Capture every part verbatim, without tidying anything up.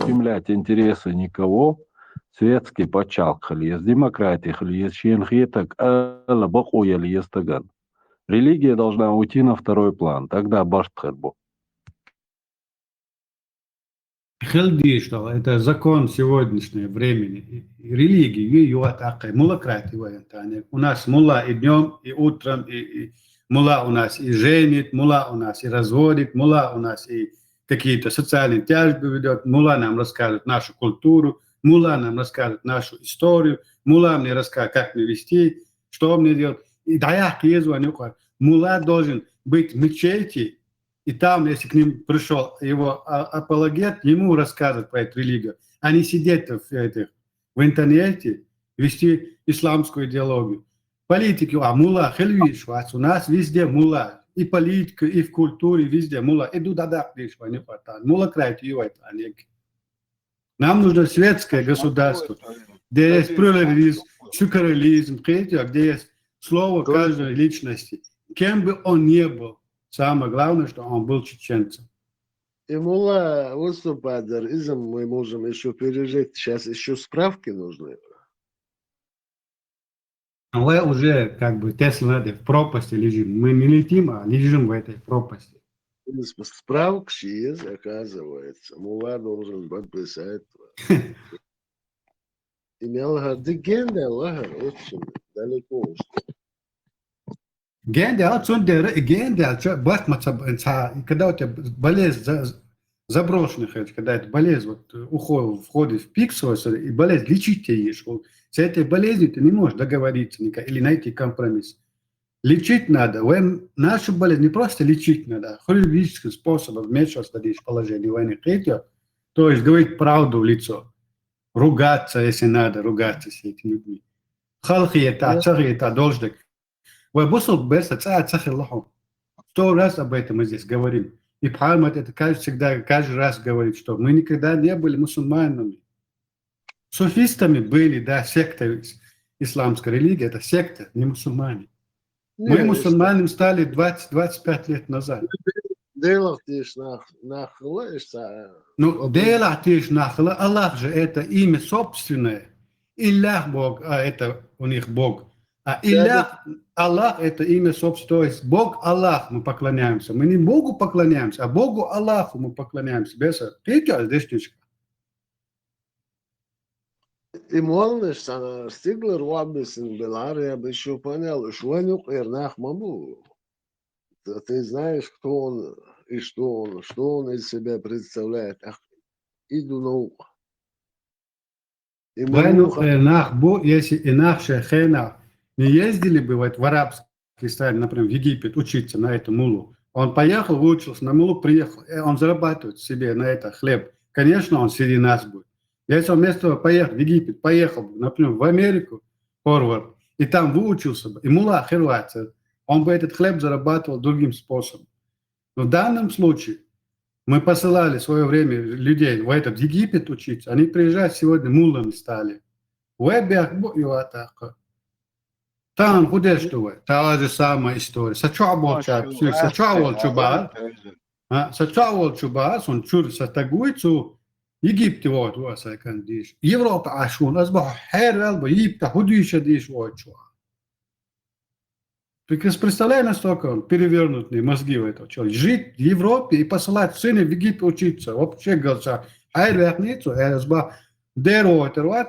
ущемлять интересы никого, светский паччахьалкх хила еза, демократия хила еза, шена хетарг ала бакъо яла еза стагана. Религия должна уйти на второй план, тогда барт хир бу. Хила дезаш дола, это закон сегодняшнего времени. И религия, ю, ю, а так, мулла крати вариант, а не. У нас мулла и днём, и утром, и, и мулла у нас и женит, мулла у нас и разводит, мулла у нас и какие-то социальные тяжбы ведёт, мулла нам расскажет нашу культуру, мулла нам расскажет нашу историю, мулла мне расскажет, как мне вести, что мне делать. И да я хезва не мулла должен быть в мечети, и там, если к ним пришёл его а-, апологет, ему рассказывать про эту религию, а не сидеть в, этих, в интернете, вести исламскую идеологию. Политики, а мулла хила везаш вац, у нас везде мулла, и политика, и в культуре, везде мулла, и ду дадакъ дезаш ва не хватает. Мулла крати ю вайт, а не. Нам нужно светское государство, где есть плюрализм, секуляризм, третье, где есть слово каждой личности. Кем бы он ни был, самое главное, что он был чеченцем. И мулла выступать дар, изм мы можем ещё пережить. Сейчас ещё справки нужны. Мы уже как бы Тесла надо в пропасти лежим. Мы не летим, а лежим в этой пропасти. Справка есть, оказывается. Мулла должен подписать. Имел Генде Аллахар очень далеко ушло. Генде, а цун дера, и Генде, а чё, бат маца, ца, и когда у тебя болезнь за-, заброшенный, хоть, когда эта болезнь вот, э, уходит, входит в пик свой, и болезнь лечить тебе ешь, вот, с этой болезнью ты не можешь договориться никак, или найти компромисс. Лечить надо. Вы нашу болезнь не просто лечить надо, а хирургическим способом вмешиваться в положение войны. Третье, то есть говорить правду в лицо. Ругаться, если надо, ругаться с этими людьми. Халхи это, цахи это, долждек. Вы бусул берса, ца, цахи лоху. Сто раз об этом мы здесь говорим. И Пхармат это каждый, всегда, каждый раз говорит, что мы никогда не были мусульманами. Суфистами были, да, секта ис-, исламская религия, это секта, не мусульмане. Мы Не, мусульманами стали двадцать, двадцать пять лет назад. Делах тиш нах, нахла, ишта. Ну, делах тиш нахла, Аллах же это имя собственное. Иллях Бог, а это у них Бог. А Иллях, Аллах это имя собственное, то есть Бог Аллах мы поклоняемся. Мы не Богу поклоняемся, а Богу Аллаху мы поклоняемся. Беса, ты чё здесь тишка? И молниш сана стиглер вабисин белария бишо понял, уж ванюк эр нах маму. Ты, ты знаешь, кто он и что он, что он из себя представляет. Ах, иду наука. И Ванюк мамуха, эр нах бу, если и нах шехена, не ездили бы вот в арабский страны, например, в Египет учиться на эту мулу. Он поехал, выучился на мулу, приехал, э, он зарабатывает себе на это хлеб. Конечно, он среди нас будет. Если он вместо того поехал в Египет, поехал бы, например, в Америку, Хорвард, и там выучился бы, и мула хирватер, он бы этот хлеб зарабатывал другим способом. Но в данном случае мы посылали в свое время людей в этот Египет учиться, они приезжают сегодня муллами стали. Вебех бу юатаха. Тан худеш тува, та же самая история. Са чё волча, Машин са чё раста, волчу бар? раста. А, са чё волчу бар, сон чур са тагуй цу Египте вот, вот са кан диш. Европа ашун, аз ба хер вел ба, Египта худиша диш вот чё. Приказ-, представляй, настолько он перевернутые мозги у этого человека. Жить в Европе и посылать сына в Египет учиться. Вообще, говорится, хайр верхницу, аз ба дер вот, вот,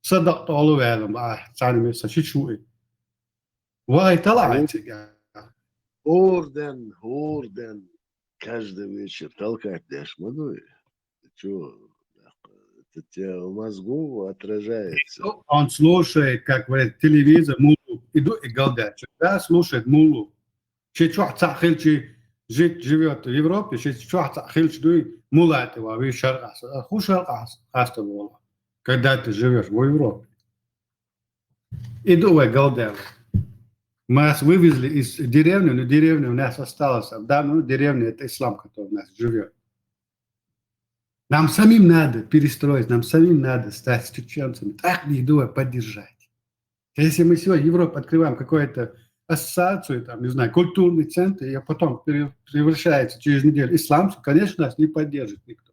садак толу вел, ба, цани ми са чичуи. Вай, тала, Орден, орден. Каждый вечер толкать дашь, мадуй. Ты чё, это тебе в мозгу отражается. Он слушает, как говорят, телевизор, мулу. Иду и галдят. Да, слушает мулу. Че чё цахилчи жить, живёт в Европе, че чё цахилчи дуй, мулати ва, ви шаргас. А ху шаргас, хаста вола. Когда ты живёшь в Европе. Иду вай галдят. Нас вывезли из деревни, но деревня у нас осталась. А в данном деревне это ислам, который у нас живёт. Нам самим надо перестроить, нам самим надо стать чеченцами. Так не думаю поддержать. Если мы сегодня в Европе открываем какую-то ассоциацию, там, не знаю, культурный центр, и потом пере-, превращается через неделю исламскую, конечно, нас не поддержит никто.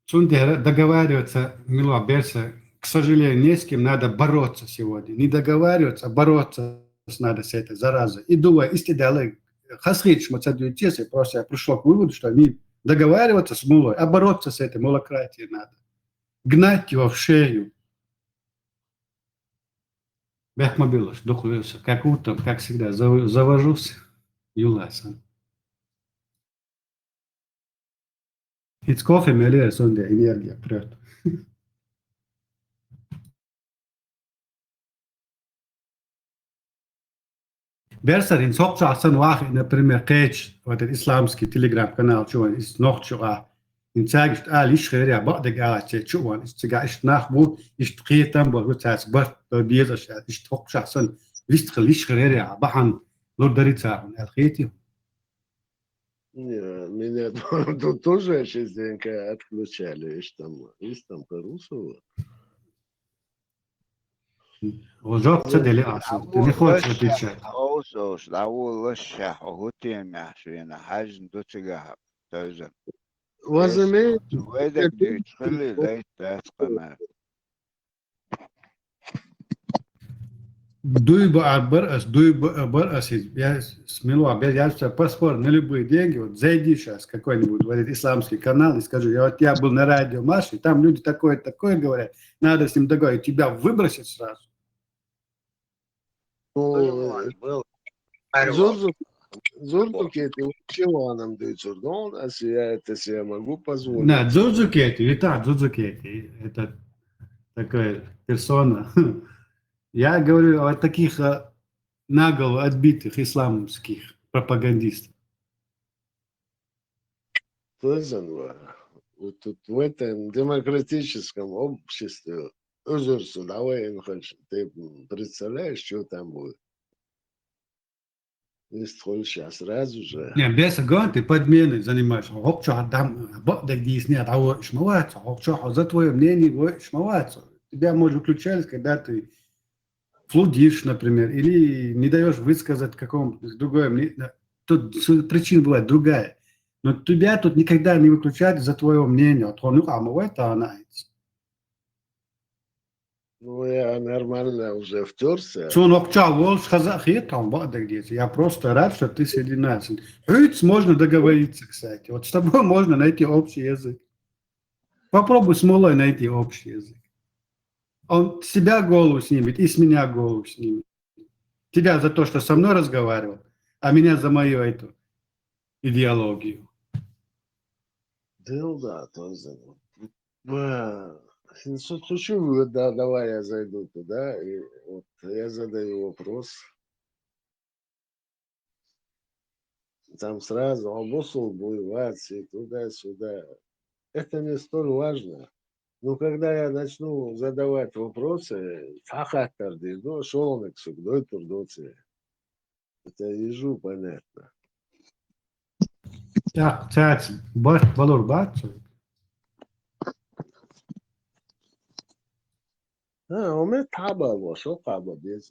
Цундела договариваться, мила берса, к сожалению, не с кем, надо бороться сегодня. Не договариваться, а бороться надо с этой заразой. И думаю, истидала, хасхич, мы с этим, честно, просто я пришёл к выводу, что не договариваться с мулой, а бороться с этой мулократией надо. Гнать его в шею. Бехмобилович, духлюся. Как утром, как всегда, зав-, завожусь. Юласан. It's coffee, меле, сонде энергия прёт. Берсарин сокча сан вахи, например, кеч, вот этот исламский телеграм-канал, чуван, из нохчуа. Ин цагишт а лиш херя, бадег а че чуван, из цига ишт нах бу, ишт киетам бу, вот цас барт, то беза ша, ишт сокча сан, вист лиш херя, бахан, лур дари цагун, ал хети. Не, меня тут тоже частенько отключали, ишт там, ишт там по-русски. Ожог ца дели асу, ты не хочешь отвечать. Оус, оус, да, лошах, гутем яшвина, хажин дуцига, тоже. Возьми. Вайдак дич, хили, лайт, дас, камер. Дуй ба арбар ас, дуй ба арбар ас, я смело, я, я всё, паспорт на любые деньги, вот зайди сейчас в какой-нибудь, вот этот исламский канал и скажи, я вот, я был на радио Марш, и там люди такое, такое говорят, надо с ним договориться, тебя выбросят сразу. Ну, э, был. Зурзу, Зурзу Кети, чего нам дают Зурдон, а си я это себе могу позволить? Да, Зурзу Кети, Вита Зурзу Кети, это такая персона. Я говорю о таких, э, наголо отбитых исламских пропагандистах. Тозан ва. Вот тут в этом демократическом обществе, узурсу, давай, ин хочешь, ты представляешь, что там будет? Если хочешь, а сразу же. Не, без огонь, ты подменой занимаешься. Хокчо адам, бо, да, здесь нет, а вот шмаваться, хокчо, а за твоё мнение, вот шмаваться. Тебя, может, выключали, когда ты флудишь, например, или не даёшь высказать какому-то другое мнение. Тут с-, причина бывает другая. Но тебя тут никогда не выключают из-за твоего мнения. Вот он, ну, а мой-то она. Ну, я нормально уже втёрся. Цун окча волш хаза хет, там, ба, да, где-то. Я просто рад, что ты среди нас. Хюц можно договориться, кстати. Вот с тобой можно найти общий язык. Попробуй с Мулой найти общий язык. Он с тебя голову снимет и с меня голову снимет. Тебя за то, что со мной разговаривал, а меня за мою эту идеологию. Дел, да, то есть, э, ну, су-, сучу, да, давай я зайду туда, и вот я задаю вопрос. Там сразу обосул воевать и туда-сюда. Это не столь важно. Но когда я начну задавать вопросы, фахаттар дирду, шолнек сугдой турдоци. Это ежу понятно. Так, цац, баш, балур бац. А, у меня таба, шо таба без.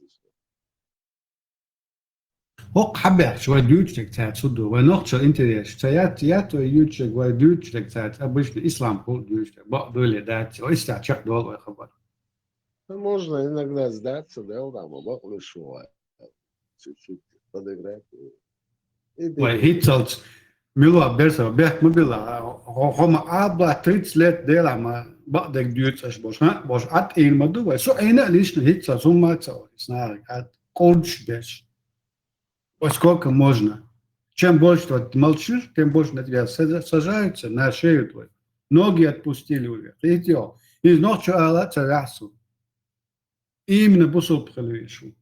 Хокъ хьабаьхча вай дуьйцург цаьрца ду, вай нохчо интерес. Ца яц, яц вай юьйцург, вай дуьйцург цаьрца, обычно ислам хул дуьйцург. Бакъ дуьйле дац, вай иштта чакхдоал вай хабар. Ну, можно иногда сдаться, да, там, бакълуш вай. Чуть-чуть подыграть. И вай перейти. ХӀинцалц мила берса, бехк ма била, хо-, хома абла тридцать лет дела ма бакъдерг дуьйцуш бош, ха? Бош атӀийна ма ду вай. Со Ӏийна лично хӀинцалц хӀумма ца вай, снараг, ат, кӀурдаш беш. Ой, сколько можно? Чем больше ты молчишь, тем больше на тебя сажа-, сажаются, на шею твою. Ноги отпустили уже. Видите, из нохчо ала ца вяхсу. Именно бусул пхелюешу.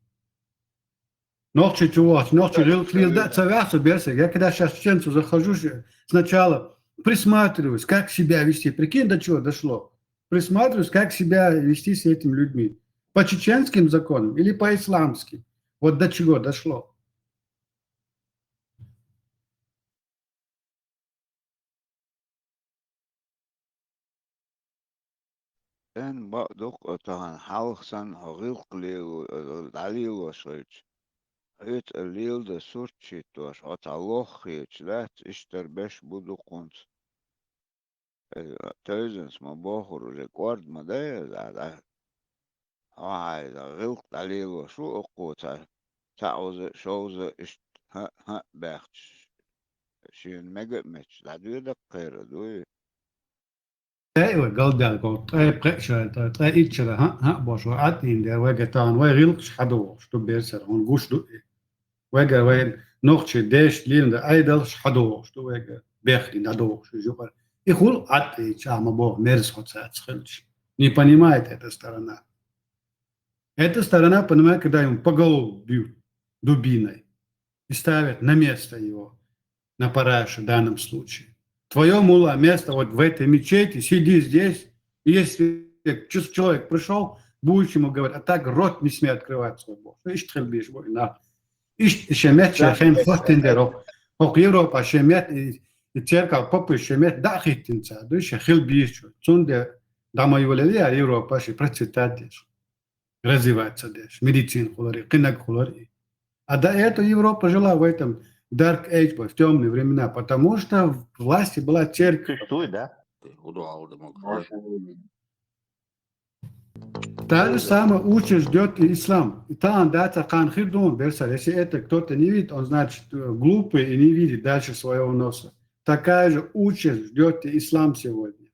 Нохчо чуваш, нохчо лил, лил, да, ца вяхсу берса. Я когда сейчас в чеченцу захожу, же сначала присматриваюсь, как себя вести. Прикинь, до чего дошло. Присматриваюсь, как себя вести с этими людьми. По чеченским законам или по исламским. Вот до чего дошло. Эн бакъ дукха тахан хьалха санна хьо гӀиллакх лело-, дӀалелош хилча. Хьоьца леладан сурт читтош, хьо цхьа лох хеташ дац, иштта беш бу дукхунца. Э, тевзанца ма бохур уже, кӀорда ма дай иза, а, да? Хьо хьайза гӀиллакх дӀалелош ву оккхо цхьа, цхьа оза, шовза, иштта хьа, хьа баьхча, шена мега а метташ дӀадоьдаккхера дуй? Ткъе вай галдаьлла ков, ткъе пхеа шара, ткъе итт шара, хьа, хьа бош вай Ӏад ийна дер, вайга тахан вай гӀиллакхаш хьадогӀуш ду берсара, хьуна гуш ду и. Вайга вай нохчий дешта лийна да Ӏедалш хьадогӀуш ду вайга, бехке дӀадогӀуш ду юкъара. И хул Ӏад ийча, ма боху, мерза хьо цаьрца хилча. Не понимает эта сторона. Эта сторона понимает, когда ему по голову бьют дубиной и ставят на место его, на параше в данном случае. Твое, мулла, место вот в этой мечети, сиди здесь. И если чис-, человек пришёл, будешь ему говорить, а так рот не смей открывать свой, боху. Иштта хила безаш бу и нах. Иштта шен метташка хӀинца хӀоттина дер хӀокху, хӀокху Европа шен метта, и, и церква, попаш шен метта дӀа а хӀиттина цара, дуй шен хила безачо. Цундела дӀа ма йолаелла яра Европа шен процветать деш, развиваться деш, медицина хилар и, кхинаг хилар и. А до этого Европа жила в этом dark age, в тёмные времена, потому что в власти была церковь. Существует, да? Удовал демократия. Та же самая участь ждёт и ислам. И там, да, цхьа кхана хир ду берсара. Если это кто-то не видит, он, значит, э, глупый и не видит дальше своего носа. Такая же участь ждёт и ислам сегодня.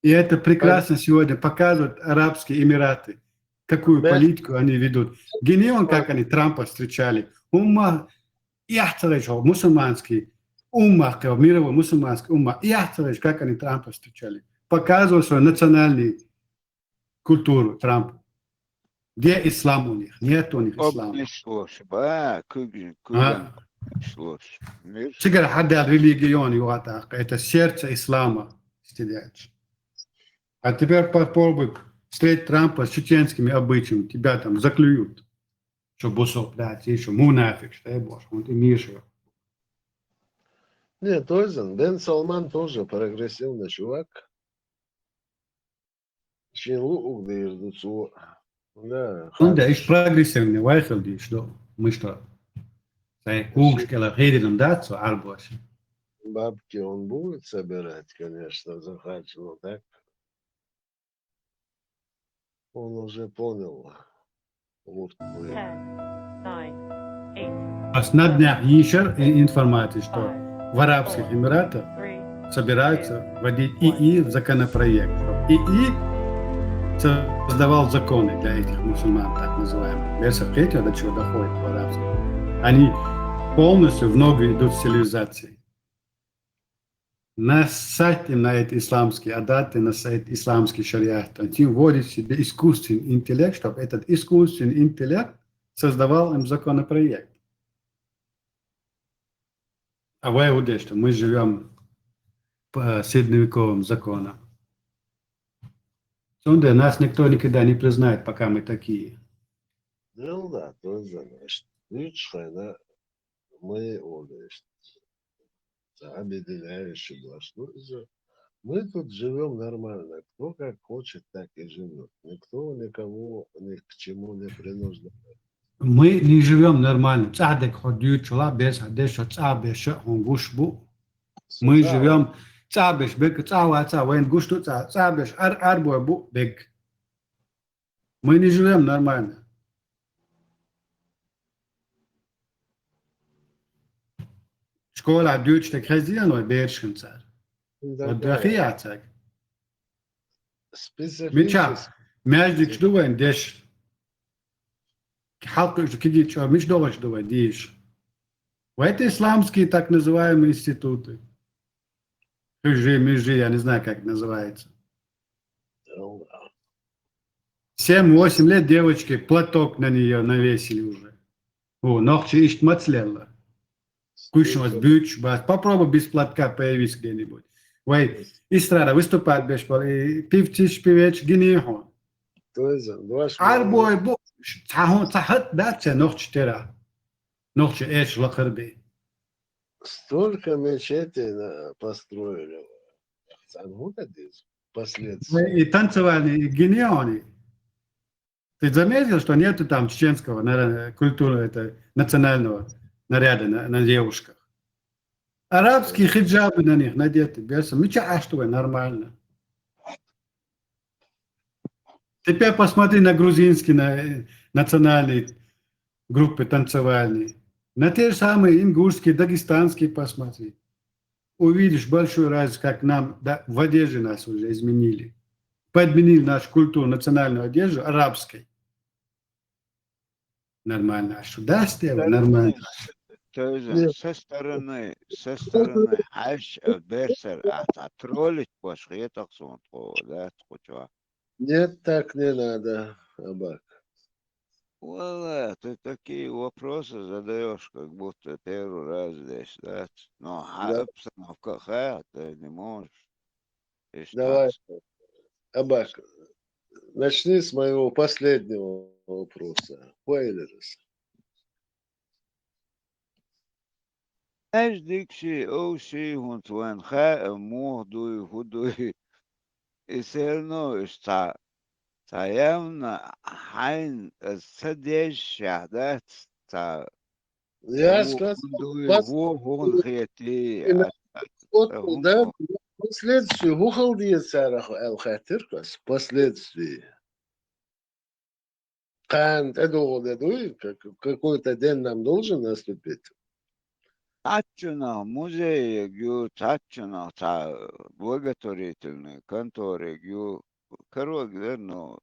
И это прекрасно сегодня показывают Арабские Эмираты, какую политику они ведут. Гинеон, как они Трампа встречали. Умма яхцалаш, мусульманский умма, мировой мусульманский умма яхцалаш, как они Трампа встречали. Показывают свой национальный культуру Трампа. Где ислам у них? Нет у них ислама. Обнесло, ба, кугин, кугин, обнесло. Мир. Цигара хьадал религион югатах, это сердце ислама стреляет. А теперь попробуй встретить Трампа с чеченскими обычаями, тебя там заклюют. Что бусо, блядь, и что мунафик, что я боже, он и Миша. Нет, точно. Бен Салман тоже прогрессивный чувак. Шен луъург дийр ду цо. Да, хӀунда аьлча прогрессивный вай хила дийш ду, мишта. Сайн когаш кӀела хӀеринам дац цо Ӏарбоша. Бабки он будет собирать, конечно, за хадж, но так он уже понял. Ас на днях ишар и-, информация, что в Арабских Эмиратах собираются вводить ИИ в законопроект. ИИ создавал законы для этих мусульман, так называемых. Весь ответил, до чего доходит в арабских. Они полностью в ногу идут с цивилизацией. Насадьте на этот исламский адат и на этот исламский шариат. Они вводят себе искусственный интеллект, чтобы этот искусственный интеллект создавал им законопроект. А вы удачно, мы живём по средневековым законам. Цундела нас никто никогда не признает, пока мы такие. Ну да, тоже, значит, видишь, да, мы, вот, значит, объединяющий глаз. Ну, из-за, мы тут живём нормально. Кто как хочет, так и живёт. Никто никого ни к чему не принуждает. Мы не живём нормально. ЦӀаьдег хьо дюрчула, бес а дешо цӀа беша, хьуна гуш бу. Мы живём цӀа беш, бек цӀа ваца, вайн гуш ду цӀа, цӀа беш, ар-, арбой бу, бек. Мы не живём нормально. Школа дюйчу тӀе хезийна вай бераш хинцара? Вот дахи яцаг. Мича, маьждигаш ду вайн деш. Хьалкхуьуш ду кигича, мича догӀуш ду вай дийш. Вай это исламские так называемые институты. Хьуьжи, мижи, я не знаю, как это называется. Семь-восемь лет девочке платок на неё навесили уже. О, нохчи иштта мацлелла. Куьшнос буьйцуш бац. Попробуй без платка появись где-нибудь. Вай эстрада выступать беш бала, и певцаш, певец гиний хьуна. Арбой бу, цхьа хӀун, цхьа хӀатта дац цхьа нохчи тера. Нохчи эш лакхар бе. Столько мечетей на-, построили. Цхьан хӀун дан деза? Последствия. И танцевальный, и гинеони. Ты заметил, что нету там чеченского, наверное, культуры, это, национального наряда на, на девушках? Арабские хиджабы на них надеты, беса. Мича аштуэ нормально. Теперь посмотри на грузинские на, национальные группы танцевальные. На те же самые ингушские, дагестанские посмотри. Увидишь большую разницу, как нам да, в одежде нас уже изменили. Подменили нашу культуру, национальную одежду арабской. Нормально. А что даст его? Нормально. Тоже со стороны, со стороны, аж берсер, а троллить пош, это да, скуча. Нет, так не надо, Абак. Вала, ты такие вопросы задаешь, как будто первый раз здесь, да? Но обстановка, ты не можешь. Давай, Абак, начни с моего последнего вопроса. Хуайлерис. Аж дикси овси хунт ван ха мух дуй худуй. И все равно иш ца ца явно хайн ца деш шахда ца Я сказал, дуй ху хун хети. Да, последствия хухал дия царах эл хатир кас. Последствия. Кан эдугу дедуй, какой-то день нам должен наступить. Цаччунах музей ю, цаччунах ца благотворительный конторе ю, короче, верно,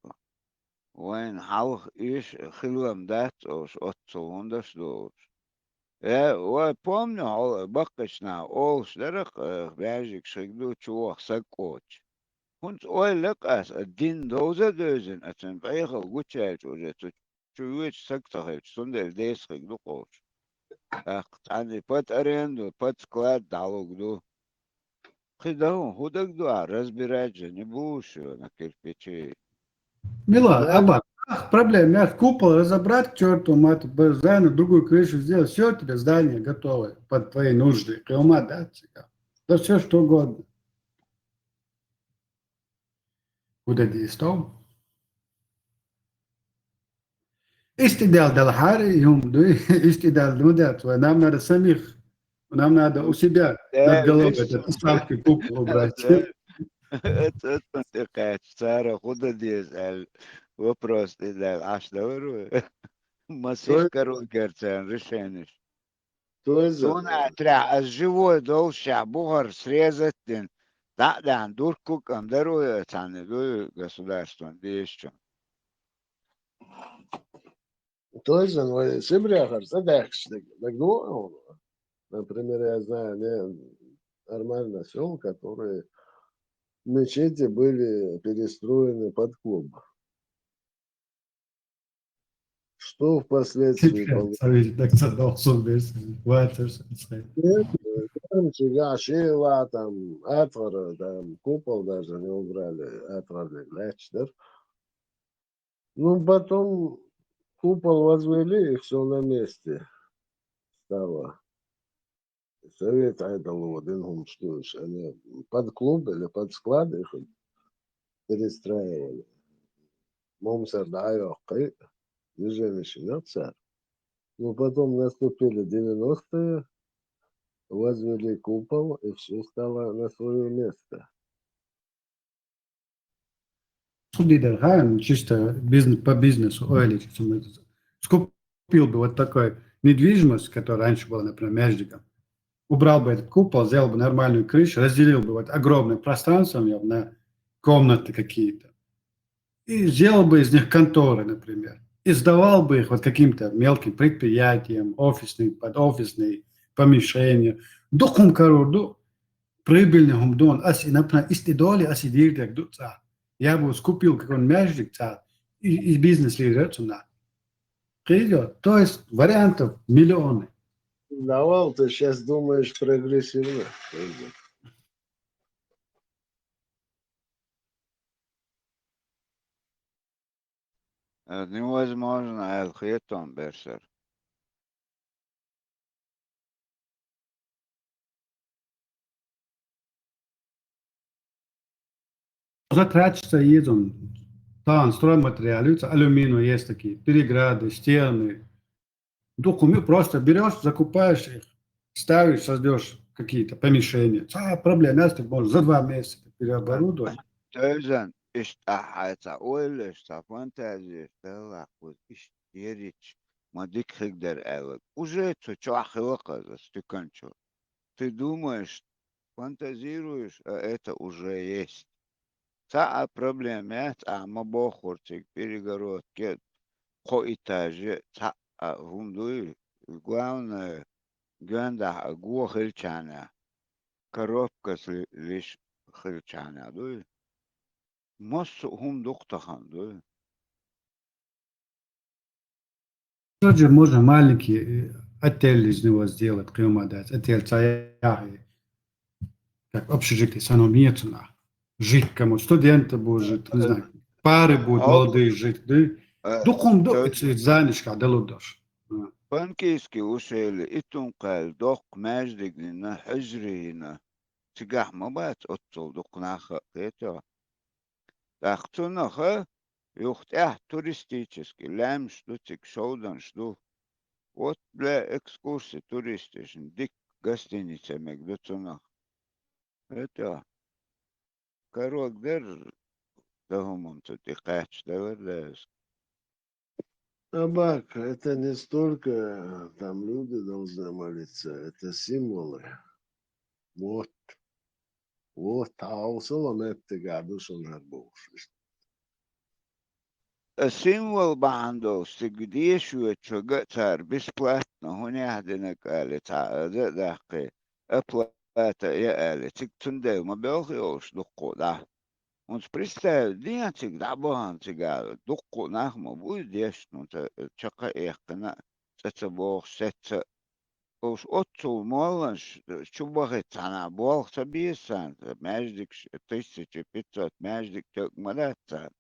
вайн халх иш хилам дац ош отцу хундаш долш. Э, ва помню, ол баккачна олш дарах бяжик шигду чуах саккоч. Хунц ой лекас а дин довза дозин, а цен бейхал гучач уже цу чуюч сак цахач, сундел десхиг ду колш. Ах, тани под аренду, под склад далуг ду. Хида худаг ду, а разбирать же не будешь его на кирпичи. Мила, Абак, ах, проблема, я купол разобрать к черту мать, б- здание, другую крышу сделать, все, тебе здание готовое под твои нужды. Кыма, да, тебя. Да все что угодно. Куда действовал? Истидал дал хари юм дуй, истидал ну да, твой нам надо самих, нам надо у себя над головой этот исламский купол убрать. Это это ты кач, цара худа дез ал вопрос ты да аш да вару. Масих король герцен решениш. Тоже Суна тря аз живой дол ша бухар срезать дин. Да да дурку кам дару цаны ду государство дешчу. Тоже, но Сибирь харса дакш, так, так, ну, например, я знаю не, нормально сел, которые мечети были перестроены под клуб. Что впоследствии получилось? Совет так задал сон берсин. Ватер сен. Короче, я шила там, Атвара, там купол даже не убрали, Атварный лечдер. Ну, потом купол возвели, и все на месте стало. Совет айдал один хумштуш, они под клуб или под склад их перестраивали. Момсер да айоккы, движение шиноксар. Но потом наступили девяностые, возвели купол, и все стало на свое место. Судьи Дархан, чисто бизнес, по бизнесу, ой, или что мы скупил бы вот такой недвижимость, которая раньше была, например, междиком, убрал бы этот купол, сделал бы нормальную крышу, разделил бы вот огромное пространство на комнаты какие-то. И сделал бы из них конторы, например. И сдавал бы их вот каким-то мелким предприятиям, офисные, под офисные помещения. Духум карурду, прибыльный хумдон, ас и, например, исти доли, ас и дирдек дуца. Я бы скупил какой-нибудь мяжик ца, и, и бизнес лидер цуна. Придет. То есть вариантов миллионы. Навал, ты сейчас думаешь прогрессивно. Невозможно, Алхетон Берсер. Затратится едун. Там стройматериалы, алюминиум есть такие, переграды, стены. Духуми просто берешь, закупаешь их, ставишь, создаешь какие-то помещения. Цхьа проблема яц, так можно за два месяца переоборудовать. Тевзан, иштта ахьа цхьа ойлаш, цхьа фантазеш, Далла кхуз, иштта ерич, ма дика хиг дара аьлла. Уже цу чохь хила кхаза, стуканчо. Ты думаешь, фантазируешь, а это уже есть. Цхьа а проблема яц, ахьа ма боххур цига перегородке, кхо этаже, цхьа а хӀума дуй, главное, гондахь а го хилчхьана, коробкас ли-, лиш хилчхьана дуй. Массо а хӀума дукха тахана дуй. Тоже можно маленький, э, отель из него сделать, кхин хӀума дац, отель цхьа яхье, как общежитие, санна хӀума ецунахь. Жить кому, студенты будут жить, не знаю, пары будут молодые жить, да? Дукха хӀума ду, занишкахь далурдош. Панкийский ушели, Итункхаьлла, доккха маьждиг йина, хьуьжаре йина. Цигахь ма бац оццул дукха нах а, кхетий хьо? ТӀаккха цунах а юха тӀехь туристический лаьмнаш ду цига, шовданаш ду. Вот для экскурсий туристашна дика гостиница мега ду цунах. ХӀетахь, карог дара, дан хӀумам цу тӀе кхаьчча далар да иза. Абак, это не столько, э, там люди должны молиться, это символы. Вот. Вот, хьалсала меттигахь ду шуна хӀара бохуш. Э, символ бахьана долуш цига дешоьчуьга а цара бесплатно хӀунех динарг аьлла цхьа а дан а даккхий, оплата а ян аьлла, цига цундела ма боьлху йолуш дуккха а дӀа. ХӀунца представь, ден цига дӀабахана цигара, дуккха а нах ма буй дешна, хӀунца чаккха а эккхина а, цӀа ца бохуш, сецца а. Уьш оццул молланаш чу бахийтта цхьана болх ца беза царна, маьждигаш, тысяча пятьсот маьждиг тӀе а ма дац царна.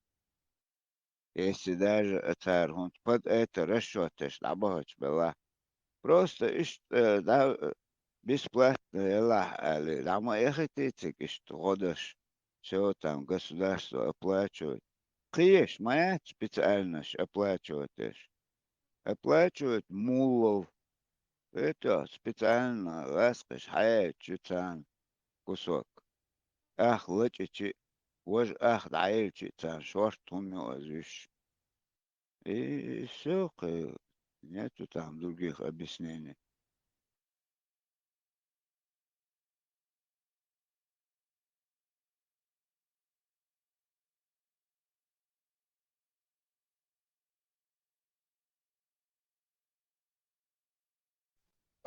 Если даже а цара хӀунца под это расчёташ дӀабахача белахь. Просто иштта, э, дӀа, э, бесплатно елахь аьлла, дӀа ма эхийтий цига иштта гӀо даш, всё там государство оплачивает. Кхеш ма яц специальнош оплачивать деш. Оплачивать муллал. Это специально ласкхаш хьаяьлча царна кусок. Ах лачичи, важа ах дӀаелчи царна шорта хӀума ю ас вуьш. И всё, кхы нету там других объяснений.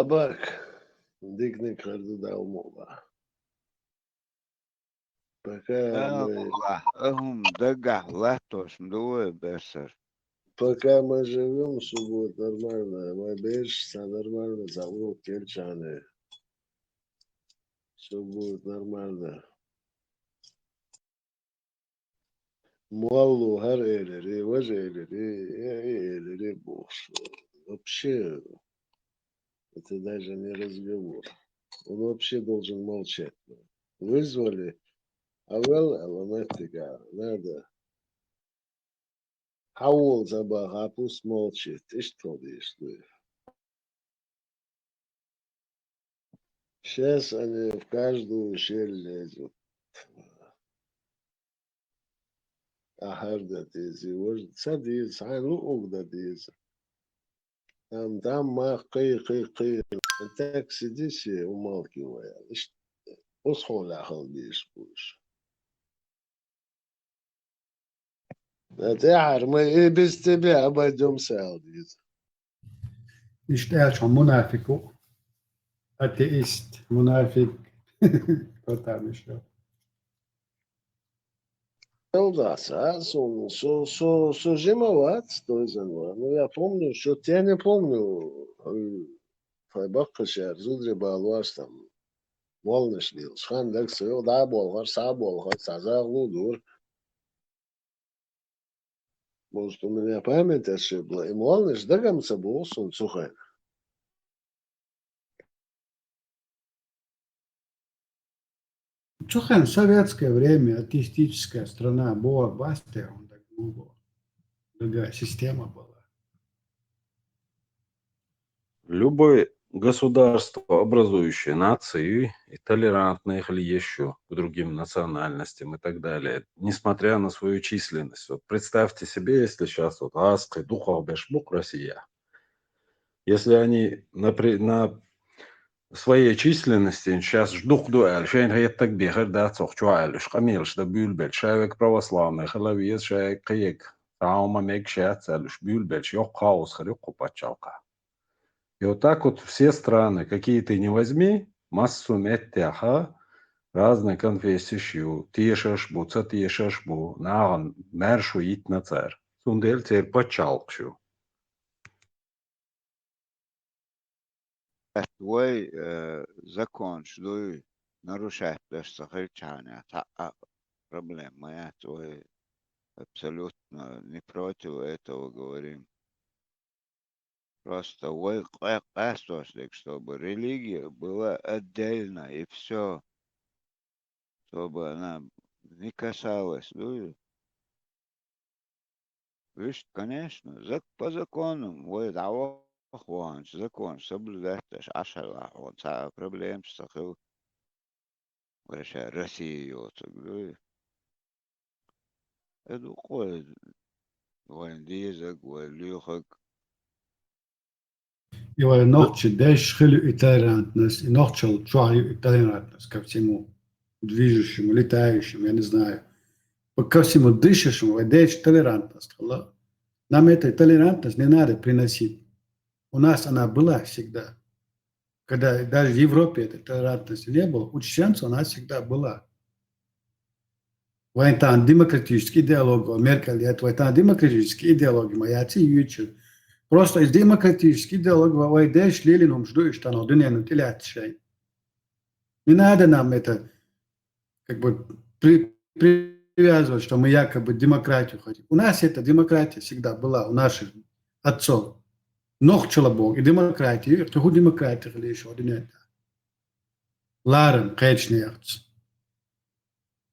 Абак, дикниг хир ду Далла мукъ лахь. Пока мы, Аллах, а хӀума дагахь латтош ма ду вай, Берсар. Пока мы живём, всё будет нормально. Вай бераш цхьа нормально, цхьа урок кхаьчча, всё будет нормально. Молла хӀара элира, важа элира, э, э, элира бохуш. Вообще, это даже не разговор. Он вообще должен молчать. Вызвали, а вел, а ломать надо. Хьавола ца баха, пусть молчит. Иштта хила дезаш ду. Сейчас они в каждую щель лезут. Ахьар дан деза, вож-, ца деза, хьайн луъург дан деза. Там, там ма кхий, кхий, кхий. Так сиди се, умалкивая. Иштта, оцу хьолехь хила дезаш бу уьш. ТӀаьхьара мы и без тебя обойдёмся, аьлла деза. Иштта аьлча хьо мунафикъ ву. Атеист, мунафикъ. Кто там ещё? Ну да, со, со, со, со, со жима вац, то есть, ну, я помню, что я не помню, э, тхайн баккхийчара зударий балош там молланаш лелаш. Хан дага ца йо, дӀа а болхара, схьа а болхара, цхьа загӀа лу дура. Может, у меня память ошибла, и молланаш дагам ца богӀу суна цу хенахь. Цу хенахь советское время, атеистическая страна была, баста, он так было. Другая система была. Любой государство образующее нации и толерантные хили ещё к другим национальностям и так далее, несмотря на свою численность. Вот представьте себе, если сейчас вот аскы духов бешбук Россия, если они на, при- на своей численности сейчас ждук дуэль, шейн хеттак бехер да цох чуалюш, камилш да бюлбель, шавек православный, халавиес шавек каек, таума мег шац алюш бюлбель, ёк хаус хар юкку пачалка. И вот так вот все страны, какие ты не возьми, массу меттяха, разные конфессии шью, тешаш бу, ца тешаш бу, наган мэр шу ит нацар. Сундель цер пачалк шью. Вай, э, законш дуй, нарушать даш ца хилчаня, та а проблема яц, вай абсолютно не против этого говорим. Просто вай къа- къастош дек, чтобы религия была отдельно и все, чтобы она не касалась, ну, видишь, конечно, зак- по законам, вай дава хванч, закон соблюдать даш, ашала хванч, а проблем сахил, вай ша Россия йоцуг, ну, это уходит, вай дизаг, вай люхаг. И вай нохчи деш хилю и толерантность, и нохчал чуаю и толерантность ко всему движущему, летающему, я не знаю. По- Ко всему дышащему, вай деш толерантность хила. Нам эта толерантность не надо приносить. У нас она была всегда. Когда даже в Европе этой толерантности не было, у чеченцев она всегда была. Вай там демократический идеология, Меркель, это вай там демократический идеология, моя ци ючу. Просто из демократической идеологии вай деш лилин ум жду, что оно дунену тилят шей. Не надо нам это как бы при- привязывать, что мы якобы демократию хотим. У нас эта демократия всегда была, у наших отцов. Нохчала бог и демократия, и ху демократия хили ещё дунену. Ларам кечнеяц.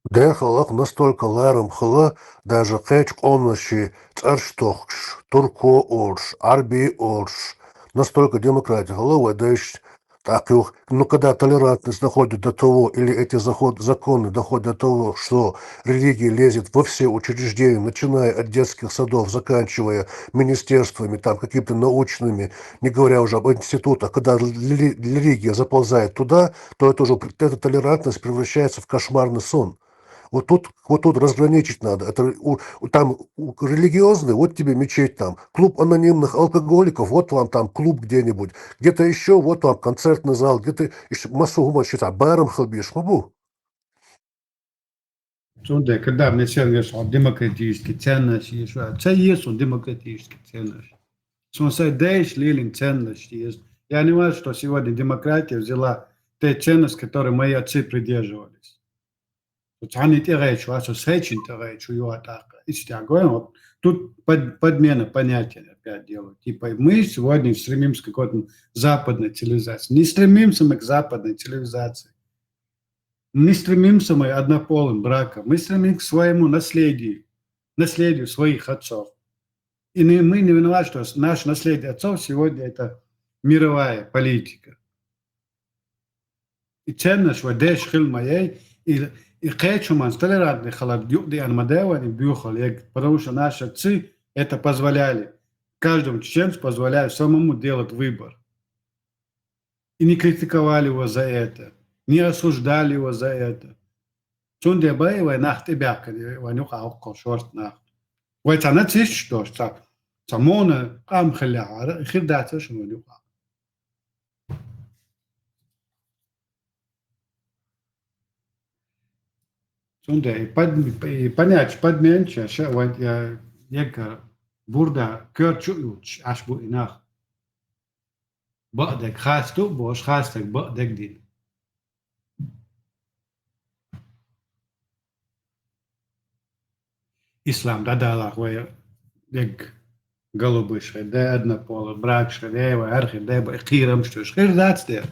Дехалах настолько ларам хала, даже кеч къомнаши царш тохш, турко орш, арби орш, настолько демократия хала, вай деш таких. Но когда толерантность доходит до того, или эти заход- законы доходят до того, что религия лезет во все учреждения, начиная от детских садов, заканчивая министерствами, там какими-то научными, не говоря уже об институтах, когда рели- религия заползает туда, то это уже пр- эта толерантность превращается в кошмарный сон. Вот тут, вот тут разграничить надо. Это у- у- там у- религиозный, вот тебе мечеть там, клуб анонимных алкоголиков, вот вам там клуб где-нибудь, где-то еще, вот вам концертный зал, где-то еще массу гуман счета, барам хабиш, мабу. Цунде, когда мне все говорят, что демократические ценности, что это есть он демократические ценности. Сунсай деш лилин ценности есть. Я не важно, что сегодня демократия взяла те ценности, которые мои отцы придерживались. Вот они тягают, что а сечин тягают, что я так. И с тягой, вот тут под- подмена понятия опять делают. Типа мы сегодня стремимся к какой-то западной цивилизации. Не стремимся мы к западной цивилизации. Не стремимся мы к однополым бракам. Мы стремимся к своему наследию, наследию своих отцов. И не- мы не виноваты, что с- наше наследие отцов сегодня это мировая политика. И ценность вай деш хил моей, и, и кечуман толерантный халат юкди ан мадевани бюхал, потому что наши отцы это позволяли. Каждому чеченцу позволяли самому делать выбор. И не критиковали его за это, не осуждали его за это. Цунде бай вай нахт и бякали, вай нюха окко шорт нахт. Вай цана циш дош, ца, ца мона къам хиля ара, хир даца шуну нюха. Цунде и под- и понять подменча, ша вай я ека бурда кёрчу юч, аш бу инах. Баъдек хасту бош, хастек баъдек дин. Ислам дадалах вай дег голубыш хай, да однополый брак шхай, да вай архи, да бай хирам штуш. Хир дац дер.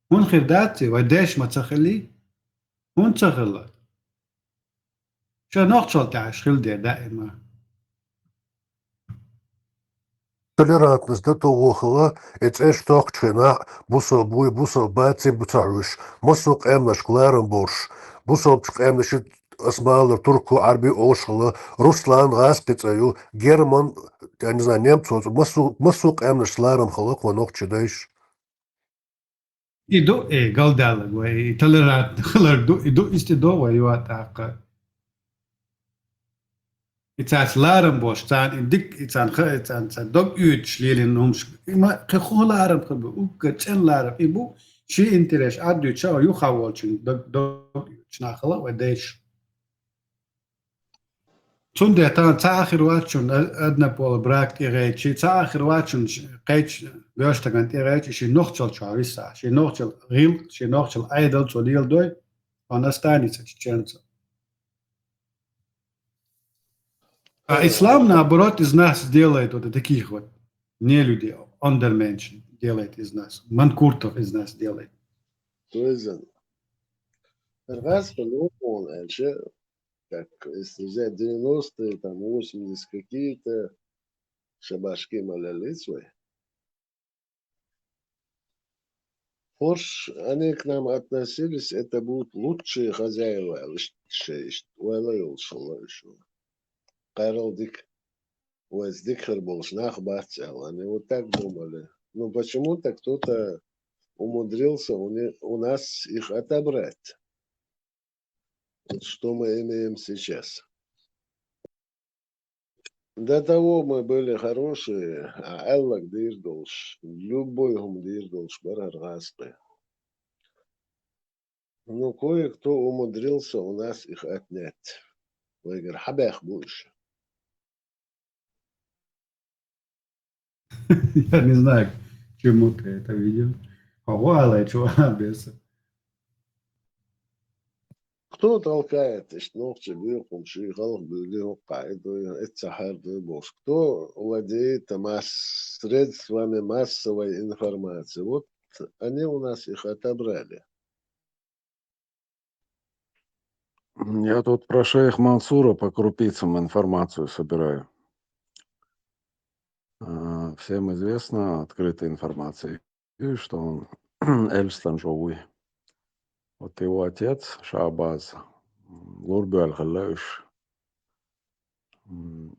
Хун хир дац, вай деш ма цахили. Хун цахила. Ша нохчал таш хил дер даима. Толерантность да тоххала, э, цӀеш тохчхьина, бусалба вуй, бусалба баций буцахьуш, массо къемнашка ларам борш, бусалбачу къемнаша ас балар турку, Ӏарби олуш хала, Руслан гӀаз кхин цӀа ю, Герман, я не знаю, немцо, массо, массо къемнашца ларам хала кхо нохчи дайш. И ду, э, галдалаг вай, и толерантно хилар ду, и ду, исти до вай, ю а тӀаккха. И цаьрца ларам бош, царна и дик, и царна ха, и царна, царна дог уьйтуш лелийна хӀумаш, и ма, кхин хӀун ларам хир бу, уггар цӀена ларам, и бу, ши интерес, Ӏаддуьйча, юха волчун дог, дог уьйтуш нах хала вай дайш. Цундела тахана цхьа а хир вац шуна, а-, однополый брак тӀегӀерчи, цхьа а хир вац шуна ш-, кхечу боьрша стагана тӀегӀерчи, шен нохчалла чохь виса, шен нохчалла гӀиллакх, шен нохчалла Ӏедал цо леладой, он останется чеченцем. А ислам, наоборот, из нас делает вот таких вот нелюдей, undermenschen делает из нас, манкуртов из нас делает. То есть, раз по-новому, как, если взять девяностые, там, восемьдесят какие-то, шабашки малялиц вай. Хурш, они к нам относились, это будут лучшие хозяева, иш-, иш-, ойла йолуш хилла уьш. Кхерал дика, вайца дика хир болуш нах бац аьлла. Они вот так думали. Ну, почему-то кто-то умудрился у не-, у нас их отобрать. Вот что мы имеем сейчас. До того мы были хорошие, а аьлларг дийр долуш, любой хӀума дийр долуш бара хӀара гӀазкхи. Ну, кое-кто умудрился у нас их отнять. Вайгара хьабаьхна бу уьш. Я не знаю, к чему ты это видел. Хьо гӀо алай чу а беса. Кто толкает, иштта нохчий буьйху, ший халха буьйлий хӀокху къаьхьа дуй, эцца хьар дуй бохуш? Кто владеет масс-, средствами массовой информации? Вот они у нас их отобрали. Я тут про шейх Мансура по крупицам информацию собираю. А, всем известно, открытая информация, что он Эльстон жовуй. Вот его отец, Шабаз, м, лурбел хилла уьш. М,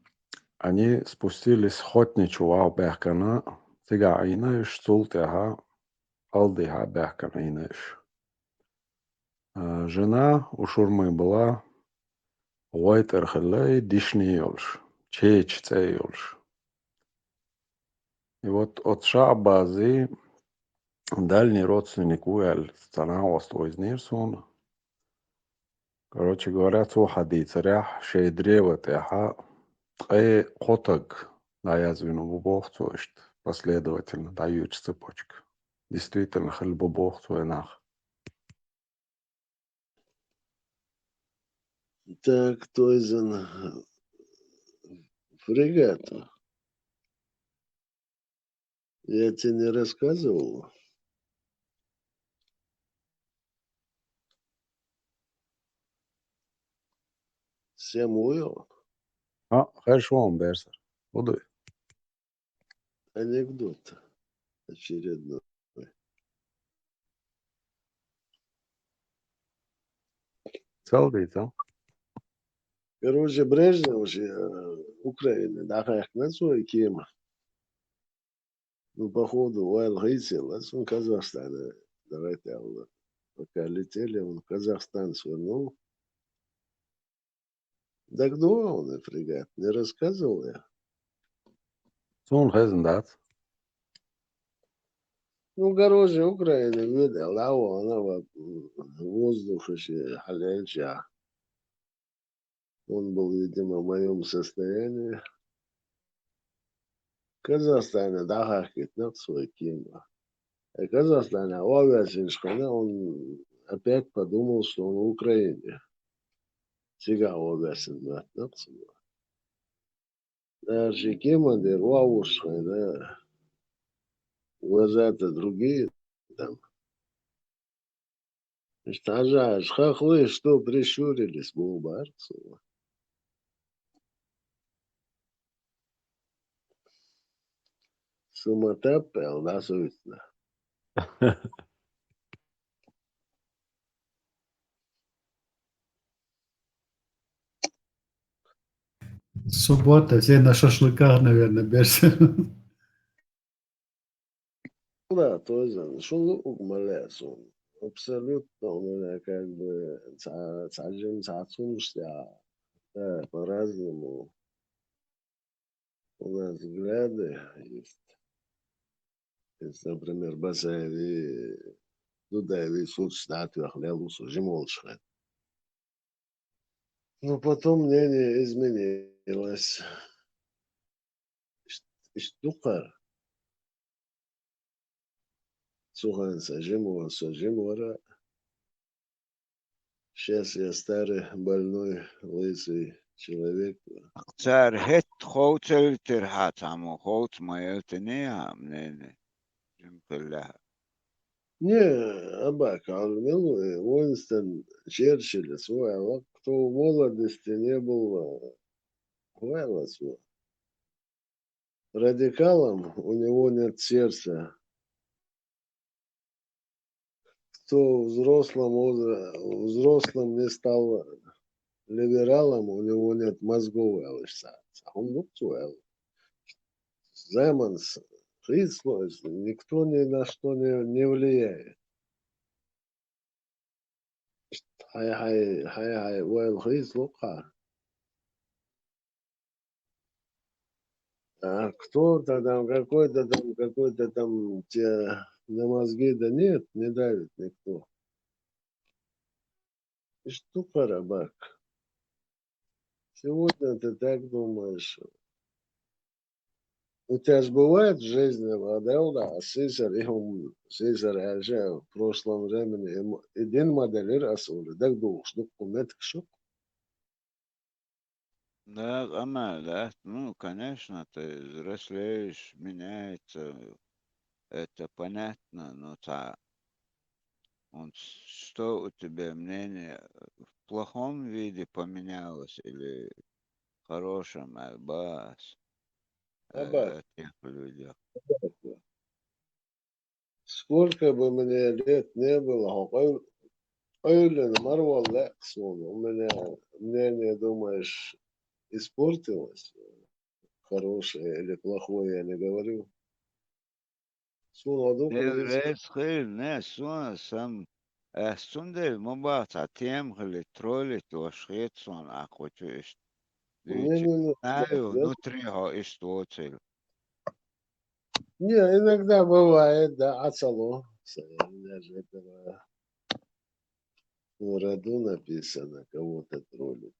они спустились Хотни чу ваха баьхкана, цигахь Ӏийна уьш, цул тӀаьхьа Алдихьа баьхкана Ӏийна уьш. А, жена у Шурмы была, гӀой тӀера хилла и дишни йолуш, чеча цӀе йолуш. И вот оцу Шаъбази дальний родственник ву аьлла, цхьа накъост вайзнера суна. Короче говоря, цо хьадийцарехь, шайн древа тӀехьа ткъе кхо таг дӀаязвина бу боху цо иштта, последовательно дӀаюьйцу цепочка. Действительно, хилла бу боху цо и нах. Так, Тойзен, фрегат. Я тебе не рассказывал? Самуил? А, хорошо, он берсер. Буду. Анекдот очередной. Салдица. Короче, Брежнев уже, э, Украины, да, хехкна свой кема. Ну, походу, Уайл Хейсел, а он Казахстана, давайте, а, пока летели, он в Казахстан свернул. Так да, он и фрегат, не рассказывал я? Суна хезна дац. Ну, короче, Украина ведь, лава, она во-, воздух ещё халянча. Он был, видимо, в моём состоянии. Казахстане дӀахахкийтина свой кема. Э, Казахстане овесинчхьана, он опять подумал, что он в Украине. Цигахь овесина моьттина цо. Даже кема дера вовшахкхийна, глаза-то другие там. Иштта хьажа, хьажа, хахлы, что прищурились, бу бара цо. Сыматап аьлла, дӀасовцна. Суббота, все на шашлыках, наверное, берцы. Да, тоже. Шулук малесун. Абсолютно у меня как бы ца-, цаджим, цацумш, я. Да, по-разному. У нас взгляды есть. Если, например, Басаеви, Дудаеви суд штат вахлел, усу жимолшхет. Но потом мнение изменилось. Иш-, иштукар. Сухан сажим, ва сажим вара. Сейчас я старый, больной, лысый человек. Цар хӀетта ховцалийтира хьа цхьаммо, ховц ма ялтиний хьа, мнение. Жим хилла хьа. Не, Абак, а милуй, Уинстон Черчилль, свой, а вот кто в молодости не был, э, хвала свой. Радикалом, у него нет сердца. Кто в взрослом возра-, взрослым не стал либералом, у него нет мозгов, я лишь са-, са-, он лук цу, я. Заман с-, хиз ло-, никто ни на что не, не влияет. Хай, хай, хай, хай, вайл хиз лукха. А кто-то там, какой-то там, какой-то там те на мозги, да нет, не давит никто. Иштукар, Абак. Сегодня ты так думаешь. У тебя ж бывает в жизни, а, да, да, а сисар, и он, сисар, а же в прошлом времени, ему, и дин моделир асули, так духш, дух куметк шук. Да, амал, да. Ну, конечно, ты взрослеешь, меняется. Это понятно, но та, он, что у тебя мнение в плохом виде поменялось или в хорошем, Абас? Э, Абак. О тех людях. Сколько бы мне лет не было, хӀокъуй-, къуйлина марвал лекъсуна. У меня мнение, думаешь, испортилось? Хорошее или плохое, я не говорю. Суна ду Дел къуйс. Рес хир, не, суна сам, э, сундел ма бац, а тем хили троллить ваш хет суна, а хочу ишт. Не, не, не, знаю, не. Внутри хо ишт воцил. Не, иногда бывает, да, ацало. С-, неожиданно. В роду написано, кого-то троллит.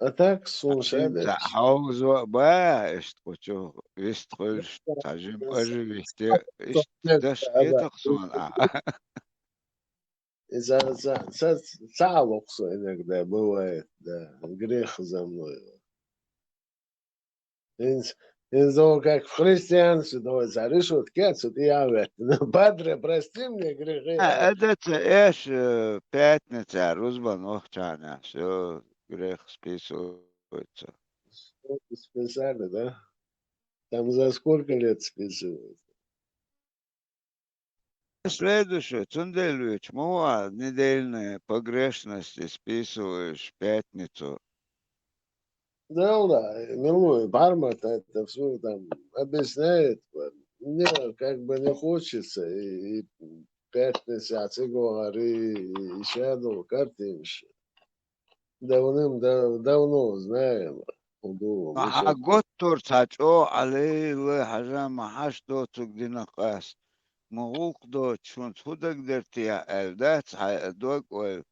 А так, сун шадерш. Хьовзо ба, ишт кучу, вист хуьлш, цхьа жим оживить, ишт даш хетах суна. И ца, ца, ца, ца луксо иногда бывает, да, грех за мной. Инз, инзо как в христианстве, давай за решетки отсюда и авет. Падре, прости мне грехи. А, это ц-, эш, э, пятница, рузбан охчана, всё, грех списывается. Списали, да? Там за сколько лет списывают? Следующее, цундельвич, мова, недельные погрешности списываешь в пятницу. Да, да, милуй, Бармат это всё там объясняет. Мне как бы не хочется, и, и пятница, а цигогари, и, и shadow картинш. Давным-дав-, давно знаем. Хьа гуттар цхьа чӀо Ӏалила хьажа ма хьаш доцуг дина къас. Ма гӀуллакх доцуш хӀунца хӀу дагадерти яа аьлла дац хьай а дог ойла.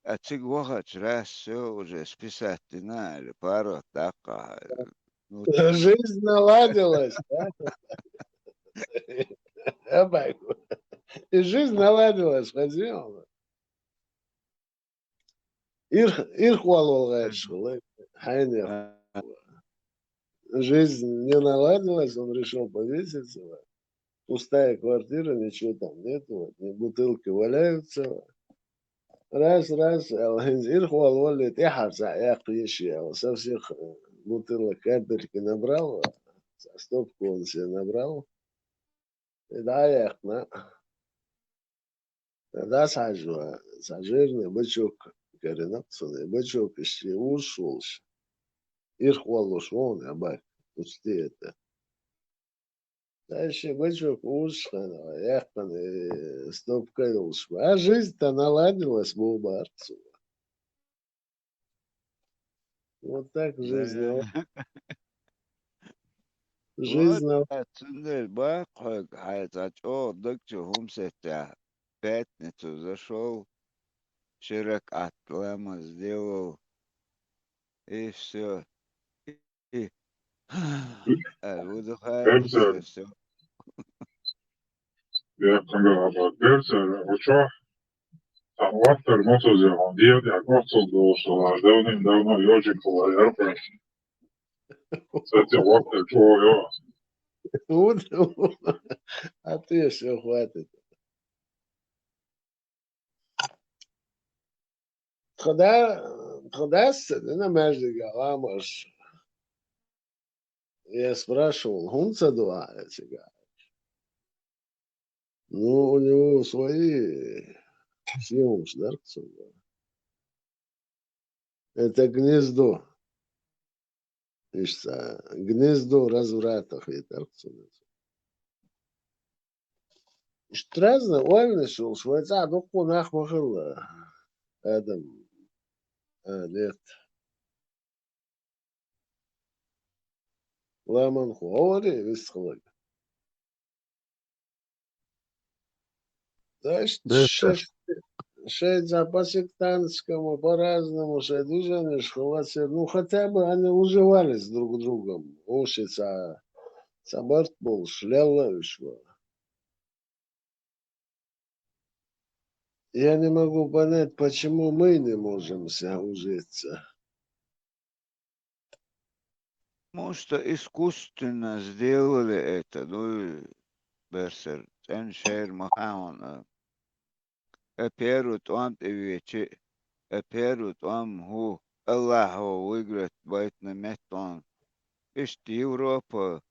А цига вахача раз всё уже списать дина аьлла, паргӀат даккха. Ну, жизнь наладилась, да? Абай. И жизнь наладилась, хозяин. Ирх-, ирхвал волгӀаьршхула, хьайна. Жизнь не наладилась, он решил повеситься. Пустая квартира, ничего там нету, вот, не, бутылки валяются. Раз, раз, аьлла, хӀинца ирхвал валли, тӀехьарца яккха йиш яла, со всех, э, бутылок карточки набрал, а, стопку он себе набрал. И да, яхна. Тогда сажу, сажирный бычок, коренок, бычок ещё ушёл. Ирхвалуш вон, а бак, учти это. Дальше бычок ушёл, яхна, э, стопка юлш. А жизнь-то наладилась, бу барцу. Вот так жизнь. Да. Жизнь. Вот, а цундел бакъхьог, хьай цӀа чӀогӀа даг чу хӀумсеття. Пятницу зашёл, ши ракаӀат ламаз сделал. И всё. И, а, выдыхаю, и всё. Я, когда, а, Берцер, вы чё? Там вахтер мотозе, он дед, я кохтел был, что, а, давным-давно ёжик был, а я, кстати, вахтер, чё, ё? Вот, а ты всё, хватит. Тхада, тхадас, да, на между галамаш. Я спрашивал, хунца дуа, я тебя. Ну, у него свои съемки, да, это гнездо. Ишта гнездо разврата хетар цунас. Ишта разноуальный шул, швайца дукку нах махалла. Адам. А, нет. Ламан ховари висхлаг. То есть, да, шесть, шесть за по-сектантскому, по-разному, шесть движений, шхолосе. Ну, хотя бы они уживались друг с другом. Уши са, са барт был, шляла вишло. Я не могу понять, почему мы не можем ся ужиться. Потому что искусственно сделали это, ну, и Берсер, цӀен шер махаун, а. Э, первый тӀом тӀевечи, э, первый тӀом хӀу, Аллахо выиграть байтна меттон. Ишта Европа,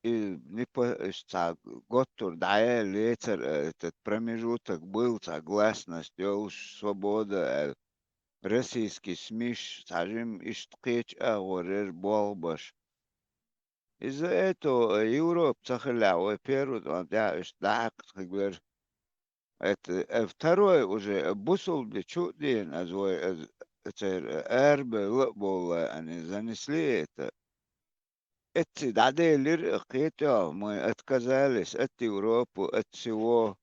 и не по-, ишта ца готтур дӀаяьлла лецар, э, этот промежуток был, ца гласность йолуш, свобода, э, российский СМИ-ш, цхьа жимма иштта кхечу агӀор яра болх беш. Из-за этого, э, Европа ца хилла вай первый тӀом тӀехь иштта дӀахьакха хилла. Это, э, второй уже, э, бусулба де чу а деана, аз вай, э, церан, э, арабевлла а бовла, они занесли это. Эцци дӀаделира, кхетахь, мы отказались от Европы, от всего,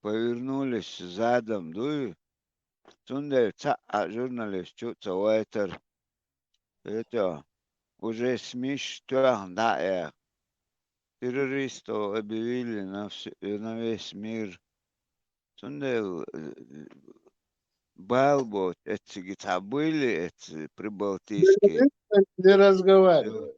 повернулись задом, дуй? Цундела цхьа а журналист чу а ца вайтара. Кхетахь, уже СМИ-ш тоьхна дӀа а яьхна. Террористов объявили на всю, на весь мир. Цундела, э, бала боцу эццига цхьа буйли эцци прибалтийский. Не разговаривай.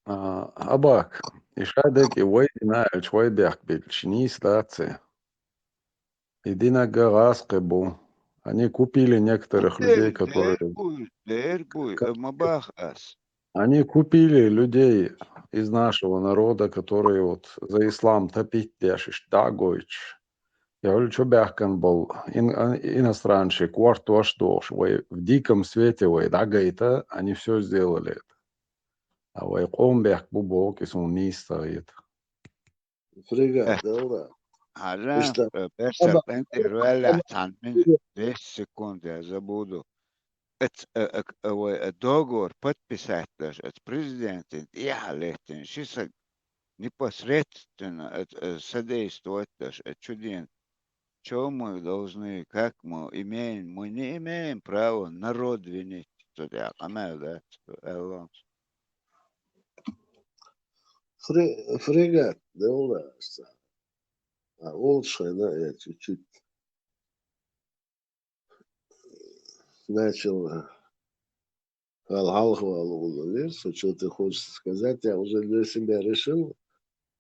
А, Абак, и шадерг и вай дина аьлча, вай бехк билча, нийса дац и? И динарг гӀазкхи бу. Они купили некоторых людей, которые... Дер буй, дер буй, ка-, э, ма баха ас. Они купили людей из нашего народа, которые вот за ислам топить деш, иштта дӀа а гойтуш. Я говорю, чо баьхкина болу ин-, а, иностранцы, кортош а долуш, вай в диком свете вай дӀагайта, они всё сделали это. А вай къоман бехк бу боху, и суна нийса ца хета. Фрегат, э, да, ура. Хьажа, иштта, э, Берсер, къинтӀера ваьллехь, цхьана мин-, десять секунд, я забуду. Эц-, э, э, э, вай, э, договор подписать деш, эц президентан тӀехьа леттина ши саг непосредственно, э, э, содействовать деш, э, чу ден. Чё мы должны, как мы имеем? Мы не имеем права народ винить. Цу тӀехь къамел дац, аьлла. Фре-, фрегат, да, у нас. А лучше, да, я чуть-чуть начал, а, хьал-, хьалха вала гӀуллакх вер, что ты хочешь сказать, я уже для себя решил,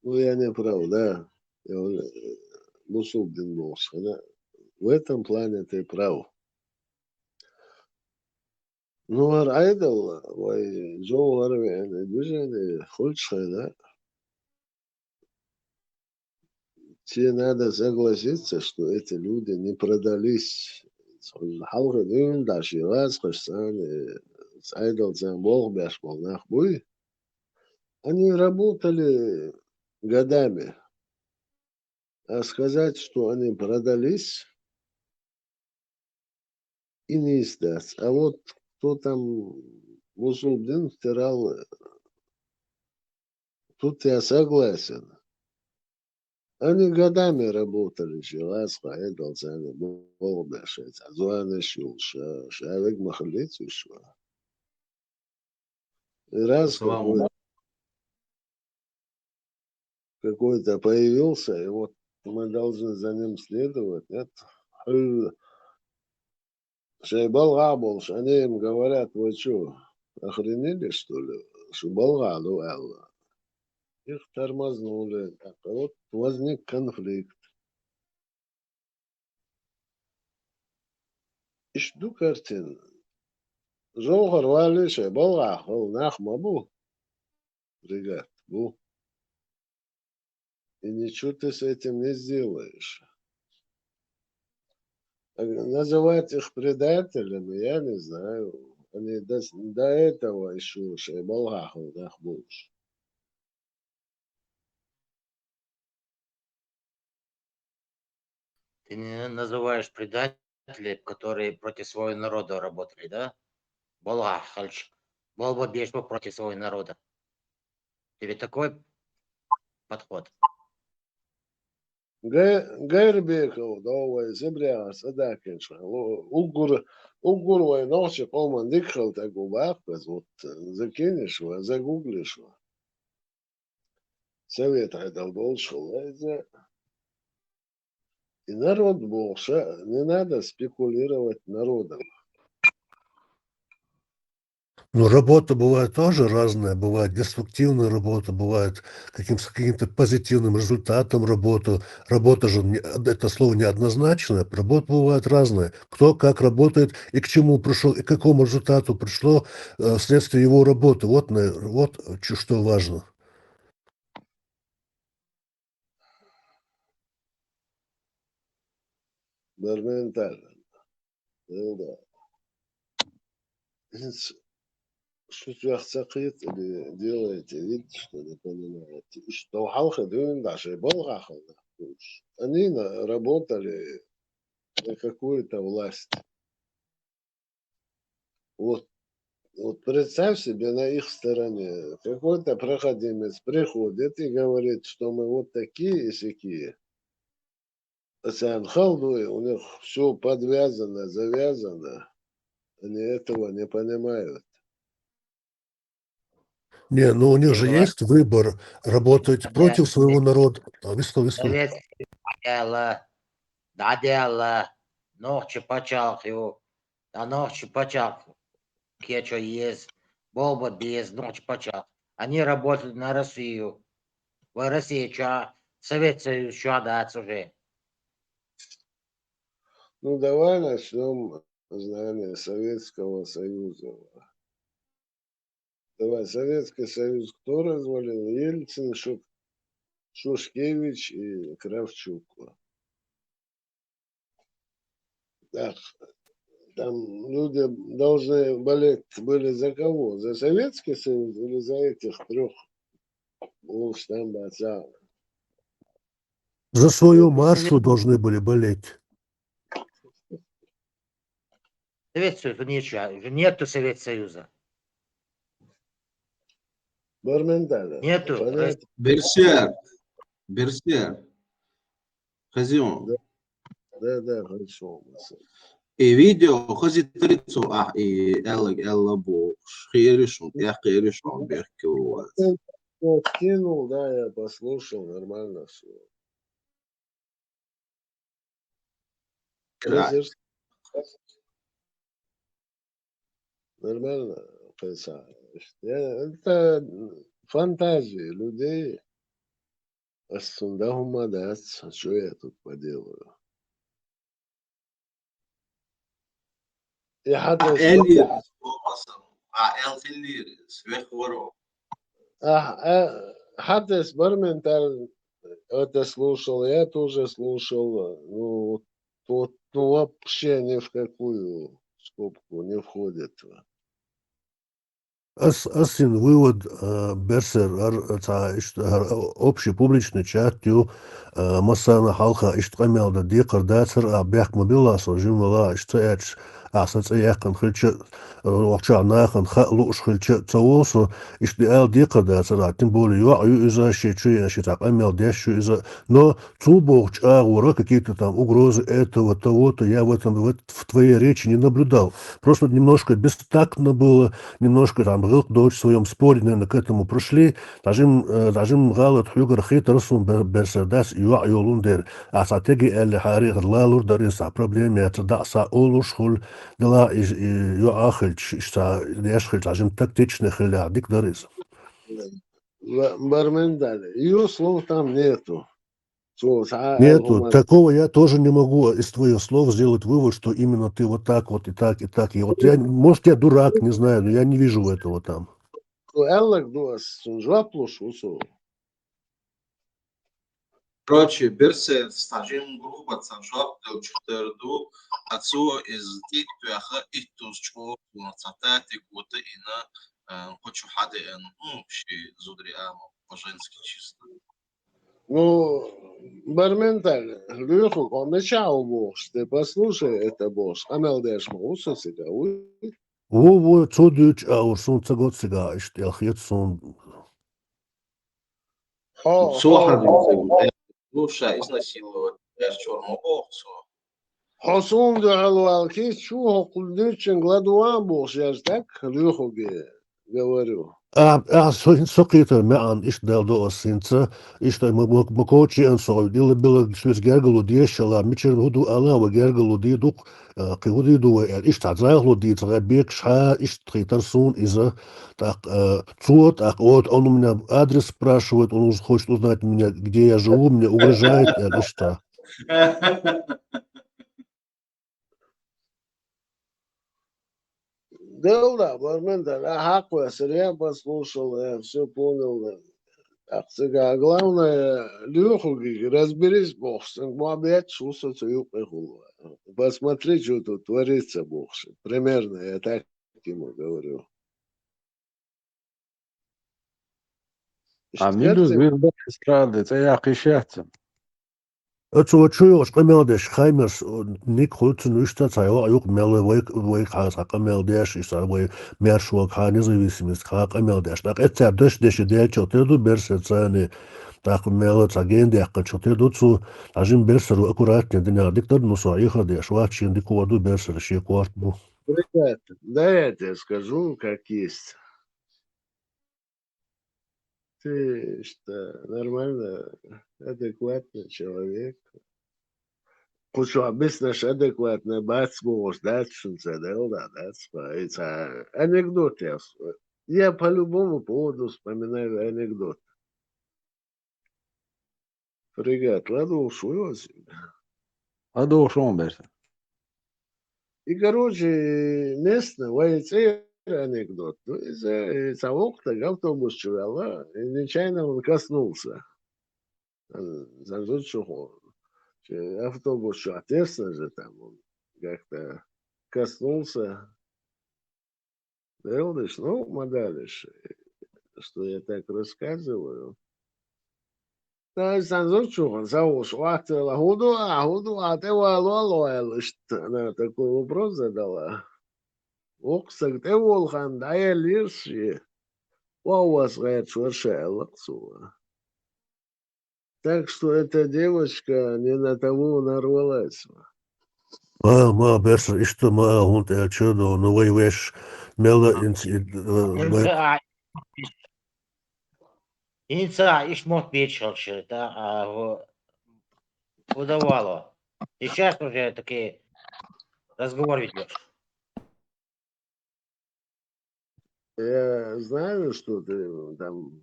ну, я не прав, да. э, бусулба дин бохуш хӀана. В этом плане ты прав. Ну, хӀара Ӏедал вай жовхӀар веана движение хуьлучу хенахь, тебе надо согласиться, что эти люди не продались. Хьалха дуьйна дӀа шен вацахаш царна, Ӏедал царна болх беш болу нах буй. Они работали годами. А сказать, что они продались, и не издаст. А вот кто там бусулба дин втирал, тут я согласен. Они годами работали, шен вацахь Ӏедал царна болх беш, а зонаш йолуш, ша, ша вега ма хиллица уьш ван. И раз какой-то, какой-то появился, и вот мы должны за ним следовать, нет? Хьуьлла шайн балхахь болуш, они им говорят: «Вы чё, охренели, что ли? Шу балхахь ду», — аьлла. Их тормознули, вот возник конфликт. Иштта ду картина. ЖовхӀар валлий шайн балхахь хилла нах ма бу. Ребят, бу. И ничего ты с этим не сделаешь. А называть их предателями, я не знаю. Они до, до этого ещё шайн балхахь хилла нах бу уьш. Ты не называешь предателей, которые против своего народа работали, да? Балхахь хилча, болх беш бу против своего народа. Тебе такой подход? Гай-, Гайрбеков, да, вай ЗебрягӀа цӀа даккхинчу хенахь, уггар, уггар вай нохчийн къоман дика хилла стаг ву боху иза, вот, закинеш ван, загуглиш ван. Совет Ӏедал долуш хилла иза. И народ бохуш, не надо спекулировать народом. Ну, работа бывает тоже разная. Бывает деструктивная работа, бывает каким, с каким-то позитивным результатом работа. Работа же, не, это слово неоднозначное. Работа бывает разная. Кто как работает и к чему пришёл, и к какому результату пришло, э, вследствие его работы. Вот, на-, вот чё, что важно. Барменталь. Ну да. ХӀинца шу цуьнах ца кхета или делаете вид, что не понимаете. Иштта хьалха дуьйна дӀа шайн балхахь хилла нах бу уьш. Они на-, работали на какую-то власть. Вот, вот представь себе, на их стороне какой-то проходимец приходит и говорит, что мы вот такие и сякие. А царна хала дуй, у них всё подвязано, завязано. Они этого не понимают. Не, ну у них же есть выбор: работать против своего народа. А, висло, висло. Советский дӀадаьлла, дӀадаьлла, нохчийн пачхьалкх ю, ткъа нохчийн пачхьалкх кечо еза, болх бан беза нохчийн пачхьалкх. Они работали на Россию. Вай Россия чохь, Совет Союз чохь дац уже. Ну, давай начнём с знания Советского Союза. Давай, Советский Союз кто развалил? Ельцин, Шуш-, Шушкевич и Кравчук. Так, там люди должны болеть были за кого? За Советский Союз или за этих трёх? Уж там, да, за... За свою маршу должны были болеть. Совет Союз, ничего, уже нету Совет Союза. Барменталь. Нету. Берсер. Берсер. Хазион. Да, да, да, хорошо. И видео хазийтарий цо ахь, и аьлларг аьлла бохуш, хеарий шуна, тӀех кхеарий шуна бехке ву вац. Я скинул, да, я послушал, нормально всё. Кра- Нормально, кхайса. Я, это фантазии людей. Ас цунна да хӀума дац, а чё я тут поделаю? И хьа А тесс Ӏа эл бо- йир, бо масал, Ӏа эл хилира, свех воро. А, а, хьа тесс бар менталь это слушал, я тоже слушал. Ну, вот, ну, вообще ни в какую скобку не входит. Ас, ас йина вывод, а, Берсер, ар, ца, ишт, ар, общий публичный чат ю, а, массарна хьалха ишт къамел да декхар дацар, а, бехк ма билла со, жимала, ишт ца эч, а, са цӀе яьккхина хилча, а, вахча нахана ха луш хилча, ца вол со, ишт ди ал декхар дацар, а, тем более, йоӀ ю иза, ши чу я, ши ца къамел деш ю иза, но цу боху чӀагӀора какие-то там угрозы этого, того-то, я в этом, в, эт-, в твоей речи не наблюдал. Просто немножко бестактно было, немножко там гӀилкх доцуш в своём споре, наверное, к этому пришли. Дажим, э, дажим гӀалат хьоьгара хетар сун бер-, берсар дац, йоӀ йолун дер. А са теги аьлли хьари лалур дари са проблема яца, да са олуш хуьлу, дала и, и йоӀа хилча, иш са деш хилча, дажим тактичный хилла, дика дара иза. Ба-, бармен дали. Её слов там нету. Цо цхьа Нету. Алхьаман. Такого я тоже не могу из твоих слов сделать вывод, что именно ты вот так вот и так, и так. И вот я, может, я дурак, не знаю, но я не вижу этого там. Цо аьлларг ду ас, цунна жоп луш ву цо. Короче, Берсер, стажим грубо цхьа жоп делчух тера ду, а цо иза тӀе а тоьхна, иттуза чӀогӀа цхьа татиг ву таина, э, кху чу хьадеана, ну, ши зударий ама, по-женски чисто. Ну, бармен так, Лёха, кхо мичахь ву бохуш, ты послушай это бохуш, къамел деш ма ву со цига, вуй? Ву, ву, цо дуьйцу а ву, суна ца го цига, иштта эл хета суна. Хьо, Цо хьо, хьан хьо, дуьйцу? Слушай, изнасиловать деш чуьра ма боху цо. Хьо суна дуьхьал вала кийча чу, хӀокху дуьйцучуьнга ладуван а бохуш яж так, Лёхаге говорю. А, а, со, со кхетар маьӀан, иштта дала до ас хӀинца, иштта ма, ма, ма коча еана со, дила била шуьца гергало дешала, мичара хӀу ду ала, ва гергало дийду, а, кхин хӀу дийду вай аьлла, иштта цхьа зайхало дийца гӀай бекаш хьа, иштта кхетар суна иза, тӀаккха, а, цо, тӀаккха, вот, он у меня адрес спрашивает, он уз-, хочет узнать меня, где я живу, мне угрожает, аьлла, иштта. Делла, бармен, да, а хьакхоьссира, я послушал, я всё понял, да. Так, цига, главное, Лёхугига разберись бохуш, сан ма бетташ ву со цу юккъехула. Посмотри, что тут творится бохуш. Примерно я так ему говорю. А Иштта мила ю, герза вир бац эстрада, цӀе яккхийша яц. Оцо чу йолуш къамел деш, Хаймерс, о, Ник хуьлу цунна, иштта цхьа йоӀ юкъа мелла вай, вай хьан цхьа къамел деш, иштта вай маьршонга хьан независимость хьан къамел деш. ТӀаккха эццара даш деши делчал тера ду берсар царна, тӀаккха мелла цхьа ген дехкачал тера ду цу, а жима берсаро аккуратнее динехь дика дара, ну, со Ӏехар деш вац, шен дика хӀор ду берсар, шен корта бу. Ребята, дай я тебе скажу, как есть. Ты что, нормально, адекватный человек. Кху чохь биснарш адекватный бац бохуш дац шуна ца делла, дац, ца анекдот я. Я по любому поводу вспоминаю анекдот. Фрегат, ладугӀуш вуй оцу? ЛадугӀуш ву, Берса. И, короче, местный, вай цӀера анекдот. Ну, иза, э, цхьа воккха стаг автобус чу ваьлла, и нечаянно он коснулся. Сан зудчух, автобус чохь тесно же там, он как-то коснулся. Делдаш, ну, ма далаш, что я так рассказываю. Тай сан зудчух, сан волуш, вахтала, хӀун ду ахь, хӀун ду ахь, тӀе вало, ло аьлла, иштта, она такой вопрос задала. Воккха стаг тӀе волу хан дӀаеллера шен. Вовас гӀерташ вара ша аьлла-кх цо. Так что эта девочка не на того нарвалась. Ма, ма, Берса, иштта ма, хӀунда аьлча, ну, ну, вай веш, мелла инц-, и, э, вай ХӀинца а, хӀинца а иш мотт бечхалча, да, а, хӀу-, хӀу дан вало. Сейчас уже таки разговор ведёшь. Я знаю, что ты там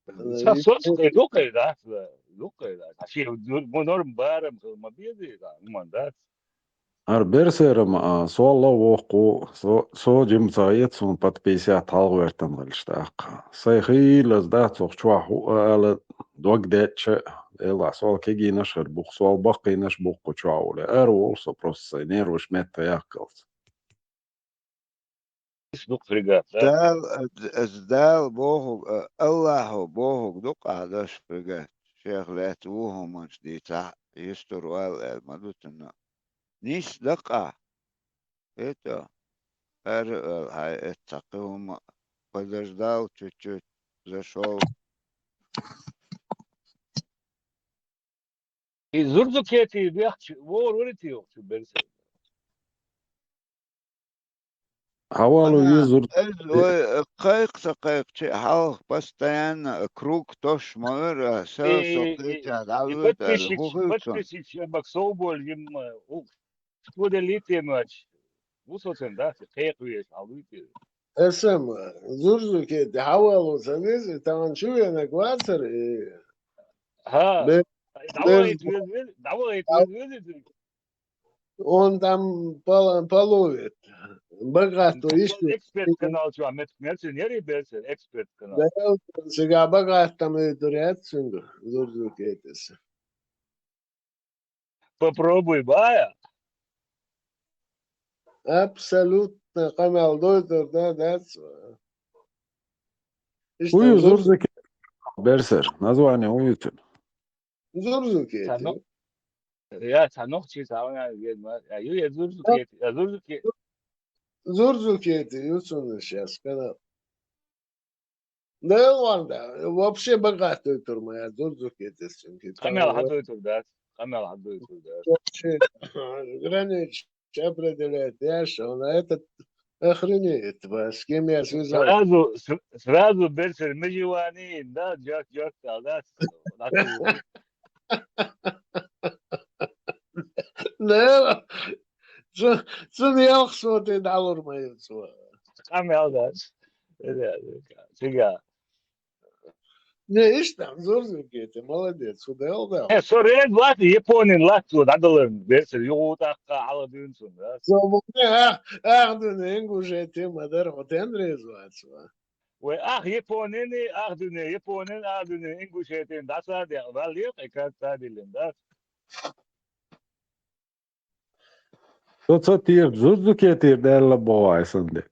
Ца соцкъе дукъе дац, дукъе дац. А ши ду-, мо норм барам хила ма безий, да, хӀуман дац. Ар берсерам, а, сол а воккху, со, со жимца ецун под пятьдесят хьалгӀертам гӀелш тӀаккха. Сай хийлаз дац ох чохь хӀу а ала дог дечча, эла сол кегийнаш хир бух, сол баккхийнаш буккху чохь уле. Ар вол со просто сай нерваш метта яккхалц. Иш ду-кх, Фрегат, да? Дала, э, Дала боху, э, Аллахьо бохург ду-кх ахь даш, Фрегат. Шех лаьцна ву хӀуманаш дийцахь, йистур ваьлла аьлла ма ду цунна. Нийса да-кх ахь. Это, ара а ваьлла, хьай эццахь кхин хӀума, подождал чуть-чуть, зашёл. И Зурзукети бехча, вогӀур варий те йохчу берсерг? Хьавалу Ана, везур. Эз вай, э, кхайкха ца кхайкхачи, хьалха постоянно круг тош ма вара, э, сел со И, и, кхеча и дӀавоьду аьлла, подписчик, хӀун хир цунна? Подписчик шен бак сов болу жимма, э, у, что делить темач? Ву со цен, да, кхайкха веш, хьал вуьйтира. Эсам, Зурзукети, хьавалу ца веза, тахана чу венаг вацара, и Ха. Бе-, дӀавахийта веза, дӀавахийта веза, веза. Он там пол-, половит. Богато ишти. Эксперт канал чу, а мет-, мерсин яри берсер, эксперт канал. Да, сега богато там и турят сюнду, Зурзукетис. Попробуй, бая. Абсолютно къамел дойтур да, дац. Иштта Уй, Зурзу-, Зурзуке-, берсер, название уютун. Зурзукети. Ца но-, я, ца нохчи, ца вана, я, я, ю, я Зурзукети, я Зурзуке-, Зурзукети, ю цунна сейчас, когда. Да, ладно, вообще богатый тур моя, Зурзукетис. Къамел хьадойтур дац, къамел хьадойтур дац. Вообще, граница определяет, я что, на этот охренеет, с кем я связался. Сразу, с-, сразу берсер межевани, да, джорт, джорт, да, да. Наверное, цу-, цунна ялх сотий дӀалур ма ю цо. Къамел дац. Цига. Не, иштта, Зурзукети, молодец, хӀу делла да. Э, со ред вац, Японин лац цо дӀадаларна, берсер юху тӀаккха хьала дуьйна цунна, да? Со бу-, э, ах, ах дуьне, Ингушети ма дара, хӀу тен реза вац ва. Вай ах Японин, ах дуьне, Японин, ах дуьне, Ингушетин дӀасадеа, валле, кхин карта диллина, да? Со ца тешаш, Зурзукетера даьлла боху ай сан дерг.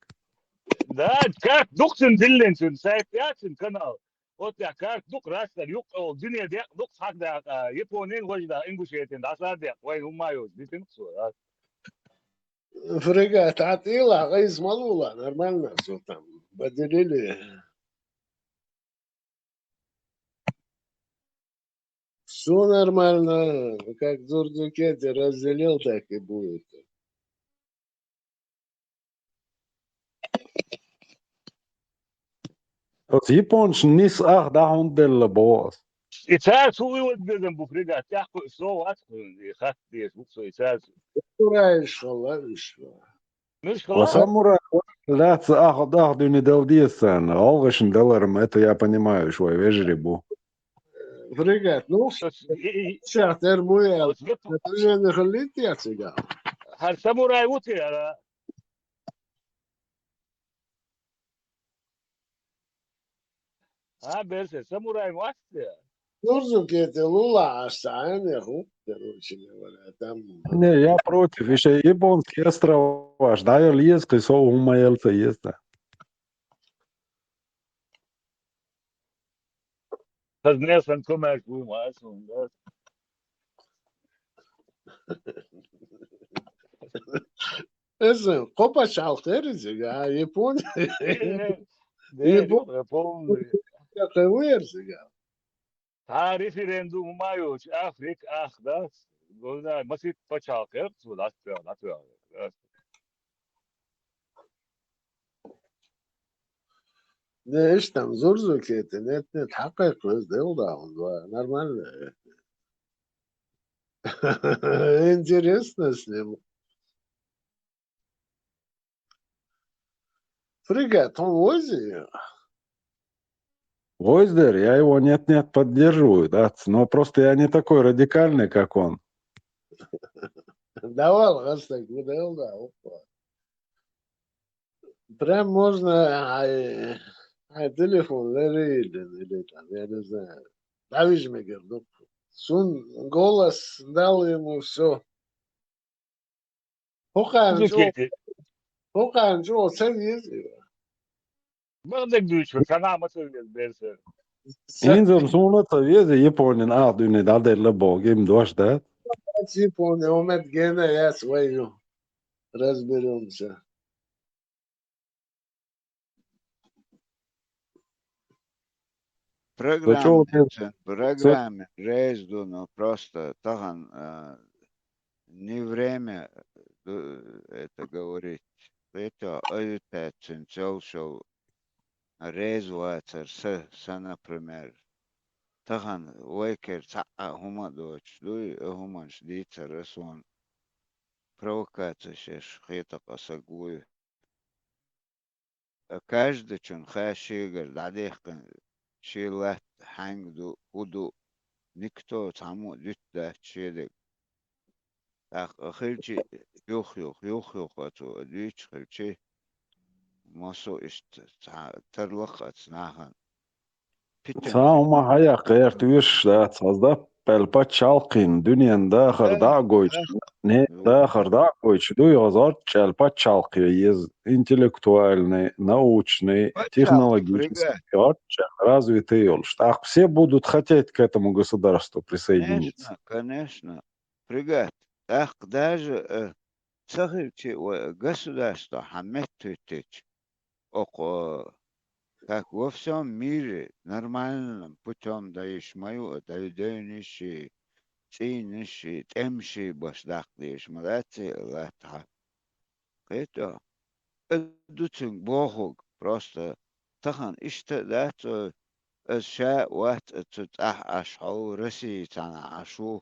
Да, карта дукха цуьнан диллина, цуьнан сайт яц, цуьнан канал. Оццехь карта дукха растар, юккъе волу дуьне декъа дукха схьадаккха, Японин, важа да, Ингушетин дӀасадекъа, вайн хӀумма а йоцу, дитина цо, а? Фрегат, хьан тӀела гӀайса ма лула, нормально всё там, поделили. Всё нормально, как Зурзукети разделил, так и будет. Оцу японцашна нис ах дӀа хӀунда делла боху ас. И цара цу уйла безам бу, Фрегат, тӀаьхьа кхуьу со вац кхуьнан, и хатта деза бу со и цара. Самурайш хала уьш. Муьш хала? Ва самурай лаьцна ах, ах дуьне дала деза царна. ГӀалгӀашна далар-м, это я понимаю, уьш вай вежарий бу. Фрегат, ну, Ас-, и, и, сейчас термуя, ас-, движение хилийта я цигахь. ХӀара самурай ву те ара? А, берсе, самурай вац те? Зурзукети лула аш цхьаьна я хӀу, короче говоря, там. Не, я против. И шайн японский островаш дӀаяла еза, кхин сов хӀумма яла ца еза. Хаза несан комаьрша ву ма ас хӀунда. Иза кхо пачхьалкх яра иза, а, Япони-, Э, э, Япон-, э, полный. Кхин ву яра иза. Цхьа референдум ма йоцуш, Африка ах, да? Гуна масит пачхьалкх яра цо, дӀатоьхна, дӀатоьхна. Не, иштта там Зурзукети, нет, нет, хьакхайкхалаза делла да хьуна, нормально. Интересно с ним. Фрегат, хьуна вази? Гойздер, я его нет-нет поддерживаю, да, но просто я не такой радикальный, как он. Давай, раз так, ну, да, да, опа. Прям можно, ай, ай, телефон, или, или там, я не знаю, давишь мне, говорю, ну, сун голос дал ему все. Хукан, Зукети. Хукан, что, сен есть? Багдак дучу, канама сен есть, берсер. Инзам суна та везе Японин а дуне да дерла богим дош да. Япония, умет гена, я свою. Разберемся. Программа, программа, рейс, ну, просто тахан, а, не время, э, это говорить. Это, а, это, цинцел шел, рейс вацар, са, са, например. Тахан вайкер ца, а, хума доч, дуй, а, хуманш дицар, а, сон. Провокация шеш, хета касагуй. Каждачун хаа шегар дӀадехкан, ши латта хьанг ду, хӀу ду, никто цхьаммо а дуьтта дац шедаг. ТӀаккха хилчи юх-юх, юх-юх оцу дуьйцу хилчи, массо а иштта цхьа тарлакх оцу нахана. Цхьа хӀума хьаяккха гӀерта вуьйш дац, хаза даппаьлла паччалкхийна дуьнен дахар дӀа а гойтуш, не дахар дӀа а гойтуш, дуй хаза гӀорччаьлла паччалкхе еза, интеллектуальный, научный, технологический, гӀорччаьлла развитый йолуш. ТӀаккха все будут хотеть к этому государству присоединиться. Конечно, конечно. Пригат. ТӀаккха даже, э, ца хилчи вай государство хьан меттахӀуьттича, окху, э, как во всём мире нормальным путём даиш ма ю, дай девнаш и, цӀийнаш и, тӀемаш и баш даккха дезаш ма дац и латта хьа. Кхету? Э, ду цуьнга бохург, просто тахан иштта а дац, э, аса ша а вац, э, цу цӀахь Ӏаш хьо ву, Россия цхьана Ӏаш ву.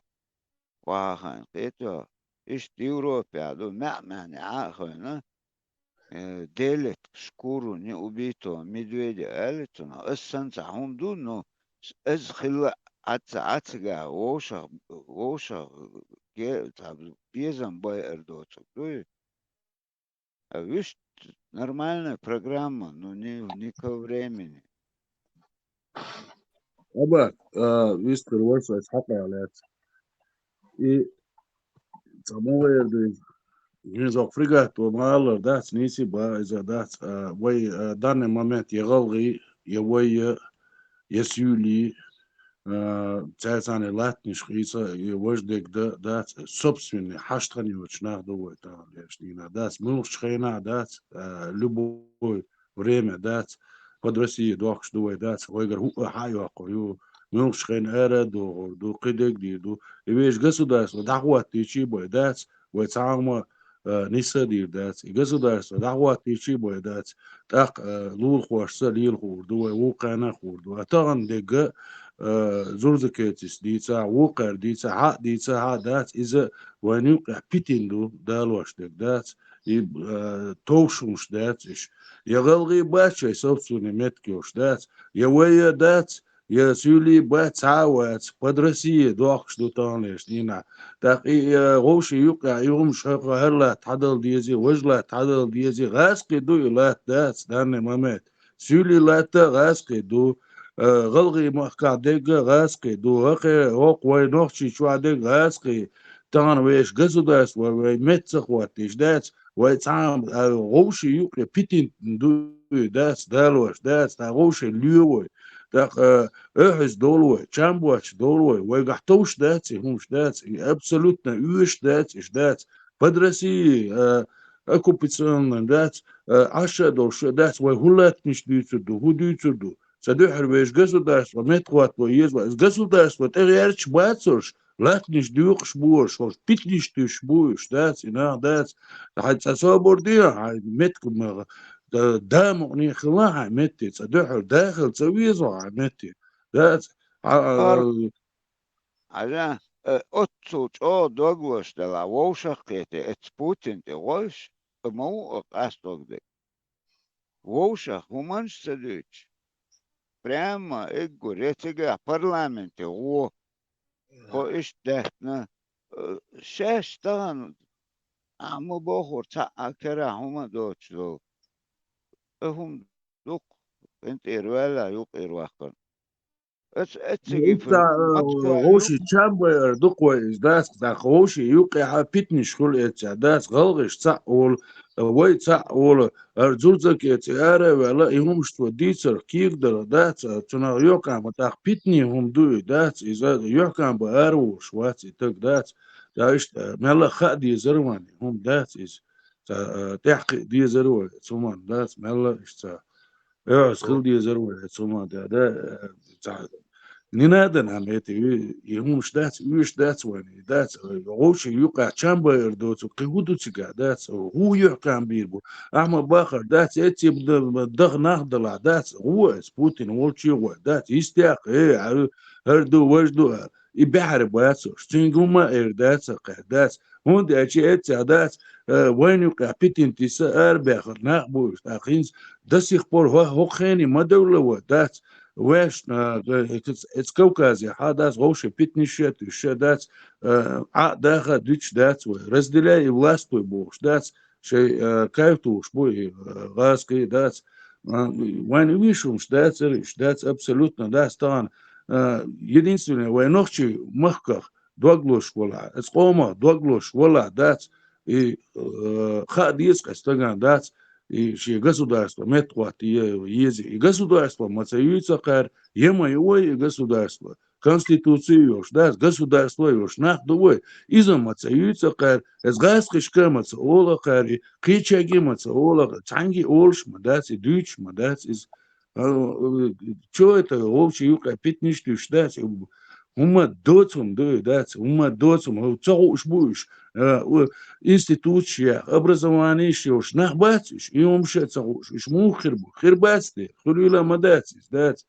Вахана, кхету, иштта Европехь ду, маьӀ-маьӀне Ӏа а хевна, э, делет шкуру неубитого медведя аьлла цунах, ас санна цхьа хӀума ду, но ас хилла а Ӏа ца, Ӏа цигахь вовшах, вовшах ге-, цхьа безам байар доцург дуй? А вуьшта нормальная программа, ну, не, не ко времени. Аба, а, вистхир вай шайца хьакъ лаьцна. И ца ма вайра ду иза. ХӀинца окху фрегат вай ма аллара дац, нийса а ба иза дац, а, вай, а, данный момент я гӀалгӀай, я вай, я, я суьйли, а, цаьрца латтанаш хийца, и важа дерг да-, дац, собственный, хьашт хан йоцуш нах ду вай тахана лераш дийнахь дац, муьлхачу хенахь дац, а, любой время дац, под Россия дохкуш ду вай дац, вайгара хӀуъа хьа а йоккхур ю, муьлхачу хенахь ара а догӀур ду, кхидерг а дийр ду. И вешан государство дӀахӀоттийчий бой дац, вай цхьа а хӀума, а, нисса а дийр дац. И государство дӀахӀоттийчий бой дац, тӀаккха, а, лулахошца а лела хуур ду, вай вукхарна а хуур ду. А тахана дерг а, а, Зурзакетис дийцахь, вукхара дийцахь, хьа а дийцахь, хьа а дац, иза вайна юккъехь питина ду, далош дерг дац. И, а, товш хӀумаш дац уьш. Я гӀалгӀай бац шайн собственный меттиг йолуш дац, я вай а дац, я суьйли бац, цхьа а вац, под Россия дохкуш ду тахана лераш дийнахь. ТӀаккха и, а, вовшийн юккъехь и хӀумаш хӀокху хӀара латта хьадала дезий, важа латта хьадала дезий, гӀазкхий ду и латта дац данный момент. Суьйли латта а гӀазкхий ду, а, гӀалгӀай махкахь дерг а гӀазкхий ду, хӀокхе, хӀокху вай нохчий чохь дерг а гӀазкхий. Тахана вешан государство вай метта ца хӀоттийча дац, вай цхьа а, а, вовшийн юккъе питина ду и дац, далош дац, тхан вовшийн лоь вай. ТӀаккха, а, охьуьза долу вай, чам боцуш долу вай, вайгахь товш дац и хӀумаш дац, и абсолютно оьшуш дац, уьш дац. Под Россией, а, оккупационный дац, а, Ӏаш а долуш а дац, вай хӀун латтанаш дуьйцур ду, хӀун дуьйцур ду? Цхьа дуьххьара вешан государство метта хӀотто еза вай. Иза государство тӀегӀерташ бацурш, латтанаш доькъуш бу уьш, хӀорш питанаш туьйсуш бу уьш, дац, и нах дац. Хьайн цхьа собар де, хьайн меттиг ма, да, да мукъане хила хьайн метте, цхьа дуьххьара да хила ца веза хьайн метте. Дац, хьа, а, Ар-, Хьажа, э, оццул чӀогӀа дог лозуш делахь, вовшах а кхетий, эцца Путин тӀе гӀойш, ма ву а къасталург дерг. Вовшах хӀуманаш а ца дуьйцуш, прямо эггур, я цигахь парламенте гӀо. Кхо иштта даьхна, э, шаьш тахана, ахьа ма бохура, цхьаъ а карахь хӀума доцуш долу. Э, хӀума дукха къинтӀера ваьлла, юкъера ваккхарна. Эц-, эццига Итта, фу-, э, Москва вовши юкъ- чам байар дукха вай иза дац, тӀаккха вовши юкъехьа питнаш хуьлу эццехь дац, гӀалгӀаш цхьаъ волу, э, вай цхьаъ волу, ара зурзаке цӀе ара а ваьлла, и хӀумаш цо дийцарх кийгадала дац, а, цунах юьхькӀам бан тӀаккха питне хӀума ду и дац, иза юьхькӀам бан ара волуш вац и таг дац, ца иштта, мелла а хаа дезар ван и хӀума дац иза, ца, а, тӀаьхьакхиа дезар вай, цу хӀуманна дац, мелла а иштта ца. Э, ас хила дезар вай, цу хӀуманна тӀехь, да, э, ца, не надо нам это, и, и хӀумаш дац, уьш дац вайн, и дац, э, вовши юкъа чам байар доцу, кхин хӀун ду цигахь, дац, гӀу юьхькӀам бийр бу. Ахьа ма бахар, дац, эцци д-, даха нах далахь, дац, гӀу эс Путин волчу гӀой, дац, йистех, э, хӀара ду, важа ду, а, и баьхьара бац уьш, цуьнга хӀумма эр дац, а, кхаьр, дац. ХӀунда аьлча эццехь дац, э, вайн юкъехь питинтиса арабаьхар нах бу уьш, тӀаккха хӀинца до сих пор хӀо-, хӀокху хене ма девлла вай, дац, ваьш, а, э, эц-, эц Кавказехьа дац, вовши питнаш а, туьш а дац, э, Ӏа а даха а дуьтуш дац вай, разделяй и властвуй бохуш дац, шайн, э, кайф тухуш бу и, э, гӀазкхий дац, а, вайн вуьшумаш дацара, уьш дац абсолютно дац тахана, э, единственное, вай нохчий махках дог лозуш валахь, эца къомах дог лозуш валахь дац, и, э, хаа деза кхаьчна стагана дац, и шен государство меттахӀотта е-, еза. И государство ма ца юьйцу кхара, я ма ю вай и государство, конституция йолуш дац, государство йолуш нах ду вай, иза ма ца юьйцу кхара, эца гӀазкхишка ма ца олу кхара, и кхечаьрга ма ца олу кхара, цхьаьнгге олуш ма дац, и дуьйцуш ма дац иза. А, э, чё это, вовши юкъа питнаш туьш дац, хӀумма доцу хӀума ду и дац, хӀумма доцу хӀума, ца хууш бу уьш, а, у, институташ яха, образованиеш йолуш нах бац уьш, и хӀумаш а ца хууш, уьш муха хир бу? Хир бац те, хуьлийла ма дац иза, дац.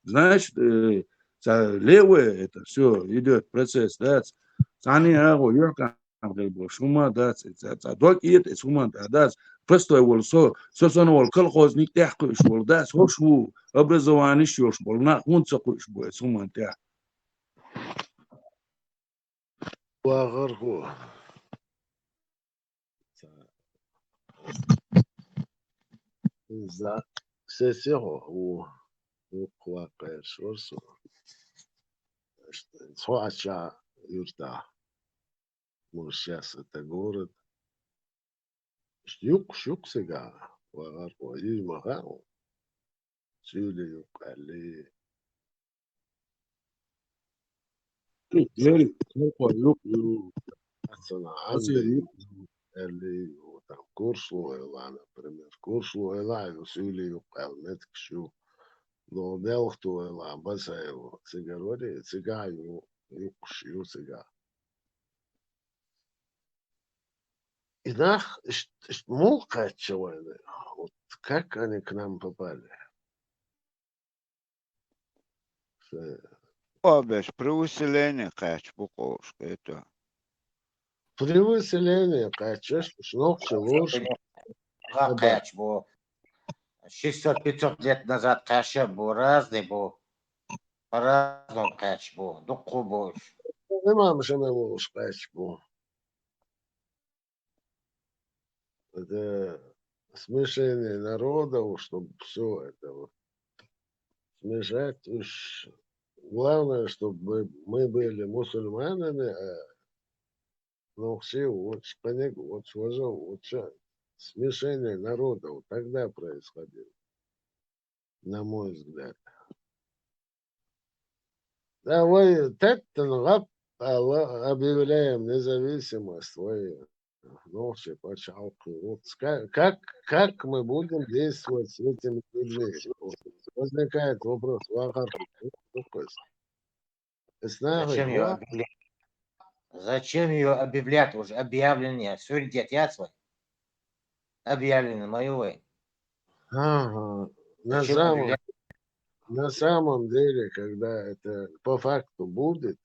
Значит, э, ца левое это всё идёт процесс, дац. Цхьаьна агӀо юьхькӀам хир болуш хӀума дац, цхьа, цхьа дог эта эца хӀуманна тӀехь дац. Простой волу со, со санна волу колхозник тӀехь кхуьуш волу дац, хӀорш ву, образованиеш йолуш болу нах хӀунда ца кхуьуш бу эца хӀуманна тӀехь? Вахархо. Иза сесихо ву, вукху ваккхерш вара со. Цхьа ача юрта. Может, щас это город. Юккъуш юккъу сега, вахархо, йижма хаьа. Суьйли юккъу аьлли. Дери, вахархо, юккъу ю. Ацана Ацана Ӏамли ю. Аьлли ю, там, куршлу ойла, например. Куршлу ойла ю, суьйли юккъу аьлла меттигаш ю. Но делхту ойла, баса ю. Цигара вари, цига ю, юккъуш ю цига. И нах, ишт-, ишт-, муха кхаьчча вайна? Вот как они к нам попали? Ше- Обеш, при выселении кхаьчча бу къовш, это. При выселении кхаьчча, уьш нохчий лоруш. Га кхаьчча бу. Шестьсот-пятьсот лет назад кхаьчча бу, разный бу. По-разному кхаьчча бу, дуккха бу уьш. Имам Шамил уьш кхаьчча бу. Это смешение народов, чтоб всё это вот смешать. Уж главное, чтоб мы, мы были мусульманами, а нохчи вот, шпанек вот, важа вот, ша-, смешение народов тогда происходило, на мой взгляд. Да, вай теттина гӀап аьлла, объявляем независимость, вай нохчий пачхьалкх. Вот ска-, как, как мы будем действовать с этими людьми? Возникает вопрос, вахар. Зачем её объявлять? Зачем её объявлять? Уже объявление. Суверенитет яц вай? Объявление моё вай. Ага. На Зачем самом, объявлять? На самом деле, когда это по факту будет,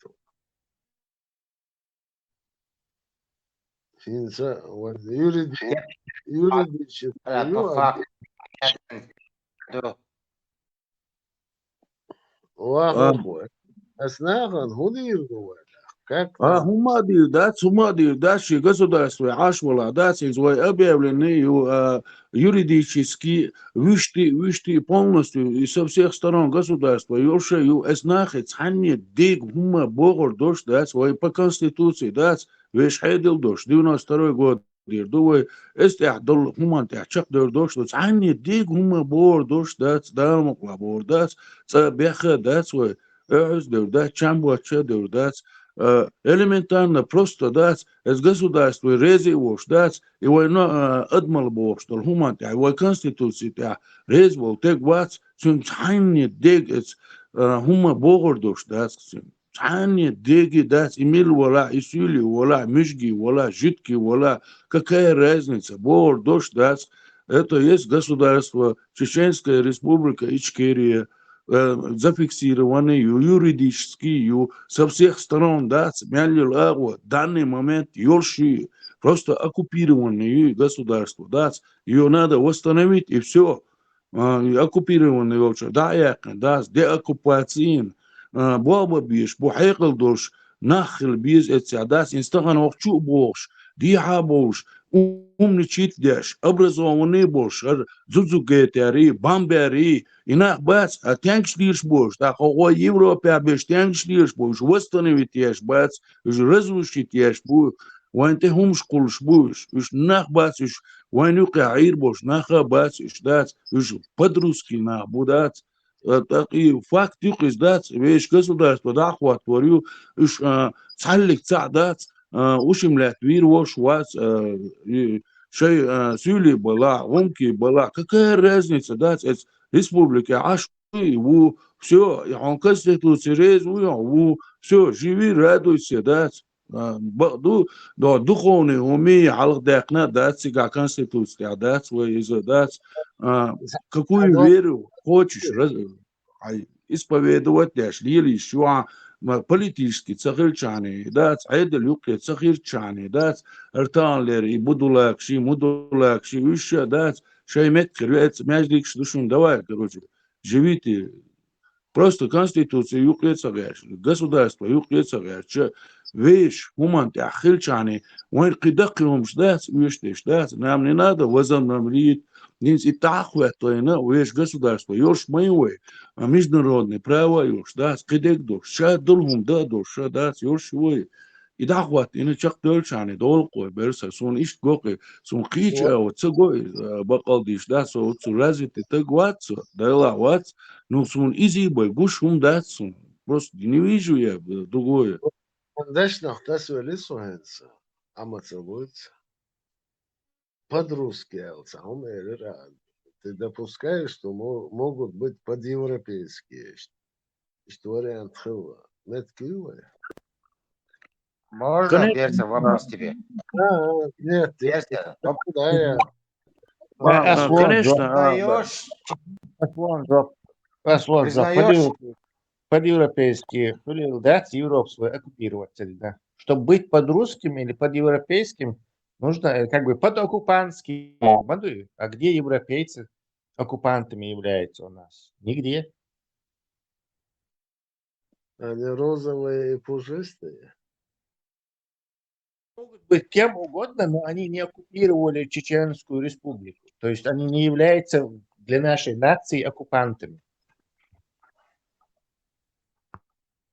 хӀинца, вот, юрид-, Я юридически, Да, ну, по а факту. Да. Вахо, ас нахана хӀун дийр ду вай? Как? А, хӀума а дийр дац, хӀума а дийр дац, ши государство Ӏаш вала дац, из вай объявление ю, а, юридически, вуьшти, вуьшти полностью, и со всех сторон государство, йолша ю, эс нахе цхьанне дег хӀума богӀур дош дац, вай по конституции дац, веш хьедил дош, девяносто второй год дийр ду вай, эс тӀехь долу хӀуман тӀехь чекхдевр дош ду, цхьанне дег хӀума богӀур дош дац, Дала мукъла богӀур дац, цӀа бехха дац вай, оьхьаз девр дац, чам боцча девр дац, а, элементарно просто дац, эс государство рези а вош дац, и вай но, а, адамал бохуш долу хӀуман тӀехь, вай конституции тӀехь рези волу тег вац, цуьнан цхьанне дег эц, а, хӀума богӀур дош дац цуьнан. Цхьанне деги дац, и мила валахь, и суьйли валахь, муьжги валахь, жидки валахь, какая разница, богӀур дош дац. Это есть государство, Чеченская Республика Ичкерия, э, зафиксированный ю, юридически ю, со всех сторон дац, мел йолу агӀо, данный момент йолуш ю, просто оккупированный ю государство дац, её надо восстановить, и всё. А, и оккупированный йолчу дӀа а яьккхина дац, деоккупацийна, а, болх бан безаш бу, хьекъал долуш нах хила беза эццехь дац, и стагана воккхачу а бохуш, дехьа а бовлуш, умничать а деш, образованный а болуш, хӀара зузугетари, бамбари, и нах бац, а тенкаш лелаш болуш, тӀаккха гӀо Европехь беш тенкаш лелаш болуш, восстановить еш бац, уьш разрушить еш бу, вайн тӀе хӀумаш кхуллуш бу уьш, уьш нах бац, уьш вайн юккъехь Ӏийр болуш нах а бац, уьш дац, уьш подростки нах бу дац. А, тӀаккха и факт ю-кх иза дац, вешан государство дӀа а хӀоттор ю, уьш, а, цхьаллиг цхьаъ дац, а, ушим лаьтта вийр вош вац, а, и шай, а, суьйли балахь, гӀумки балахь, какая разница дац, эц республике Ӏаш ву, ву, всё, и хьуна конституция реза ву, ву, всё, живи, радуйся, дац. А, бакъ ду, до духовный хӀуми хьалха даьккхина а дац, цигахь конституция тӀехь дац, вай иза дац. А, какую веру хочешь, раз-, ай, исповедовать деш, лелийш ю хьан, ма, политически ца хилчахьана дац, Ӏедал юккъе ца хилчахьана дац, артанлера и будулакши, мудулакши, уьш а дац, шайн меттахь хир веца, маьждигаш ду шуна, давай, короче, живите. Просто конституция юккъе ца гӀерташ, государство юккъе ца гӀерташ, вешан хӀуманна тӀехь хилчахьана, вайн кхин даккхий хӀумаш дац, оьшуш деш дац, нам не надо возобновлять, хӀинца и дӀахӀоттийна, вешан государство йолуш ма ю вай, а международное право йолуш дац, кхин дерг долуш, ша долу хӀума дан а долуш, ша дац йолуш ю вай. И дӀахӀоттийна чекхдевлчахьана, долу кхой бер сан, суна иштта го кхин, суна кхечу а вот ца го, а, бакъал дийш дац, со оцу развитый стаг вац со, Дала вац, ну, суна изий бай гуш хӀума дац суна. Просто не вижу я, э, другое. Дашнах тасвели со хӀинца, амма ца луьйца. Под-русски аьлла цхьа хӀума элира а. Ты допускаешь, что мо-, могут быть подевропейские? Иштта вариант хилла. Меттиг ю вай? Можно, конечно, Берца, вопрос тебе? А, а, нет, нет, Берца, нет. Оп. Да, я. А, а, а, сложно, конечно, а, да. Признаёшь? А, сложно. А, сложно. Признаёшь? Подъем. Под-европейские, хули, да, Европу свою оккупировать, да. Чтобы быть под русским или под европейским, нужно, э, как бы под оккупантским. А где европейцы оккупантами являются у нас? Нигде. Они розовые и пушистые. Могут быть кем угодно, но они не оккупировали Чеченскую Республику. То есть они не являются для нашей нации оккупантами.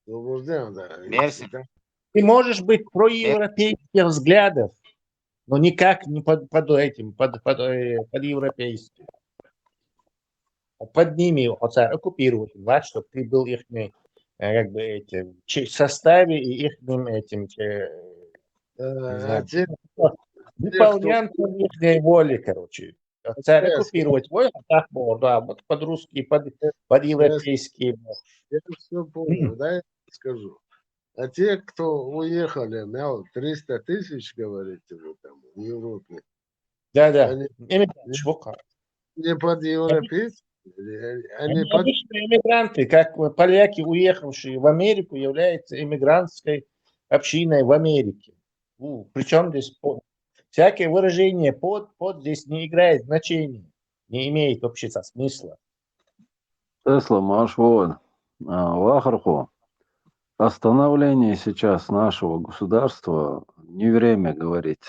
Заблуждение, да. Мерси. Ты можешь быть проевропейских взглядов, но никак не под, под этим, под, под, э, под европейским. Под ними, вот, а, оккупировать, вот, чтобы ты был их, э, как бы, эти, в составе и ихним этим, э, э, не знаю, а те, выполнянтом ихней воли, короче. Царь оккупировать войск, а так было, да, вот под русские, под, под европейские. Я всё понял, да, я скажу. А те, кто уехали, мел, триста тысяч, говорите вы там, в Европе. Да, да. Они эмигранты, не под европейцами, они, они под обычные эмигранты, как поляки, уехавшие в Америку, являются эмигрантской общиной в Америке. Ну, причём здесь под? Всякое выражение под, под здесь не играет значения, не имеет вообще смысла. Тесла, марш вон. А, вахархо, о становлении сейчас нашего государства не время говорить.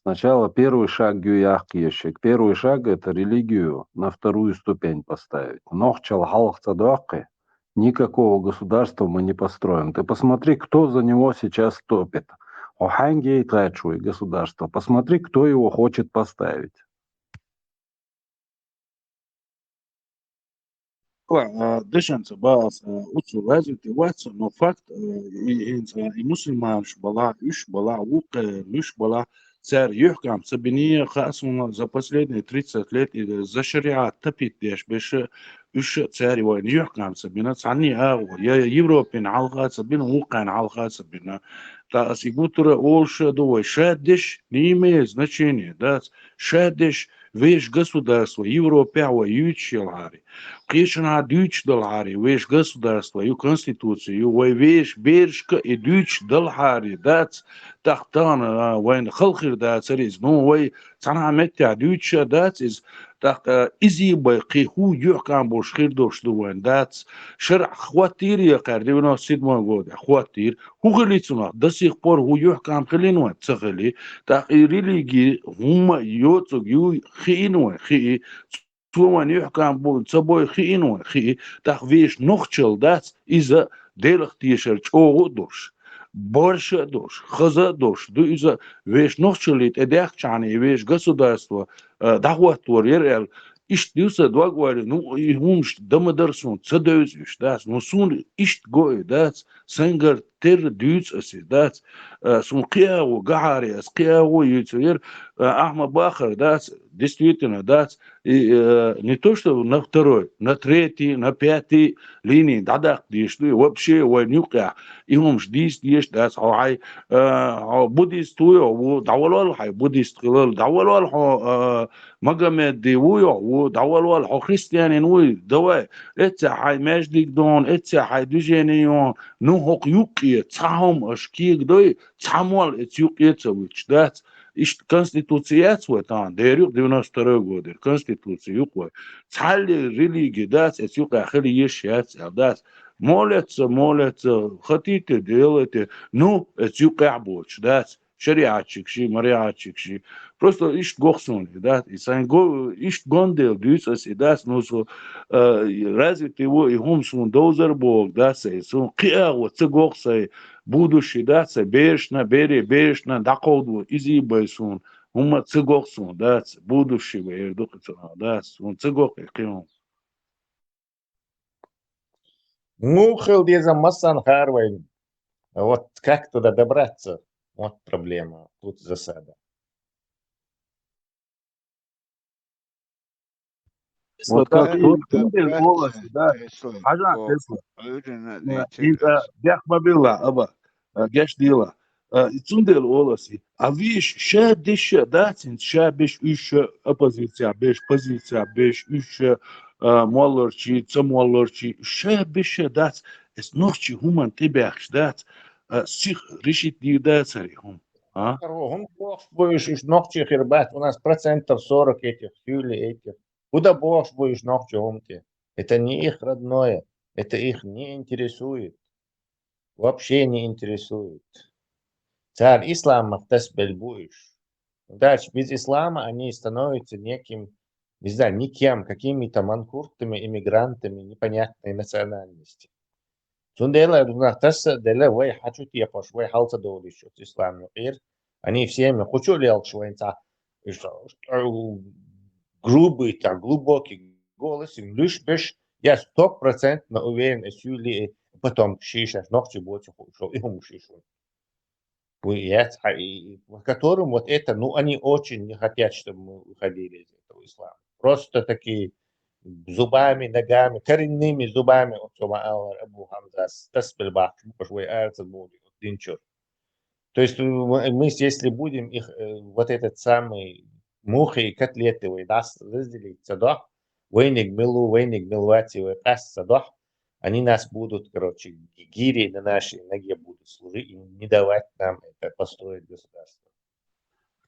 Сначала первый шаг юяккъешек. Первый шаг — это религию на вторую ступень поставить. Нохчал халкъ ца дохъи, никакого государства мы не построим. Ты посмотри, кто за него сейчас топит. О ханге и государство. Посмотри, кто его хочет поставить. Ва, а, дешанца баас, а, уцу развитый вац, но факт, а, и, и, а, и мусульманаш бала, уьш бала, вукъе, уьш бала, цар юхкам ца биния хасуна за последние тридцать лет и за шариат тапит деш беша, уьш цар вайн юхкам ца бина, цани агу, я Европин алха ца бина, вукъен алха ца бина. Та ас и гутура олша ду вай шаддеш, не имеет значения, да, шаддеш, веш государство, Европе ва юч елхари. Кхешана дуьйцуш далхьари, веш государство, ю конституция, ю вай веш бершка и дуьйцуш далхьари, дац, тахтана, а, вайн халхир дацар из. Ну, вай цхьана меття дуьйцуш дац из, тахта изи бай кхи ху юхкам бош хир дош ду вайн, дац. Шар хваттир я кхар девяносто седьмой год, хваттир. Ху хили цунах, до сих пор ху юхкам хилин вайн, ца хили. Тах и религи, гумма, йоцуг, ю хиин вайн, хи. Цо вайн юхкам бу, ца бой хиин вай, хи, тах веш нохчал дац, иза делах тешар чӀогӀу а дош, барша а дош, хаза а дош, ду иза веш нохчали тӀедяхчани, веш государство, а, дӀахваттор яр аьл, ишт дивса дог вайли, ну, и хӀумаш дама дар сун, ца девз уьш дац, ну, сун ишт го и дац, сангар терра дуьйц аси дац, а, сун кхиагӀу гахьари, ас кхиагӀу юьйцу яр, а, ахма бахар дац, действительно, дац, и, э, не то, что на второй, на третий, на пятый линии дӀадаккха деш ду, и вообще вайн юкъехь и хӀумаш дийца деш дац, хьо хьай, э, хьо буддист вуй, хьо ву, дӀавалвал хьай буддист хилал, дӀавалвал хьо, э, Магомедди вуй, хьо ву, дӀавалвал хьо христианин вуй, давай, эццехь хьай маьждиг дон, эццехь хьай движение йон, ну хӀокху юккъе цхьа хӀума аша кега дой, цхьа молла эца юккъе а ца вуьтуш дац. Иштта конституция яц вай тахана, дер юкъа девяносто второй годера конституция юкъа вай. Цхьалли религи дац, эца юкъа хила еш яц аьл дац. Молеца, молеца, хотите, делайте, ну, эца юкъехь боцуш дац. ШариӀатчиг ши, мариӀатчиг ши. Просто иштта гох суна, дац. И сайн го-, иштта гондел дуьйцу ас и дац, ну, со, э, развитый ву, и хӀума суна довзар боху, дац, и суна кхиагӀо ца гох сайн, будущий, да, сайн берашна, бере берашна дӀакховдо, изий бай суна, хӀумма ца гох суна, дац, будущий бай, эр ду кхин цунах, дац, суна ца гох и кхин хӀума. Ну, хила деза массанхьа вайн. Вот как туда добраться? Вот проблема, тут засада. Вот как тот цундел оласи, да. Хьажа, Тесла. Иза бехк ма билла, аба, геш дела. И цундел оласи. А виш ша деша дац, ша беш уьш, оппозиция беш, позиция беш уьш, молларчи, ца молларчи, ша беша дац, эс нохчи хӀуман тӀебаьхкаш дац, сих решить дийр дацари хӀума. А? ХӀун бохуш бу уьш, уьш нохчий хир бац, у нас процентов сорок этих, сюйли этих. Куда бохуш бу уьш нохчий хӀума тӀе? Это не их родное, это их не интересует. Вообще не интересует. Цар исламах тасбелла бу уьш. Дальше без ислама они становятся неким, не знаю, никем, какими-то манкуртами, иммигрантами непонятной национальности. Цундела нах тасса а делла, вай хьачу тепаш, вай хьалца долуш оцу ислам юкъера. Они всеми кхучу а лелхаш вайн цхьа, уьш, э, грубый, там, глубокий голос, им луьш беш, я стопроцентно уверен, эс юли, э, потом шишаш, нохчи боцу ху-, шо, и хӀума шиш ву. Ву яц, а, и, и, в котором вот это, ну, они очень не хотят, чтобы мы выходили из этого ислама. Просто такие зубами, ногами, коренными зубами, вот, Тома Аллар, Абу Хамзас, тасбелла бахчу, букаш вай арца були, вот, динчур. То есть, э, мы, мы, если будем их, э, вот этот самый мухи и котлеты, вай, да, с-, разделить, ца дох, вайниг милу, вайниг милвати, вай, къас ца дох, они нас будут, короче, ги-, гири на нашей ноге будут служить и не давать нам это построить государство.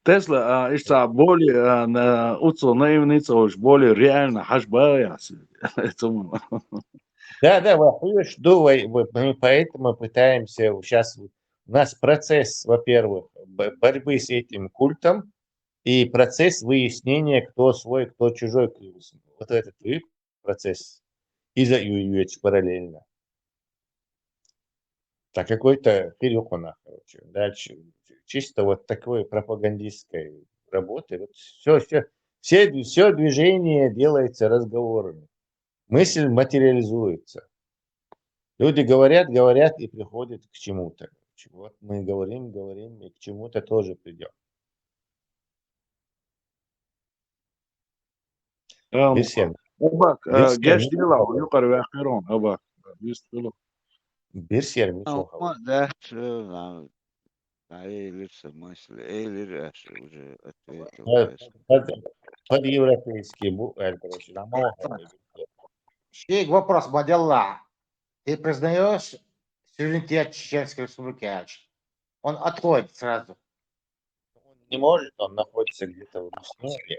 Тесла, а, иштта более, а, на, уцо наивный ца уж, более реально хьаш бая яс. Цуман. Да, да, вай хьоьжуш ду вай, вай, мы поэтому пытаемся сейчас, у нас процесс, во-первых, бо-, борьбы с этим культом и процесс выяснения, кто свой, кто чужой. Вот этот и процесс из-, и идёт параллельно. Так какой-то переконах, короче. Дальше чисто вот такой пропагандистской работы. Вот всё, всё, все, всё движение делается разговорами. Мысль материализуется. Люди говорят, говорят и приходят к чему-то. Вот мы говорим, говорим, и к чему-то тоже придём. Бирсем. Абак, геш дила, юкъар вахирон, абак. Бирсем. Бирсем, мичо хава. Ма, да, э, а, эйлир са мысль, эйлир аш уже ответил. Под, под, под-европейский бу, э, короче, на мова. Ши вопрос, Мадилла. Ты признаёшь суверенитет Чеченской Республики, ач? Он отходит сразу. Он не может, он находится где-то в Москве.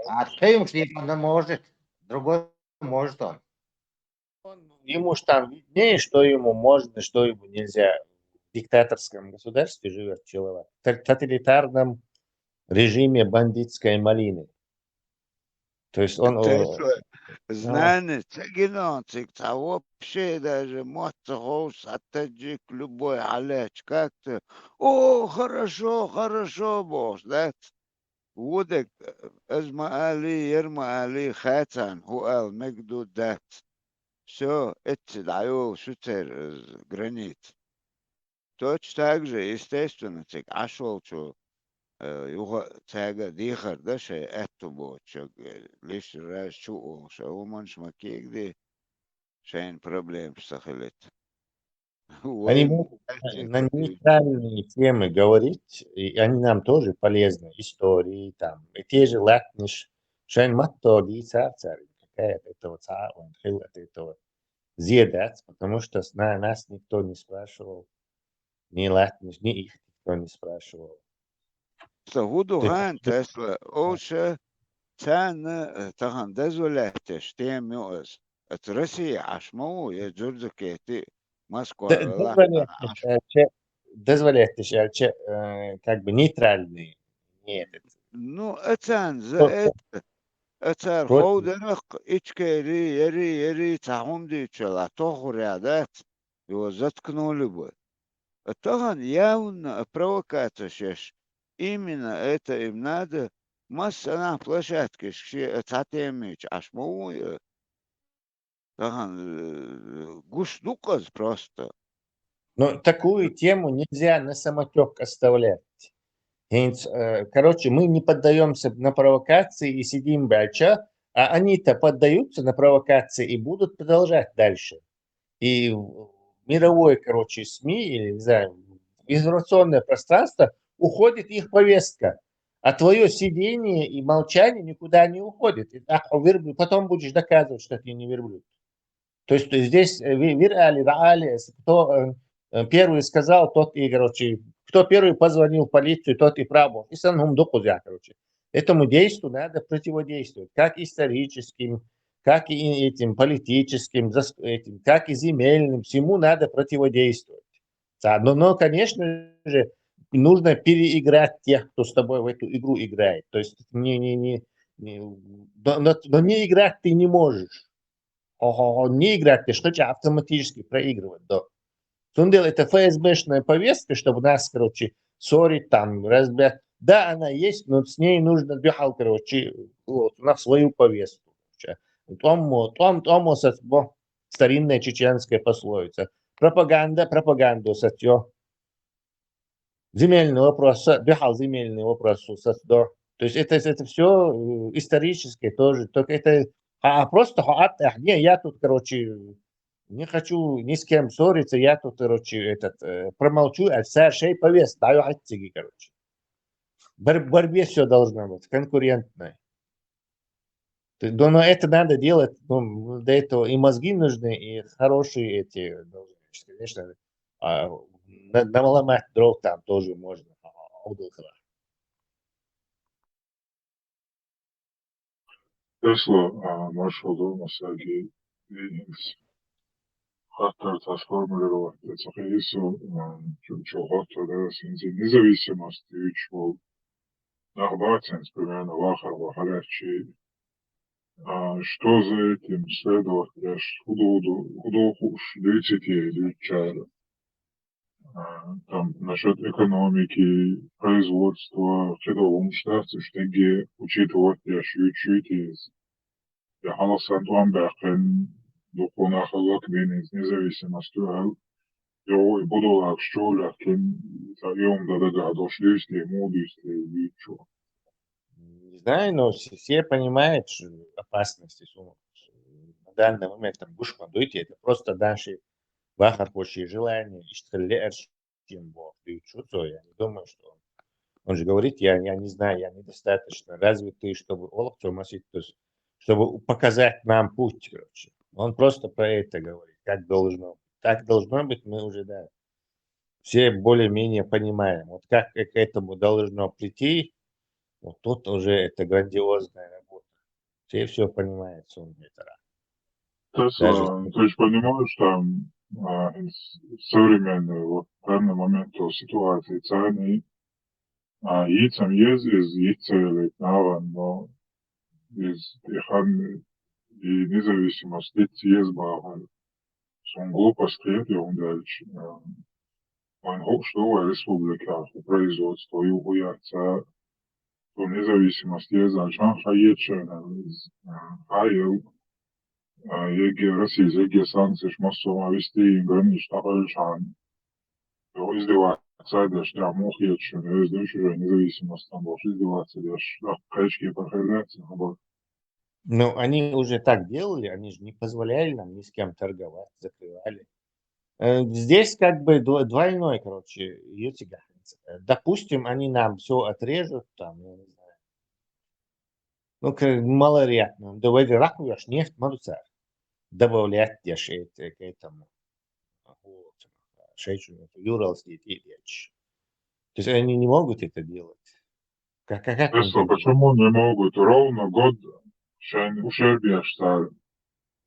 А ты ему, что он может, другой может он. Он, ему ж там виднее, что ему можно, что ему нельзя в диктаторском государстве живёт человек, в тоталитарном режиме бандитской малины. То есть он, э, знание, ца гинонцик, ца вообще даже мотца хоус, а таджик любой алеч, как-то, о, хорошо, хорошо, босс, да? Вудак, э, аз ма али, ер ма али, хацан, ху ал мегду дац. Всё, эцци даю, шуцер, э, границ. Точно так же, естественно, цик ашвал чу, э, юха цага дихар да шей этту бочо, э, лишь раз чу ол шей, уман шма кигди, шейн проблем сахилит. Они могут на нейтральные темы говорить, и они нам тоже полезны, истории там, и те же латниш, шейн матто ди цар цар, какая от этого ца, он хил от этого зедац, потому что с-, на-, нас никто не спрашивал, ни латниш, ни их никто не спрашивал. Са ху ду хан тесла, оша, цана, э, тахан дозволять тем юз. От Россия аш ма у, я Джурджукети, Москва, дозволять, э, че-, дозволять, э, че-, э, как бы нейтральный, нет. Ну, ацан за это, ацар хов дарах, ичкери, ери, ери, цахум дичала, тохуря, да? Его заткнули бы. А тахан явно провокация шеш. Именно это им надо. Масса на площадке ши, э, цатемич, аш ма у, э, тахан, э, гуш дукъаз просто. Но такую тему нельзя на самотёк оставлять. Hence, э, короче, мы не поддаёмся на провокации и сидим молча, а они-то поддаются на провокации и будут продолжать дальше. И в-, мировой, короче, СМИ, или, не знаю, информационное пространство, уходит их повестка. А твоё сидение и молчание никуда не уходит. И так верблюд, потом будешь доказывать, что ты не верблюд. То есть, то есть здесь, э, ви-, вир али, ра али, с-, кто, э, э, первый сказал, тот и, короче, кто первый позвонил в полицию, тот и прав был. И сан хум дукъуз я, короче. Этому действу надо противодействовать, как историческим, как и этим политическим, зас-, этим, как и земельным, всему надо противодействовать. Да, но, но, конечно же, нужно переиграть тех, кто с тобой в эту игру играет. То есть не, не, не, не, но, но, но не играть ты не можешь. Хо-хо-хо, не играть, ты что, автоматически проигрывать, да. Цундел это ФСБшная повестка, чтобы нас, короче, ссорить, там, разбирать. Да, она есть, но с ней нужно духал, короче, вот, на свою повестку. Короче. Томо, том, томо сацбо, старинная чеченская пословица. Пропаганда, пропаганду сацё. Земельный вопрос, са-, духал земельный вопрос сацдо. То есть это, это всё, э, историческое тоже. Только это, а, а просто, а, а, не, я тут, короче, не хочу ни с кем ссориться, я тут, короче, этот, э, промолчу, а вся шей повест, даю хатциги, короче. Бор-, борьбе всё должно быть, конкурентной. Ты, ну, но это надо делать, ну, для этого и мозги нужны, и хорошие эти должности, конечно. А, на, наломать дров там тоже можно. А, удобно. Тесла, а, маршалда масаги. хаттар цхьа сформулировать ца хилиса, чу-, чу хаттар да, синзи независимость вич вол. Нах бацинс, примерно, вахар ва халячи, а, что за этим следовать, я ж худо-, худо-, худо-, хуш, дюйците, дюйчара. А, там, насчет экономики, производства, хидо умштац, штеги учитывать, я ж ючуйтис. Я халасан туан бахен, духуна халак бенез, независимость уал. Йо, и буду лак, что лакин, та йом да да да, дош дюйсте, му дюйсте, ючу. Не знаю, но все, все понимают, что опасности сумок. На данный момент там гушма дуйте, это просто наши вахар хочи желания, иштхалле арш-, чем бо-, ючу, то я не думаю, что он, он же говорит, я, я не знаю, я недостаточно развитый, чтобы олох, то есть, чтобы показать нам путь, короче. Он просто про это говорит, как должно быть. Так должно быть, мы уже, да, все более-менее понимаем. Вот как к этому должно прийти, вот тут уже это грандиозная работа. Все все понимают, сон ветера. То есть, Даже а, ты же понимаешь, там, а, с-, современный, вот, в данный момент, то ситуации, цены, а, яйцам ез, из яйца или наван, но из, и хан, и независимость, яйца ез бахал. Сон глупость хет, и он дальше. А, он хоп, что у республика, у производства, и у яйца, то независимость ез, а чан хайет, а, хайел, а, еге Россия, еге санкции, массово вести, гранич, такой чан. То издеваться, да, что мух ет, что не, знаешь, уже независимость там, больше издеваться, да, что качки похерляться, а вот. Ну, они уже так делали, они же не позволяли нам ни с кем торговать, закрывали. Э, здесь как бы дво-, двойной, короче, ютига. Э, допустим, они нам все отрежут, там, я не знаю. Ну, к-, маловероятно. Да, вроде ракуяш нефть, морца. Добавлять дешевле к этому. Вот. Шейчу, это Юрал сидит и речь. То есть они не могут это делать. Как, как, как Просто они почему не могут? Ровно год шайн ущерб я, что ли?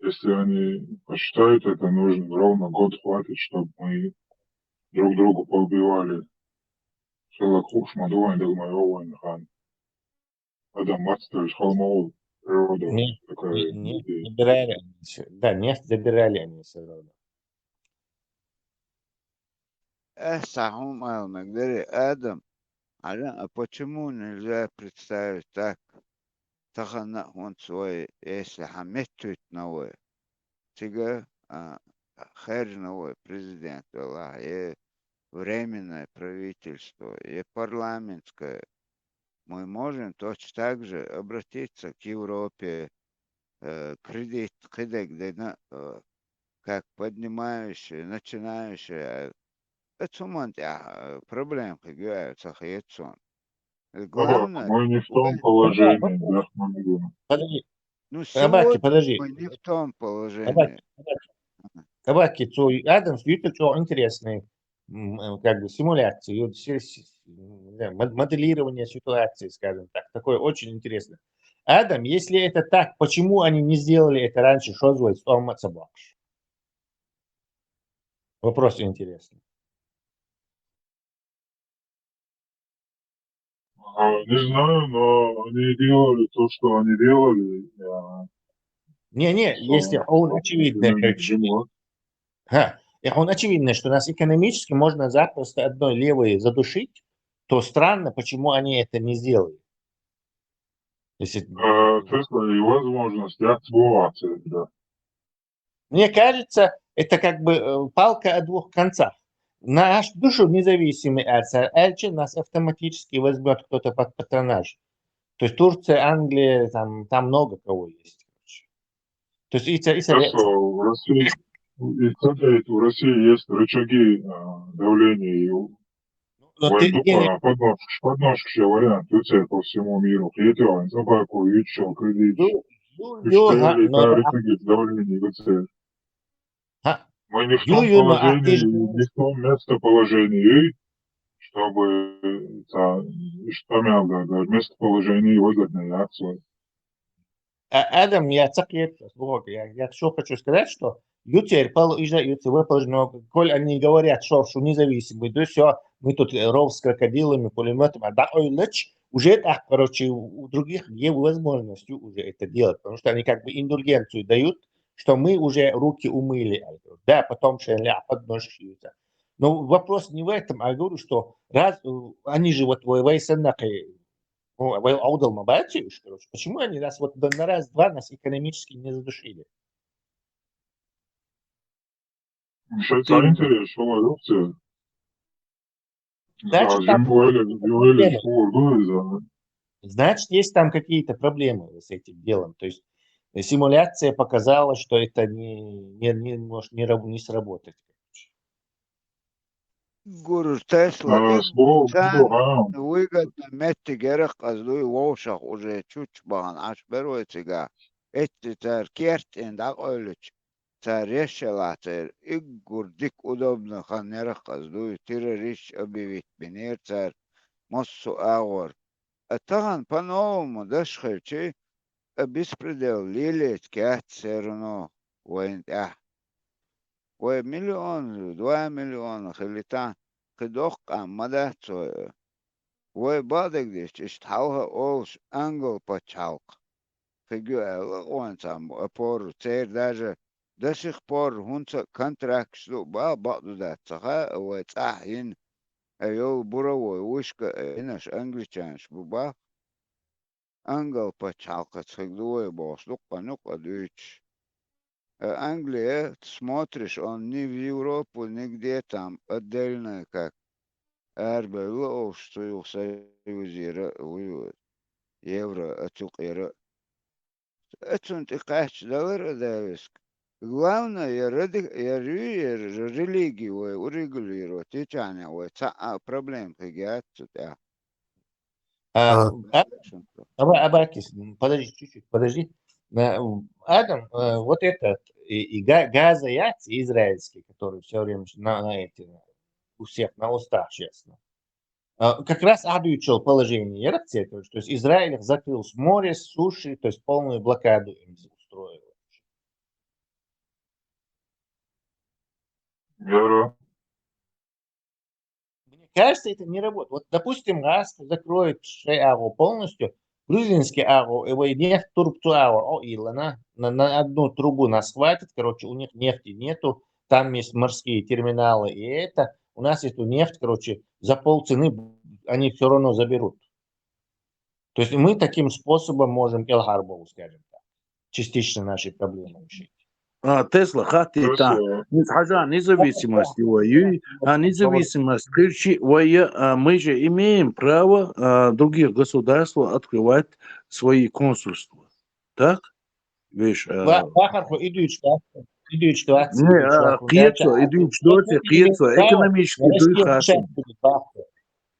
Если они посчитают это нужным, ровно год хватит, чтобы мы друг другу поубивали. Шелак хуш мадуайн дагмайовайн хан. Адам Мацтович Холмов, природа Не, такая не, не идея. Забирали они всё. Да, нефть забирали они всё равно. Э, сахум алмагдери, Адам. Алан, а почему нельзя представить так? Тахана он свой, если хаметтует новое. Тига, а, хер новый президент, валлахи, э, временное правительство, э, парламентское. Мы можем точно так же обратиться к Европе, э, кредит, кредит, да, на, э, как поднимающие, начинающие, э, это суман, а, э, проблем, как говорится, хецон. Э, Баба, главное, мы не в том положении, да, мы не в- Подожди. Ну, Рабаки, сегодня подожди. Мы не в том положении. Рабаки, рабаки. Рабаки, цо Адамс, это что интересный, м, э, как бы симуляция, ю-, си-, си-, не знаю, мод-, моделирование ситуации, скажем так, такое очень интересное. Адам, если это так, почему они не сделали это раньше? Что звать? Что мацабакш? Вопрос интересный. А, не знаю, но они делали то, что они делали. Я Не, не, если он очевидно, очевидно, что нас экономически можно запросто одной левой задушить, то странно, почему они это не сделали. Если Э, то есть, и возможность, я сбываться, да. Мне кажется, это как бы, э, палка о двух концах. Наш душу независимый от Сар-, Эльчин нас автоматически возьмёт кто-то под патронаж. То есть Турция, Англия, там, там много кого есть, короче. То есть и Са-, и Совет- Просто в России, и кстати, в России есть рычаги, а, давления и у- Ну, ты, Войну, не, не. А, подножка, подножка вариант, Турция по всему миру. Хетён, собаку, ючо, кредит. Ю, ю, ю, ха, но, а, давление, Турция. Ха. Мы не в Ю, том ю, но, а, положении, ты же не в том местоположении, чтобы, та, что там, да, да, местоположение выгодное, акцию. А, Адам, я ца кхеташ, вот, я, я что хочу сказать, что ю тӀера пол-, уже ю тӀера выполнено, коль они говорят, что, что независимый, да все, мы тут, э, ров с крокодилами, пулеметом, а да, ой, лыч, уже так, короче, у, у других есть возможность уже это делать, потому что они как бы индульгенцию дают, что мы уже руки умыли. Да, потом шен ля подножки. Но вопрос не в этом, а я говорю, что раз, э, они же вот вай, вай санна кхы, ну, вай аудал ма баци уж, короче, почему они нас вот на, на раз-два нас экономически не задушили? Швейцария интересно, что валюция. Значит, Зим там, войли, войли, что валюция. Значит, есть там какие-то проблемы с этим делом. То есть, э, симуляция показала, что это не, не, не может не, раб- не сработать. Гуру Тесла А, ик слово, сан слово, а. выгодно меттигерах аз дуй вовшах уже чуч баган аш берой цига. Эти цар керт ин дак ойлич. Цар решила цар иггур дик удобно хан нерах аз дуй террорист объявить бинер цар массу агъор. А таган по-новому дашхилчи, а беспредел лилет кят все равно войн тя. Вай миллион, два миллиона хилитан, кхы доккха ма дац вай. Вай бадагдеш, ишт хьалха олш англ пачхьалкх. Кхы гю аьлла, вайн цам а пору, цер даже даших пору, хунца контрактш ду, ба, бакъду дац, цаха, вай цӀахь йин, а йол бура вай, вышка, а йинаш англичанш бу, ба. Англ пачхьалкхаца хиг ду вай бохуш, дуккха нукъа дуьйцуш. Э, Англия, смотришь, он ни в Европу, нигде там отдельная как. Арбевлла олуш цу юха союзера воюет. Евро а цу къера. Э, цун тӀе кхаьчча далар а дависк. Главное, я ради-, я рю-, я р-, религия вай урегулировать, ичахьне вай цхьа а проблема хиг яц цу тӀехь. А, А, а, Аба- Абакис, м, подожди, чуть-чуть, подожди. На, м, Адам, э, вот этот, и, и Га- Газа яц израильский, который все время на, на эти, у всех на устах, честно. А, как раз адуючил положение, я так тебе говорю, то есть Израиль их закрыл с моря, с суши, то есть полную блокаду им устроил. Евро. Мне кажется, это не работает. Вот, допустим, Газа закроет шей агу полностью, грузинский агу, его и нефть турбцу агу, о, и на, на, на одну трубу нас хватит, короче, у них нефти нету, там есть морские терминалы, и это, у нас эту нефть, короче, за полцены они все равно заберут. То есть мы таким способом можем Эльхарбову, скажем так, частично наши проблемы решить. А, Тесла, хаттийтан, Тесла. хӀинца хьажа независимость вай юй, а, независимость хилчи вай, а, мы же имеем право, а, других государств открывать свои консульства. Так? Видишь, а, Ва- Вахархо идуьйчу вац, идуьйчу вац, не, идуьйчу а, вац, кхетсо, вац, идуьйчу доций, кхетсо, экономически дуй Россия хасса. мешать будет, Вахархо.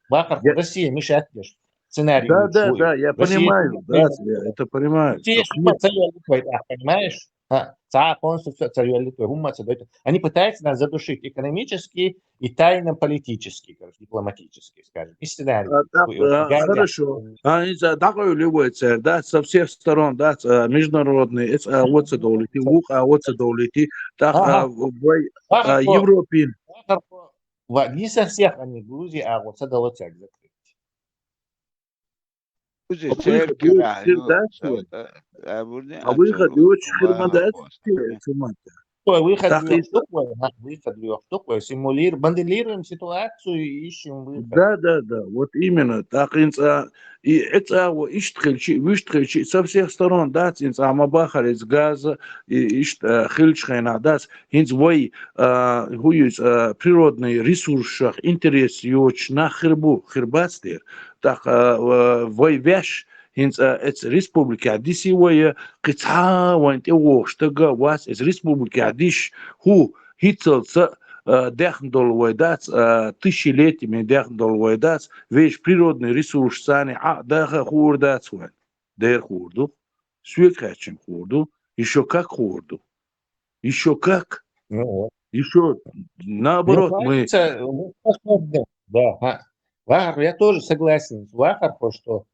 Вахархо, Я- Россия мешать деш. Сценарий Да, будет да, свой. да, я Россия понимаю, будет да, мешать. я это понимаю. Россия хӀумма ца йоллу вай, а, понимаешь? А, ца консульство ца йоллу вай, хӀумма ца дойту. Они пытаются нас задушить экономически и тайно-политически, короче, дипломатически, скажем. И сценарий. А, так, Ой, ой, а, я- я- хорошо. А, из-за дакъойлу вай цер, да, со всех сторон, да, а, международный, эц, а, вот ца довлити, вук, а, вот ца довлити, так, Ага. а, вай, а, Вахархо. Европин. Вахархо. Ва-, не со всех они, Грузия, а вот ца дало церг закрыть. Узи Выход церкви есть, рахьну, да, свой? э, э, бурни А выход ацу и очень Аллаха хирмадат, хостами. сумата. Такой выход Так лёг и такой, ага, выход лёг такой. Симулир-, моделируем ситуацию и ищем выход. Да, да, да, вот именно. Так инца и эца во ишт хилчи, вишт хилчи со всех сторон, да, инца ма бахар из газа, и ишт, э, хилч хена, да, инц вой, э, хуюз, э, природный ресурсах интерес йоч на хирбу, хирбац дер. Так, э, э, вой вяш, инца эц республика диси вой, кица вайн те вошта га вас эц республика диш, ху, хицалца, э, дехн дол вой дац, э, тысячелетиями дехн дол вой дац, веш природный ресурс сани а даха хур дац вайн. Дер хур ду. Суек хачим хур ду. Ещё как хур ду. Ещё как. Ну вот. Ещё наоборот, Ну, мы кажется, ну, посмотрим. Да, ага. Вахар, я тоже согласен с Вахархо, что,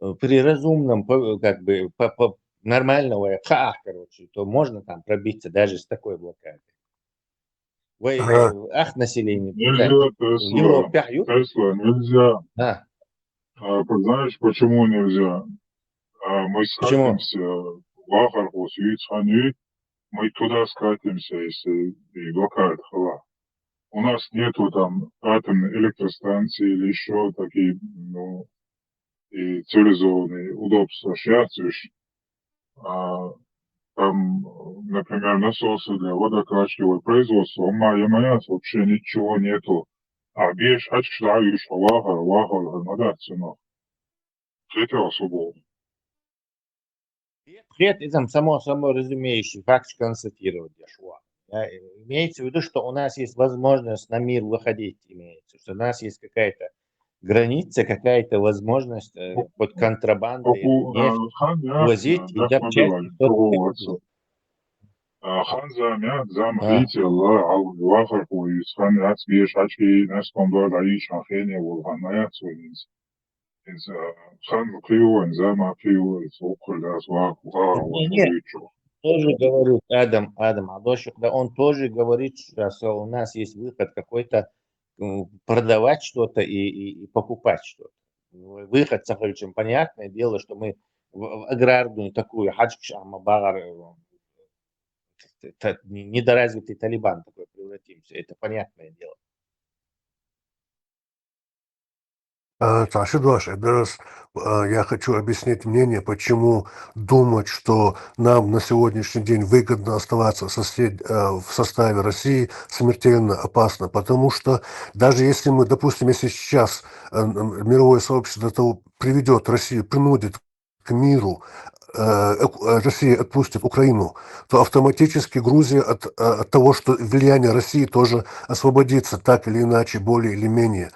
э, при разумном, по- как бы, по- по- нормально вай хьаахь, короче, то можно там пробиться даже с такой блокадой. Вай, Ага. э, ах население, Нельзя да, в Тесла. Европе ах ю? Тесла нельзя. А, А, по- знаешь, почему нельзя? А, мы Почему? скатимся в ахар, вот, видишь, они, мы туда скатимся, если и блокада хала. У нас нету там атомной электростанции или еще такие, ну, и цивилизованные удобства. Сейчас уж, а, там, например, насосы для водокачки, вот, производства, ма- я моя, вообще ничего нету. А беш ачкшла юш вахар, вахар, надо цена. Третьего особого. Нет, это там само, само разумеющий факт констатировать, я шла. Да, э, имеется в виду, что у нас есть возможность на мир выходить, имеется, что у нас есть какая-то граница, какая-то возможность, э, хоть контрабандой или Поку, нефть э, хан я, возить э, и запчасти, я что понял, ты что. А, хан за мя, за А. мрите, ла, ал, вахар, хуй, хан я, беш ачки, нас там два, да, и шахене, вол, хан я, цвинис. Из, э, хан криво, за ма криво, из околь, да, сва, ва, Не, не. Тоже говорит Адам, Адам Адошев, да, он тоже говорит, что у нас есть выход какой-то, м, продавать что-то и, и, и покупать что-то. Выход, Сахарычем, понятное дело, что мы в, в аграрную такую, хачкш, ама багар, э, та- не- недоразвитый Талибан такой превратимся. Это понятное дело. А, Саша Дуаш, я даже, а, я хочу объяснить мнение, почему думать, что нам на сегодняшний день выгодно оставаться в сосед- э, в составе России, смертельно опасно. Потому что даже если мы, допустим, если сейчас э, м, мировое сообщество до того приведет Россию, принудит к миру, э, эк- э, Россия отпустит Украину, то автоматически Грузия от, э, от того, что влияние России тоже освободится, так или иначе, более или менее.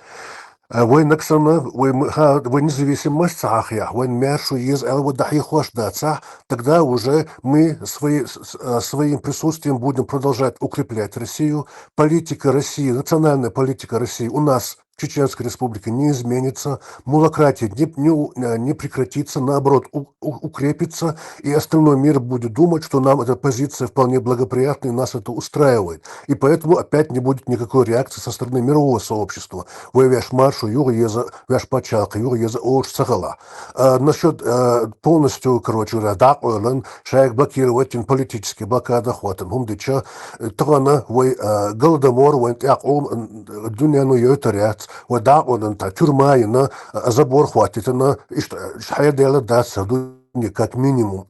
Э, Вай наксана, вай м- ха- вай независимость сахья, вай мэршу из эл вай дахьи хваш да сах, тогда уже мы свои, с- с- э, своим присутствием будем продолжать укреплять Россию. Политика России, национальная политика России у нас в Чеченской Республике не изменится, мулократия не, не у- э, не прекратится, наоборот, у- у- укрепится, и остальной мир будет думать, что нам эта позиция вполне благоприятна, и нас это устраивает. И поэтому опять не будет никакой реакции со стороны мирового сообщества. Вай вяш маршу юг еза, вяш пачалка юг еза ош сахала. А, насчет э, полностью, короче говоря, дакъолан, шайк блокировать политический блокада хватан. Хумдича, э, тогана вай э, голодомор, вай тяк ом, э, дуня ну йотарят, вай дакъолан та тюрьма ина, э, забор хватит, ина, ишт, э, шайдела да саду, как минимум.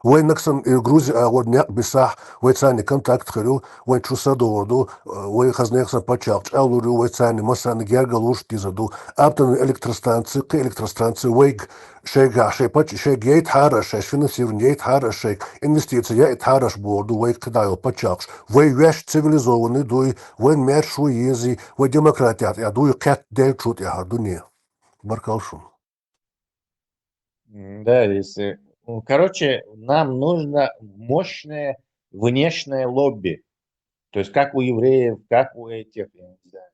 Вай наксан, э, Грузия, а вот няк бисах, вай цани контакт харю, вай чуса дорду, э, вай хазнехсан пачалк, чалурю, вай цани масани гергалуш тизаду. Аптан электростанции, к электростанции, вай г- шейга, шей пач, шей гейт хараш, шей финансирование гейт хараш, шей инвестиция яйт хараш борду, вай кадайо пачалкш. Вай вяш цивилизованный дуй, вай мэр шу ези, вай демократия, я дуй кэт дел чут я дуне. Баркалшун. М, Да, если... ну, короче, нам нужно мощное внешнее лобби. То есть как у евреев, как у этих, я не знаю,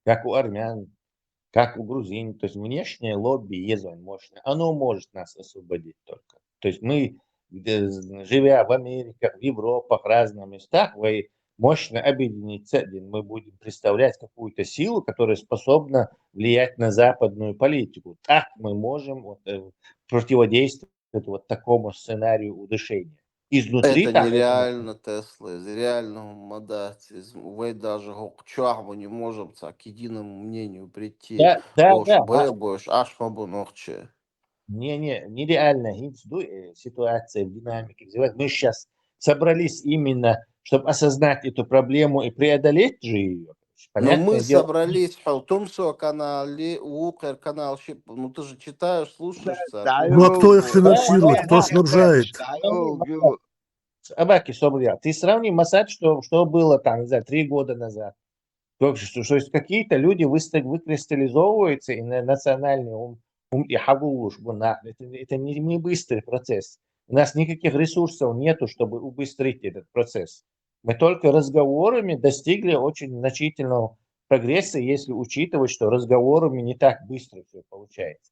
как у армян, как у грузин. То есть внешнее лобби есть мощное. Оно может нас освободить только. То есть мы, где- живя в Америках, в Европах, в разных местах, мы мощно объединиться, мы будем представлять какую-то силу, которая способна влиять на западную политику. Так мы можем вот, э, противодействовать вот такому сценарию удушения. Изнутри Это там это нереально, Тесла, из реального мадать, из- вы даже гокчах, мы не можем так к единому мнению прийти. Да, да, Ош да, бе, а- бош, аш фабу нохче. Не, не, нереально. Гинц ду, э, ситуация в динамике развивается. Мы сейчас собрались именно, чтобы осознать эту проблему и преодолеть же ее. Но мы Понятное дело. собрались, халтумсо канале, укер канал, щип- ну ты же читаешь, слушаешь. Да, так. Ну а кто их да, финансирует, да, кто да, снабжает? да, да. Абаки, собрал. Ты сравни Масад, что, что было там, не знаю, три года назад. То есть, что, что есть какие-то люди выста- выкристаллизовываются и на национальный ум, ум и хагулуш бунах. Это, это не, не быстрый процесс. У нас никаких ресурсов нету, чтобы убыстрить этот процесс. Мы только разговорами достигли очень значительного прогресса, если учитывать, что разговорами не так быстро все получается.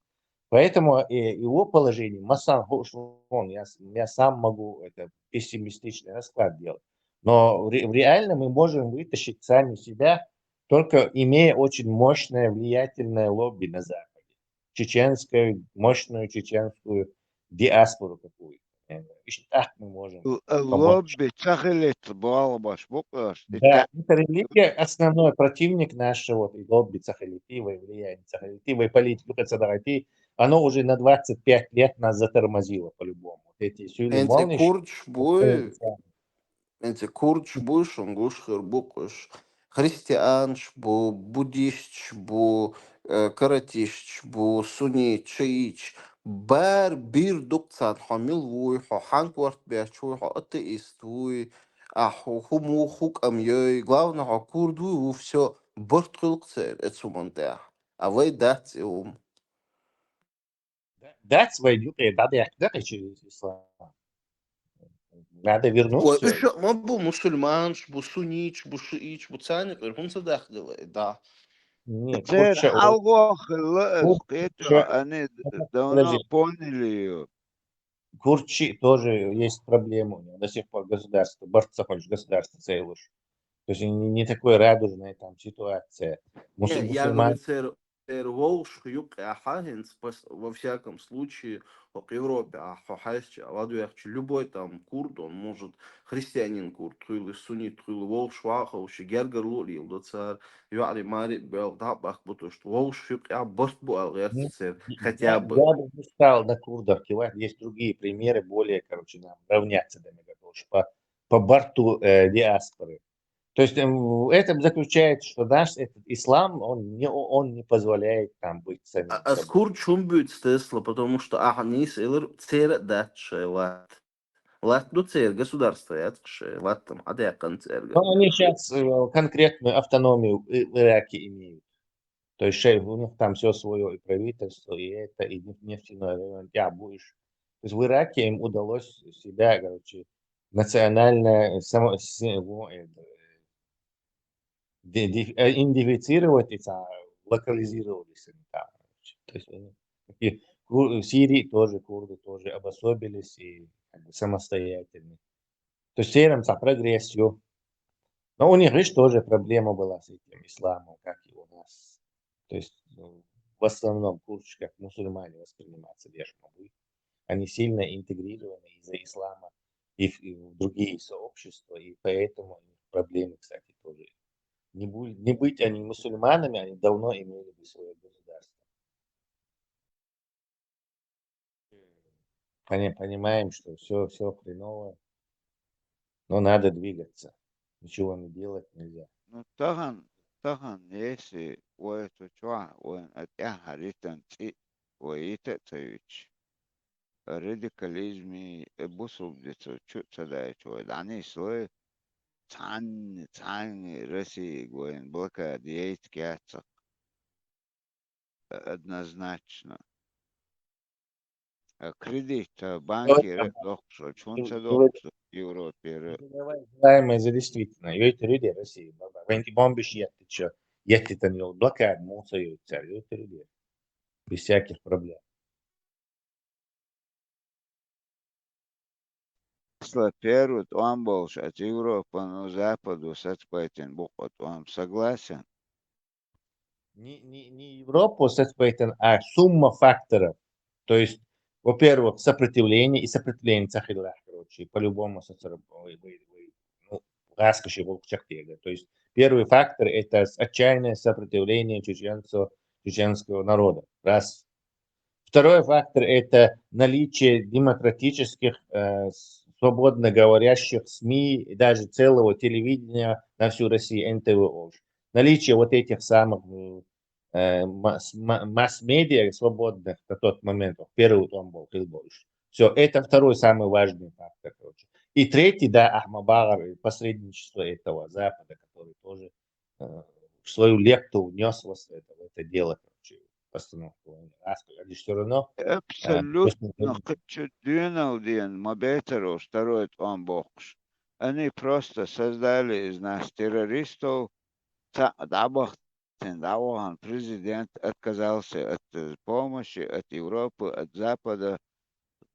Поэтому, э, его положение, массан ху-, ш-, вон, я с-, я сам могу это пессимистичный расклад делать. Но в ре-, в реально мы можем вытащить сами себя, только имея очень мощное, влиятельное лобби на Западе. Чеченскую, мощную чеченскую диаспору какую-то. Э, и так мы можем помочь. Лобби ца хилийтта балабаш бу-кх уьш. Да, это религия основной противник нашего, вот, и лобби ца хилийтта, и влияние ца хилийтта, и политику ца дахийтта, оно уже на двадцать пять лет нас затормозило по-любому. Вот эти сюли молниш, курдаш буй, эти курдаш буй, шун гуш хир бу-кх уьш. Христианаш бу, буддисташ бу, э, каратисташ бу, сунниташ, шииташ, бара бийр ду-кх царна, хьо мила вуй, хьо хьан корта баьчча вуй, хьо атеист вуй, а хьо хӀу муха, хӀу кӀам йой, главное, хьо курд вуй, ву, всё, барт хуьлу-кх церан эцу хӀуманна тӀехь. А вай дац и хӀума. Дац вай юкъе дӀадаьккхина кхечи ислам. Надо вернуться. Ой, уьш а ма бу, мусульманаш бу, сунниташ бу, шииташ бу, царна юкъера хӀунда ца дахдела, да. Нет, церан хьалхо хилла аса, кхеташ, они давно поняли её. Курдчи тоже есть проблема у него. До сих пор государство, барт ца хуьлуш государство ца йолуш. То есть не, не такой радужная там ситуация. Мусу-, мусульман- Церан вовшах юкъехь хӀинца пос-, во всяком случае, хӀокху Европехь хьо хьаьжча, ладоьгӀча, любой там курд, он может христианин курд хуьлу, суннит хуьлу, вовшах ваха ховши, гергарло а леладо цара, йоӀарий, марий а боьлху, дӀа а баккха бу, то что вовшах юкъехь барт бу аьлла гӀерта церан, хотя бы. Я бы не стал на курдах кивать, есть другие примеры, более, короче, нам равняться до мега по, по барту, э, диаспоры. То есть, эм, в этом заключается, что наш этот ислам, он не, он не позволяет там быть самим собой. А, а курдаш хӀунда буьйцу Тесла? Потому что ахьа нийса элира, церан а дац шайн латта. Латта ду церан, государство яц-кх шайн, латта-м хьадаьккхина цаьрга. Ну, они щас, э, конкретную автономию в, в Ираке имеют. То есть шей-, у них там всё своё, и правительство, и это, и неф-, нефтяной район, тя бу уьш. То есть в Ираке им удалось себя, короче, национальное само-, се-, во-, это, де-, де-, э, идентифицировать и ца-, локализировались они там, короче. То есть они такие, ку-, в Сирии тоже курды тоже обособились и как бы самостоятельны. То есть церан цхьа прогресс ю. Но у них, видишь, тоже проблема была с этим исламом, как и у нас. То есть, ну, в основном курдаш как мусульмане восприниматься дешма будет. Они сильно интегрированы из-за ислама и в, и в другие сообщества, и поэтому у них проблемы, кстати, тоже. Не бу-, не быть они мусульманами, они давно имели бы своё государство. Пони-, понимаем, что всё, всё хреново, но надо двигаться. Ничего не делать нельзя. Ну, тахана, тахана, если вай цу чохь, вайн а тӀаьхьа ритан цӀи вай йита а ца йуьтуш, радикализми, э, бусулба дицо чу а ца даьлча, вай дӀанислой, цхьанна, цхьанна Россига вайна блокада яйта кецах. Однозначно. А кредит, а, банкера а доккхуш, хӀунда ца доккхуш Европера? Желаемое за действительно. Йойтур ю де Россия, баба. Вайн и бомбиш еттича, еттитан йолу блокада муха ца йойту цара, йойтур ю де. Без всяких проблем. Масала, первый тӀом болуш оцу Европано, Западо сацабайтина бу-кх оцу тӀом, согласен? Не, не, не Европу сацабайтина, а сумма факторов. То есть, во-первых, сопротивление, и сопротивление ца хилла, короче, по-любому сацара-, ой, ой, ой, ну, гӀаскхи гӀуллакх чекхдер. То есть, первый фактор — это с-, отчаянное сопротивление чеченцев, чеченского народа. Раз. Второй фактор — это наличие демократических, э, с-, свободно говорящих СМИ и даже целого телевидения на всю Россию, Н Т В олуш. Наличие вот этих самых, м, э, масс-, ма-, масс-медиа свободных на тот момент, вот первый тӀом болу хилла болуш. Всё, это второй самый важный фактор, короче. И третий, да, ахьа ма бахара, посредничество этого Запада, который тоже, э, свою лепту внёс вот в это, в это дело, короче, постановку войны. Раз, они всё равно, э, абсолютно кхачу доьналла дена ма бецара второй тӀом боккхуш. Они просто создали из нас террористов, цхьаъ дӀабахта цун дӀавахана президент отказался от, э, помощи, от Европы, от Запада.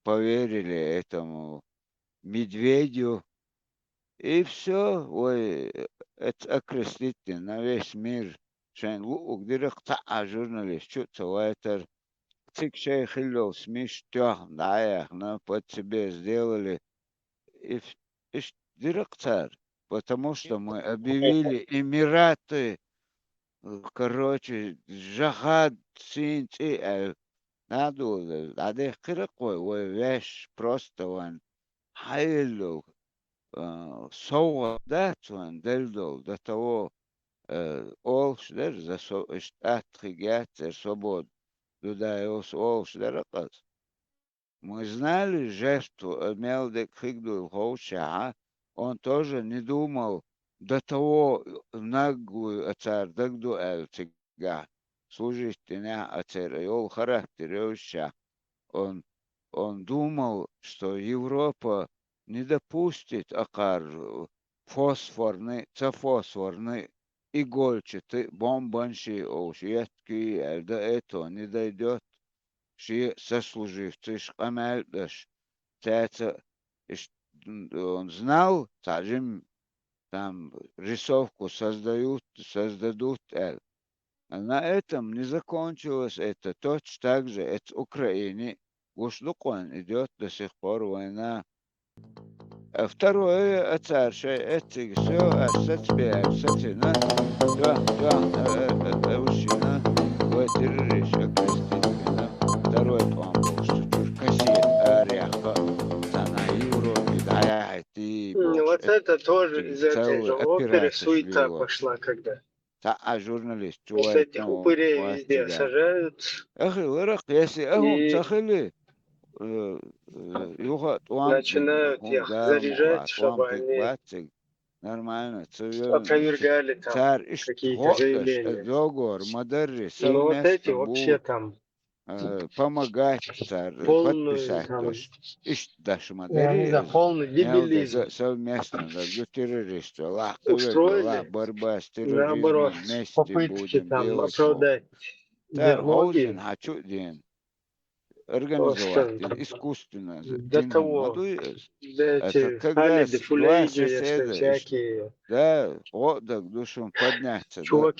Поверили этому Медведю. И всё, вай, э, это окрестить на весь мир. Шайн луъуг дира-кх цхьа а журналист чу а ца вайтар. Цига шайн хилла йолу смеш тоьхна дӀа а яьхна, под себя сделали. И вс-, иштта дира-кх цара, потому что мы объявили Эмираты, э, короче, жахад сийна цӀе аьлла. Нах дула дӀадехкира-кх вай, вай ваьш просто вайн хьаелла долу, а, совгӀат дац вайн делла долу, до того, э, олуш дара, за со-, иштта атта хиг яц церан свобода, Дудаевс олуш дара-кх иза. Мы знали жертву, а мел дерг хиг дуйла ховшшехь, он тоже не думал до того, наглую а цара дагадо аьлла цигахь, служить динехь а церан йолу характер йовшшехь. Он, он думал, что Европа не допустит акхар фосфорный, ца фосфорный, игольчатый, бомбанший олуш еткий аьлла, до этого не дойдёт. Шен сослуживцаш къамел а деш, цаьрца иш-, он знал, цхьа жима там рисовку создают, создадут аьлла. На этом не закончилось это. Точно так же это Украине гуш ду-кх вайн, идёт до сих пор война. А второе, а цара шайн эццига всё, аш сацабе аьлла сацийна, тоьхна, тоьхна, а, а, а, а, вуьшина, вай террорист окрестить вина. Второй тӀом болуш цу чуьра кассета араяьккха, цхьана Европе дӀаяхьийтий. М, бохуш, вот это тоже из этой же оперы суета пошла, когда. Цхьа а журналист чу вайтина вац цигахь. Ахиларах, если а хӀума ца хили, э, э, юха а тӀом бина, хӀума гала ма вац, тӀом биг бац цига. Нормально, ца йовлина. Цара иштта гӀо а деш, э, договор ма дарри, совместно бу. Э, помогать цара, подписать деш. Иштта даш ма дарий иза. Мел деза совместно даш ду террористо, лахка вегга, борьба с терроризмом, вместе будем делать. Цара хьовзийна хьан чу а дийна. Организовать дина, искусственно дина ма дуй иза. Это когда два соседа, да, гӀо а даг ду шуна, подняться ду.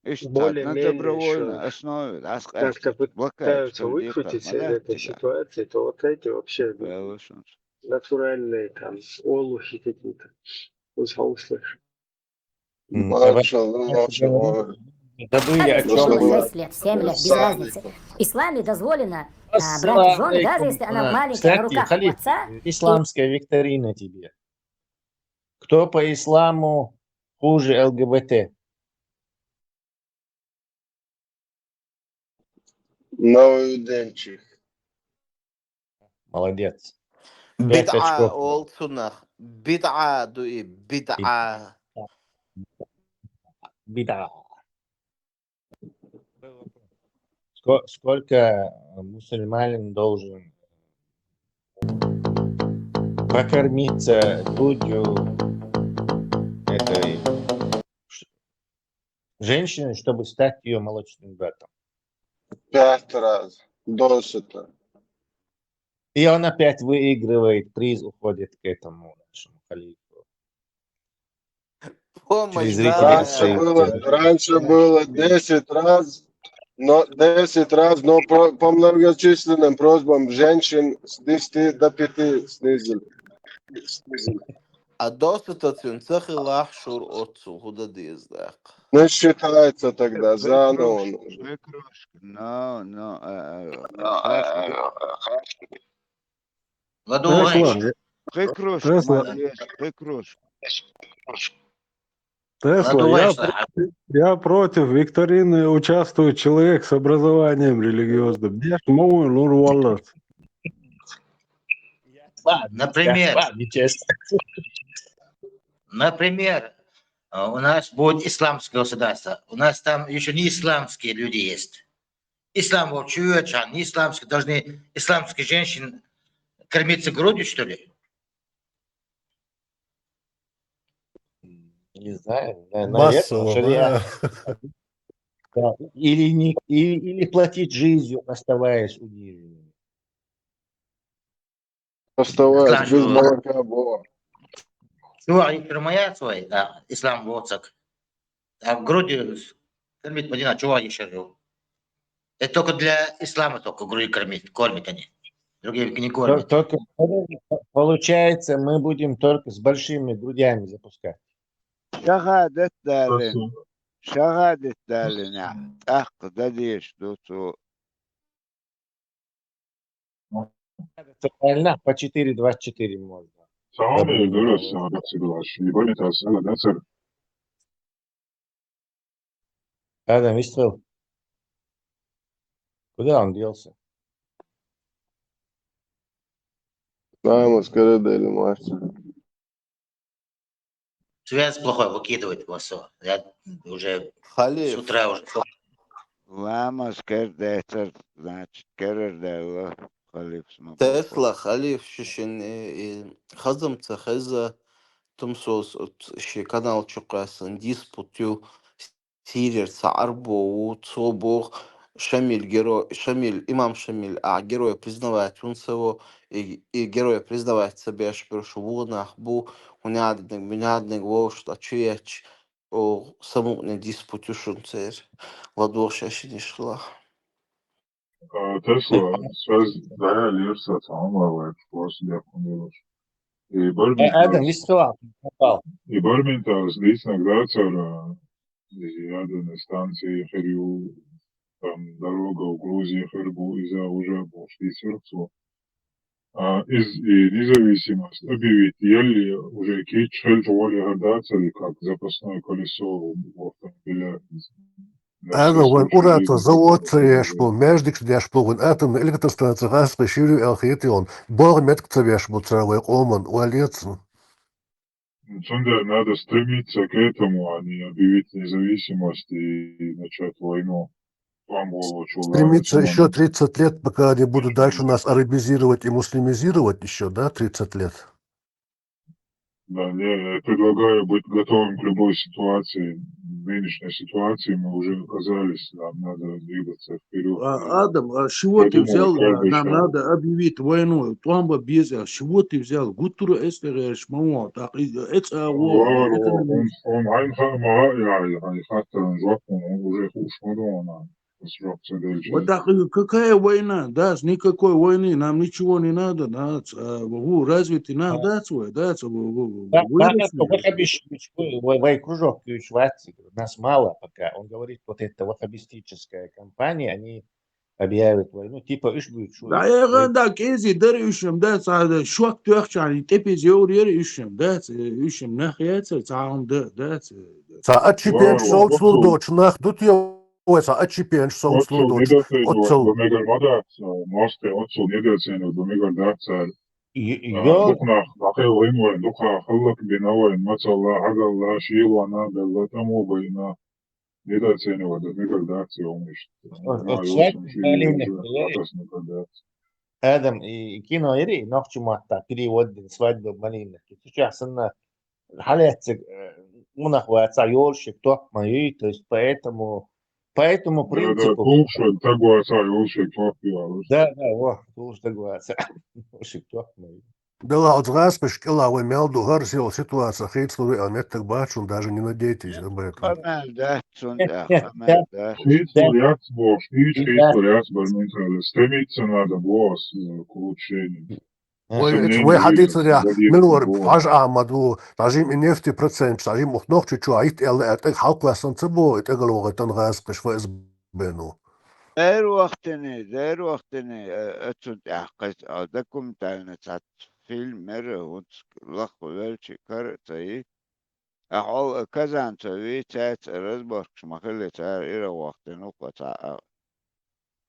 Иштта цхьа на добровольной основе дӀасакъаьстича блокада чу декхар ма дац цигахь. Натуральные там олухи какие-то. М, давай. Забыли, о чём мы. Шесть лет, семь лет, без разницы. В исламе дозволено, а, брать в жёны, даже если она маленькая, на руках у отца. Исламская викторина тебе. Кто по исламу хуже Л Г Б Т? Новый Денчик. Молодец. Пять очков. БидӀа олу цунах. БидӀа ду и, бидӀа. БидӀа. Ско-, сколько мусульманин должен прокормиться грудью этой ш-, женщины, чтобы стать её молочным братом? Пять раз. Досыта. И он опять выигрывает приз, уходит к этому нашему халифу. Помощь. Через Рикки надо. Раньше было, раньше было десять раз, но десять раз, но по, по многочисленным просьбам женщин с десяти до пяти снизили. Снизили. А досыта цуьнан ца хилахь, шура оццул хӀун дан деза даккха? Не считается тогда, заново нужно. Выкружка, но, но, э, э, Владу Владимирович. Тесла, молодец, Тесла. Тесла, я против, я против викторины, участвует человек с образованием религиозным. Деш ма ву, лур валлалц. Ладно, например, ладно, честно. Например, э, у нас будет исламское государство. У нас там ещё не исламские люди есть. Ислам вообще чан, не исламский, должны исламские женщины кормиться грудью, что ли? Не знаю, на-, наверное, что ли, я. Массово, да. Да, или, не, или, или платить жизнью, оставаясь униженными. Оставаясь Ислам без чё? молока, Вова. Чё, они кормят свои, да, ислам воцак. А грудью кормить Мадина, чё они шарю? Это только для ислама только грудью кормить, кормят они. Другие не Тол- кормят. Только получается, мы будем только с большими грудями запускать. Шагьадат дале. Шагьадат дале, на. ТӀаккха дадеш ду цо. Правильно, по четыре двадцать четыре можно. Самый Добрый дурак, день. самый дурак, и более того, самый дурак. Адам выстрел. Куда он делся? Ламаз карадели, Мартин. Связь плохой, выкидывает его всё. Я уже с Халиф, утра уже. Ламаз карадецар, значит, карадела халиф сма. Тесла, халиф, шишин, э, э, хазам ца хеза, тумсос, ут, ши канал чукъасан, диспут ю, Сирер ца арбо ву, цо бох, Шамиль герой, Шамиль, имам Шамиль, а герой признавать вун саво, и, и герой признавать ца беш, берш ву нах бу, унядник, минядник, вовш, та чуяч, о, самукне диспут ю шун цер, ладвох шашиниш хла. А, Тесла, связь, да, лерса, самый лайк, просто я помню. И Э, Бармин Адам, Тарас, выстрел попал. и Бармин Тарас, действительно, да, цара, и ядерные станции, херю, там, дорога в Грузии, хербу, из-за уже бошли сердцу. А, из, и независимость объявить, еле уже кич, хель, воли, да, цели, как запасное колесо у автомобиля. Ана вайн урата завод ца еш бу, междик ца еш бу, вайн атомный электростанция газ пеширю эл хитион, бог метк ца еш бу ца вай къоман, валец. Цундер надо стремиться к этому, а не объявить независимость и начать войну. Там было, что Стремиться еще тридцать лет, пока они будут дальше нас арабизировать и муслимизировать еще, да, тридцать лет. Да, не, я предлагаю быть готовым к любой ситуации. В нынешней ситуации мы уже оказались, нам надо двигаться вперед. А, Адам, а чего ты взял, а, нам надо объявить войну? Томба без, а чего ты взял? Гутура эстереш, мамо, так, и, эц, а, во, Вар, это он, не- он, айн ха-, ма, я, айн хаттан жопун, он уже хуш мадона. Жопца дальше. Вот так, и какая война? Да, никакой войны, нам ничего не надо, да, ц-, а, во, развитый нам, да, свой, да, ц-, во, во, во, Да, вырастили. да, ваххабиш, вай, вай кружок, ключ ватси, нас мало пока. Он говорит, вот это ваххабистическая компания, они объявят войну, типа, уж будет шо. Да, я говорю, да, кези дер ушем, да, ца, да, шок тёхчани, тепи зеур ер ушем, да, ц-, ушем нах яца, ца, он, да, да, ц-, да. Ца ачипен шоу слудо, чнах дут ё, ой, ца ачипен шоу слудо, Отцу отцу. Мегар Мадац, мосте отцу недооценил, бу Мегар Дацар. Ё, Духнах, ахил вимвайн, духа, халлак бинавайн, мацалла, хагалла, шилвана, белла, тому байна. Недооценивать, Мегар Даци, он ишт. Отсвет малинник, Адам, и кино ири, нохчу матта, перевод, свадьба малинник. Сейчас она халецик, унах ваца ёлшик, тохма юй, то есть поэтому, поэтому принципу. Тулша, тагуаца, ёлшик, тохма. Да, да, во, тулш тагуаца, ёлшик, тохма юй. Дела от газ пешкела, вы мел дугар сил ситуация, хейт слове, а нет так бачун, даже не надейтесь об этом. Хамал да, цунда, Нет, хамал нет, да. Хейт суряц, бо, шпич, хейт суряц, барментал. Стремиться надо, босс, к улучшению. Ой, это вы хадис ря, милор, фаж Ахмад, у, тажим и нефти процент, тажим ухнох чучу, а ит эл, это халк ласан цебо, это голову тан газ пеш ФСБ, ну. Дер вахтини, дер вахтини, э, эцун тяхкас, а, документальный цат фильм мэр, вот лах велчи кар цаи. А хол, э, Казан цави, цац разборкш махале цар ира вахтин, ну, кваца, а,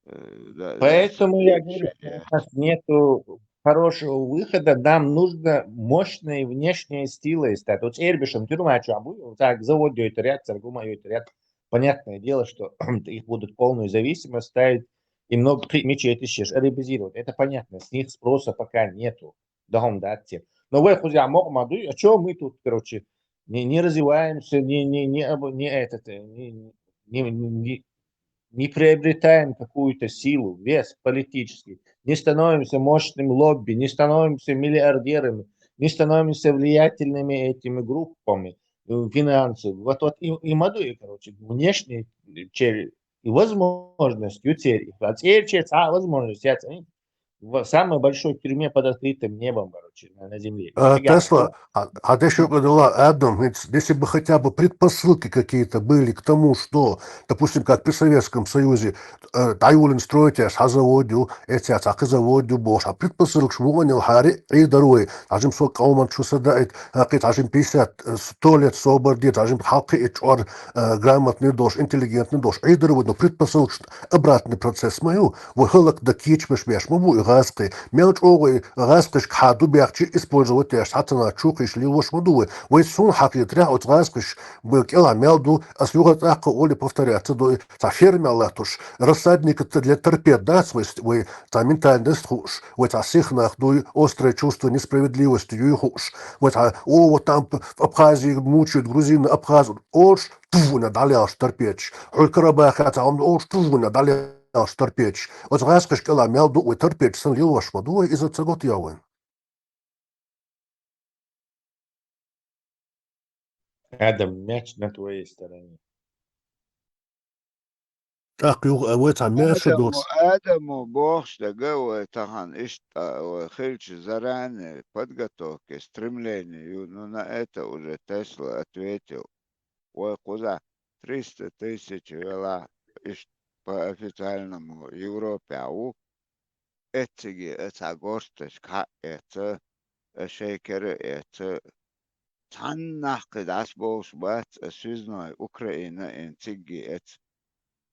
э, да, да, Поэтому я говорю, решение. У нас нету хорошего выхода, нам нужно мощные внешние силы стать. Вот с Эрбишем тюрьма, что будет, вот так завод идёт ряд, царгума идёт ряд. Понятное дело, что их будут полную зависимость ставить, и много при-, мечети сейчас арабизировать. Это понятно, с них спроса пока нету. Да, он, да, те. Но вы, хоть я мог, могу, а чё мы тут, короче, не, не развиваемся, не, не, не, об- не этот, э, не, не, не, не, не приобретаем какую-то силу, вес политический, не становимся мощным лобби, не становимся миллиардерами, не становимся влиятельными этими группами э, финансов. Вот, вот и, и моду, и, короче, внешний чер и возможность, ю цер, и цер, цер, а возможность, я цер, в самой большой тюрьме под открытым небом, короче, на, на земле. Э, Тесла, а, а дальше, Адам, ведь если бы хотя бы предпосылки какие-то были к тому, что, допустим, как при Советском Союзе, э, дӀайоллина строить яш хьазавод ю, эцяц хьакхизавод ю бохуш, а предпосылкаш вугӀанил хьари Ӏийдар вай, хьажим со къоман чу са даит, хӀакхит хьажим пятьдесят, э, сто лет собар дир, хьажим хьалкхи и чӀор, э, грамотный долуш, интеллигентный долуш, Ӏийдар вай, но предпосылкаш обратный процесс ма ю, вай хӀаллакда кийчмаш беш ма бу и гӀазкхи. Мел чӀогӀа и гӀазкхишка хьа ду бехчи, использовать яш, хьацана чухиш лилош ма ду вай. Вай суна хьакхетарехь оцу гӀазкхиш, вай кӀелахь мел ду, ас юха цӀаккха оле повторяться ду, Цхьа ферма латтуш, рассадник для торпед дац вай, вай цхьа ментальность хууш, вай цхьа сих нах дуй, острое чувство несправедливости юй хууш, вай цхьа, о, вот там в Абхазии мучают грузины, абхаз, олуш, ту вуна дӀалелаш торпедаш. Хьуй Карабахе цхьа хӀума олуш, ту вуна дӀалелаш торпедаш. Оцу гӀазкхиш кӀела мел ду вай торпедаш сан лилош ма ду вай, иза ца готъял вайн. Адам, мяч на твоей стороне. ТӀаккха юха вай цхьа маьрша Адамо, дош. Адамо бохуш дага вай тахана иштта, вай хилча заранее подготовка, стремление ю, ну, на это уже Тесла ответил. Вай кхуза триста тысяч велахь, иштта по официальному Европе ву. Эцциге а цхьа горташка хьаэца, а шайкара а эца, цхьаннахкхи дӀасабовш бац, а связной Украина ин цигги эца.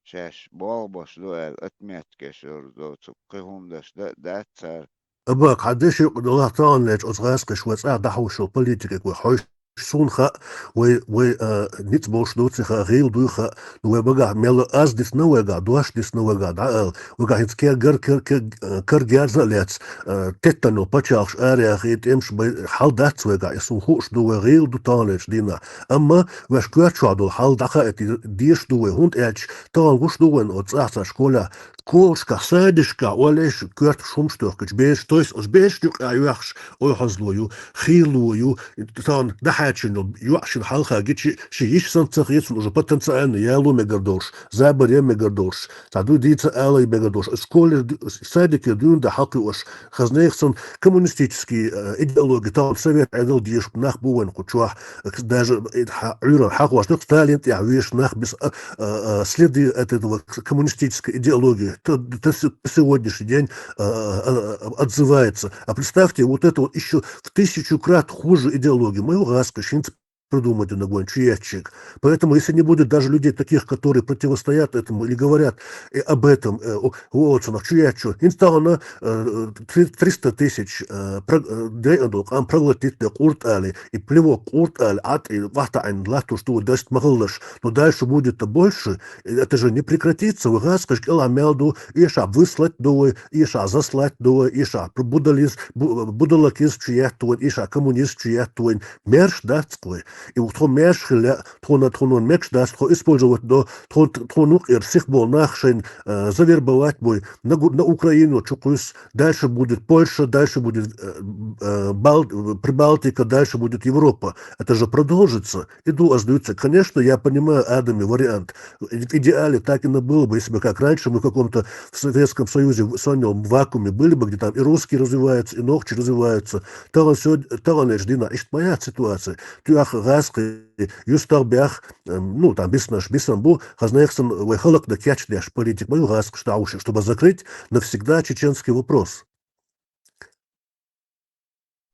Шаьш болх беш ду аьлла, отметкаш йолу доцу кхин хӀума даш дан а дац цара. Аба, хьан деши юкъа долахь тахана лечу оцу гӀазкхиш вай цӀа дӀахьуш йолу политика вай хьойш. Суна хаьа, вай, вай, а, ницкъ болуш дуций хаьа, гӀийла дуй хаьа, ну, вай багахь мел аз дисна вайгахь, дош дисна вайгахь, дӀа ала, вайгахь хӀинца кер-, гар-, кер-, кер-, а, кар-герза а лец, а, теттано пачхьалкхаш араяхий, тӀемаш бай, хьал дац вайгахь, и суна хууш ду, вай гӀийла ду тахана лечу дийнахь. Амма ваьш коьрта чохь долу хьал дӀакхаийта дезаш ду вай, хӀунда аьлча тахана гуш ду вайн оцу цӀахь цхьа школехь, школашкахь, садишкахь, оллеш коьрташ хӀумаш тоьхкича, бераш, то есть оцу берашна юкъахь йоьхуш, ойхьазло ю, хийло ю, тахана дӀахьаьчина йолу йоӀ шина хьалха гичи, ши йиш санна ца хета, цунна уже потенциально яло мегар долуш, забар ян мегар долуш, цхьа дуй дийца ала мегар долуш, оцу школе, садике дуьйна дан хьакхиош, хаза нехан санна коммунистический, э, идеология, тахана совет Ӏедал дезаш нах бу вайн кху чохь, даже, э, хьа-, Ӏуьйранна хьахош ду, Сталин тӀехь везаш нах, бис-, а, а, а, следы от этого коммунистической идеологии. Т-, т-, с-, по сегодняшний день, а, а, а, отзывается. А представьте, вот это вот ещё в тысячу крат хуже идеология. Мы его гӀазкхи хӀинца придумать дина вайн чу еттиг. Поэтому, если не будет даже людей таких, которые противостоят этому или говорят, э, об этом, э, о, о, оцунах чу еттиг, хӀинца тахана, э, три-, триста тысяч, э, про-, э, дайна долу къам проглотить де къурт али, и плевок къурт али, Ӏад, и вахта Ӏин латтуш ду даст махаллаш, но дальше будет-то больше, и это же не прекратится, вай гӀазкхиш кӀелахь мел ду, иша выслать ду вай, иша заслать ду вай, иша будализ, бу-, будалакиз чу етта вайн, иша коммунист чу етта вайн, мерш дац кхой. И вот тхо мерш хилла, тхона, тхона мекш дац, тхо использовать до, тхо, тхо нукъер сих бол нах шайн, э, завербовать бой, на гу-, на Украину чу кхуьс, дальше будет Польша, дальше будет, э, э, Бал-, Прибалтика, дальше будет Европа. Это же продолжится. И ду аз дуьйцу. Конечно, я понимаю Адами вариант. В идеале так и было бы, если бы, как раньше, мы в каком-то в Советском Союзе, в сонном вакууме были бы, где там и русские развиваются, и нохчи развиваются. Тахана сегодня, тахана эш дина, иштта ма яц ситуация. Туьха гӀазкхи юстагӀ бех, эм, ну, там биснаш, бисан бу, хаза нехан санна вай халкъ да кечдеш политика ма ю гӀазкхаш дӀахьуш, чтобы закрыть навсегда чеченский вопрос.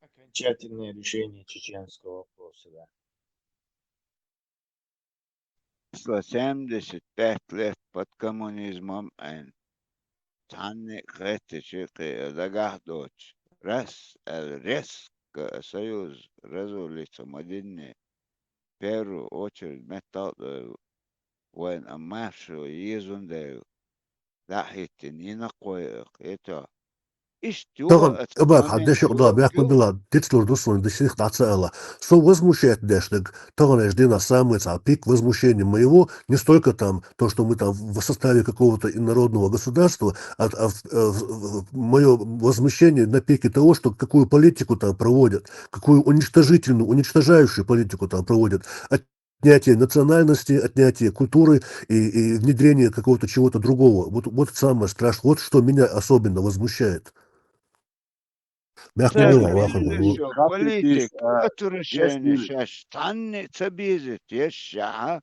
Окончательное решение чеченского вопроса, да. Число семьдесят пять лет под коммунизмом айн. Цхьанне а хеттачи кхиа дагахь доцуш, раз аьлла, резко союз развалиться ма динне. Первую очередь меттал а дойла, вайна а маршо езун дойла, дӀа а хӀиттина йина кхойа кхетахь. Иштта юха Таган, ацу абар, хьа деших да, бяхкун дила, дицлур ду сона, деших да ца ала. Со возмущать деш даг, таган эш дина самый ца пик возмущения моего, не столько там то, что мы там в составе какого-то инородного государства, а, а в- э, в- в- моё возмущение на пике того, что какую политику там проводят, какую уничтожительную, уничтожающую политику там проводят. Отнятие национальности, отнятие культуры и, и внедрение какого-то чего-то другого. Вот, вот самое страшное. Вот что меня особенно возмущает. Мягко Ца говоря, вахар миллис гу. Политик, а, отвращение, шаш цхьанне ца безит, еш шаха,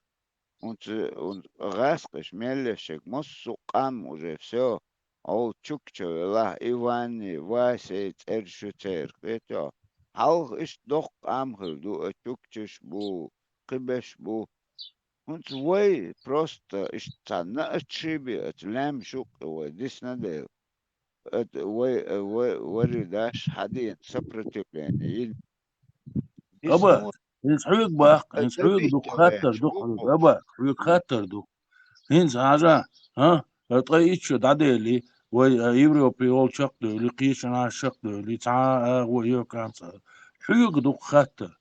унца, унца гӀаскхаш мел ешшаг, массу а къам уже всё, гӀол чукча велахь, Иванни, Васей цӀер шу церг, хетё. Хьалха иштта доккха къам хир ду, а чукчаш бу, кхибеш бу. ХӀунца вай просто иштта цхьа наачши бе, аца лаьм шукъ вай дисна дела. Ат вай, вай, вари даш хьадийна сопротивление йин. Аба, хӀинца хьоьга баккха, хӀинца хьоьга ду хаттар ду хьоьга, аба, хьоьга хаттар ду. ХӀинца хьажа, а, ткъа итт шу дӀадели, вай, а, Европе йол чакхдевли, кхечанхьа чакхдевли, цхьа а агӀо йо канца. Хьоьга ду хаттар.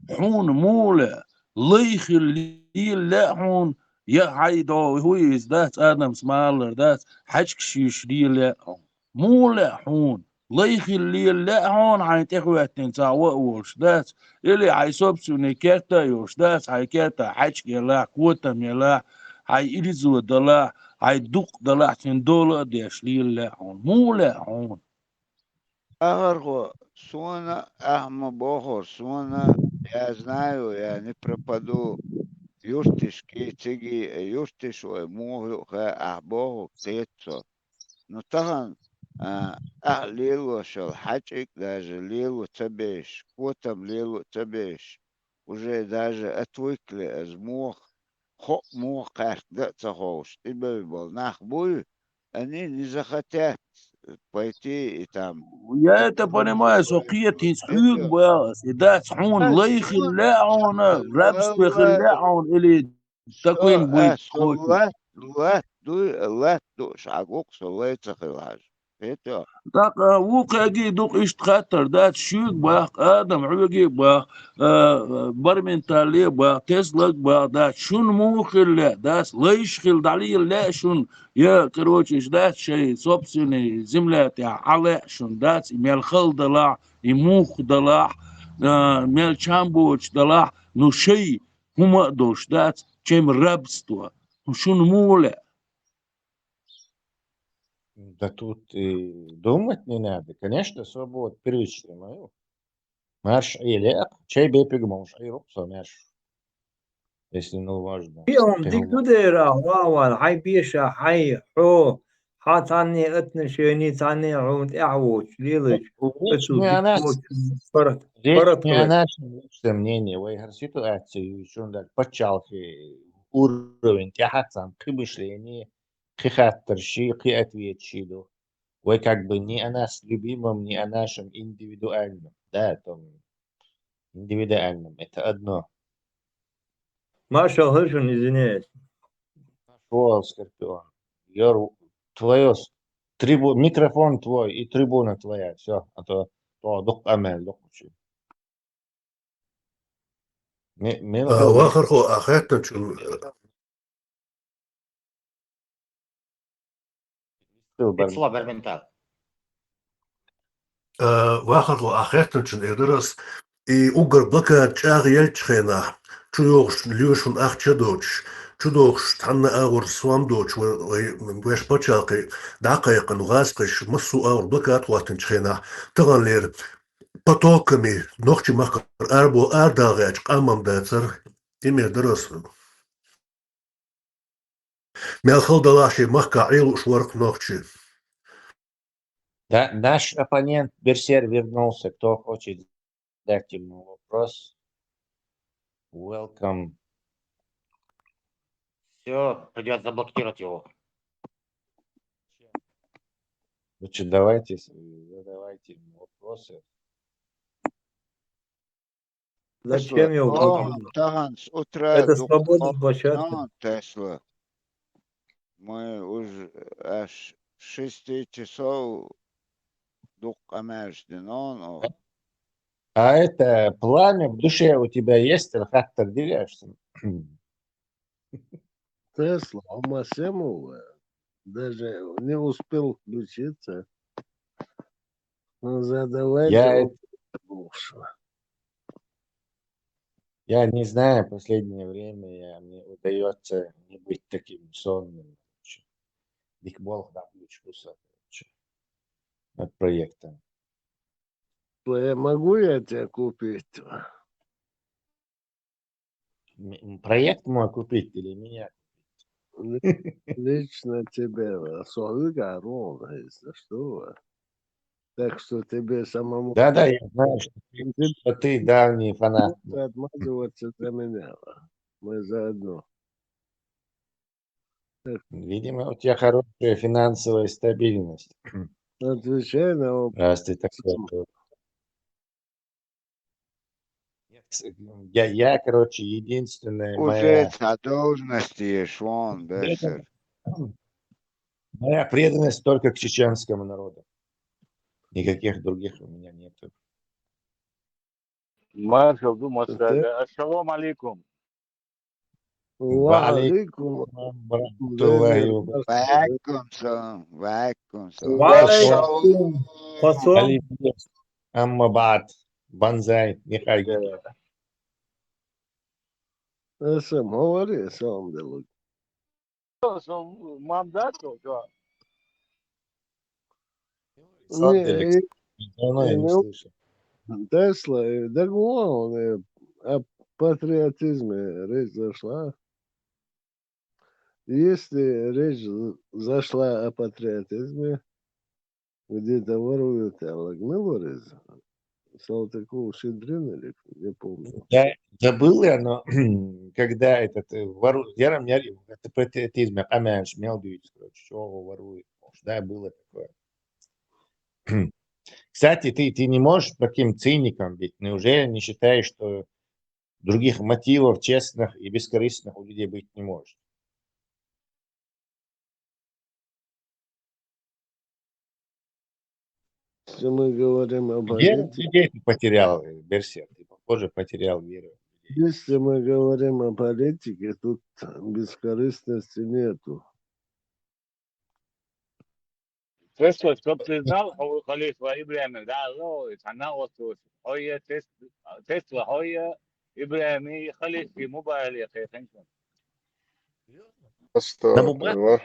Хьуна мула лайхилла лела лаьа хьуна, я хьай до хӀу иза дац, Адамс малар дац, хьаьчкаш йиш лела лаьа хьуна. Мула лаьа хьуна? Лайхилла лела лаьа хьуна, хьайна тӀехӀоьттина цхьа ваъ волуш дац, или хьай собственный керта а йолуш дац, хьай керта хьаьчка елахь, котам елахь, хьай ирзо далахь, хьай дукъ далахь, цуьнан дола а деш лела лаьа хьуна. Мула лаьа хьуна? Ахархо, сона, ахьа ма бохура, сона, я знаю, я не пропаду, юрташкий, циги, юрташ вай муха ю а хаьа, ахьа бохург кхета со. Ну, тахана, а, ахьа лелош йолу хьаьчкиг даже лело ца беш, котам лело ца беш, уже даже отвыкли аз муха, хо а муха кхаьркда а ца ховш, тӀебевлла болу нах буй, они не захотят пойти и там. Я это понимаю, со кхета, хӀинца хьоьга баха ас, и дац хьуна лай хила лаьа хьуна, рабство хила лаьа хьуна, или такой ас буй со кхочуш. Лат, лат дуй, лат дууш хьагу-кх со лай ца хила хьажа. ХӀетта. ТӀаккха вукхаьгий ду-кх иштта хаттар, дац, шуьга баккха, Адам, хьоьгий баккха, а, Барментале баккха, Теслаг баккха, дац, шуна муха хила лаьа, дац, лайш хила дӀалела лаьа шуна, я, короче, иш дац, шайн собственный земля тӀехь Ӏа лаьа шуна, дац, и мел хала далахь, и муха далахь, а, мел чам боцуш далахь, ну, шай хӀума а долуш дац, чем рабство, шуна муха лаьа? Да тут и думать не надо. Конечно, свобода первичная моя. Марш Ӏе леа, чай бепиг молуш Ӏийру-кх со марш. Если ну важно. Кхин хӀума дика ду дера, ван-ван, хьайн беша, хьайн, хьо, хьан цхьанне отношение, цхьанне хьуна тӀаьхьа воцуш, лелаш, Здесь ацу не о нас, дика воцуш, паргӀат, здесь паргӀат не о хилар. Нашем личном мнении, вай хӀара ситуацию, шуна даьлла паччахьалкхе уровень тӀехь а цхьана кхин мышление, кхин хаттарши, кхин ответши ду. Вай как бы не о нас любимом, не о нашем индивидуальном. Да, там индивидуальном, это одно. Маршал хила шуна, извиняюсь. Пошёл, Скорпион. Your, твоё с-, трибу-, микрофон твой и трибуна твоя. Всё, а то, то дукха къамел дукха чу. Ме-, мела А, хала вахархо, а хаьттинчун, Барментал. А, вахархо, а хаьттинчун эр дара ас, и уггар блокада чӀагӀъеллачу хенахь, чу йогӀуш лоьшун ахча а доцуш, чу догӀуш цхьанна агӀор сом доцуш, вай, вай, вайша пачхьалкхе дӀакхайкхина гӀазкхаша массо а агӀор блокада хӀоттинчу хенахь, таханлера потоками нохчийн махкара арабо-, арадала гӀерташ къам ма дацара, и мер дара ас. Мел хала далахь шен махкахь Ӏе лууш вара-кх нохчи. Да, наш оппонент Берсерк вернулся. Кто хочет задать ему вопрос? Welcome. Всё, придётся заблокировать его. Значит, давайте с-, задавайте ему вопросы. Зачем его блокировать? Тахана с утра... Это свободная площадка. Тесла. Мы уже аж шести часов дукха къамаьлаш дина, но. А это пламя в душе у тебя есть, хаттар дираш? Тесла, а Масему даже не успел включиться. Ну, задавайте Я вопросы. Я не знаю, последнее время я, мне удается не быть таким сонным. Короче. Дик болх да ключ куса, короче, над проектом. Э, Могу я тебя купить? М, проект мой купить или меня? Ли- Лично тебе, э, сорок ровно, если что. Так что тебе самому Да, да, я знаю, что ты, что ты давний фанат. Отмазываться за меня. Мы заодно. Видимо, у тебя хорошая финансовая стабильность. Отвечай на вопрос. Раз ты такой. Нет, с- я, я, короче, единственная Уже моя, задолженности есть, вон, бесер. Моя преданность только к чеченскому народу. Никаких других у меня нету. Маршал думал, Это- ассалому алейкум. Ва алейкум. Баракатуллахи ва баракатух. Валейкум салам, валейкум салам. Валейкум. Хосом. Алиф, Амма баъд. Банзай, Михаил. Эсэм, говори, эсэм дело. Мамдат, да. Сам Не, Феликс. и- Давно я не ну, слышал. Тесла, э, да главное, о патриотизме речь зашла. Если речь з- зашла о патриотизме, где-то воруют, а лагмелорез, Салтыков Щедрин или не помню. Я забыл я, но когда этот э, вору... Ярам, ярам, это патриотизм, я камеш, мелдует, короче, чего ворует. Да, было такое. Кстати, ты, ты не можешь таким циником быть. Неужели не считаешь, что других мотивов, честных и бескорыстных у людей быть не может? Если мы говорим о Веру в политике, людей ты потерял, э, Берсер, ты, похоже, потерял веру. Если мы говорим о политике, тут бескорыстности нету. Тесла, чтоб ты знал, о, халифа Ибрахима, да, ну, и она вот, вот, ой, Тес- Тесла, ой, Ибрахим, и халиф, и Мубарак, и Хэнсон. Астагфируллах.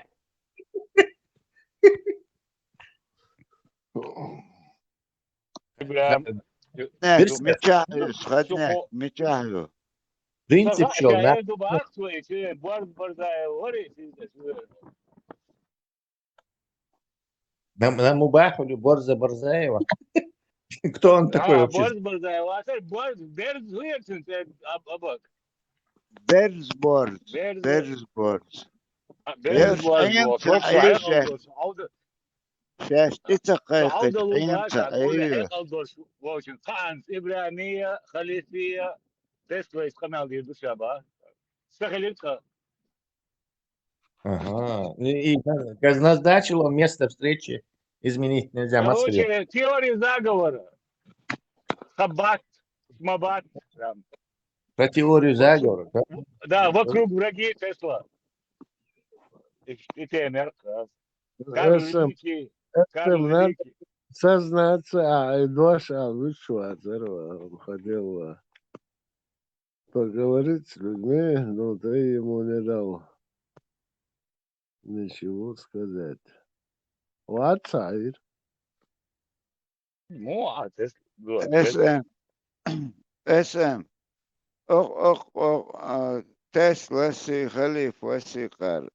Ибрахим. Не, Берсер. мечахю, сходне, мечахю. Принцип шел, на... Барз барзай, вори, сиз- На, на Мубаху или Борза Борзаева? Кто он такой А, вообще? Борз Борзаев, а сэр, Борз, Берз Уиртон, сэр, аб- абак. Берзборз, Берз, Берзборз. а, Берз Берз Борз, Уиртон, Борз, Айша. Борз, Алда, Шештица Алда кайкыт, Лугаш, инца, Алда айша. Экалдорс, в общем, Ханс, Ибрахимия, Халифия, Тесла, Искамал, Дирдушаба. Сахалинка. Ага. И, и назначил он место встречи, изменить нельзя, Москве. Короче, теория заговора. Хаббат, Шмабат, там. Про теорию заговора, да? Да, вокруг враги Тесла. И, и Темер, да. Эсэм, Великий, эсэм, надо Великий. Сознаться, а, и Дош, а, вы что, Азарова, он хотел, а, поговорить с людьми, но ты ему не дал ничего сказать. Вацайр. Ну, а Тес- вот, Эсэм. Эсэм. Ох, ох, ох, а, Тесла си, халифа си кар.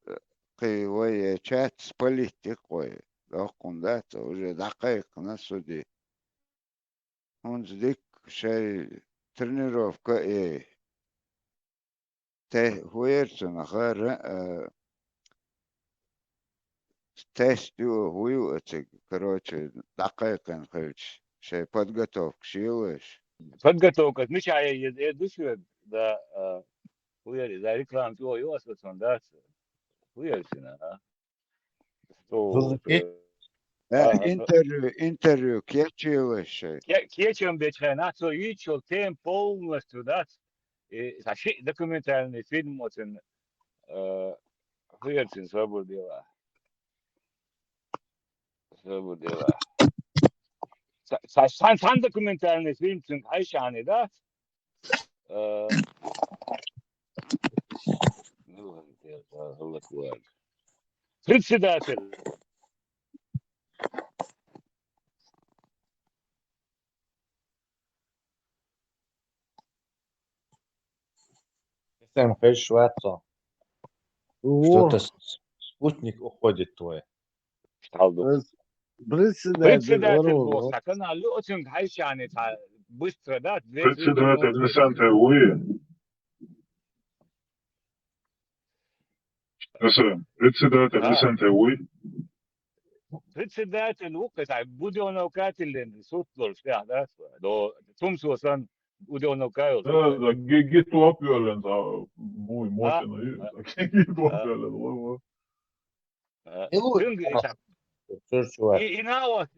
Кы вай, э, чат политик вай. Ох, кунда, то уже дакайкна суди. Унз дик шай тренировка э. Те хуерцуна хара, э, тест ю, хую ацик, короче, дакайкан хилч. Шай подготовка шилыш. Подготовка. Ну, ща я, я, я души, да, а, хуяри, да, реклама, ой, ой, ой, да, хуяри, а. Что, Зурзуки? э, Э, интервью, интервью кечъялаш шоай. Ке-, кечам бечхьана, цо йийцача тема полностью, да? И са ши документальный фильм оцун, э, хуерцин собар дела. Собар дела. Са, са, сан, сан документальный фильм цун хьайшани, да? Э, ну, ладно, я, я, Аллах Акбар. Председатель. Сам хеш шварцо. Во. Что-то с-, спутник уходит твой. Стал дух. Председатель, председатель бу, сакана лу оцун хьайшани та быстро, да, две секунды. Председатель Висенте Уи. Председатель Висенте Уи. Председатель ву, кстати, Будённов Катилин суд лорш, да, да, до Тумсо сан Будённов Кайл. Да, да, ги-, ги туап юален, да, муй, мочено, ги туап юален, во, во. Э, и лучше, и, и на вот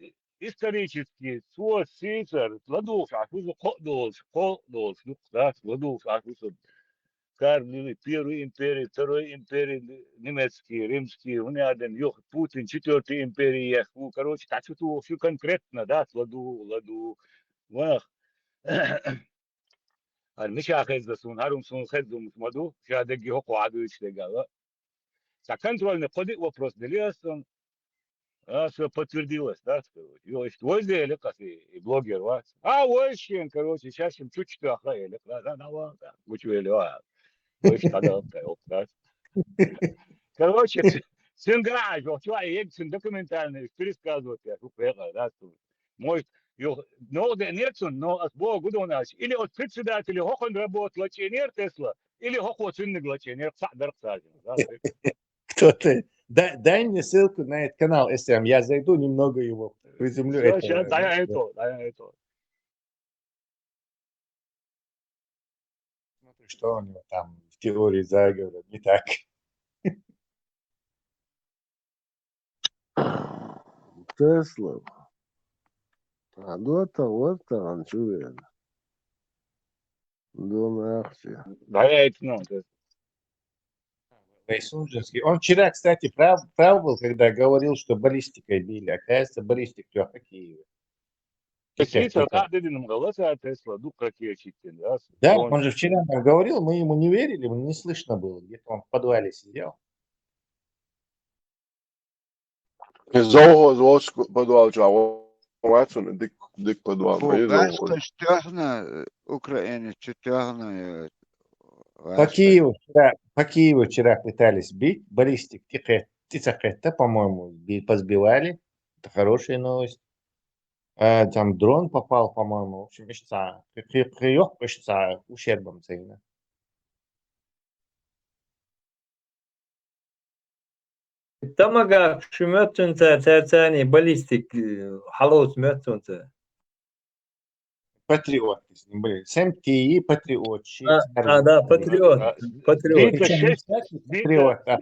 исторически, цо сийсара, ладувгӀаш ву со, кхоъ долаш, кхоъ долаш, ну, да, ладувгӀаш ву со. Карл Лилли, Первый империи, Второй империи, немецкий, римский, хӀунда аьлча, юха Путин, Четвёртый империи яхаш ву, короче, так что ву конкретно, да, ладу, ладу, вах. Ар мича хеза суна, хӀара суна хеза ма ду, ша дегги хӀокхо Ӏадуьйцуш дегала. Са контрольный кхо-диъ вопрос делира ас цунна. А, всё подтвердилось, да, короче. Йо, иштта вайза элира ас и, и блогер вац. А, вайза шен, короче, шаьш шим чучча тоьхна элира. Да, да, да, ладно, да. Гучавелла, а. Вайза хьадалта, да. Короче, ц-, цуьнга а, жо, чу а, эг цуьнан документальный пересказывать, я, фу, вегӀа, да, цунна. Может, ю-, но, да, нет, цунна, но ас боху гудонаш. Или от председателя хӀокхуьнан работа лачкъийнера Тесла, или хӀокхо цуьнниг лачкъийнера, цхьаъ дара царна. Да, кто ты? Дай, дай мне ссылку на этот канал, если я зайду, немного его приземлю. Всё, это, щас, дай это. Смотрю, что у него там в теории заговора не так. Тесла. А, да, там, вот там, чё я. Да, нахуй. Да, я это, ну, это. Вайсунжинский. Он вчера, кстати, прав, прав был, когда говорил, что баллистикой били. Оказывается, баллистик трёх какие. Тесла, да, дединым галаса, Тесла, дух ракетчик, да. Да, он же вчера нам говорил, мы ему не верили, не слышно было, где-то он в подвале сидел. Зовхоз волчу подвал чохь вац, дика, дика подвал. Фу, ма ю газ зовхоз. Таш тоьхна, э, Украина чу тоьхна, э, по Киеву вчера, по Киеву вчера пытались бить, баллистик тӀе кхет-, тӀе ца кхетта, по-моему, би-, позбивали. Это хорошая новость. Э, там дрон попал, по-моему. В общем, иштта, кхе-, кхе-, кхе йоккха иштта ущерб ца йина. Тамагах шу моьтту цунца, ца-, царний баллистик, э, хьалоца моьтту цунца. Патриот, блин, сам ты и патриот, а, а, да, патриот, а, патриот. Причём не всякий патриот, а,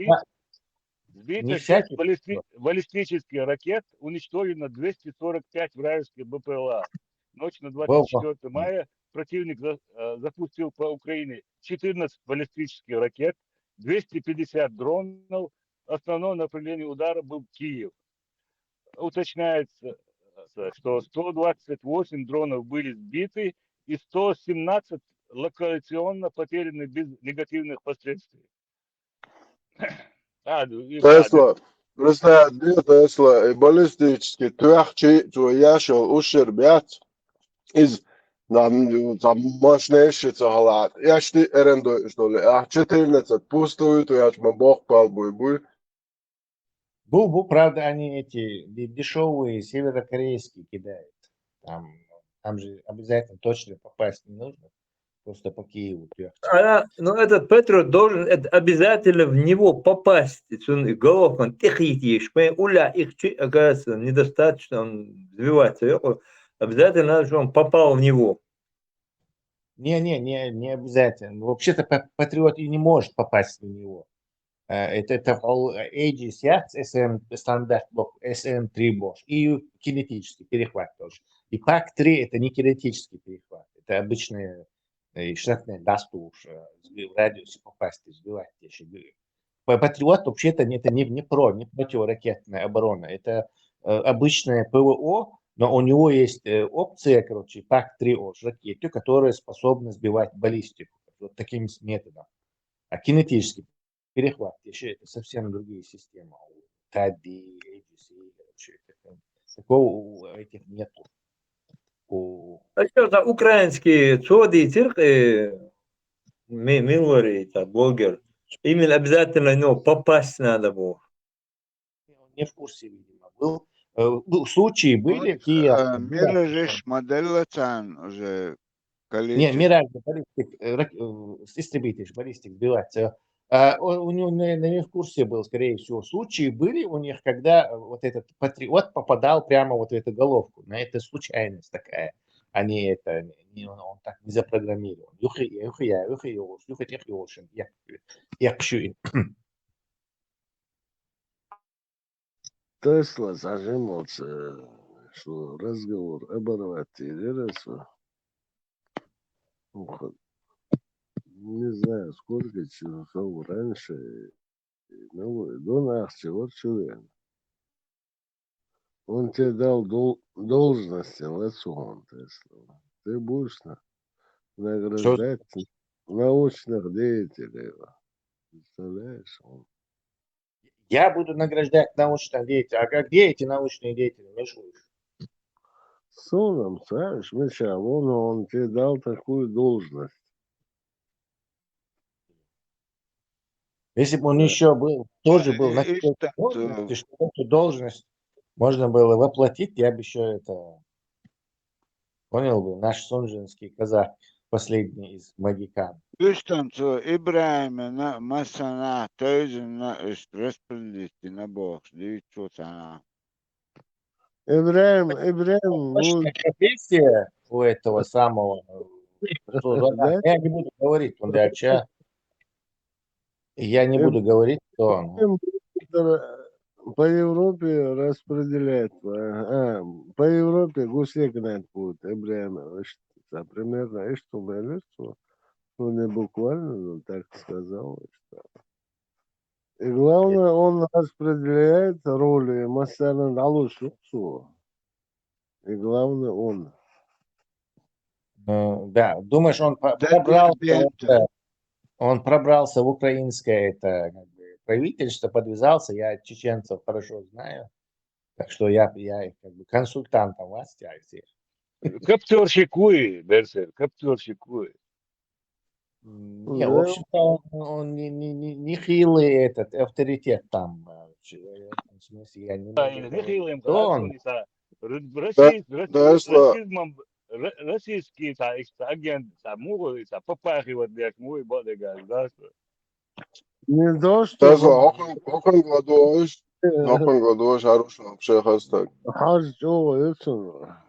сбито шесть баллисти-, баллистических ракет, уничтожено двести сорок пять вражеских БПЛА. Ночь на двадцать четвёртое мая противник за-, э, запустил по Украине четырнадцать баллистических ракет, двести пятьдесят дронов. Основное направление удара был Киев. Уточняется, э, что сто двадцать восемь дронов были сбиты и сто семнадцать локационно потеряны без негативных последствий. А, ну, и Тесла, ладно. Просто де Тесла, и баллистически тоьхча, цо еш йолу ущерб яц. Иза, там, там машина еш ца хала, еш ти арендуй, что ли? А четырнадцать пустую, то я ма боккхал буй, буй. Бу, бу, правда, они эти де-, дешёвые северокорейские кидают. Там, там же обязательно точно попасть не нужно. Просто по Киеву трёх. А, ну, этот Патриот должен это обязательно в него попасть. Если он головком тихо ешь, понимаешь, уля их чи-, оказывается, недостаточно, он сбивается. Обязательно надо, чтобы он попал в него. Не, не, не, не обязательно. Вообще-то па-, Патриот и не может попасть в него. Э, это, это ол Aegis яц, S M стандарт лох, S M три бохш. И кинетический перехват тоже. И пак три — это не кинетический перехват. Это обычная, э, штатная дастуш, э, сби-, в радиусе попасть, сбивать те щи. Па-, Патриот вообще-то не, это не, не про, не противоракетная оборона. Это, э, обычное П В О, но у него есть, э, опция, короче, пак три ош ракеты, которые способны сбивать баллистику. Вот таким с-, методом. А кинетический перехват, те щи — это совсем другие системы. Тади, Aegis, вообще, это, такого у этих нету. У А что за украинский цоди цирк, э, ми-, Милвари, это блогер. Именно обязательно, ну, попасть надо было. Он не в курсе, видимо, был. Э, был, случаи были, Киев, э, да. Миражиш модель лацан уже. Не, количество. Мираж, баллистик, э, рак-, э, с-, истребитель, баллистик сбивать. Э, а, он, у него, наверное, не в курсе был, скорее всего. Случаи были у них, когда, э, вот этот патриот попадал прямо вот в эту головку. Но это случайность такая. Они это, не, он, он так не запрограммирован. Юхи, юхи, я, юхи, юхи, юхи, юхи, юхи, я, я, я, Тесла задумался, что разговор оборвать интересно. Ну, х-, не знаю, сколько часов раньше, ну, до нах чего человек. Он тебе дал дол-, должности, Лацугон Тесла. Ты будешь на-, награждать научных деятелей. Представляешь? Он Я буду награждать научных деятелей. А как, где эти научные деятели, Мишуш? С уном, знаешь, Миша, он, он тебе дал такую должность. Если бы он Да. еще был, тоже был на Э, какой-то это, должности, э, чтобы эту должность можно было воплотить, я бы еще это понял бы, наш сунженский казах, последний из могикан. Устан цо Ибраима на массана тойзин на ишт распределить на бохш, дивит цо сана. Ибраим, Ибраим, Точно вот профессия у этого самого, э, Да? Я не буду говорить, он дальше. Я не Эм, буду говорить, кто он. Эм, по Европе распределяет, а, а, по Европе гусе гнать будут, Ибраим, а, ш-, а, примерно, и что, наверное, что, ну, не буквально, но так сказал, что. И главное, он распределяет роли, массаран алуш суксу. И главное, он. Ну, да, думаешь, он по-, Да, пробрался, да, да. Это, он пробрался в украинское это, как бы, правительство, подвязался, я чеченцев хорошо знаю, так что я, я их как бы консультантом вас, я всех. Капцор шикуй, Берсер, капцор шикуй. М, не, в Да. общем-то, он, он не, не, не, не хилый этот авторитет там, э, человек, в смысле, я не Да, могу не говорить, хилый, кто он. Расист, Да, расист, да, расизмом, ра-, российский, та, их, та агент, та мугу, та папахи вот для мугу, вот для газ, да, что. Не то, что Тесла, вот. Окон, окон гладуош, Э. Окон гладуош, Аруш, вообще хастак. Хаж, о, это.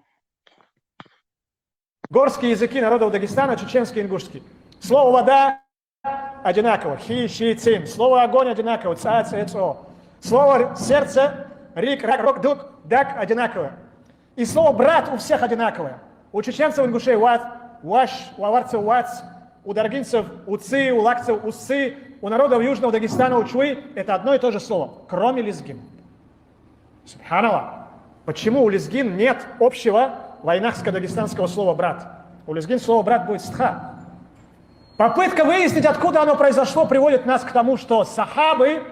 Горские языки народов Дагестана, чеченский и ингушский. Слово «вода» одинаково. Хи, щи, цин. Слово «огонь» одинаково. Ца, це, цо. Слово «сердце», рик, рак, рок, дук, дак одинаково. И слово «брат» у всех одинаковое. У чеченцев, ингушей — ват, ваш, у аварцев — вац, у даргинцев — уцы, у лакцев — усы, у народов Южного Дагестана — учуи. Это одно и то же слово, кроме лезгин. Субханаллах. Почему у лезгин нет общего вайнахско-дагестанского слова «брат»? У лезгин слово «брат» будет «стха». Попытка выяснить, откуда оно произошло, приводит нас к тому, что сахабы,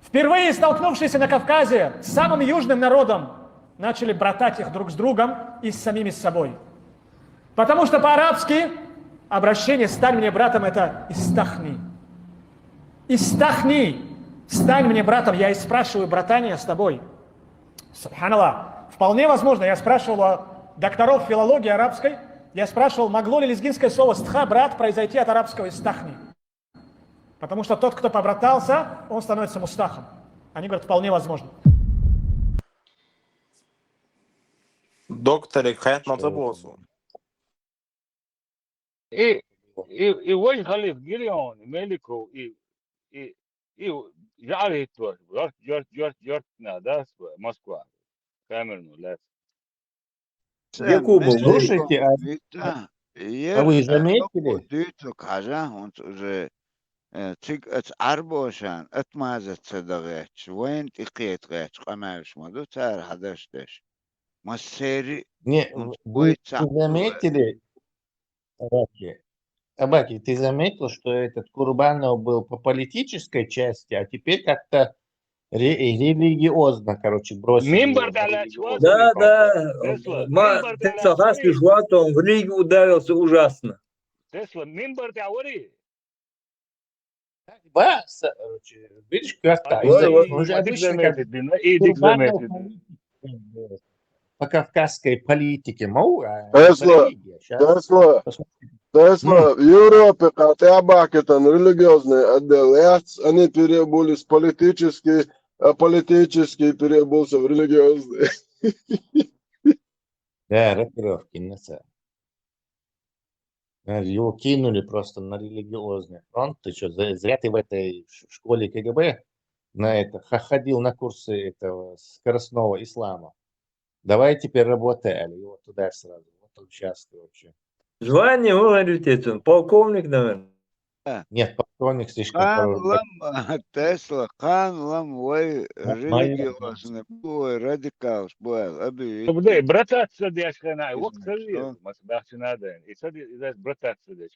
впервые столкнувшиеся на Кавказе с самым южным народом, начали братать их друг с другом и с самими собой. Потому что по-арабски обращение «стань мне братом» — это «истахни». «Истахни», «стань мне братом», я и спрашиваю братания с тобой. Субханаллах. Вполне возможно, я спрашивал у докторов филологии арабской, я спрашивал, могло ли лезгинское слово «стха», брат, произойти от арабского «истахни». Потому что тот, кто побратался, он становится мустахом. Они говорят, вполне возможно. Доктор, и хайт на Что это? Тобосу. И, и, и вой халиф Гирион, и Меликов, и, и, И жагӀал хӀитто, жорт, жорт, жорт, жорт на, да, Москва. Камерну лац. Якубов, слушайте, а, Вита, а вы заметили? Дуьйцу хьажа, хӀунца уже э, цига аца Ӏарбошан, атмаза ца дагӀетча, вайна тӀекхетахетча, къамаьлаш ма ду цара хьадаш деш. Массери Не, он вы, ца вы заметили, Абаки, Абаки, ты заметил, что этот Курбанов был по политической части, а теперь как-то ре- религиозно, короче, бросили Минбар его на далач религиозный. ваза. Да, да. Тесла, Ма- минбар Тесла далач хасти шуатон, в религию ударился ужасно. Тесла, минбар тӀа вари. Ба, с- короче, видишь, как-то. Ой, Он вот, же вот обычно их как заметит, ну, и дик Курбанов заметит. По кавказской политике, мол, а, Тесла, религия. Щас Тесла, посмотрим. Тесла, в Европе къатӀа бахкатан религиозный отдел яц, они переобулись политически, а политический переобулся в религиозный. Да, рокировки, не знаю. Э, Его кинули просто на религиозный фронт. Ты что, зря ты в этой ш- школе КГБ на это ха- ходил на курсы этого скоростного ислама. Давай теперь работай, Али, и вот туда сразу. Вот он сейчас вообще. Звание, вы говорите, это полковник, наверное. Нет, полковник слишком Хан хороший. лам, Тесла, хан лам вай Ма- моя- религиозный, вай радикалаш, вай аби. Брататься деш хана, Бизнес, вок сави, что? Мас бахчи надо. И сади, и дальше брататься деш.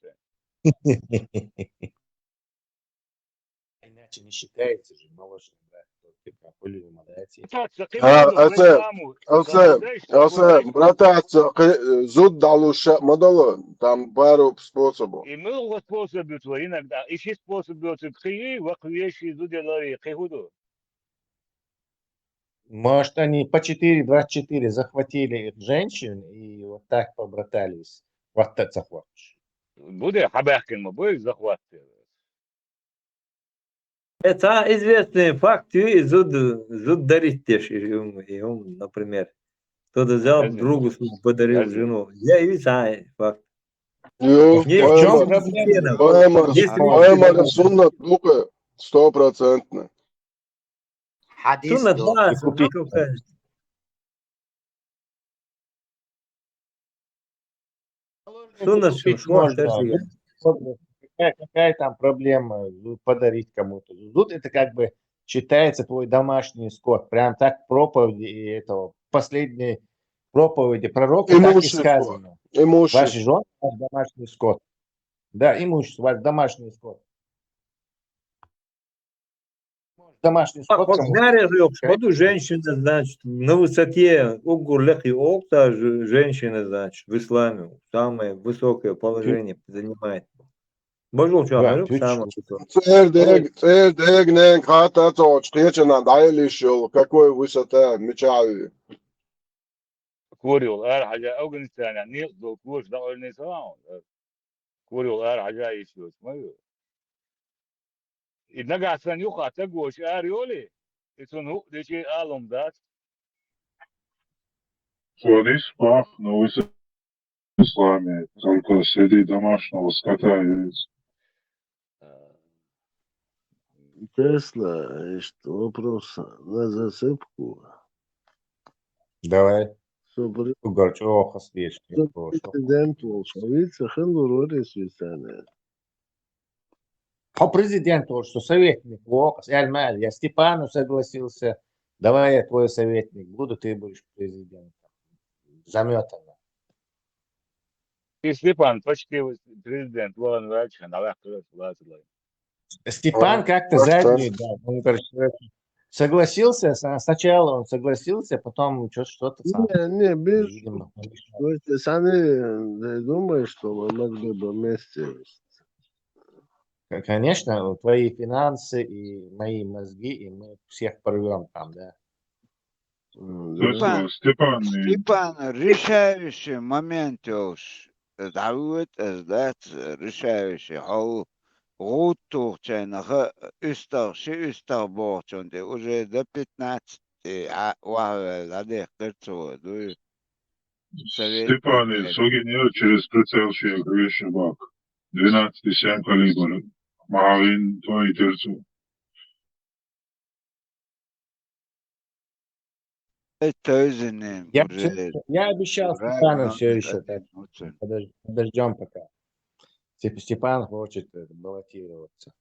Иначе не считается же молочный брат. Только по-любому, да, эти- Брататься, А, а це, исламу. а це, а це, брататься, къе- зуд далуша мадала, там пару способов. И много способов твой иногда. И ши способ бьётся кхи, вак веши зуде лари кхи худу. Может, они по четыре двадцать четыре захватили их женщин и вот так побратались. Вот это захватишь. Буде хабахкин ма бой захват. Это известный факт, и зуд, зуд дарить деш, и, и, и, например. Кто-то взял Конечно. другу свою, подарил Конечно. жену. Я и сам факт. Ё, Не, В чем поэма, проблема? поэма, Если поэма суннат, ну-ка, стопроцентно. Хьадис Суннат, ду. да, И купить. суннат. Суннат, Купить шо, шо, можно. терсига. Какая, какая там проблема, ну, подарить кому-то? Зуд — это как бы считается твой домашний скот. Прям так проповеди и этого последней проповеди пророка так и Имущество. Сказано. Имущество. Ваши жены — ваш домашний скот. Да, имущество, ваш домашний скот. Домашний скот кому? Хокнаря, поду женщина, значит, на высоте, угур лехи окта, ж- женщина, значит, в исламе, самое высокое положение занимает. Божу, что Да, говорю, ты самое чё? высокое. Цердег, цердег нен хата цоч, кечена дайлиш йол, какой высота, мечави. Курил ар хьажа Афганистана, не до курс да не салам. Курил ар хьажа ишо, смотри. И нагасан юха тагош ар йоли. И сон ху дечи алом дат. Хадис пах, но вы с- исламе, только среди домашнего скота есть. Тесла, есть вопрос на засыпку. Давай. Что при- Угорчоха слишком. что президент волшебица, хендурори свисане. По президенту, что советник, вот, я Степану согласился, давай я твой советник буду, ты будешь президентом. Заметано. И Степан почти президент, вон врач, она легко влазила. Степан Ага. Как-то Вот заднюю так. дал. Он, короче, согласился, с- сначала он согласился, потом что- что-то сам. Не, не, без Видимо, он решил. Слушайте, сами э, думаю, что мы могли бы вместе. К- Конечно, твои финансы и мои мозги, и мы всех порвем там, да. М, То есть, да. э, Степан, и Степан, решающий момент уж. Давид, э, сдать, э, решающий. Хол гуттух чайнаха, устах, ши устах бохчон, те уже до пятнадцати, а, вахвел, а, де, кырцу, дуй. Совет. Степан, и Согинер через прицел шиек вещи бак. Двенадцать и семь калибр. Магарин, твои терцу. Тойзине Я, уже я обещал враг Степану номер все еще. один, вот он. Подождем пока. Степ- Степан хочет э, баллотироваться.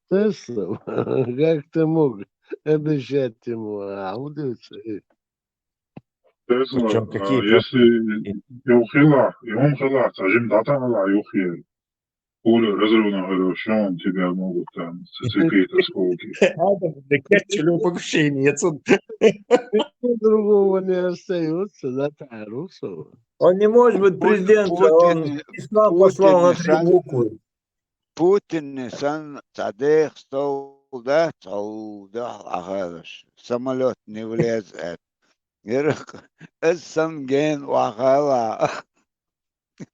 Тесла, как ты мог обещать ему? А вот это, э, Тесла, Причём а, какие если юхила, юхила, сажим дата ала юхи. Пуля разрывного оружия, он тебя могут там зацепить осколки. Адам, да, я чё, покушение, отсюда. Другого не остается, да, Тарусова. Он не может быть Путин- президентом, он Путин- письма послал на Путин три сам- буквы. Путин сан цадех стол да, стол да, ахалаш. Самолет не влезет. Ирак, эс сан ген вахала.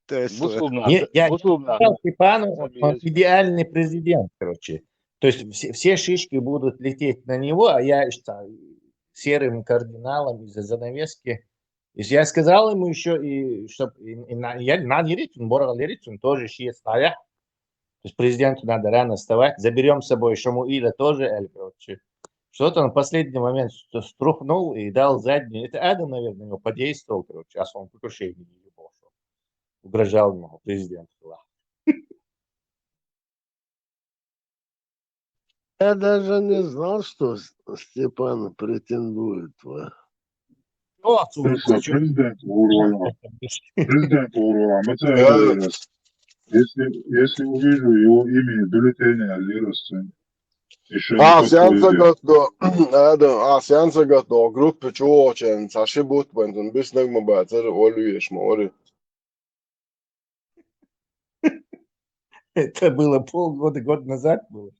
Тесла. Бусулбна. Не, я Бусулбна. Сказал Степану, он, он Есть. идеальный президент, короче. То есть все, все шишки будут лететь на него, а я считаю, серым кардиналом из-за занавески. И я сказал ему еще, и чтоб и, и на, я, на лирицу, Борал лирицу, тоже шиет стая. То есть президенту надо рано вставать, заберем с собой Шамуила тоже, Эль, короче. Что-то он в последний момент что-то струхнул и дал заднюю. Это Адам, наверное, его подействовал, короче, а он покушение не любил, что угрожал ему президент. Я даже не знал, что С- Степан претендует. Ва. Ну, Тесла, президент Урвала. Президент Урвала. Мы тебя Я- говорим. Если, если увижу его имя в бюллетене, Алиростин. Еще А, сеанса готов. Адам, а, сеанса готов. Группа чего очень. Саши будут, поэтому без ног мы бацер, олуеш, мори. Это было полгода, год назад было.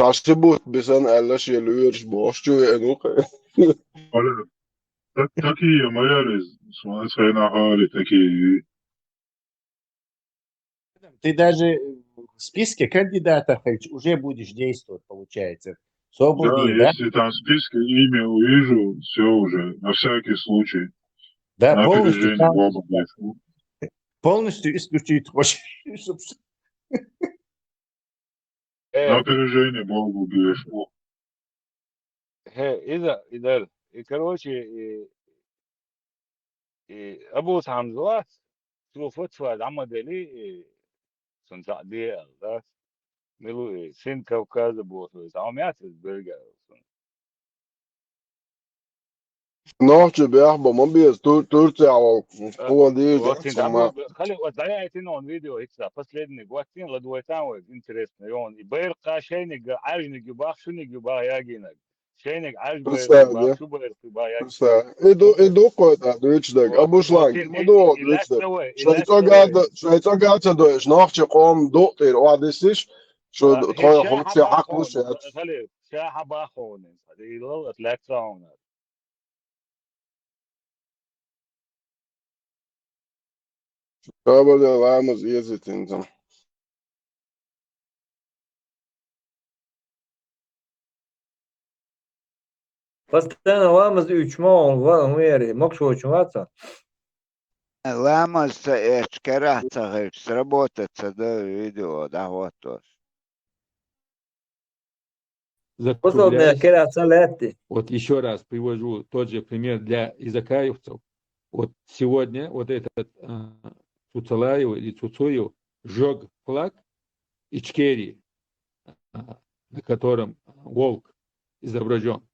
Саши будут, без он, Алла шелуеш, бош, чего, ну, Такие мояли, смотри, свои нахали, такие. Ты даже в списке кандидатов уже будешь действовать, получается. Да, Свободнее, да? Если там в списке имя увижу, все уже, на всякий случай. Да, На полностью, опережение Богу бешу. Полностью исключить хочешь. Э, На опережение Богу бешу. Хе, иза, идал. И, короче, и, и Абус Хамза, слуфат фад амадели, и сун сади, да? Милу, и син Кавказа босу, и саумят, и бельга, сун. Нохчи бяхба, ма без Тур-, Турция вал, А, холодеж, Вот, и сама. там, хали, вот, заря, это, ну, он видео, это, последний год, син, ладуэтан, вот, интересно, и он, и бэр кашейник, га, ажник, га, бахшуник, га, ба, ягинак. Шейник, аж бэр, Представь, га, да? бахшу бэр, га, ба, ягинак. Представь. Иду, иду кой-то, дучдаг, Вот, Абушлан, вот, и, иду, и, и ласт дучдаг. давай, и Шайца ласт давай. Гада, Шайца Гада, дойш, нохчи ком, дохтир, оадисиш, шо А, тхой и хурци шаха хак бахун, лушет. хали, шаха бахун, и лал атлет сауна. Шабада ламаз езитин там. Постоянно ламаз уьч ма он, ва, ну, яри, мокшо очень ваца. Ламаз са эч карахца хэр, сработаться да видео, да, вот то. Посол не Закругляясь, кераца летти. вот еще раз привожу тот же пример для изакаевцев. Вот сегодня вот этот а, Цуцалаев или Цуцуев сжег флаг Ичкерии, а, на котором волк изображен.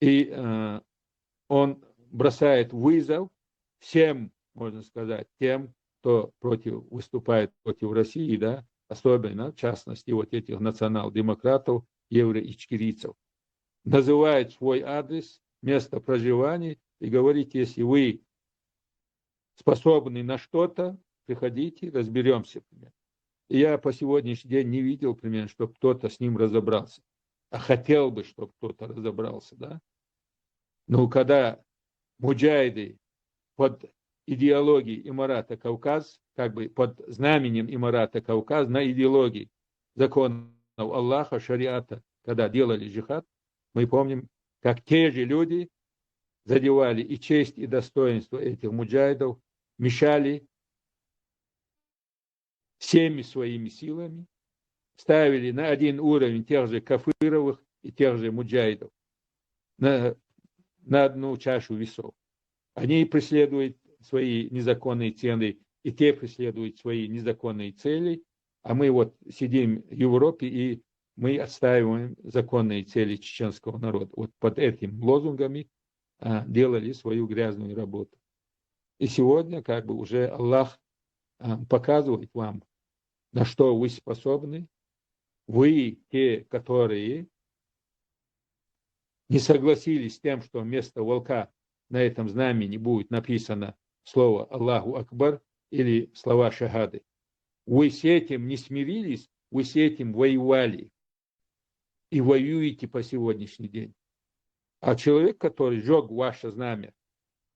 И а, он бросает вызов всем, можно сказать, тем, кто против, выступает против России, да, особенно, в частности, вот этих национал-демократов, евро-ичкерийцев. Называет свой адрес, место проживания и говорит, если вы способны на что-то, приходите, разберемся, примерно. И я по сегодняшний день не видел, примерно, чтобы кто-то с ним разобрался. А хотел бы, чтобы кто-то разобрался, да. Ну, когда муджахиды под идеологией имарата Кавказ, как бы под знаменем имарата Кавказ, на идеологии законов Аллаха, шариата, когда делали джихад, мы помним, как те же люди задевали и честь, и достоинство этих муджахидов, мешали всеми своими силами, ставили на один уровень тех же Кафыровых, и тех же муджахидов на, на одну чашу весов. Они преследуют свои незаконные цели, и те преследуют свои незаконные цели, а мы вот сидим в Европе, и мы отстаиваем законные цели чеченского народа. Вот под этим лозунгами а, делали свою грязную работу. И сегодня как бы уже Аллах а, показывает вам, на что вы способны. Вы те, которые не согласились с тем, что вместо волка на этом знамени будет написано слово «Аллаху Акбар» или слова шахады. Вы с этим не смирились, вы с этим воевали и воюете по сегодняшний день. А человек, который сжег ваше знамя,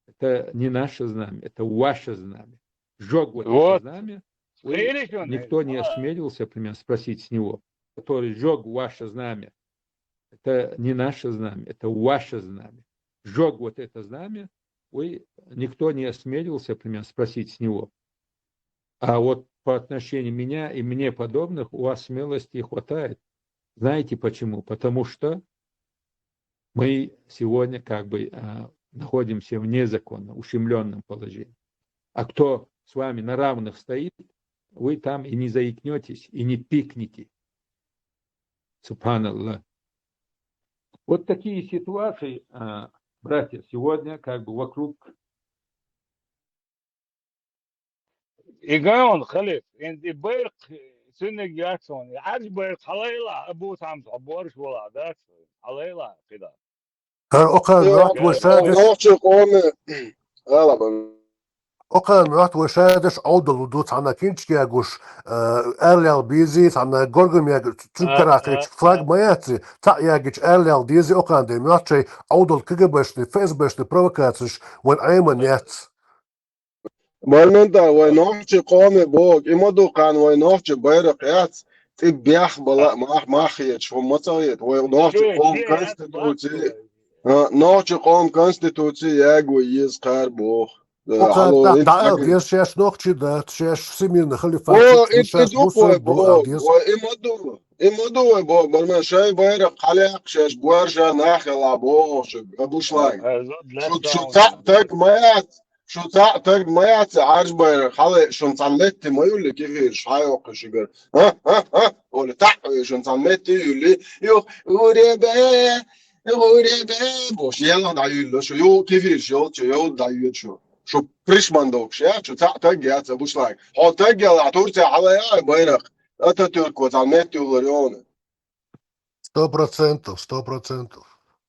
это не наше знамя, это ваше знамя. Сжег вот это Вот. Знамя, Слышишь, вы, он, никто не а. Осмелился, например, спросить с него, который сжег ваше знамя, это не наше знамя, это ваше знамя. Сжег вот это знамя, вы, никто не осмелился, например, спросить с него. А вот по отношению меня и мне подобных у вас смелости хватает. Знаете почему? Потому что мы сегодня как бы а, находимся в незаконном, ущемленном положении. А кто с вами на равных стоит, вы там и не заикнетесь, и не пикнете. Субханаллах. Вот такие ситуации, а, братья, сегодня как бы вокруг Играон, халиф, энди байракъ цунниг яцун. Хьаж байракъ хьалайла, Абу Самс, Абу Арш вала, да? Хьалайла, кида. ХӀара окхана Йо, нохча вай шадеш, Нохчи къоми. Алаба. окхана нохча вай шадеш Ӏовдал ду цхьана кинчик ягуш, э, аьллал безий, цхьана горгам ягуш, цу А, карахь кхечу а, флаг а. ма яцци, цхьаъ ягича аьллал дезий окхана ден нохчий Ӏовдал КГБшни, ФСБшни провокацеш вайн Ӏеман яц. Барманта вай нохчи къоми боху, и ма ду кхана вай нохчи байракъ яц, цӀи бех бала, мах, мах хеташ, хӀума ца хета, вай нохчи Чуй, къоми чуй, конституци, яц, а, нохчи къоми конституци ягу еза кхар боху. Да, Окхана алло, тӀаккха ин дӀаала таг- деза шаьш нохчи дац, шаьш всемирный халифат О, дац, ин шаьш ду кхой мусульман бу ала боху, деза. вай, и ма ду, и ма ду вай боху, барман шай байракъ хьалаяккха шаьш, гор ша нах хила боху, шу, а бушлаг. Шу, шу цхьаъ таг ма яц, шу цхьаъ таг ма яц, Ӏарж байракъ хьале, шун цхьана метте ма юлли кефирш, хьайоккху шуьгара. А, а, а, оли таъ, шун цхьана метте юлли, юх, уребе, уребе, бош, ялла дӀаюлло, шу, ю, кефирш йолчу, йолу дӀаюьду шу. Шу пришман докуш, я, шу цхьаъ таг яц, а бушлаг. Хьо таг яла, Турция хьала яй байракъ, Ататюрк вацахь метте юллар йону. Сто процентов, сто процентов.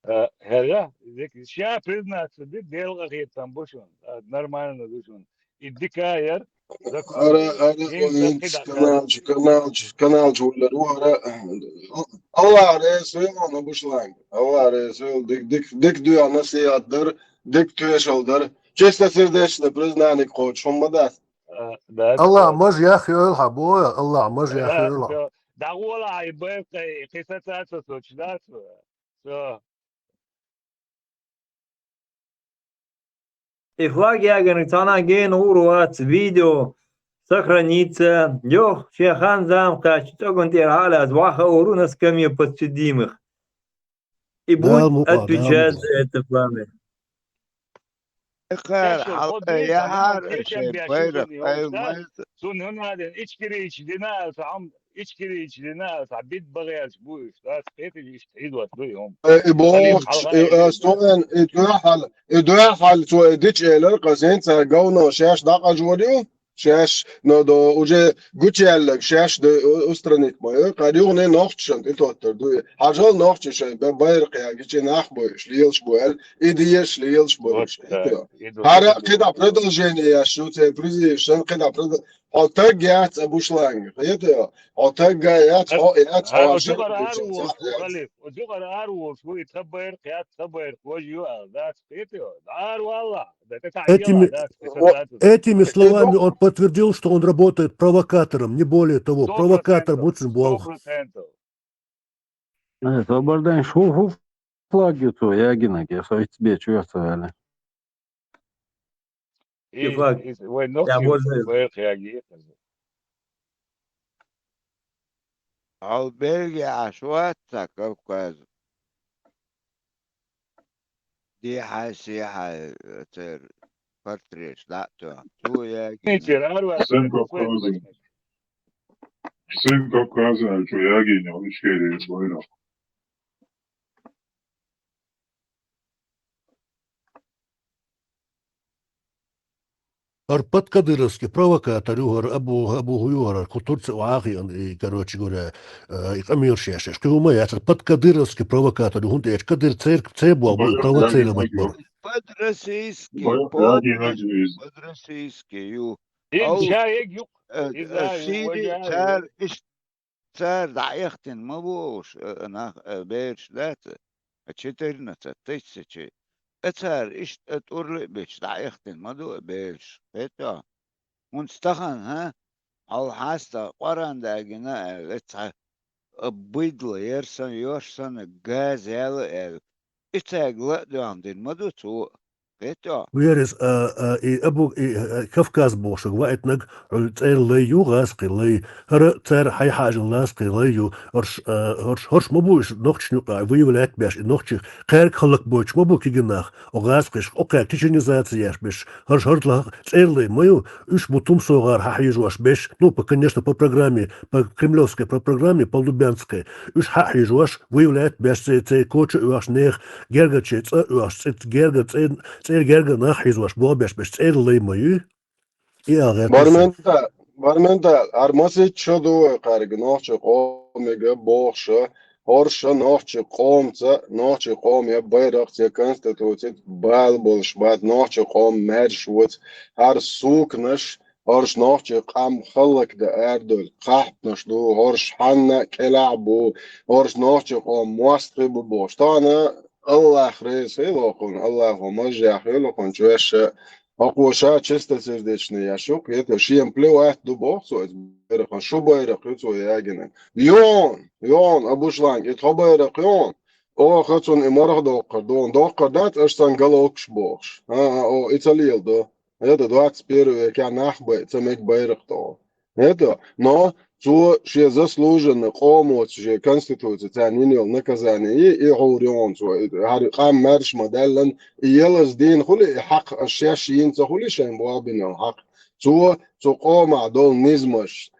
Э, хӀера, дика, ша признаться ди, Делан къахетам бу шун. Э, нормально ду шун. И дика яр, закон Ара, яр. ара, Хин ин сакхи даккха. каналчу, каналчу, каналчу уллар вара. Аллах реза вел, ма бушлаг. Аллах реза вел, дик, дик, дик дуьхьа насихьат дар, дик тоьшалла дар. Чистосердечное признание кхочуш хӀума дац. Э, да, Аллах да. маж яхъйойла хьан, бо, Аллах маж яхъйойла. Э, дӀагӀола хьайн байракъ, кхин сацаца со чудац. Со. И флаг яган цхьана гена гӀур вац, видео сохранится. Йох, шен хан зама кхаьчча, цӀоган тӀера хьалаьцна ваха а ву на скамье подсудимых. И будет отвечать за это пламя. Кхара хьалха яхьара шайн байракъ, ай, майта. Цунна хӀун а дина, ичкерийча дина аса хьам, ичкерийча дина аса хьан бит багӀераш бу уьш, дац кхеташ иштта хьийзош ду и хӀума. Э, и бохуш, и, э, стоян, и дуьхьал, и дуьхьал цо и дича элар, къа сен цара говно шаьш дӀакъажор ю, шаьш, но до, уже гучаьллаг, шаьш де, у-, устранить ма ю, къара юхане нохчашан тӀе тоттар ду и. Хьажал нохчаша, бе, байракъ ягича нах бу уьш, лелаш бу аьлла, и дезаш лелаш бу уьш. ХӀара кхидӀа продолжение яш шу, церан призывшан кхидӀа продол-, хьо таг яц а бушланга, хета йо? Хьо таг яц, хьо яц, хьо Зугара ару волуш ву, халиф, зугара ару волуш ву, и тха байракъ яц, тха байракъ важа ю аьлла, дац, хета йо? Ару валла, да, тӀе тӀе Этими, дац, о, этими словами он подтвердил, что он работает провокатором, не более того, провокатором очень бог. Сто процентов. Э, Собардан, шу хӀу флаг ю цо ягинарг, я со итт бечу я ца ваьлла. И флаг. И вай нохчий байракъ яги. Хьал Бельгия Ӏаш вац ца Кавказ. Сехьа, сехьа, церан портрет дӀа а тоьхна. Цо яги. Сен Кавказан. Сен Кавказан, цо ягийна Ичкери байракх. ХӀара подкадыровский провокатор ю хӀара, Абу, Абу хӀу ю хӀара, кху Турци охьа а хиъна, и, короче говоря, э, и къамелаш еш. Кхин хӀума яц, подкадыровский провокатор ю, хӀунда аьлча Кадыр церк-, цербугӀ бу, и тӀа ва церан ма бара. Под российский, Бо-, под, ягийна иза. Под российский ю. Иза Ау, ша егг юкъ. э, Иза э, Сири, вожа цар иш-, цар дӀаэхтина ма бу уж, э, нах, э, бераш дац, э, четырнадцать тысячи. Э, цар иштта, э, тӀурлиъ беча дӀаэхтина ма ду, э, бераш. Хетта? ХӀунда стахан, хӀа? Хьал хьаста Къуръан дагина аьлла, цхьа, э, быдло яр сан, йош санна, газ яла аьлла. И цаьрга ла а доьхна дина ма ду цо. Хетта? Верес, а, а, и Абу, и, а, Кавказ бохуш ваийтинарг, хьуьлла цӀера лай ю, гӀазкхи лай. ХӀара цара хьайхьажина лазкхи лай ю. ХӀорш, а, хӀорш, хӀорш ма бу уж нохчашна юкъа выявлять беш, и нохчий кхаьрга хӀаллакбойтуш ма бу кегий нах. О гӀазкхиш, о кхаьрга чеченизация еш беш. ХӀорш, хӀорш ла-, цӀера лай ма ю. Уж бу тумсогӀара хьахьежош беш. Ну, по, конечно, по программе, по кремлевской, по программе, по лубянской. Уж хьахьежош, выявлять беш, цӀе, цӀе коча а оьхуш нех, гергарчий цӀа а оьхуш, цӀе, герга, цӀе, цӀера герга нах хьийзош, боху беш, беш, цӀера лай ма ю. И а гӀерташ. Бармента, бармента, ар масит шо ду вай кхаьрга, нохча къомега бохуша, хӀорша нохча къомца, нохча къом я байракхца, я конституцица бала болуш бац, нохча къом маьрша вац, хӀара сукнаш, хӀорш нохча къам хӀаллакдан арадойла кхахьпанаш ду, хӀорш хьанна кӀелахь бу, хӀорш нохча къом мостагӀий бу бохуш. Тахана Аллах реза хуьлда хьуна, Аллахо маржехь хуьлда хьуна, чу ваьшша, хӀокхо ша чистосердечный еш ю, кхета, шена плевать ду боху цо иза байракхана, шу байракх ю цо ягина. Йон, йон, Абушланг, и тхо байракх йон. Оха цунна и марха доккхар ду, доккхар дац, аша сан головкаш бохуш. А, а, о, и ца леладо. Это двадцать первый векехь нах бай-, ца мега байракх тӀо. Это, но цо шен заслуженно къомоца шен конституци царна йина йолу наказание и, и хьур йогӀун цо, и хӀара къам маьрша ма даьллан, и ялаза дийна хуьлий, и хьакха аш шаьш йийна ца хуьлий шайн боху бина йолу хьакха. Цо цу къомахь долу низамаш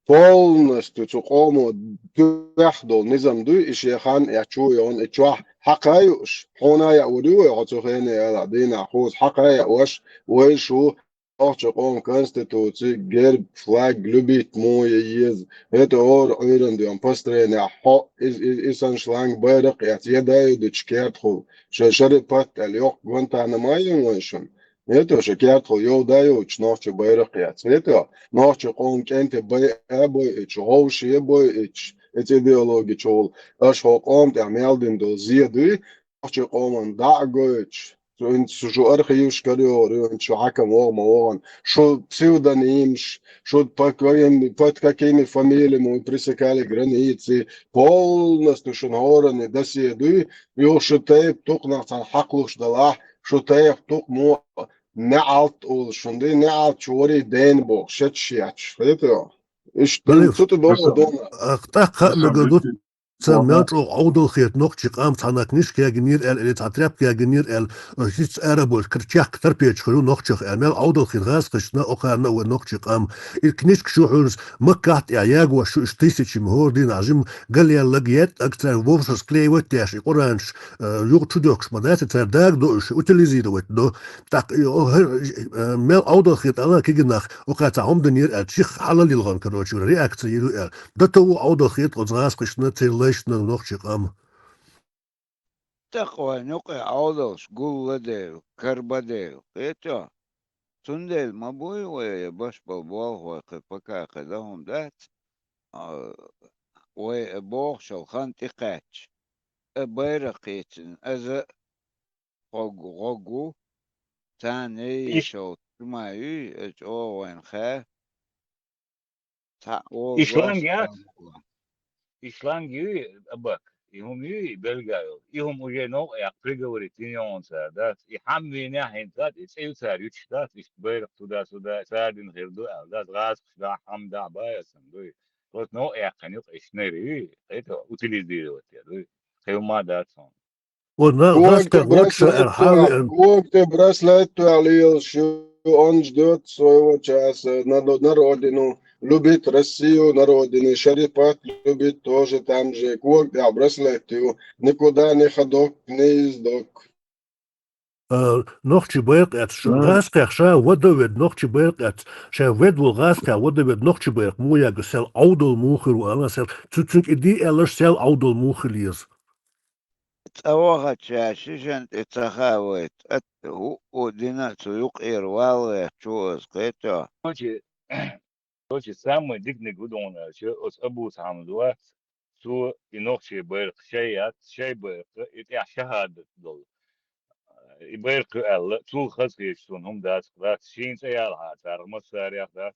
полностью цу къомо туьйхь долу низам дуй, и шен хан эцчо а йогӀун, и чохь хьакха а юуш, хьуна а яа вур ю вай хьо цу хене алахь дийнахь кхуза хьакха а яа ваша, вай шу нохча къоман конституци, герб, флаг, любить мо я еза. Это ора Ӏуьйранна доьхна построенехь хьо, и, и, и сан шланг байракх а эцна, я даьйдучу кертахула, шайн шарипат аьлла йоккха Гвантанамо а ю вайн шуна. Это шайн кертахула йов даьйдучу нохча байракх а эцна. Это нохча къоман кӀентий бай а бойъучу, гӀовше а бойъучу, эца идеологи чухула, аша хӀокху къоман тӀехь мел дина долу зе дуй, нохча къоман дӀа а гойтуш, цу, цу шу архивашкара йогӀур ю, шу хьаькам вогӀу ма вогӀу, шу псевдонимаш, шу под какими, под какими фамилиями вы пересекали границы, полностью шуна хӀоранна досье дуй, юха шу тайпа тукханах цхьаьна хьакхалуш далахь, шу тайпа тукхамо неӀалт олуш шуна дуй, неӀалт шу варий дена боху, шеташ етташ. Хета? Иштта цу тӀе догӀу дона. Ах, тӀаккха хаа мегар ду. Царна мел чӀогӀа Ӏовдал хета нохчий къам цхьана книжка ягийнера аьлла, или цхьа тряпка ягийнера аьлла, хӀинца ара а бойуш, кара чехка тарпечух ю нохчех аьлла, мел Ӏовдал хета гӀазкхашна а, окхарна а вай нохчий къам. И книжкаш ю хьуьнца Маккахь тӀехь ягош ю, уьш тысячами хӀора дийнахь жима галъяьлларг, еттӀаг цара вовшашка склеивать деш, и Къуранаш, э, юха чудоьхкуш ма дац, цара дагадо уьш, утилизировать до. ТӀаккха и, о, хӀара, э, мел Ӏовдал хета ала кегий нах, окхара цхьа хӀума динера аьлла, чиха хьалал йилгӀан, короче, реакция йира ю аьлла. Дан тов ву Ӏовдал хета оцу гӀазкхашна, церан лайшна нохчий къам. ТӀаккха вайн юкъе Ӏовдалш гулладелла, карбаделла, хета? Цундела ма буй вай я башбал болх вай кхин пока кхин дан хӀума дац. А, вай а бохучул хан тӀекхаьчча, а байракх кхийцина, аза а хӀоггу, хӀоггу, царна яйиш йолчу ма юй, а чӀогӀа вайна хаьа. Цхьаъ волу и шланг яц? И шланг юй, Абак? И хӀума юй, и белга йолу? И хӀума уже новкъа яккха приговорить йина йогӀун цара, дац? И хьамвийнехь хӀинца дац, и цӀе ю цара ючуш, дац? Иштта байракх туда-сюда, цара дина хир ду аьлла, дац? ГӀазкхаш дахь, хьама дахь бай асан, дуй? Просто новкъа яьккхина юкъа иштта нера юй, хета, утилизировать я, дуй? Кхин хӀума дац хьуна. Вот на, когти браслет, когти браслет лелаш ю, он ждёт своего часа на, на родину, любит Россию, на родине, Шарипат любит тоже там же, когти браслет ю, никуда не ходок, не ездок. Э, нохчий байракъ эцаш, гӀазкхех ша вада вед нохчий байракъ эцаш, ша вед вол гӀазкхех вада вед нохчий байракъ му яга, сел Ӏовдал му хир ву, ана сел, цу-, цуьнга и ди аьллаш, сел Ӏовдал му хила еза. ЦӀа вахача шишан тӀе ца хавайта, атта хӀуъу дина цу юкъера валлехь чу аса кхетахь. Короче, короче, самый диканиг хӀун ду хьуна аьлча, оцу Абу Сахьамза вац, цо и нохчий байракъ шай яц, шай байракъ, и тӀехь шахӀадат долу. И байракъ ю аьлла, цул хаза хеташ суна хӀума дац, дац, шийна цӀе ялахьа царах массарех дац.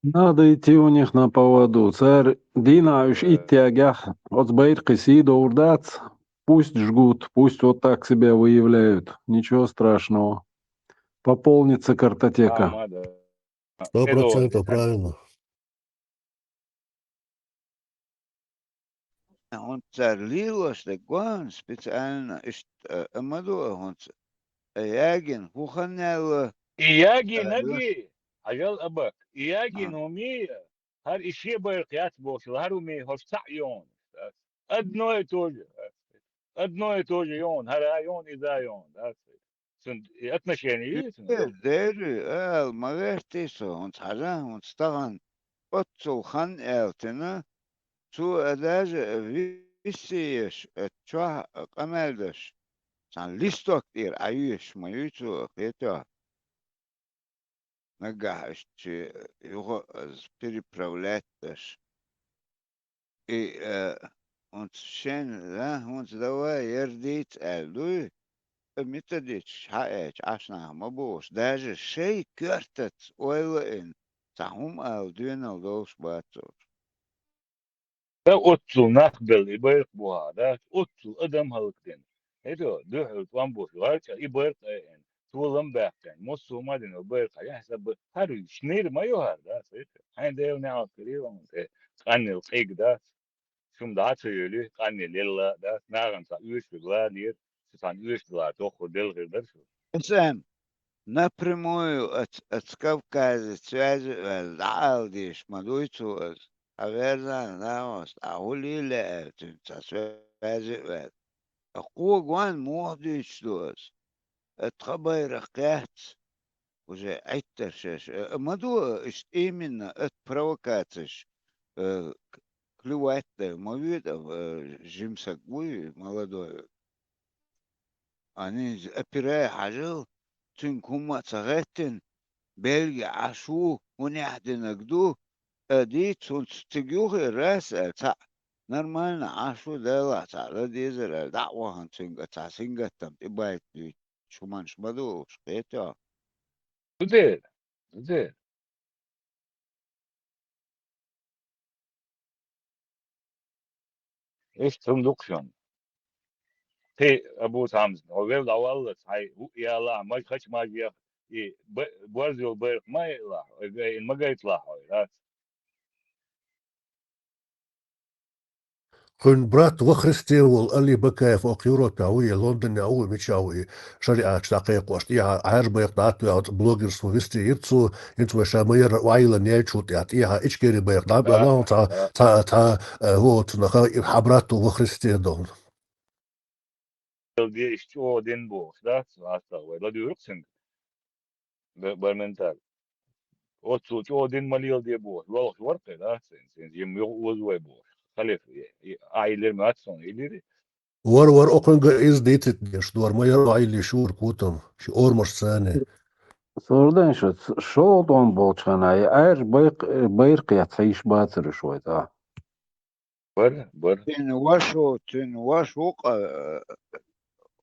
Надо идти у них на поводу. Цара дийнахь уьш итт ягахь, оцу байракхе сий довр дац. Пусть жгут, пусть вот так себя выявляют. Ничего страшного. Пополнится картотека. Сто процентов правильно. ХӀунда цара лелош дерг гон специально иштта, а, ма ду а хӀунца, а, ягийна хӀун хан аьлла? И ягийна а, ги, хьажал а бакъ, и ягийна хӀума, хӀара и шен байракъ яц бохуш, хӀара хӀума хӀорш цхьаъ йогӀуш. Одно и то же. Одно и то же йогӀуш, хӀара а йогӀуш, иза а йогӀуш. Цуьнан и отношение юй цуьнан? Дера, ала ма гӀертий со, хӀунца хьажа, хӀунца тахана оццул хан аьлла тина, цо а даже виссиеш, а чохь а къамел деш, цхьана листок тӀера Ӏайоьшуш ма юй цо, кхетахь. Нагахь иштта шен юха а переправлять деш. И, э, хӀунца шен, а, хӀунца давай ярдийца аьлла дуй, э, методичкаш хьаэцча, Ӏаш нах ма бохуш, даже шайн коьртаца ойла а йина, цхьа хӀума ала доьналла долуш бац уьш. Ткъа оццул нах белла и байракъ бу хьан, дац, оццул адам хӀаллакдина. ХӀета, дуьхьал тӀом бу, варчӀа и байракъ а айина, толам баьккхина, массо а ма дина байракъ хьан, яхь саба, хӀара шнир ма ю хӀара, дац, хӀета. Хьайн Делан неӀалт хир ю ван тӀе, къаннел къиг дац. Шуна дӀа а ца йолуьйту, къаннел елла а дац, нахана цхьа оьшург ланера, шу цхьана оьшург лан тоххур делла хир дара шу. Эсэм, напрямую оц-, оцу Кавказе связи а ваьлла, дӀаала дезаш ма дуй цо аса. Хьан верзана нахоста, ахьа хӀун лела аьлла цуьнца цхьа связи а ваьлла. Ткъа кхо гон муха дуьйцуш ду аса? Тхан байракх кхетта, уже Ӏиттар шаьш. Э, ма ду, э, иштта именно, это провокацеш, э, к-, клевать дай, ма вуьйда, э, жима саг вуй, молодой. Анинза опирай хьажал, цуьнга хӀумма а ца гӀеттина, Бельги Ӏаш ву, хӀунехь динарг ду, а дийца хӀунца цига юххера аса, аьлла, цхьаъ, нормально Ӏаш ву, Делахь цхьаъ дан дезара, аьлла, дӀа а вахана цуьнга, цхьа сингаттам тӀебайта дуьйцу. Шуманаш ма ду уьш, кхетий хьо? Ду дера, ду дера. Иштта хӀума ду-кх шуна. Кхин, Абу Самс, хьо велла дӀаваллалц, хьайн хӀуъа ялахь, маж-, хача мажех, и б-, борз йолу байракх ма яйалахь, ой, гай-, ма гайталахь хьо, дац. Кхуьнан брат во Христе волу Али Бакаев окху Европехь ву, я Лондонехь ву, мичахь ву и шариӀаташ дӀакхайкхош, тӀехьа Ӏаьржа байракх дӀа а тоьхна, блогерство вести йира цо, хӀинца вай ша ма ярра охьайиллина яьллачул тӀехь-, тӀехьа Ичкери байракх дӀа а боьлла, цхьа, цхьа, цхьа, э, хӀоцунах и хьан брат во Христе долу. Де иштта чӀогӀа дина бохуш, дац, вастагӀа вай ладуьйру-кх цуьнга. Б-, Барменталь. Оццул чӀогӀа дина ма леладе бохуш, йолхуш вара-кх и, дац, цуьнан, цуьнан жима юха оза вай бохуш. Халиф, и, и, ахь йиллира ма вац суна, йиллира. Вара, вара, окхуьнга иза дийцит деш, дора ма яра ахь йиллиш юра кутам, ши ормаш царна. Сурдан шу, ц-, шолгӀа тӀом болчу хана, и Ӏаьржа байракх-, байракх яц хьийш бацара уьш вай тӀа. Бара, бара. Цуьнан ваша, цуьнан ваша ву-кх, э,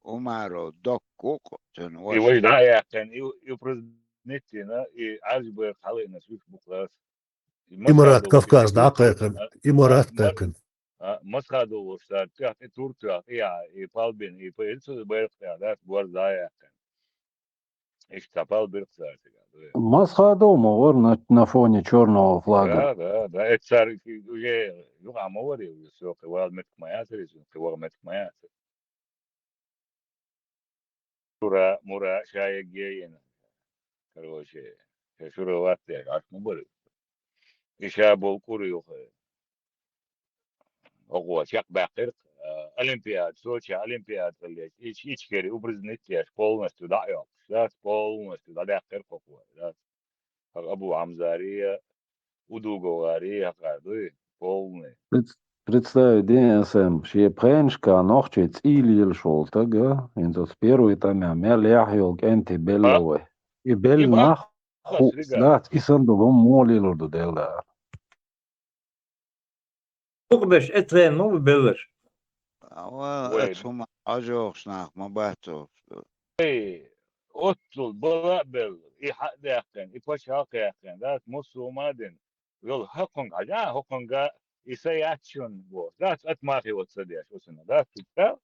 Умаров Докка ву-кх, цуьнан ваша. И важа дӀа а яьккхина, и, и упразднить йина, и Ӏаьржа байракх хьалаайина уьш бу-кх, дац. Имарат Кавказ дӀа а кхайкхина, а, Имарат а кхайкхина. А, Масхадов волуш цара тӀехь тӀе тур тоьхна, и, и палбина, и п-, и цу байракх тӀехь, дац, борз дӀа а яьккхина. Иштта пал бирх цара цигахь, дуй. Масхадов ма вара на, на фоне чёрного флага. Да, да, да. Это цара уже юкъа ма вара, уже всё, кхин вала меттиг ма яцара иза, кхин ваха меттиг ма яцара. Шура, мура, ша егге йина. Короче, ша шура вац деш, Ӏаш ма бара. И ша болу кӀур юха. ХӀокхо чекхбаьккхира, а, Олимпиада, Сочи Олимпиада хилла, ич-, ичкери упразднить деш, полностью дӀа а йоккхуш, дац, полностью дӀадаьккхира хӀокхо, дац. ХӀара Абу Хьамзарий, Удуговарий, хӀокхара дуй, полный. Пред-, представь, дин эсэм, шен пхенашка нохчий цӀий лелаш волу стаг, хӀинца оцу первый тӀамехь мел яхь йолу кӀентий белла вай. И белла нах хӀуъа дац, и санна долу хӀума муха лелур ду, Делан Дала? Дукха беш, эцрен ма ву белларш. Ва, вай, эцу хӀума хьожохуш нах ма бац оцу. Эй, оццул бала а белла, и хьа а даьккхина, и пачхьалкх а яьккхина, дац, муссо а ма дина. Йолу хӀокхунга хьажа, хӀокхунга и са яц шуна боху. Дац, ат махе оцу са деш, оцунна, дац, цуьнан.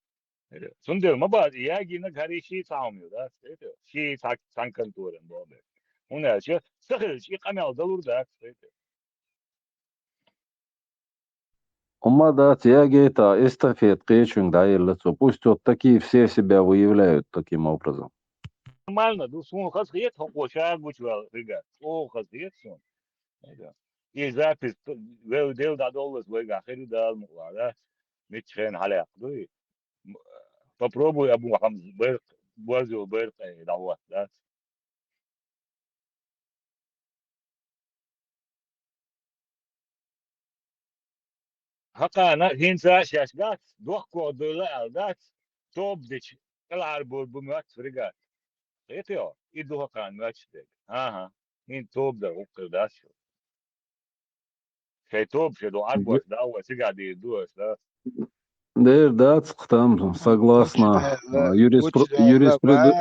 Цундела ма бац, и ягийнарг хӀара и ший цхьа хӀума ю, дац, хета? Ший цхьа, цхьана конторан боху беш. ХӀунда аьлча, са хилча, и къамел далур дац, хета? Хьума дац, ягийта, эстафета кхечуьнга дӀаелла цо. Пусть вот такие все себя выявляют таким образом. Нормально ду, суна хаза хета, хӀокхо ша гучуваьлла хига. ЧӀогӀа хаза хета суна. И запись вевдел дӀадоллалц вайгахь хир ю Дала мукъалахь, да? Мичча хенахь хьалаяккха дуй? М, попробуй Абу Хьамза байракх, борз йолу байракх дӀахӀотта, дац? Хьакхана хӀинца а шаьш дац, дохко дуйла аьлла дац, тоба дича кӀелхьарбур бу моьтту фрегат. Хетайо? И ду хьакхана моьттуш дерг. ХӀан-хӀа, хӀинца тоба дар гӀуллакх хир дац шу. Шайн тоба шайн ду, Ӏарбош дӀа а вай, цигахь дийр ду аш, да? Дер дац-кх там, согласно, а, юриспру-, юриспруден-,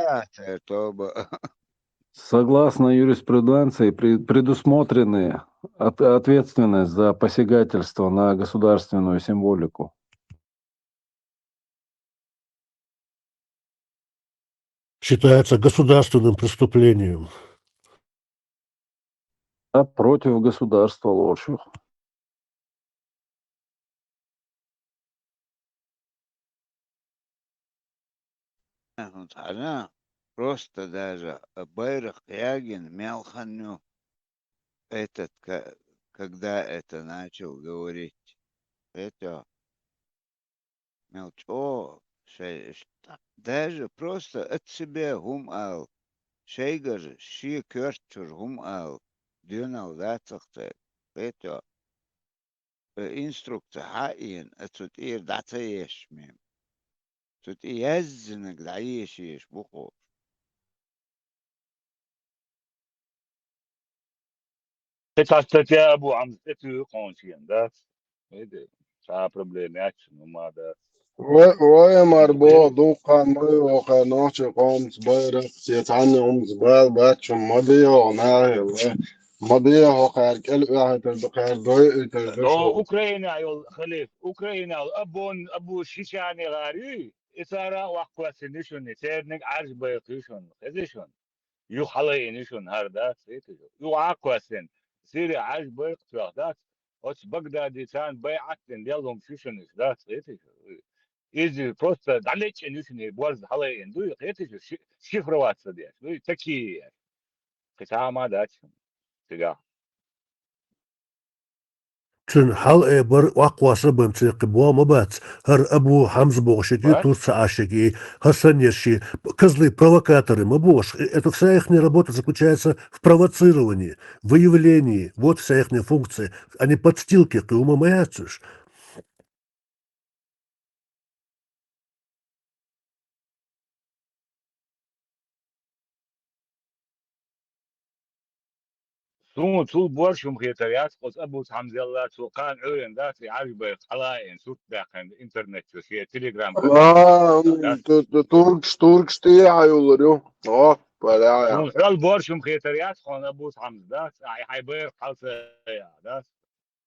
согласно юриспруденции, пре-, предусмотрены от-, ответственность за посягательство на государственную символику. Считается государственным преступлением. А против государства лучше. Просто даже байракх ягийна мел хан ю этот, ка-, когда это начал говорить. Это мел чӀогӀа шай, ш-, даже просто от себя хӀума ала, шайгара шен коьрта чуьра хӀума ала, доьналла дац-кх цаьрга, хетайо? Э, инструкция хьаийна, э, цу тӀера дӀа ца еш мем. Цу тӀе яздинарг дӀаеша еш бу кхо. Кхин цхьа статья Абу Хьамза тӀе туьйхира кхуьнан шена, дац? Види, цхьа а проблема яц шуна, хӀума дац. Вай, вай мара боху, дуккха ма йоху нохчийн къомаца байракх, я цхьанна хӀумаца бала бац шуна, ма бехьа нахе, вай. Ма бехьа кхара кӀел оьхуьйтур ду, кхара дой оьхуьйтур ду. Но шу Украина йолу халиф, Украина йолу Абон, Абу Шишани гӀар юй, и цара а ваккхоьссина ю шуна, церниг Ӏарш байракх ю шуна, хези шуна. Юха хьалаайина ю шуна хӀара, дац, хеташ. Юха Ӏаккхоьссина, Сири Ӏарш байракх тоьхна, дац. Оцу Багдади царна байӀат дина лелла хӀумаш ю шуна иза, дац, хеташ. Иза просто дӀалечкъина ю шуна, и борз хьалаайина дуй, хеташ, ши-, шифроваться деш дуй, такие. Кхин цхьа а ма дац шуна цигахь. Цуьнан хьал-, э, бар ваккхоссар бан цекхи боху ма бац. ХӀара Абу Хьамза бохуш ерг, Турца Ӏаш ерг, хӀара санна ерш, козлы-провокаторы ма бохуш. Э, это вся ихняя работа заключается в провоцировании, выявлении. Вот вся ихняя функция. Они подстилки, кхин хӀума ма яц уьш. Суна цул борш хӀума хетар яц, оцу Абу Хьамзелла цо кхана Ӏуьйранна дац, и Ӏарш байракх хьалаайина, сурт даьккхина интернет чу, шен Telegram канал. А, м, дац. Ту-, ту-, туркаш, туркаш тӀе а хьайуллур ю. О, паря. Суна хьол борш хӀума хетар яц, хьуна Абу Хьамза дац, а, и хьайн байракх хьал ца яа, дац.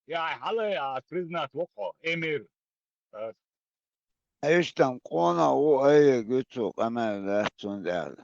Я хьале а признать ву хьо, эмир. Иштта къонах ву, айъа гуьцу къамел дац цунна аьлла.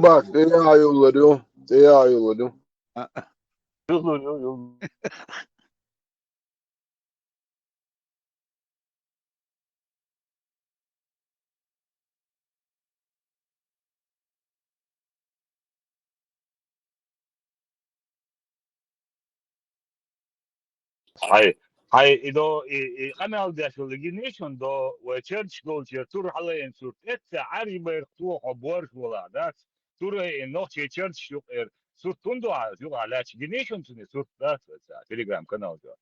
Абак, тӀе а йоллар ю, тӀе а йоллар ю. А. Йоллар ю, йоллар. Хьай, хьай, и до, и, и къамел деш вала гинишун до, вай чардаш долчер тур хьалаен сурт. Эцца Ӏаржбайрх тухьо борш вала, дац? Тур а и нохчий чардаш юкъер. Сурт тун до а, юкъа лач гинишун цуни сурт, дац, ца, Telegram канал до.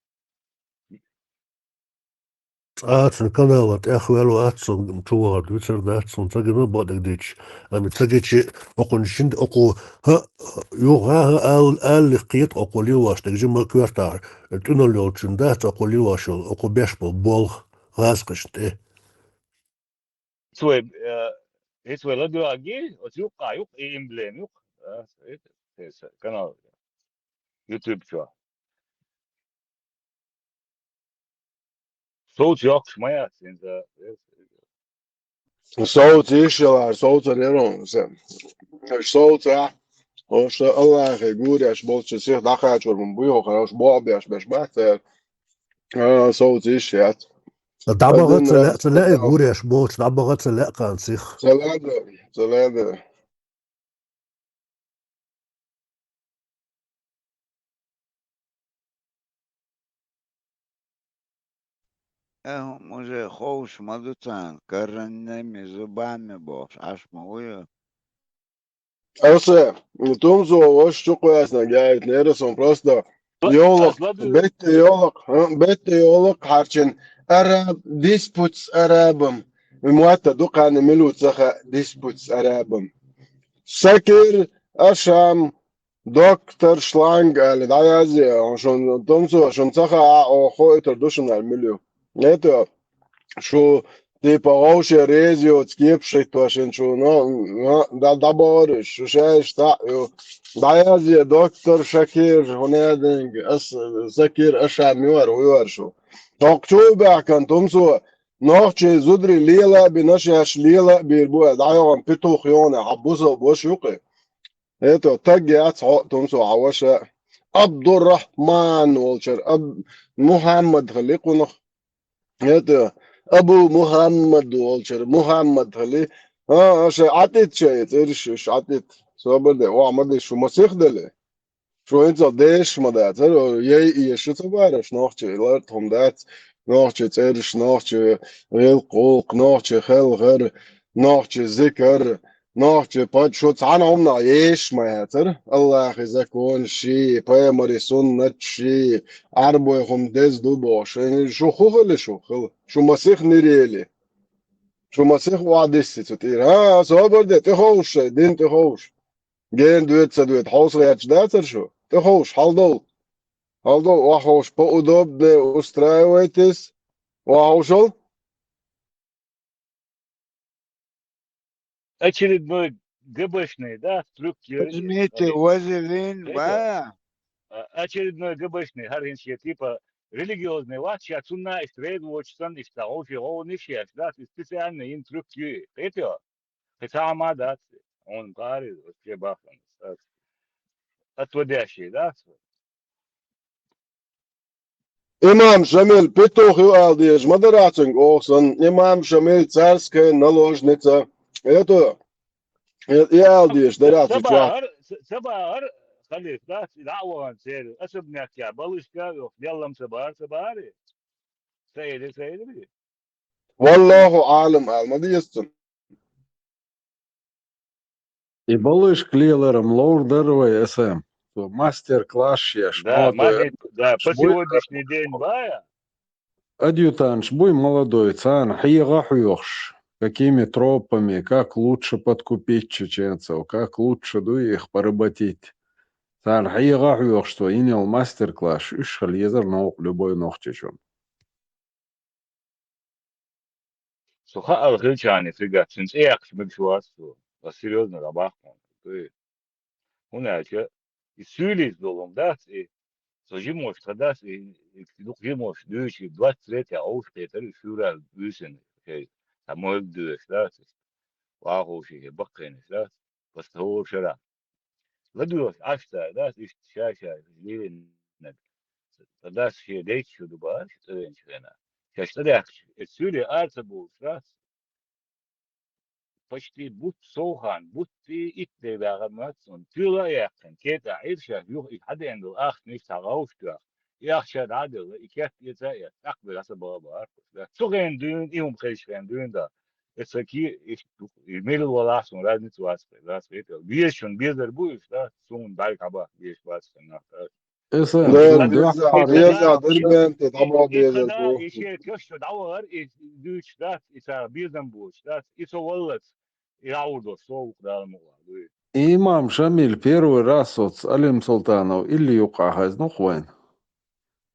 Цкъа цун канала тӀехвел вац, цун чувагӀар дуьйцар дац, цун ца гина бакъдерг дича. Ами ца гичи, окхун шинд, окху, хӀа, юха, хӀа, ал-, аллих кхета, окху лилош, дегжи ма коьртахь, тӀуьнал йолчун дац, окху лилош йол, окху беш бол, болх, гӀазкхашна тӀе. Цой, э, эцвай ладугӀаги, оцу юккъа, юккъа, и эмблем юккъа, э, это, это, канал, YouTube чу. Совца йоккхуш ма яц, хӀинца. Совца йиш ялар, совца лерон, се. Аш совца, ош Аллахе гуреш болчу сих дӀакхачур мун буй, хӀара ош бохбеш беш бац, э, а, совца йиш яц. ДӀабаха ца ле-, ца леӀе гуреш болчу, дӀабаха ца леӀе кхана сих. Ца леӀе, ца леӀе. Э, хӀума уже ховш ма ду царна, караннами, зубами бохуш, Ӏаш ма вуй. Аса, тумзо ваша чукхваьснаг яйта нера сон просто йолах, бетта йолах, а, бетта йолах харчин араб, диспут с арабом. Мотта дукхана милу цаха диспут с арабом. Сакир Ашам, доктор Шланг, али, дӀаязъе, шун тумсо, шун цаха а, о, хо итар душунар милу. Это, шу, типа, гӀовше рези йоцу кепашхӀитта вашин шу, но, но, да, дӀабогӀур уьш, шу шаьш цхьаъ ю. ДӀаязъе, доктор Шакир, хӀунединг, ас, Сакир, Ашам юар, вуьар шу. Токху чу баьхкан тумсо, нохчий зудри лела а бина, шаьш лела а бийр бу, дӀайогӀан петух йогӀна, хьан бусал бош юкъе. Это, таг яц хьо, тумсо, хьан ваша. Абдуррахман волчара, Аб-, Мухьаммад хили кхунах. Это, Абу Мухьаммад волчара, Мухьаммад хили. А, аша Ӏатит шай, цӀераш, иш Ӏатит. Собар де, ва, ма де, шу масих деле. Шу хӀинца дешаш ма дацара, яй эша ца бараш, нохчий лартхум дац, нохчий цӀераш, нохчий гӀилкх-гӀуллакх, нохчий хелхар, нохчий зикар, нохчий пад, шу цхьана хӀуманах ешаш ма яцара, Аллахи закон ши, пайхамари суннат ши, Ӏарбой хӀума деза ду бохуш. Шу хӀун хили шу, хила? Шу масих нирели? Шу масих охьадисси цу тӀера? А, собар де, тӀеховш шай, дин тӀеховш. Гена доьду ца доьду, хьовса гӀерташ дацара шу? ТӀеховш, хьалдовла. Хьалдовла, охьаховш, поудобнее устраивайтесь. Охьаховшал? Очередной ГБшный, да, трюк. Возьмите вазелин, ва. А, очередной ГБшный, хӀара хӀинца шен типа религиозный вац, ша цунна иштта ред воцуш санна, иштта гӀовше гӀовгӀанаш еш, да, специально ин трюк ю, кхетий? Кхин цхьа а ма дац, хьуна кхари, вообще бахана, отводящий, да? Имам Шамил петух ю ала дезаш ма дара цуьнга оха санна. Имам Шамил царская наложница. Это, э, и ала дезаш дара ца чохь. Ца бахар, ца бахар, халиф, да, дӀа а вахана церан особнякъ баллашка, йоху, деллам ца бахар, ца бахари? Ца эли, ца эли. Валлаху Ӏалам ала ма деза цунна. И баллашка леларан ловр дара вай, СМ. Цо мастер-класс еш, да, мастер-, да, по сегодняшний день, да. Адъютанташ буй молодой, царна хьегӀа а хьоьхуш, какими тропами, как лучше подкупить чеченцев, как лучше, дуй, их поработить. Царна хьегӀа а хьоьхуш, цо йина йолу мастер-класс, уьш хила езара новкъа любой нохчочунна. Со хаьал хилчарна фигат, цуьнан цӀе яккхаш мегаш вац со. Ас серьёзно дӀабахкана. ХӀунда аьлча и суьйлица долу хӀума дац и. Со жимош тха дас, и, и дукха жимош дуьйцу, двадцать третья хьовш кхетар, и февраль буьйсанна, шайн, цхьа молла дуьйш дац, ваховши, шайн баккхийнаш дац, пас тховра шарахь. ЛадугӀуш Ӏаш цара дац, иштта ша-ша лелийнарг. Тха дас шен дайча шу ду бахаш, цӀа веанчу хенахь. Шаьш тӀадаьккхича, эцу суьйре ара ца бовлуш дац, почти бутт совхан, бутт и итт де ваьгӀар мац цунна. Туьла а яьккхина, кетӀа Ӏийра шаьш, юха и хьадеана долу ахчанаш цхьа гӀовш тоьхна. И ахча дӀа а делла, и керт эца а эцна, тӀаккха бен дӀаса баха бахара. Цу хенахь дуьйна, и хӀума хезачу хенахь дуьйна дац. Эца ки, и, и мила валахь суна разница вац, вац, вац. Везачун безар бу уьш, да? Суна бӀаьрг хьабахка безаш бац, нах, да? Эса, Да, суна деза, дохкар деза, дербенте, дӀабо И безар хада, бу. и шен каш чу дӀавахар, и дуьйцуш дац, и цара безам боцуш дац, и со валлац, и гӀавур долуш, со вукху Дала мукъалахь дуй. Имам Шамиль первый раз оцу Алим Султанов илли юккъахь хезна вайн.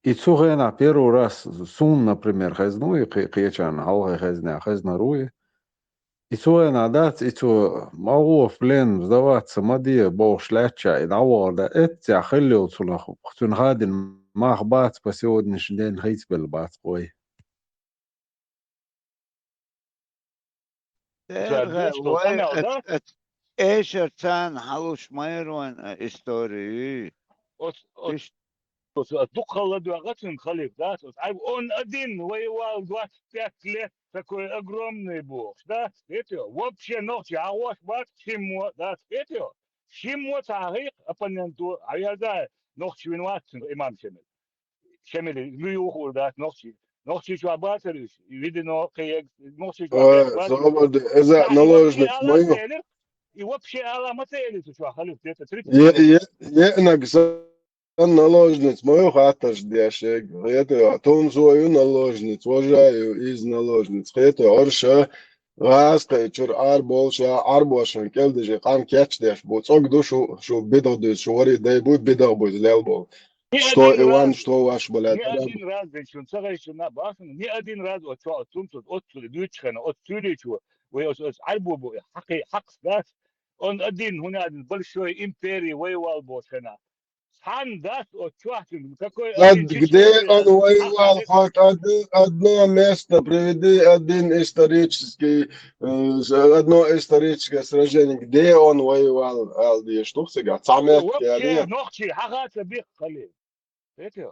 И цу хенахь первый раз суна, например, хезна ву и кхе-, кхечарна хьалхе хезнехь хезнар ву и. И цу хенахь дац, и цо ма гӀо, в плен сдаваться ма де бохуш лаьттача, и дӀавахар да, эццехь хилла йолу цунах, цуьнан хадина мах бац, по сегодняшний день хийцабелла бац кхой. Ша Эргъа, деш долу вай, къамел, эт-, да? эт-, эшар царна хьалуш ма яра вайн, а, истори. Оц-, оц-, Иш- оц-, оц-, дукха хала доьгӀа цуьнга халиф, да? Оц, ай, он один воевал двадцать пять лет, такой огромный бохуш, да? Эти, вообще нохчи хьагӀош бац, шиммо, да? Эти, шиммо ца хьахийкха оппоненто, а я знаю, нохчи вина вац цуьнга имам Шамиль. Шамиль, муьйуьйхур дац нохчи. Нохчи чохь бацара уьш, видино, кхин, нохчи чохь Ой, бац. Зобарди, эза Цхьа и вообще наложниц ала ма ма ю. ца элира, и вообще ала ма ца элира цу чохь халиф, это тридцать Е, лет. е, еанаг сан наложниц ма ю хаттарш деш, хета, тунсо ю наложниц, вожа ю из наложниц, хета, орша, гӀаз кхечуьра Ӏар болуша, Ӏарбошан кӀелдижи къам кечдеш бу, цӀог ду шу, шу бидагӀ дуьйцу, шу вари дай бу, бидагӀ бу иза лел болу. Ни Что один Иван, раз, что ваш, блядь, ни Адам. один раз, ден шун ца гайшина, бахана, ни один раз, о, чо, о, цунцу, о, цу, дуьйцу хена, о, цуьричу, вай, о, о, Ӏарбо бу, хьакхи, хьакхс дац, он один, хӀуна один, большой империи воевал бо хена. Цхьанна дац, о, чохь цуьнга, какой Ад-, один где чеченец он воевал? Хоть од-, одно место приведи, один исторический, э, с-, одно историческое сражение, где он воевал, ала дезаш ду-кх цигахь? Цхьа метте Вообще, ял. нохчи, хьаха ца бихкхали. Эти?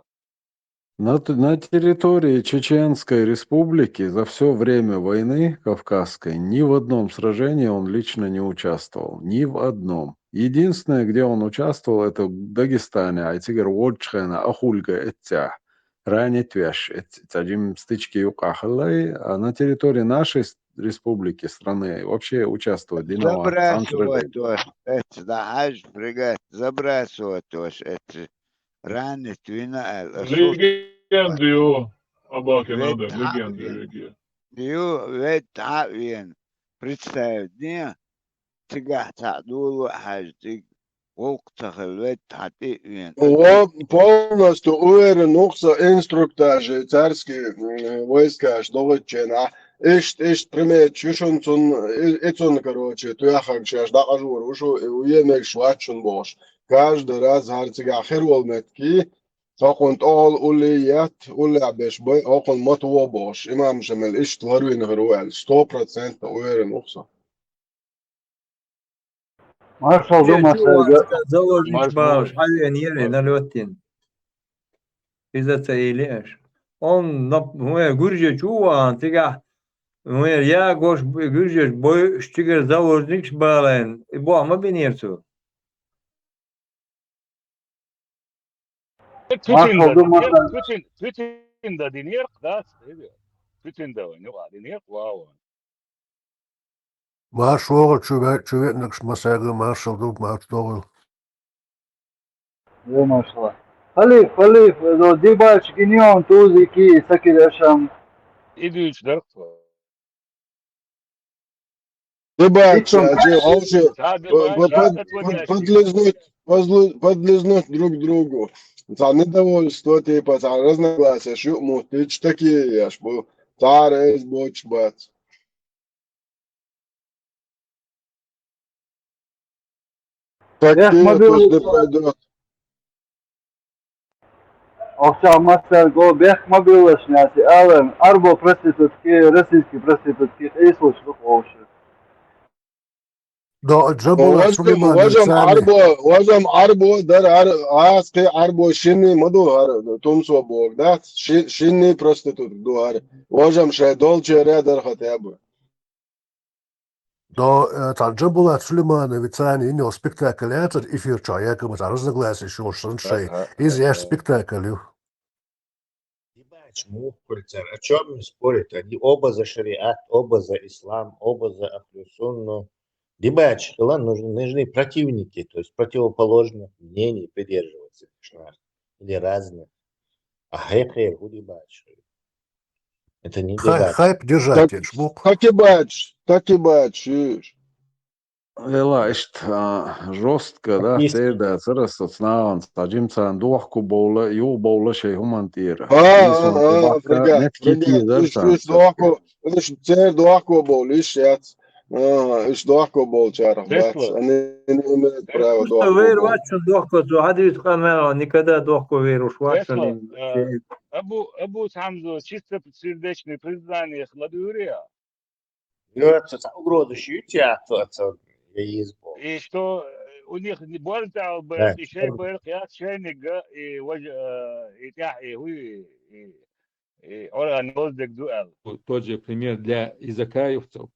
На т-, на территории Чеченской Республики за всё время войны Кавказской ни в одном сражении он лично не участвовал. Ни в одном. Единственное, где он участвовал, это в Дагестане, а цигара Воджхена, Ахульга, эццехь. Ранить веш, эц-, цхьа жим стычки юкъахь хиллай, а на территории нашей с-, республики, страны вообще участвовать дина вац, цхьана сражении. Забрасывать ваш, эц, да, хьаж, фрегат, забрасывать ваш, эц. Ранить вина аьлла, аса Легенда ю, Абакин Вет Адам, хьа-, легенда ю, легенда. ю, вет хьа а вена. Представить де, цигахь цхьаъ долу а хьаьжна, цига гӀуллакх ца хилла, вет хьа тӀе а вена. Во, полностью уверен ву-кх со, инструктажи царский, м, войскаш дохуьйтучу хенахь, иштта, иштта приметаш ю шуна цунна, и, и цунна, короче, тоьхнарг шаьш дӀакъажор ву шу, и вен мегаш вац шуна бохуш. Каждый раз хӀара цигахь хир волу меттиг, хӀокхунна тӀехула улле етта, уллехь беш бай, хӀокхунна ма тоху бохуш, имам Шамил иштта ларвина хир ву аьлла, сто процентов уверен ву-кх со. Маршал ду, Е, чу Маршал, вац, га-, заложник Марш, балаш, марш. Хьавен ери, Марш. Налёттин. Иза ца ийли аша. Он нап-, вай гуржечу вахан, цигахь, вай ягош бу-, гуржеш бойуш, цигара заложникаш балайн. И боху ма бинера цо. Путин Маршал да ду, динера, Маршал. Путин, Путин да динера, да? Путин да вайн юкъа динера, вау. Марш вогӀу, чу ве-, чу веанаргаш масега маршал ду, марш догӀийла. Йо, маршалла. Халиф, халиф, до дебальчик гиньон тузи ки сакидешам. И дуьйцу дарх. Дебальчик, Итсон. Аджи, хьовше, Ша дебальчик, под-, под-, отводящий. Подлизнуть, позлу-, подлизнуть друг другу. Цхьа недовольство, типа, цхьа разногласия, шу муттич такие, еш бу. Цара эз боч бац. Так Эх, ты ма это бил- не пройдёт. Ахча мастер го бех ма билла шнати алан, арбо проститутки, российский проститутки, эйслуш лук овши. Да, Джамбулат Важам, Сулейманович, важам сами. Арбо, важам арбо, дар ар, аски арбо шинни ма ду ар, тумсо бог, да? Ши-, шинни проститут ду ар. Важам шай долчере дар хотя бы. Да, э, тан Джамбулат Сулейманович, сани, ин спектакль яцар эфир ча, якобы разногласия шо шаншай. Ага, из яш ага. Спектакль ю. Дибач, мух культура. О чём спорить? Они оба за шариат, оба за ислам, оба за ахлю сунну. Дибач, ладно, нужны, нужны противники, то есть противоположных мнений придерживаться, конечно, или разных. А хе-, хе-, у дибач. Это не Хай-, дебат. Хайп держать, Так, мух. Так и бач, так и бач, видишь. Эла, иштта, а, жёстко, да, Есть. Церда церас соцнаан, саджим цан дохку бола, ю бола шей хуман тира. А, а, а, фрегат, нет фрегат, кити, да, иш, иш дохку, иш цер дохку бола, иш яц. А, иш дохку бола чарах, Тесла. Бац. Они не имеют права дохку бола. Вер вачун дохку, зо хадис камера, никогда дохку вер уж вачун. Тесла, э, Абу, Абу Хамза, чисто сердечный признание, хладурия. Ё, ца, ца угроза шьют, я, ца, ца, я езбо. И что, э, у них не больше, а, б-, Да. И шей б-, я шейник, э, и вож-, э, и тя-, и хуй, и, и орган воздух дуэл. Вот тот же пример для изакаевцев.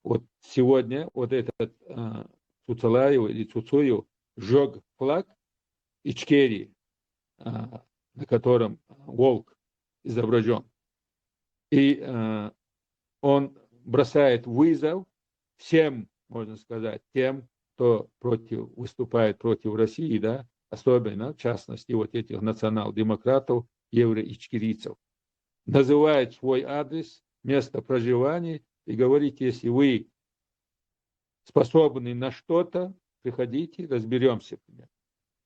Вот сегодня вот этот, а, Цуцалаев или Цуцуев сжёг флаг Ичкерии, а, на котором волк изображён. И, а, он бросает вызов всем, можно сказать, тем, кто против, выступает против России, да, особенно, в частности, вот этих национал-демократов, евроичкерийцев. Называет свой адрес, место проживания и говорит: «Если вы способны на что-то, приходите, разберёмся», примерно.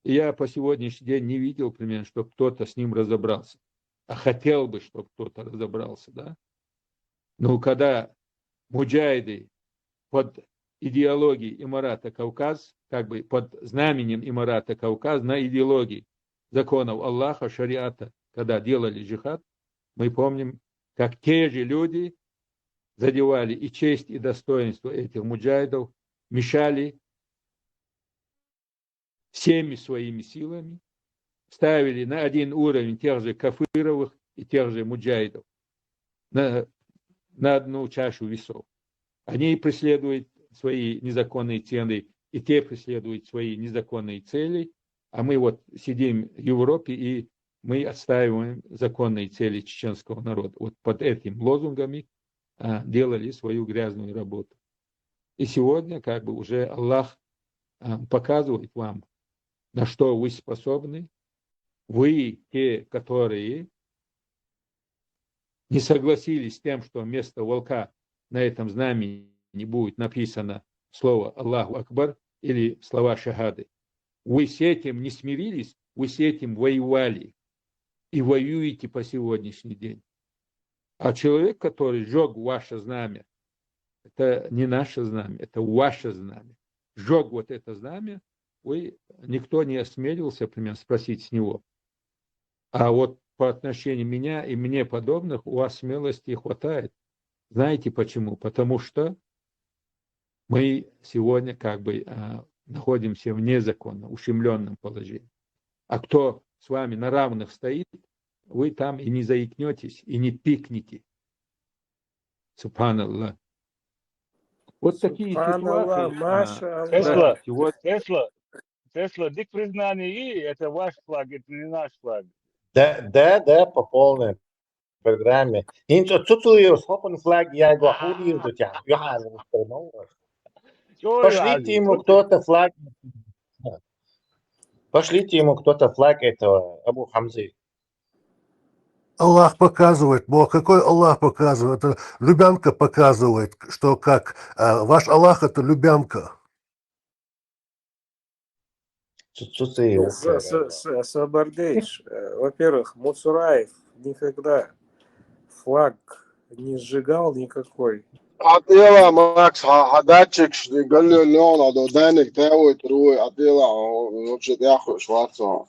И я по сегодняшний день не видел, примерно, чтоб кто-то с ним разобрался. А хотел бы, чтоб кто-то разобрался, да? Но когда муджахиды под идеологией имарата Кавказ, как бы под знаменем имарата Кавказ, на идеологии законов Аллаха, шариата, когда делали джихад, мы помним, как те же люди задевали и честь, и достоинство этих муджахидов, мешали всеми своими силами, ставили на один уровень тех же Кафыровых и тех же муджахидов, на, на одну чашу весов. Они преследуют свои незаконные цели, и те преследуют свои незаконные цели, а мы вот сидим в Европе, и мы отстаиваем законные цели чеченского народа. Вот под этим лозунгами, а, делали свою грязную работу. И сегодня как бы уже Аллах, а, показывает вам, на что вы способны. Вы те, которые не согласились с тем, что вместо волка на этом знамени будет написано слово «Аллаху Акбар» или слова шахады. Вы с этим не смирились, вы с этим воевали и воюете по сегодняшний день. А человек, который сжёг ваше знамя, это не наше знамя, это ваше знамя. Сжёг вот это знамя, вы, никто не осмелился, например, спросить с него. А вот по отношению меня и мне подобных у вас смелости хватает. Знаете почему? Потому что мы сегодня как бы, а, находимся в незаконном, ущемлённом положении. А кто с вами на равных стоит, вы там и не заикнётесь, и не пикнёте. Субханаллах. Вот такие Субханаллах, ситуации, а, Маша Аллах. Тесла, сегодня Тесла, Тесла, дик признание, и это ваш флаг, это не наш флаг. Да, да, да, по полной программе. Инчо цуцуев, хопан флаг, я его хули, у тебя, я, Чё, Пошлите Алик, ему вот ты кто-то флаг. Пошлите ему кто-то флаг этого Абу Хамзы. Аллах показывает, Бог, какой Аллах показывает? Это Любянка показывает, что как, а, ваш Аллах — это Любянка. Цу-, цу-, цу-, С-, с-, с-, Сабардейш, э, во-первых, Мусураев никогда флаг не сжигал никакой. Атила Макс, ха-, ха датчик шли, галлё лён, а до даник тевой труй, Атила, он вообще тяху шварцо.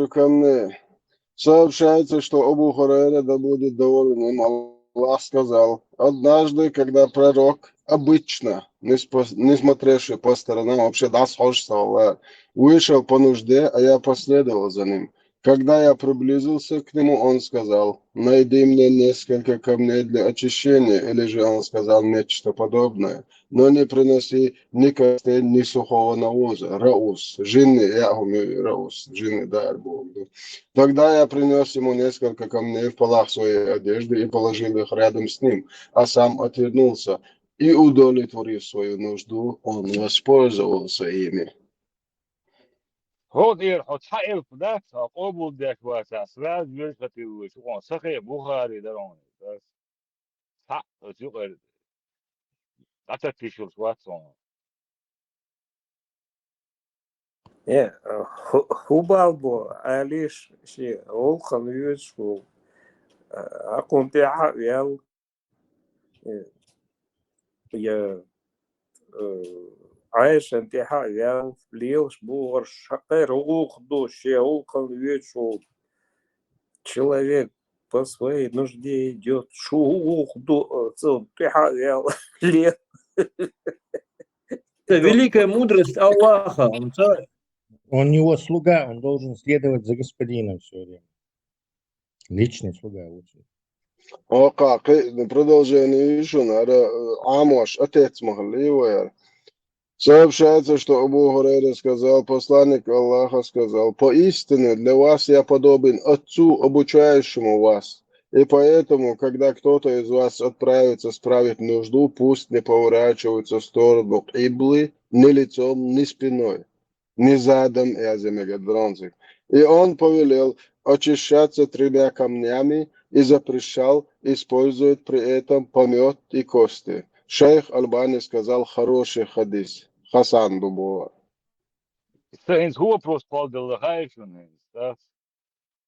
ночью ко мне. Сообщается, что Абу Хурайра, да будет доволен им Аллах, сказал: «Однажды, когда пророк, обычно, несмотревший по сторонам, вообще да схож, вышел по нужде, а я последовал за ним. Когда я приблизился к нему, он сказал: «Найди мне несколько камней для очищения», или же он сказал нечто подобное, но не приноси ни костей, ни сухого навоза. Раус. Жинни, я умею раус. Жинни, да, арбугу. Тогда я принес ему несколько камней в полах своей одежды и положил их рядом с ним, а сам отвернулся. и удовлетворив свою нужду, он воспользовался ими. ХӀо тӀера хьо цхьа элп дац, хьо къобалдеш вацахь, сразу вежарий хӀотта вуьйш, хьо Сахихь Бухари дара хьуна. Цхьаъ оцу юкъара дӀататтийш йолуш вац хьуна. Э, хӀу-, хӀу бала бу, Ӏалиш шен гӀуллакхана воьдуш ву, а, хьакхунна тӀаьхьа а ваьлла, э, я, э, Ӏайшана тӀаьхьа а ваьлла, лелаш бу хӀара, шаккхе гӀуллакх ду, шен гӀуллакхана воьдуш ву человек по своей нужде идёт, шу гӀуллакх ду, э, цунна тӀаьхьа а ваьлла, лела. Это великая мудрость Аллаха. Он, ца- он не его слуга, он должен следовать за господином всё время. Личный слуга лучше. Окей, продолжение ишуна, ара, э, Ӏамош, отец ма хилла вай ара. Сообщается, что Абу Хурайра сказал, посланник Аллаха сказал: «Поистине для вас я подобен отцу, обучающему вас. И поэтому, когда кто-то из вас отправится справить нужду, пусть не поворачивается в сторону Киблы ни лицом, ни спиной, ни задом», я за мега дронзик. И он повелел очищаться тремя камнями и запрещал использовать при этом помет и кости. Шейх Албани сказал: «Хороший хадис». Хасан ду боху. Сан хӀинца хӀун вопрос кхолладелла хаьий шуна хӀинца, да?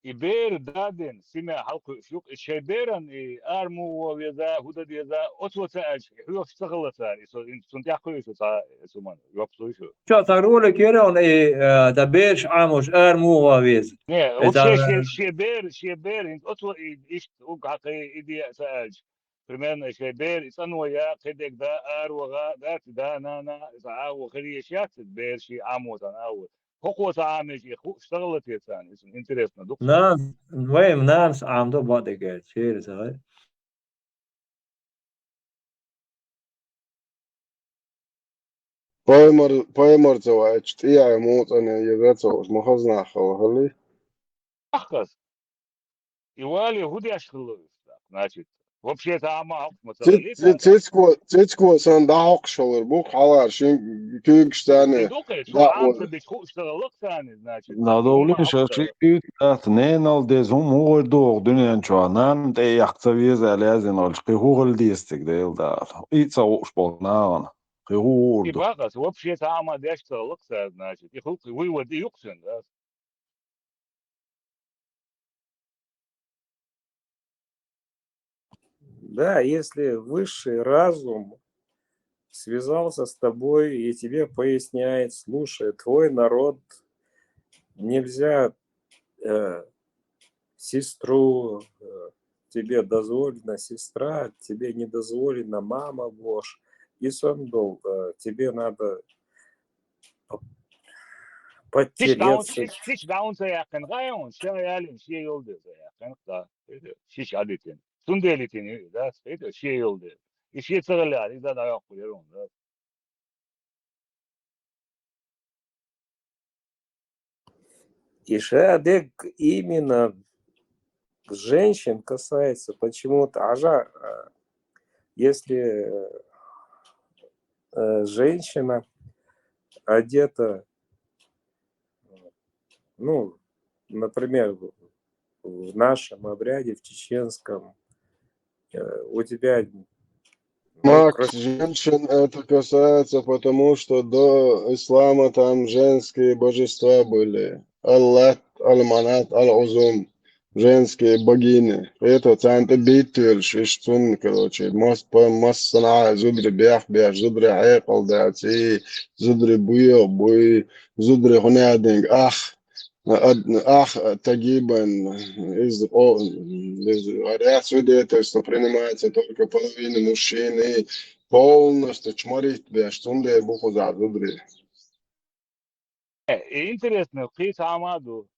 И бер даден, семья хьалкхуьуш юкъ, и шайн беран и ара муха веза, хӀун дан деза, оцо ца аьлча, и хьоьхуш ца хилла цара, и со, и цунна тӀаьхьа кхуьуш ю цхьа, суман, жоп луй шу. Чо, цхьа ролик яра хьуна, и, э, дан бераш Ӏамош ара муха веза. Не, э, вот дан шен, шен, шен бер, шен бер, хӀинца оцо и, иштта, уг хьакхий, и де ца аьлча. Примерно шайн бер и цӀано я, кхидерг да, ара ваха, дац, да, нана, иза агӀо хир еш яц, иза бер ший Ӏамо царна агӀо. ХӀокхо ца Ӏамийча, и хууш ца хилла те царна, иза интересно ду. Нана, вай нанас Ӏамдо бакъдерг аьлча, шера ца гӀай. Паймар-, паймарца ваьча, тӀехьа муцӀане еза ца уж ма хаза нах хала хали. Аххаз. И вали хӀун деш хилла уж, значит, вообще-то Ӏама хьокху ма ца Ци-, хилли ци-, цара. Цицко, цицко сан дӀахьокхуш хилар бу, хьалар шин куьйгаш царна И дукхе, шу дӀа Ӏам ца олу. Бича хууш ца хилла царна, значит. Надовлин ша ши куьйг дац, ненал деза хӀума хӀун гӀур ду оха дуьнен чохь, нанна тӀе яккха ца веза аьлла яздина олуш, кхин хӀун хила деза цига Дела Дала? И ца хууш болу нахана, кхин хӀун хуур И ду? Бакъас, вообще-то Ӏама деш ца хилла цара, значит. И хӀу-, вывод и юкъ цуьнан, да? Да, если высший разум связался с тобой и тебе поясняет: «Слушай, твой народ, нельзя, э, сестру, э, тебе дозволено сестра, тебе не дозволено мама», ложь. И сон был, э, тебе надо по-, Шиш даун, подтереться. Шиш, шиш даун ца яьккхина, гӀайон, ша ялин, шен йолу деза яьккхина, да. Шиш а дитина. Цундела дитина, да, шен йолу деза. И шен ца гӀалла, и да дӀайоккху ярун, да. И ша дерг именно женщин касается почему-то. А жа-, а, если, э, женщина одета, ну, например, в, в нашем обряде, в чеченском, э, у тебя, ну, Макс, крас- женщин это касается, потому что до ислама там женские божества были. Аллат, Алманат, Ал-Узум, женские богини. Это царна тӀе биттелаш, иш цунна, короче, мас-, по-, массанхьа зудри бех беш, зудри хьекъал дац, и зудри буьйху буй, зудри хӀунадинг ах, ад-, ах тагибан, из, о, из, а свидетельство принимается только половины мужчин, и полностью чморить беш, цундела бу кхузахь зудри. Э, и интересно, кхин цхьа хӀума а ду.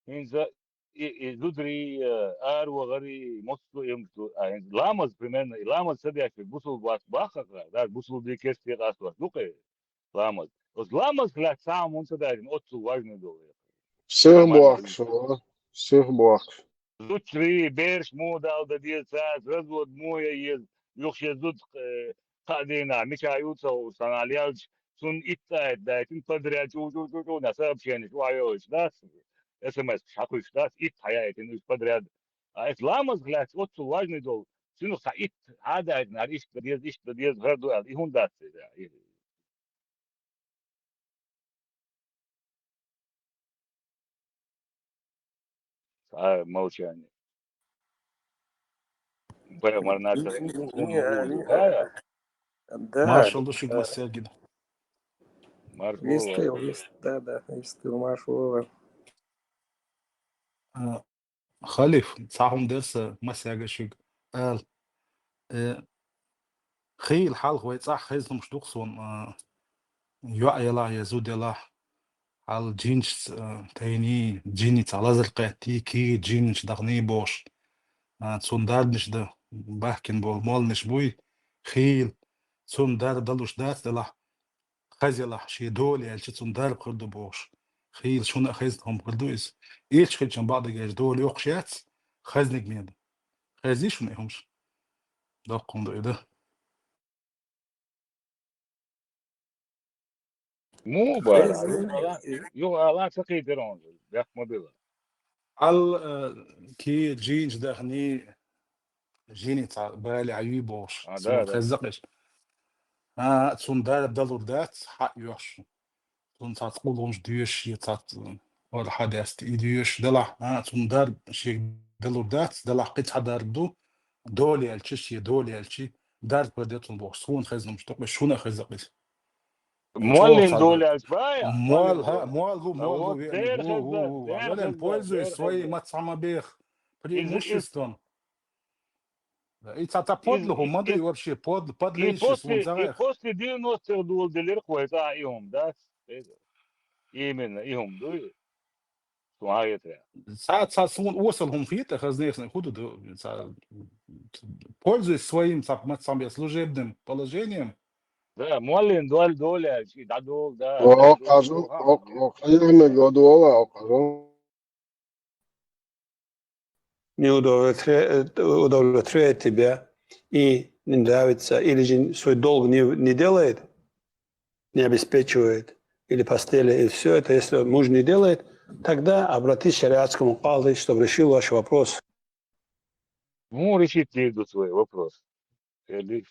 ХӀинца и, и зударий, э, аравахарий, массо а эмш ду. А хӀинца ламаз, примерно, и ламаз ца деш верг бусулба вац боху-кх, даже бусулба дин керста къастош ду-кх и ламаз. Оцу ламазах лаьцна цхьа а хӀума ца даьржина, оццул важный долу. Сих бохкуш ву, сих бохкуш. Зударий, бераш муха дала дан деза цаьрца, развод муха ян еза, юха шен зуда, э, кхаа дийнахьа, мича ю ца хууш, санал яьлча, цунна итт аят дайтина подряд, чу-чу-чу-чу, на сообщение, шу хьайоуьйтуш дац, СМС-каш хьакхуьйсуш дац, итт хьаяйтина уьш подряд. А эс ламазах лаьцна оццул важный долу, цуьнах цхьа итт хьадайтина, хӀара иштта дан деза, иштта дан деза, хӀара ду аьлла, и хӀунда дац иза? Цхьа молчание. Бай, марна Не, не, не, не, да. Маршалла ду шуьга, э, массаьргина. Маршалла. Вистхила, вист-, да, да, вистхила, маршалла. А, Халиф, цхьа хӀума дерса массаьрга шуьга ала. Э, хийла хьалха вай цӀахь хезна хӀумаш ду-кх суна, а, йоӀ елахь я зуда елахь, хьал джинаш, а, тайни, джинни цхьа лазар кхеттий, кий джинаш дахний бохуш. А, цунна дарбанаш дан бахкина болу молланаш буй, хийла, цунна дарба далуш дац делахь, хаза елахь, шен дола яьлча, цунна дарба хир ду бохуш. Хийла шуна а хезна хӀума хир ду иза. Илча хилчун бакъдерг аьлча дола йоккхуш яц, хазниг мега. Хезний шуна и хӀумаш? Доккха хӀума ду и дан. Муха бара? Хезна. Юха ала, юха ала ца кхийтира хьуна, бехк ма била. Хьал, э, кий джинаш дахний, жини цхьа бале хьан юй бохуш. А, цунна да, да. Хезна-кх иза. А, цунна дарба далур дац, хьаъ йош. Цунна цхьацца къулгӀамаш доьшуш, я цхьацца, э, хӀара хьадаьсса и доьшуш делахь, а, цунна дарба шега далур дац, делахь кхин цхьа дарба ду, дола яьлча, шен дола яьлча, дарба хир ду цунна бохуш. Суна хезна хӀумаш ду-кх, шуна а хезна-кх иза. Моллин дола яьлча, бай, молл, моллин хӀа, дола. Молл ву, а молл ву, вот веана, дер ву, хезна, ву, ву, ву. Дер хезна, вален, дер пользуясь хезна. Своим отцом обеих преимуществом. Иза, иза, и цхьа, цхьа подло хӀума ма ду, и, и вообще подло, подлейший после, суна и ца гӀайгӀа. После девяностых дола делира-кх вай цӀа и хӀума, да? Именно и хӀума ду и. Суна хетарехь. Цхьа, цхьа суна осал хӀума хета, хазнехна хӀу ду, ду, цхьа, пользуясь своим, цхьа, ма-, цхьа бен служебным положением. Да, моллин дола, дола, и дӀадола, да, о, дӀадола, кажу, о, о, о, хайрана годуола, о, кажу. Не удовлетворяет, удовлетворяет тебя и не нравится, или же свой долг не, не делает, не обеспечивает, или постели, и всё это, если муж не делает, тогда обратись к шариатскому кади, чтобы решил ваш вопрос. Ну, решить дийр ду свой вопрос. Или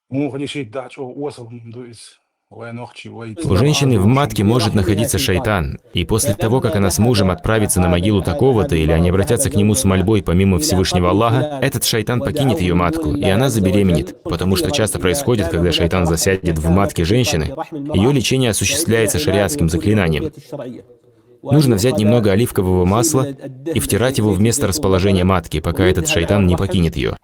Муха решить дахь чӀогӀа осал хӀума ду иза. Вай нохчий, вай. У женщины в матке может находиться шайтан, и после того, как она с мужем отправится на могилу такого-то, или они обратятся к нему с мольбой помимо Всевышнего Аллаха, этот шайтан покинет ее матку, и она забеременеет, потому что часто происходит, когда шайтан засядет в матке женщины, ее лечение осуществляется шариатским заклинанием. Нужно взять немного оливкового масла и втирать его в место расположения матки, пока этот шайтан не покинет ее.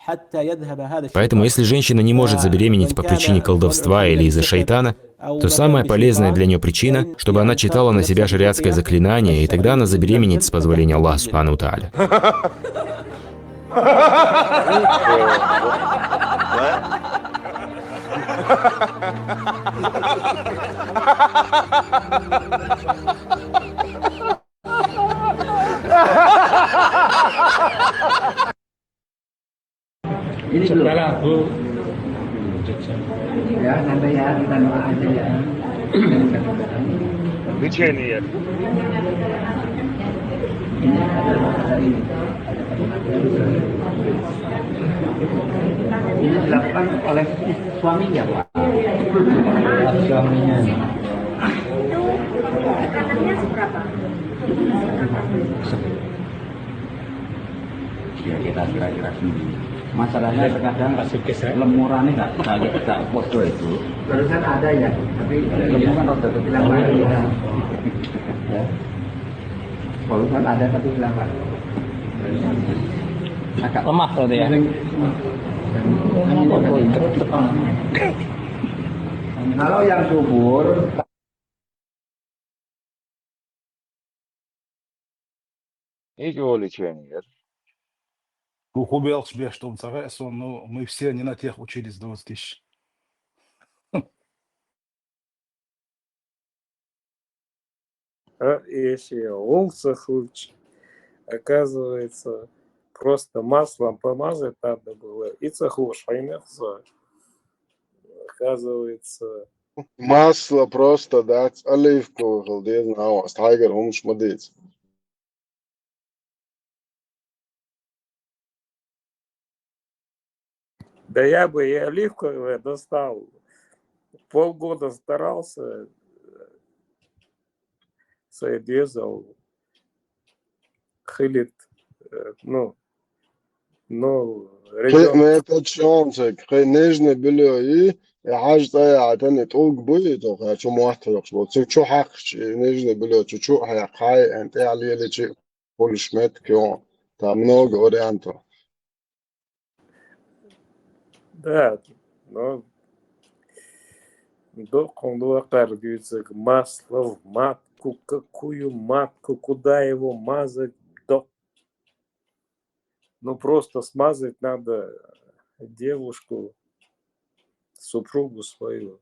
Поэтому, если женщина не может забеременеть по причине колдовства или из-за шайтана, то самая полезная для нее причина, чтобы она читала на себя шариатское заклинание, и тогда она забеременеет с позволения Аллаха, субхану ва тааля. Ini dulu. Sekarang aku Ya, santai ya, kita doa aja ya. Ini ada, ada ini. Ini dilakukan oleh suaminya, Pak. Suaminya. Itu tekanannya seberapa? Ya, kita kira-kira sendiri. Masalahnya terkadang lemurannya nggak, nggak, nggak podo itu. Barusan ada ya, tapi lemuran rada bilang lagi ya. Ya. Barusan ada tapi hilang lagi. Agak lemah berarti ya? Kalau yang subur, Эголи чен яр. Ду хӀу белхаш беш ду ца хаьа суна, ну, мы все не на тех учились доза тиш. А если гӀуллакх ца хуьлуш, оказывается, Просто маслом помазать надо было, и цахуш хьайнах за. Оказывается, Масло просто, да, оливковое хилдезна, а, стайгар хумш мадиц. Да я бы и оливковое достал. Полгода старался, сойдезал, хилит, э, ну, ну, Хе, ребёнок. Метод шонсек, хе, нежный бельё и, и хьаж цая, а тани тулг буй, то, хе, чу муат хьёкш, вот, цу чу хьакш, и нежный бельё, чу чу хья, хай, эн, те, али, али, чи, полиш мет, кё, там много вариантов. Да, но докон дуакар гюцек масло в матку, какую матку, куда его мазать, док. Ну, просто смазать надо девушку, супругу свою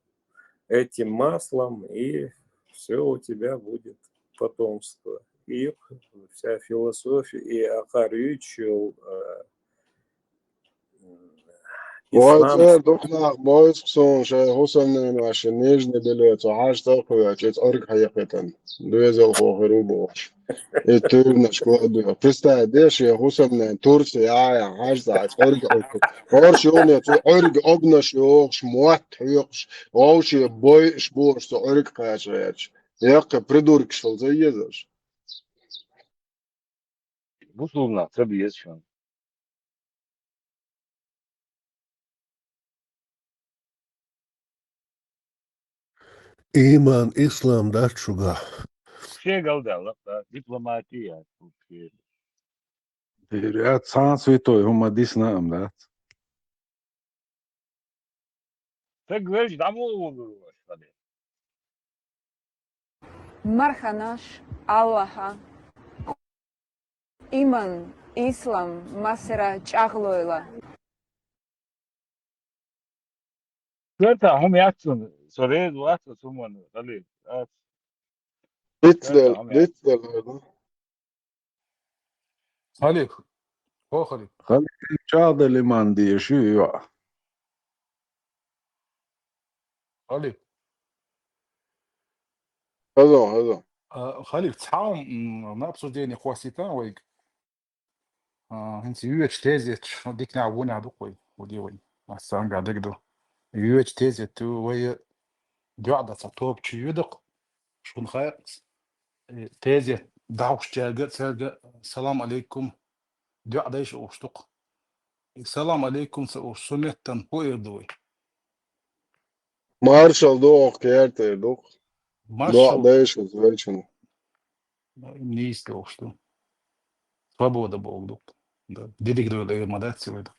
этим маслом, и все у тебя будет потомство. И вся философия, и акарючил, э, Вай ислам. цер духнах бойс ксун, шай хусамнен ваши нежный бельё, цу хьаж цахуя, чец орг хаяхетан. Дуэзел хохеру бош. И тюрнаш кладу. Представь, деш, я хусамнен Турция, я, я, хьаж ца, орг хаяхет. Орш юне, цу орг обнаш ёхш, муат хьёхш, овши бойш бош, цу орг хачач. Якка придуркшал за езаш. Бусулна, ца биез шун. Иман, ислам дац шуга. Шегал дала, да, дипломатия. Я цан святой, хӀума дисна ам дац. Таг велж даму улуш, хали. Марханаш Аллаха. Иман, ислам, масера чӀагълойла. Ката хум яцун, сорез ваца суман, хали. Ас. Дицдел, Ката хум дицдел. Халиф. Хо халиф. Хали чагъдали манди шу ю. Халиф. Хазо, хазо. А, Халиф, цхьа, м, на обсуждение хвастита вайг. А, хинц ювеч тезет, дикня вуня дукъой, уди вай. Асан гадыг ду. Ювеч тезет, ту вай дуада ца топ чи юдық. Шун хай. Э, тезет, дауш чарга, царга, салам алейкум. Дуа дайш уштук. Салам алейкум, са уш суметтан ху ирдуй. Маршал дуох, кертер дух. Дуа Маршал дайш узвечен. нийске ушту. Свобода болдук. Да. Дидик дойла ирмадаци вайда.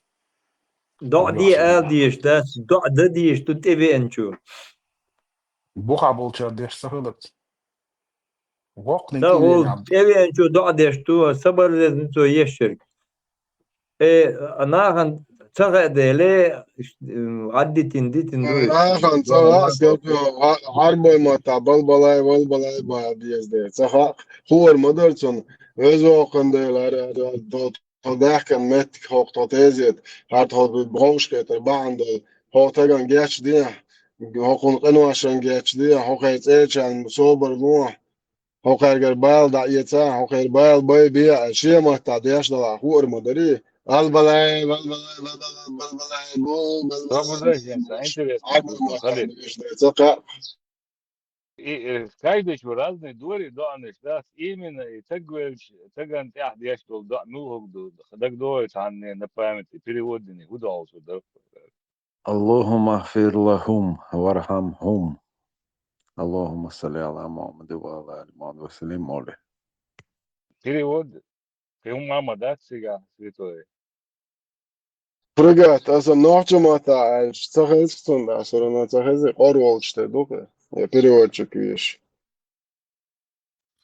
Доъ ди ал диеш дац, доъ да диеш ду тӀевеанчу. Буха болчар деш сахалат. Вокни Да ол килена. ТӀевеанчу доъ деш ду, сабар лезни цо ешерг. Э, нахан цаха деле, аддитин дитин ду. Нахан цаха скопио, харбой мата, балбалай, балбалай ба диезде. Цаха хуар мадарцун, везо кандел, ар, ар, ар, дот. Тхо дахкан меттиг хӀокху тхо тезет, хӀара тхо бовшахетар бахьана долу, хӀокху тагана гечдехьа, хӀокхунна къиношна гечдехьа, хӀокхеран цӀерачарна собар лохьа, хӀокхаьргара бала дӀаэца, хӀокхеран бала бай беа, шен маттахь деш далахь хуур ма дарий. Албалай, балбалай, балбалай, балбалай, бу, балбалай. Пробуждайся, интересно. Албалай, Халид. ца кхаъ. И, э, каждый человек разный дори, да, они ж, да, именно и так говоришь, так он тях деш был, да, ну, хог ду, так дой, там, не, на память, и перевод не, удался, да. اللهم اغفر لهم وارحمهم. اللهم صل على محمد وعلى آل محمد وسلم عليه. Перевод, ты у мама, да, цига, святой. Прыгать, аса нохча мата аьлча, ца хеза цунна, аса рана ца хеза, къор волчу тӀе ду-кх, я переводчик веш.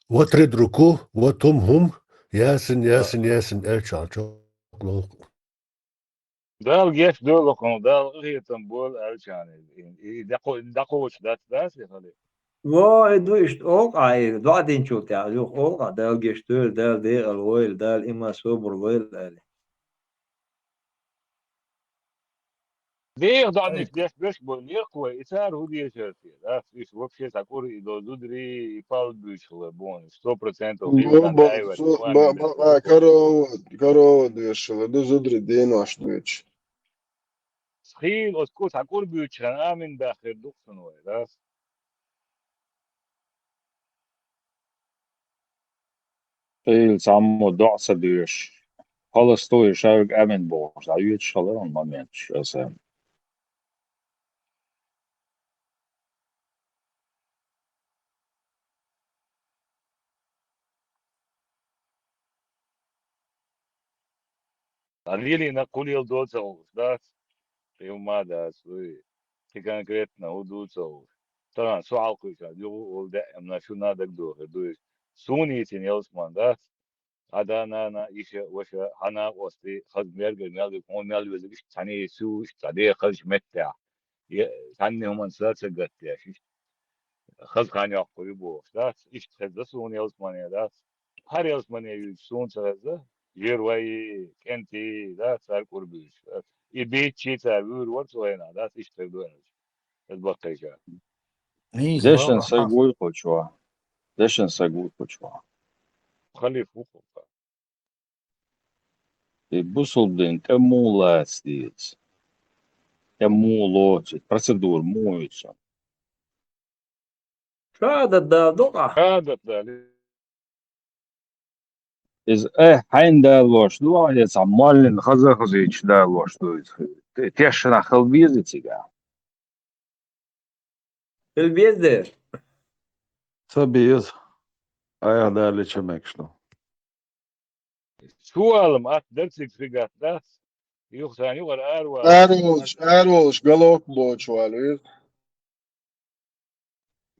Ва трид руку, ва тум хӀум, ясин, ясин, ясин, элча чохлоху. Дала геш долу хьуна, Дала къинхетам болу аьлча. И дакъо-, дакъочу дац, дац, и хали. Во, и ду иштта олу къа, и доъа динчул тӀаьхьа, юха олу къа, Дала геш дойла, Дала декъал войла, Дала иман собар лойла аьлла. Дех дӀанаш деш беш бо лерхой, и цар хӀу дешар те, да? Иш вообще сакур и до зудри, и пал бючлы, бон, сто процентов. Корова, корова дешала, до зудри денош деш. Схил, оскус сакур бючлы, амин дахир духсун вай, да? Ил цхьаммо доӀа ца доьшуш, холостуй шайга амин бохуш, дӀаюьтуш хилар он момент аса. Ан лелийна кху лела доцалгӀуш дац, кхин ма дац, вуй, кхин конкретно хӀу дуцалгӀуш. Тахана со хьалкхуьйсуш, юха волу даьӀимна шуна дагадохур ду иза. Суна йийцина ялсаман дац. Хьан да-нана, иша, ваша, хьан накъостий, хаза мергара мел ву, хьуна мел везарг иштта цхьаьний су, иштта цхьа деха хазачу меттехь. Я, цхьанна хӀуманца ца гатдеш, иштта. Хаза хан йоккхур ю бохуш дац, иштта хеза суна ялсамане дац. ХӀара ялсамане юьйцуш суна ца хеза, жир вай, кӀентий, да, цара кӀур буьйцуш. И бийцчий цара вуьйр вара цу хенахь, да, иштта хир ду аьлча. Иза баккхийчара. Дешан саг вуй кху чохь? Дешан саг вуй кху чохь? Халиф ву кху. И бусулба дин тӀе муха лаца деза? ТӀе муха лоцу? Процедура муха ю цуьнан? Шахадат дала ду къа? Шахадат дала. Иза, э, хьайна далош ду, я цхьа моллин хаза а хазийча далош ду иза? Те-, тешнах хила беза цигахь? Хила беза дера. Ца беза. Айхьа даллича мегаш ду. Чувалам атта дара цига фигат дац. Юха сан юкъара аравала. Араволуш, араволуш галок боцуш валийра.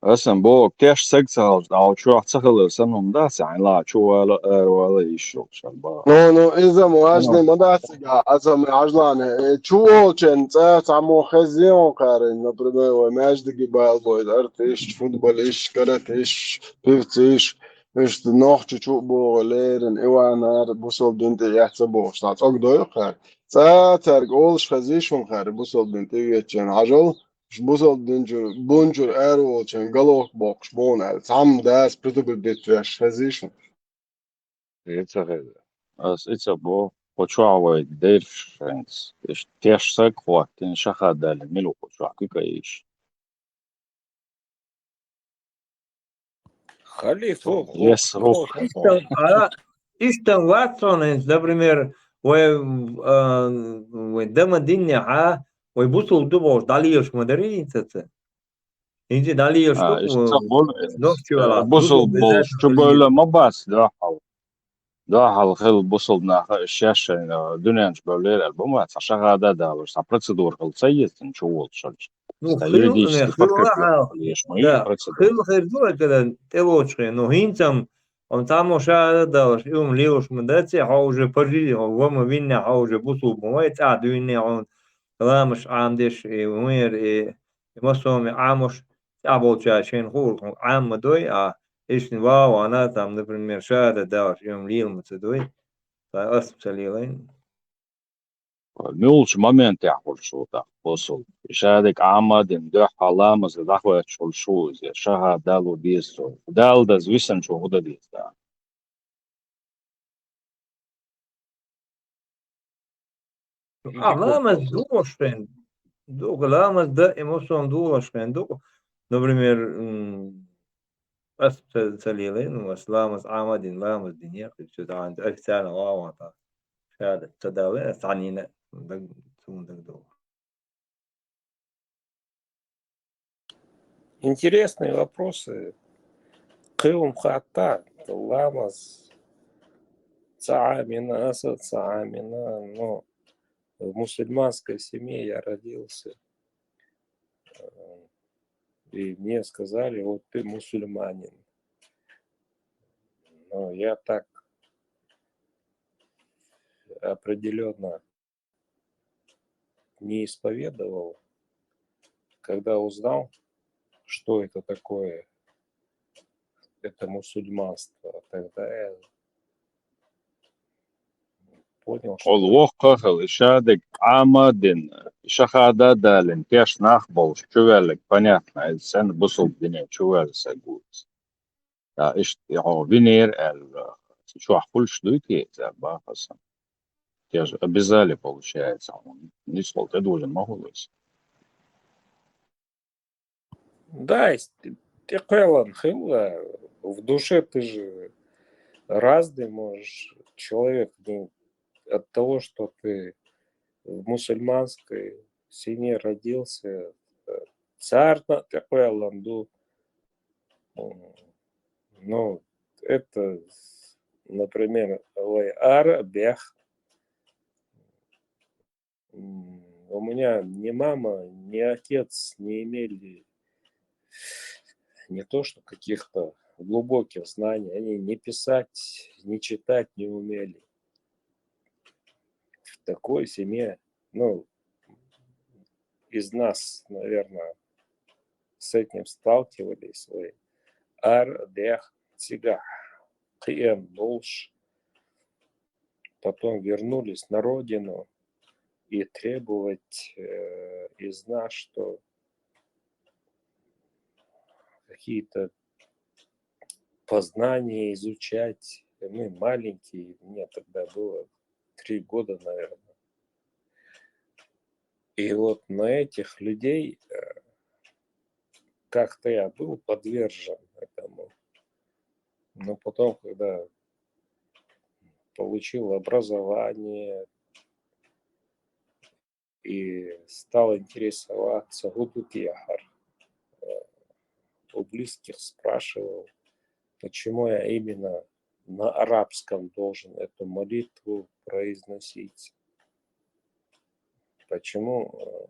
Асан боху, теш саг ца хилча, дӀа чохь ца хилар санна хӀума дац, хьайн ла чувала, аравала йиш йолуш хьан баха. Ну, ну, иза ма важный ма дац цигахь, аса ма хьажлане, э, чу волчун цӀа цхьаммо хезна хьуна кхарна, например, вай маьждиге бала бойла артисташ, футболисташ, каратисташ, певцаш, иштта нохча чу а богӀу леррина, Иванар, бусалба дин тӀе эцна бохуш, цхьа цӀогдой кхара. ЦӀа цаьрга олуш хезна хьуна кхара, бусалба дин тӀе веаччана хьажал, Уьш бусалба динчуьра, бунчуьра араволчун галок боккхуш бу хьуна аьлла, цхьамма дас предупредить веш хезий шуна? Хир ца хеза. Ас и ца бо, кху чохь вай дерш хӀинца. Иштта теш саг хӀоттина, шаха даьлла, мила ву кху чохь куька йиш? Халиф, хӀу, хӀу, Yes, хӀу. Иштта, а, иштта вац хьуна хӀинца, например, вай, а, вай дама диннехьа, вай бусулба ду бохуш, дӀалелаш ма дарий хӀинца ца? ХӀинца дӀалелаш А, ду, иштта ца хуьлу, нохчи вала, бусулба бусулба болуш беза чу хуьлу. Бевлла ма бац дуьхьал. Дуьхьал хила бусулба нах шаьш шайна дуьнен чу бевллера аьлла, бу ма цхьа шахада а далуш, цхьа процедура хила ца еза цунна чу волуш хилча. Ну, цхьа хила, юридически не, хила подкрепление хьал. Хила еш ма ю Да, процедура. Хила хир ду, когда тӀелоцу хен, ну, хӀинца-м, он цхьаммо шахада а далуш, и хӀума лелаш ма дац, хьо уже пожили, хьо ва ма винне, хьо уже бусулба ма вай, цӀахь дуьйне хьуна, ламаш Ӏамадеш, и хӀун яра, и, и массо а Ӏамош, цӀахь болчара шайна хуур, хьуна Ӏама ма дой, а, иштта ван а вана, там, например, шахада а далуш, и хӀума лела ма ца дой, ткъа ас ца лелайна. Муьлхачу моментехь хуьлуш ву тӀаккха бусулба? Шадерг Ӏама а дина, дуьххьал ламаза дӀахӀоьттуш хуьлуш ву иза, шахада дало деза цо. Дала даза висанчо хӀун дан деза тӀаккха? А, ламаз духуш хен. Ду-, ламаз дан, и массо а духуш хен ду. Например, м, ас ца, ца лелай, ну, ас ламаз Ӏама а дина, ламаз дина, я, кхин цу тӀехь официально ван а ван тӀаккха. Шада ца далла, ас цхьаннийна даг, цунна дагадогӀу. Интересные вопросы. Кхин хӀума хатта, ламаз цхьа Ӏамина, аса цхьа Ӏамина, но в мусульманской семье я родился. Э, и мне сказали: «Вот ты мусульманин». Но я так определённо не исповедовал. Когда узнал, что это такое, это мусульманство, тогда я Ол воккха хила, ишадик Ӏама дин, шахада далин, кеш нах болуш, чувеллиг, понятно, из сен бусул дине чувелла са гуц. Да, ишт, йо, винер, эл, чуах пульш дуйти, за бахасан. Те же обязали, получается, он не сколько должен могу. Да, есть, ты, ты квелан хила, в душе ты же разный можешь человек, не, от того, что ты в мусульманской семье родился, э, царна ты квелан ду, м, ну, это, например, вай ар бех, м, у меня ни мама, ни отец не имели не то что каких-то глубоких знаний, они ни писать, ни читать не умели. В такой семье, ну, из нас, наверное, с этим сталкивались. Вай ар дех цигах кхиэн долш. Потом вернулись на родину и требовать, э, из нас, что какие-то познания изучать. Мы маленькие, мне тогда было три года, наверное. И вот на этих людей, э, как-то я был подвержен этому. Но потом, когда получил образование и стал интересоваться, гудуки яхар, э, у близких спрашивал, почему я именно на арабском должен эту молитву произносить. Почему, э,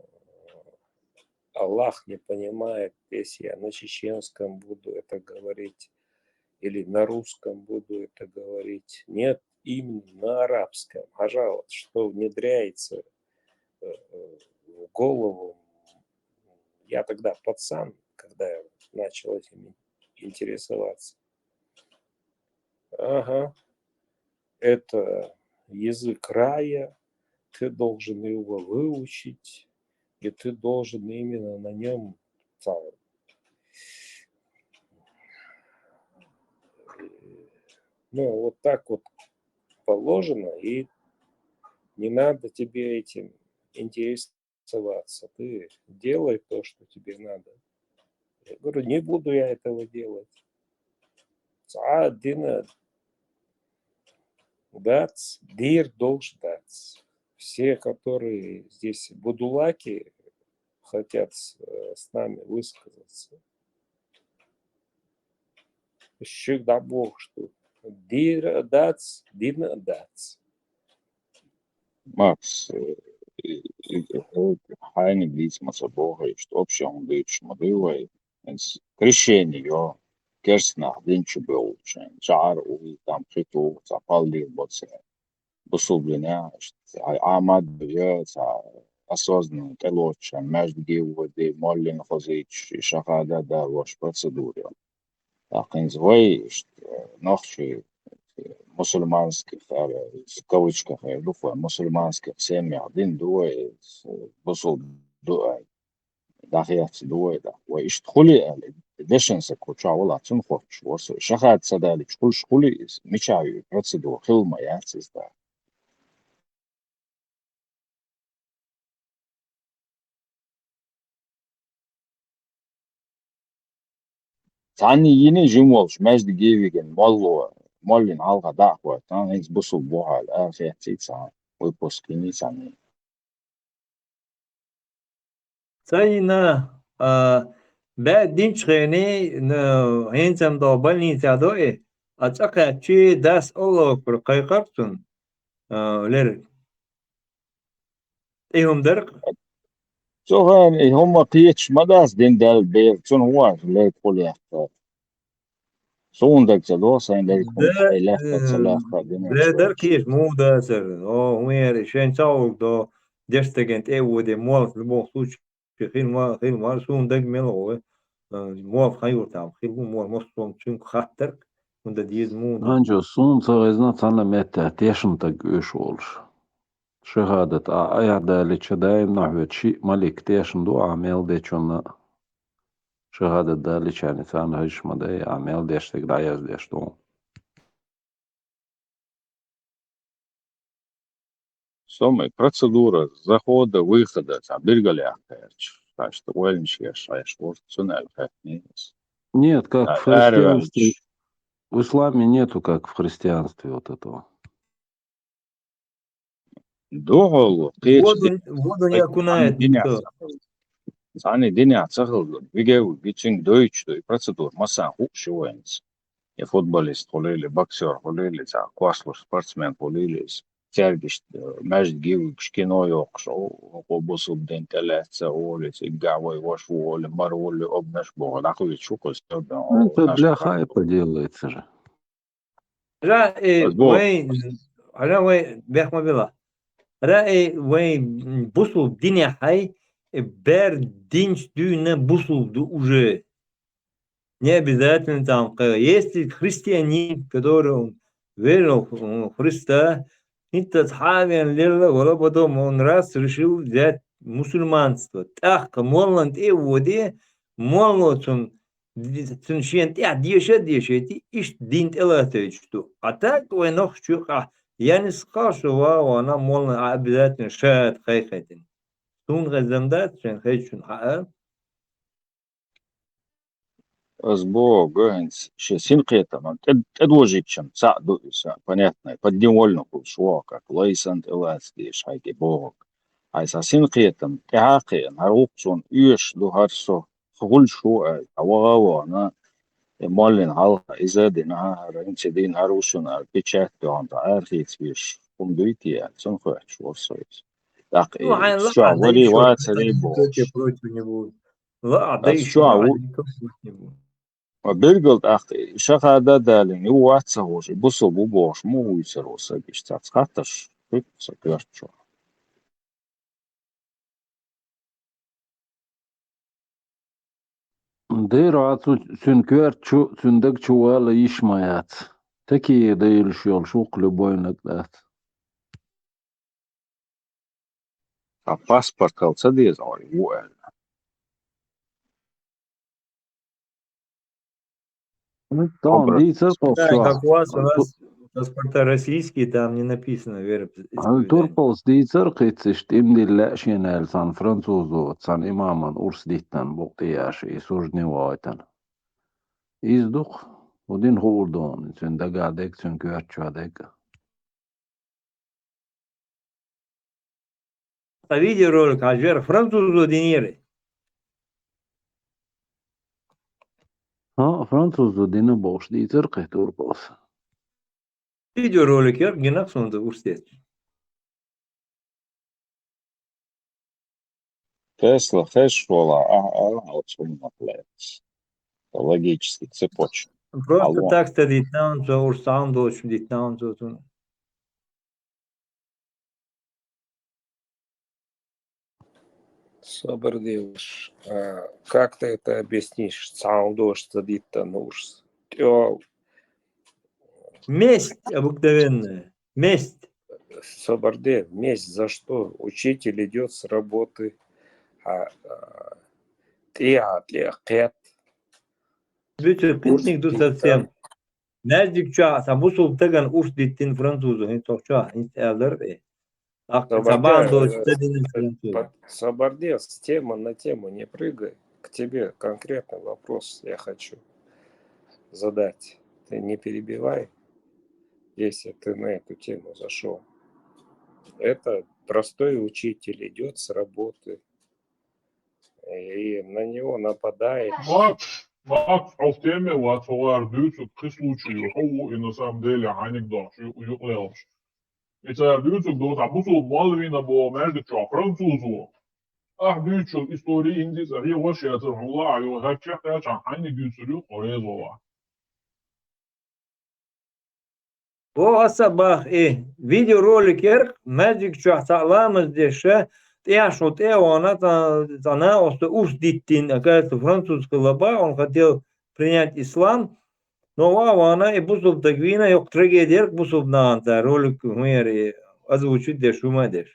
Аллах не понимает, если я на чеченском буду это говорить или на русском буду это говорить. Нет, именно на арабском. Пожалуйста, что внедряется, э, э, в голову. Я тогда пацан, когда я начал этим интересоваться. Ага. Это язык рая, ты должен его выучить, и ты должен именно на нем там. Ну, вот так вот положено, и не надо тебе этим интересоваться. Ты делай то, что тебе надо. Я говорю, не буду я этого делать. Цхьа дин дац, дир долш дац. Все, которые здесь будулаки, хотят с, э, с нами высказаться. Шуга дӀабохуш ду. Дир дац, дин дац. Макс, э, и, и, э, хьайна бийца ма ца боху, иштта общий хӀума дуьйцуш ма дуй вай. Эс крещение йо, керста нах дин чу бевлча, чӀагӀар уй, там хи туху, цхьа паллил боцу. Бусулба динехь, иштта, хьайн Ӏамад а йо, цхьа осознанно тӀелоцучарна маьждиге а воьдий, моллина хозуьйтуш, и шахада а далош процедура йо. ТӀаккха хӀинца вай, иштта, нохчий, мусульманских, ара, в кавычках эр ду вай, мусульманских семьях дин ду вай, бусулба ду аьлла. ДӀахецна ду вай, да. Вай иштта хуьлий аьлла, дешан са кху чохь валахь, цунна хоттуш вара со. Шахада ца далийча, хуьлуш хуьлий иза? Мичахь ю и процедура? Хила ма яц иза, да. Цхьанна йина жима волуш, маьждиге а вигина, молло, моллина хьалха дӀа а хоьттина, хӀинца бусулба ву хьо аьлла, ара хецций цхьа, выпуск йиний цхьанна. Ца йина, а, баьа динчу хений, н-, хӀинца-м догӀу больницехь до и, а цӀа кхаьччий, дас Аллаху акбар кхайкхар цунна, а, лерг. И хӀума дара-кх. Цу хенахь и хӀума кхеташ ма дац дин даьлла бер, цунна хӀун аьлла, лерг хӀун лаьттара. Суна дага ца до, сайн лерг хӀума Да, тӀе лаьттара ца лаьттара динан Бедар чохь. Кийш муха дацара? О, хӀун яра, шайн ца гӀуллакх до, дешан стагана тӀе а воде, моллас любой случае хила ма-, хила мара, суна дага мел гӀо вай. Э, моллас хан юр там, хила ву молла, массо а цуьнга хаттарг, хӀунда деза муха ду. Анчо, суна ца везна цхьанна меттехь тешна таг оьшу волуш. Шахадат а, а, далича даим нахьвет ши малик тешна ду, а, мел дечунна. Шахадат даличани царна хӀажаш ма дай, а, мел деш дег дӀаяздеш ду. Сомай процедура захода, выхода, цхьа билгал яхкаярча. Ташта ойланаш еш, еш, орц цунал хатнес. Нет, как А, в христианстве. Аравач. В исламе нету, как в христианстве, вот этого. Духал, Воду, воду не окунает никто. Цани диня цахал, вигев, гичинг дойч, дой, процедура, масан хуш вайнц. И футболист хулили, боксер хулили, ца, кваслуш спортсмен хулили, цергиш, э, межд гивгш кино йокш, о, о, бусуб ден телеца, о, ли, цигга вай, ваш, о, ли, мар, о, ли, обнаш, бо, нахуй, чукус, о, Это для хайпа делается же. Ра, э, Азбо. Вай, ра, вай, бехма била. Ра, э, вай, м, бусул диня хай, э, бер динч дюйна бусул ду уже. Не обязательно там, э, если христианин, который он верил в, в Христа, это цхьа вен лелла, вала потом он раз решил взять мусульманство. Так, моллан те воде, молло цун, цун шен те деша, деша, ти иш дин тела течту. А так, вай нох чуха, я не сказал, что ва, ва, она моллан, а обязательно шат хай хайтин. Сун газамдат, шен хай чун ха, а? Аз бо гонц, ше син кхетам, тед, тед вожичам, ца ду иса, понятно, подневольно кул шо, как лайсан, элас, деш, хайке бог. Айса син кхетам, тяхе, нарукцун, юш, ду харсо, хуль шо, ай, а вага вана, э, моллин халха, иза дин, а, рынче дин, харушун, а, печать, дон, та, архиц, виш, кум дуйти, а, цун хоч, ворсо ис. Так, Ну, и ай, всё, ладно, вали ещё ваца, это рей никто бо. Тебе против не будет. Ла, а, да, а ещё чё, а ладно, у- никто слушать не будет. А бергал тахты, шахада далин, и ваца гож, и бусо бу бош, му уйсер оса гиш, цац хаташ, хык, са кварчо. Дыр а цу-, цун кварчу, цун даг чу вала иш маяц. Такие да ил шёл шук любой нагдац. А паспорт калца деза, ой, вуэл. Ну, там Обра- дийцар Да, как у вас, у нас паспорта российские, там не написано вера А, исповедания. Турпалс дийцар кхиццишт имдилла шинел сан французу, сан имаман урс диттан букъти яши, и сужни вайтан. Из дух, удин хуурдон, цун дага дег, цун кварчу дег. А видеоролик, а жер французу динери. А, французу дина бош дийцар кхе Турпалс. Видеоролик яр гинак сонда урсет. Тесла, хеш школа, а, а, а, вот он наклеится. Логический цепочка. Просто Алло. Так что дитнан, что уж сам дочь дитнан, что тут. Собер дивиш, а, как ты это объяснишь? Сам дочь что дитнан уж. Тё. Месть обыкновенная. Месть. Собарде, месть за что? Учитель идёт с работы, а, а, тя, тя, кет. Битер Уж питник ду диттан. Совсем. Нәздик ча, са бусул таган уж диттин французу, хин тохча, хин сәлдер, э. Ах, Собарде, сабан дочь, э, тадин француз. Под-, Собарде, с темы на тему не прыгай. К тебе конкретный вопрос я хочу задать. Ты не перебивай, если ты на эту тему зашёл. Это простой учитель идёт с работы, и на него нападает. Макс, Макс, а в теме вот, товар дают, вот, при случае, о, и на самом деле, а анекдот, ю-, ю-, ю-, И цара дуьйцург ду, цхьа бусулба молла вийна боху маьждиг чохь француз ву. Ахь дуьйцучул истори хӀинца а хьехош яцара хьуна лаахь, хӀара чекхъяьлчахьана хьайниг дуьйцур ю, хьо реза валахь. Бо аса бах и видеоролик яр, маьждиг чохь цхьа ламаз деш, тӀехь шу тӀе а вахана, цхьа, цхьа накъост урс диттина, оказывается, француз хилла бах, он хотел принять ислам, Но ва вана и бусулба даг вийна, йоккха трагедия яра бусулба нахана цара ролик хӀун яра и озвучить деш, хӀума деш.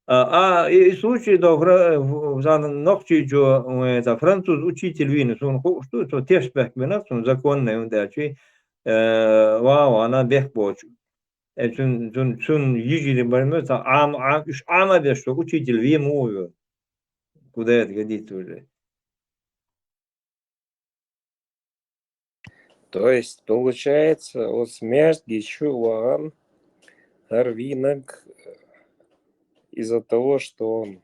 А, а, и, и случай да фра-, в-, в-, сан нохчийчо, э, ца француз учитель вийна, сона хууш ду, цо тешт баьхкабина, сона законный, он дачи, э, ва, ва, ана бехк боцу. Э, цун, цун, цун йижи барна, ца Ӏама, Ӏа-, уьш Ӏама беш, со учитель ве ма ву. Куда это годится уже? То есть, получается, вот смерть Гичу Ваган Гарвинок, э, из-за того, что он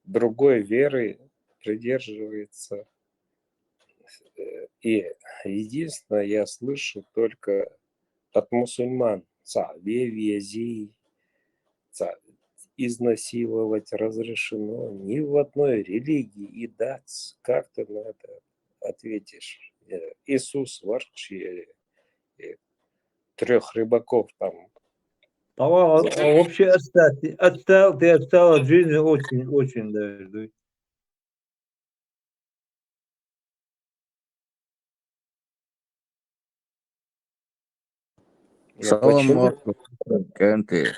другой веры придерживается. Э, и единственное, я слышу только от мусульман: ца ве вези, ца изнасиловать разрешено ни в одной религии. И дац, как ты на это ответишь? Э, Иисус варчи, э, э, трёх рыбаков там. По-моему, он, он вообще отстал, отстал, ты отстал от жизни очень, очень даже. Салам, почему? Марко, кенти.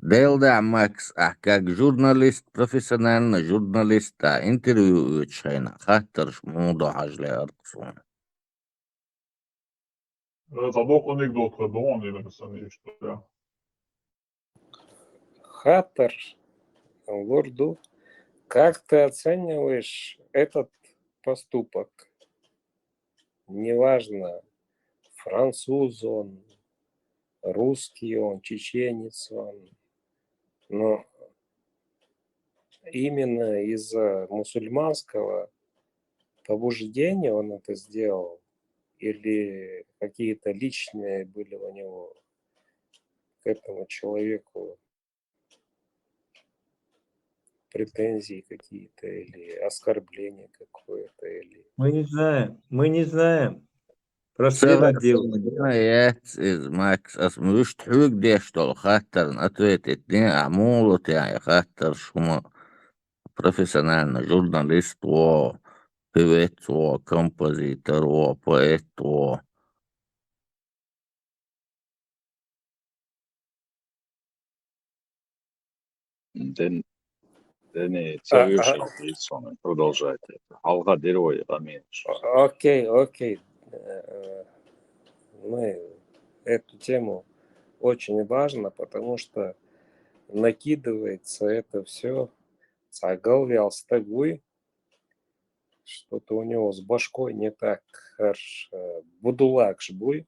Делда Макс, а как журналист, профессиональный журналист, а интервью оьцуш хьайна, хаттарш муха до хьажле арксун. Э, цхьа доккха анекдот хир ду хьуна, Ленар санна иштта. Хаттар лур ду: как ты оцениваешь этот поступок? Неважно, француз он, русский он, чеченец он, но именно из-за мусульманского побуждения он это сделал, или какие-то личные были у него к этому человеку претензии какие-то, или оскорбление какое-то, или... Мы не знаем, мы не знаем. Расследовать дело. Яц из, Макс, ас муьшт хьуьг деш долу хаттарна ответить дин, а муха лу тяхьа хаттарш хӀума профессиональный журналист во, певец во, композитор во, поэт во. Ден, дени, а, ца а, виршал, продолжайте. Алга дерой, амин. Окей, окей. Э, мы эту тему очень важно, потому что накидывается это все цагал вял стагуй, что-то у него с башкой не так, аж, э, будулакш буй.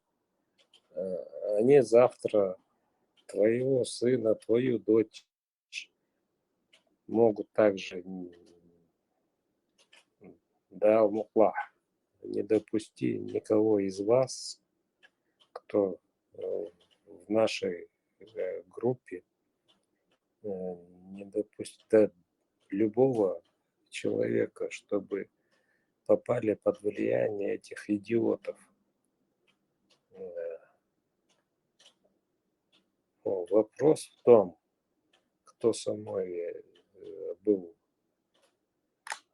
Э, они завтра твоего сына, твою дочь могут также, м, да, мукла, не допусти никого из вас, кто, э, в нашей, э, группе, э, не допусти, да, любого человека, чтобы попали под влияние этих идиотов. Э, о, вопрос в том, кто со мной, э, был,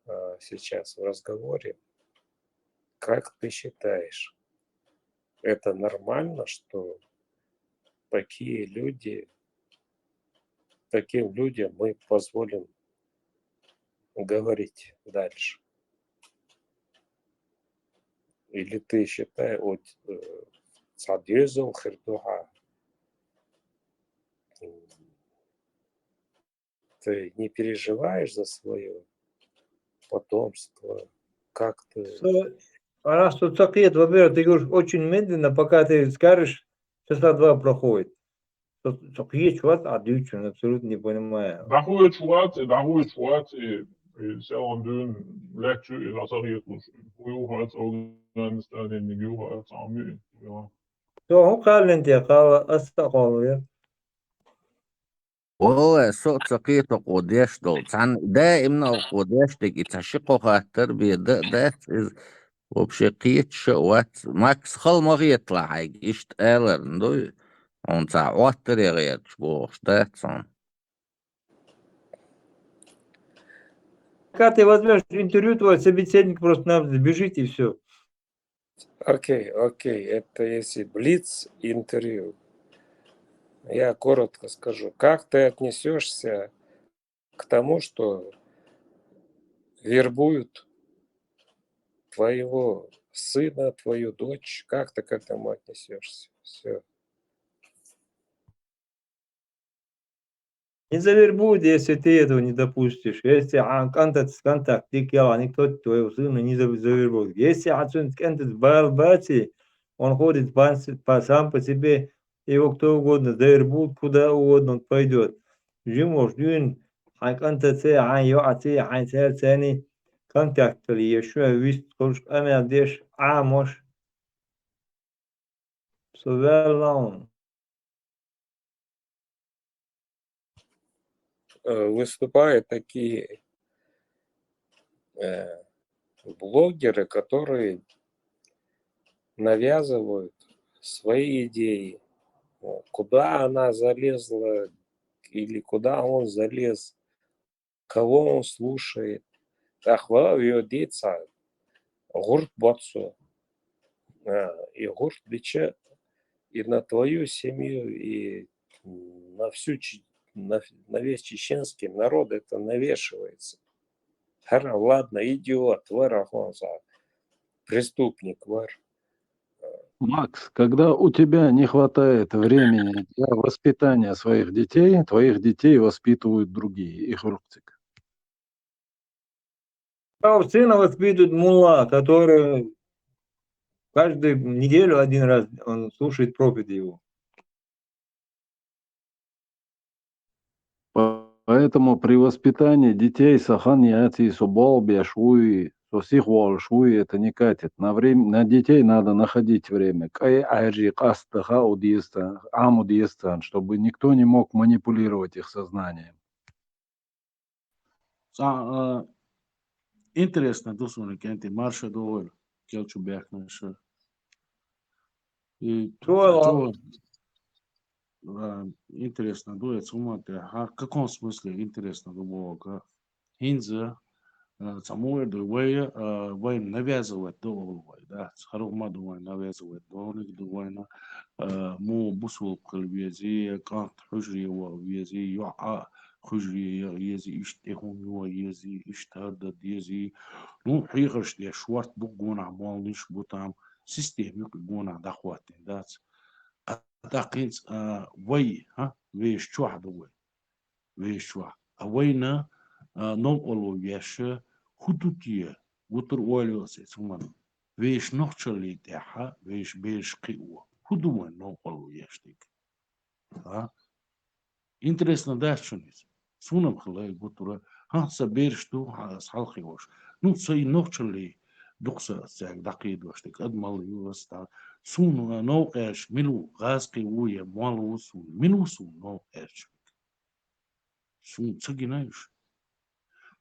э, сейчас в разговоре, как ты считаешь, это нормально, что такие люди, таким людям мы позволим говорить дальше? Или ты считаешь, вот, э, цхьа доьзал хир ду хьан, ты не переживаешь за своё потомство? Как ты... Со, а раз тут ца кхета, во-первых, ты говоришь очень медленно, пока ты скажешь, часа два проходит. Со, со кхеташ вац, а дуьйцуш, абсолютно не понимаю. ДӀахуьйцуш вац, дӀахуьйцуш вац, и, и селхана дуьйна лаьтташ ю, и дӀа ца хеталуш. Хьо юха вац, Афганистанера юха вац, Ӏамий, я. Со хӀун кхаллин те кхалла, ас а кхолла вер. Валлай, со а ца кхета хьо деш долу. Цхьана даимна а хьо деш дерг, и цхьа ши-кхо хаттар бен дан а дац иза. Вообще кхеташ а вац. Макс, хала ма хеталахь хьайга, иштта аларна дуй. Хьуна цхьа Ӏоттаре гӀерташ бохуш дац хьуна. Пока ты возьмёшь интервью, твой собеседник просто-напросто сбежит, и всё. Окей, окей, это если блиц-интервью. Я коротко скажу, как ты отнесешься к тому, что вербуют твоего сына, твою дочь, как ты к этому отнесешься? Все. Не завербуют, если ты этого не допустишь. Если а, контакт, контакт, ты кела, никто твоего сына не за- завербует. Если отсюда контакт балбати, он ходит по, по- сам по себе, его кто угодно завербует, куда угодно он пойдет. Жимош, дюн, хай контакт, хай йоати, хай церцени, контакт ли, еще вист, кошк, амел деш, амош. So well known. Э, Выступают такие э, блогеры, которые навязывают свои идеи. Вот. Куда она залезла или куда он залез, кого он слушает. Ахва виодица гурт боцу. И гурт бича и на твою семью, и на всю Че- на, на весь чеченский народ это навешивается. Хара, ладно, идиот, вара хонса, преступник, вар. Макс, когда у тебя не хватает времени для воспитания своих детей, твоих детей воспитывают другие, их руктик. Сына воспитывает мулла, который каждую неделю один раз он слушает проповедь его. Поэтому при воспитании детей сахан яти, со болбя шуи, со сихвал шуи, это не катит. На время, на детей надо находить время. Кай айжи кастаха удиста, ам удиста, чтобы никто не мог манипулировать их сознанием. Цхьа, а, интересно ду суна кӀентий марша дугӀур, келчу бехнаша. И Чула. чула, а, интересно ду, я цума те, а, в каком смысле интересно ду бога? ХӀинца, а, цхьа мугӀер ду вай, а, вай навязывать ду олу вай, да? Цхьа рухма ду вай навязывать ду, ник ду вайна, а, му бусул кхел вези, кант хужри ва вези, юа хужри ези, ишт эхун юа ези, ишт харда дези. Ну, хихаш де шварт бу гона молниш бу там системи гона дахватин дац. А такинц, а, вай, ха, веш чуа ду вай. Веш чуа. А вайна, а, нов олу веша, хутутия, гутур олиосе цуман. Веш нохчали тяха, веш беш киу. Худу вай нов олу вештик. А? Интересно, да, чунис? Сунам хлай гутура. Ха, са берш ду, ха, с халхи вош. Ну, са и нохчали духса сяг дакид вош, так адмал юрас та. Сун, а, нов эрш, милу, газки уе, малу сун, милу сун нов эрш. Сун цагинаеш.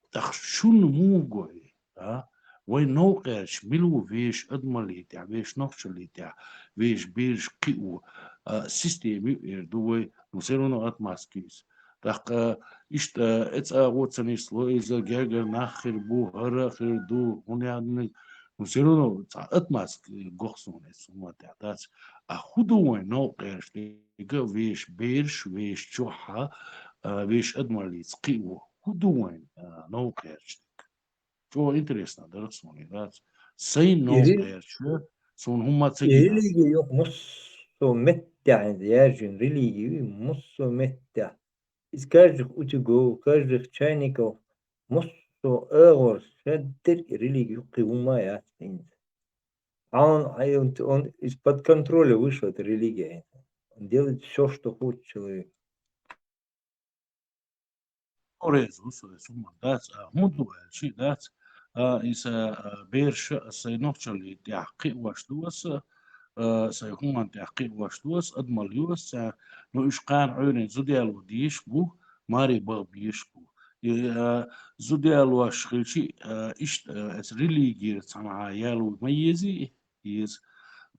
Так шун мугой, а? Вай нов эрш, милу веш адмали тя, веш нохчали тя, веш берш киу, а, системи эр ду вай, ну, все равно отмазкис. Так, а, ишта, эц а вот саниш сло, иза гергер нахир бу, хара хир ду, хунядны, ну, все равно ца отмазк гохсун эц уматя дац. А худу вай нов эрш, ига веш берш, веш чуха, а, веш адмалиц киу. Худу вай, а, нов эрш. Чо интересно, да, сун дац. Сай нов Ири- эрш, сун хума И цагина. религия юх муссу меття, яжин религия муссу меття. Из каждых утюгов, каждых чайников муссу эгор шеддер и религия юх киума яц инз. А он, а он, он из-под контроля вышла эта религия. Он делает все, что хочет человек. Орезу, сой сума дац, а, муду элчи дац, а, иса, а, берша, сай нохчали тяхки вашдуаса, а, сай хуман тяхки вашдуас, адмал юаса, ну, иш кан уйрен зудялу диш бу, мари баб иш бу. И, а, зудялу аш хилчи, а, ишт, а, эс религия цама ялу ма ези, из.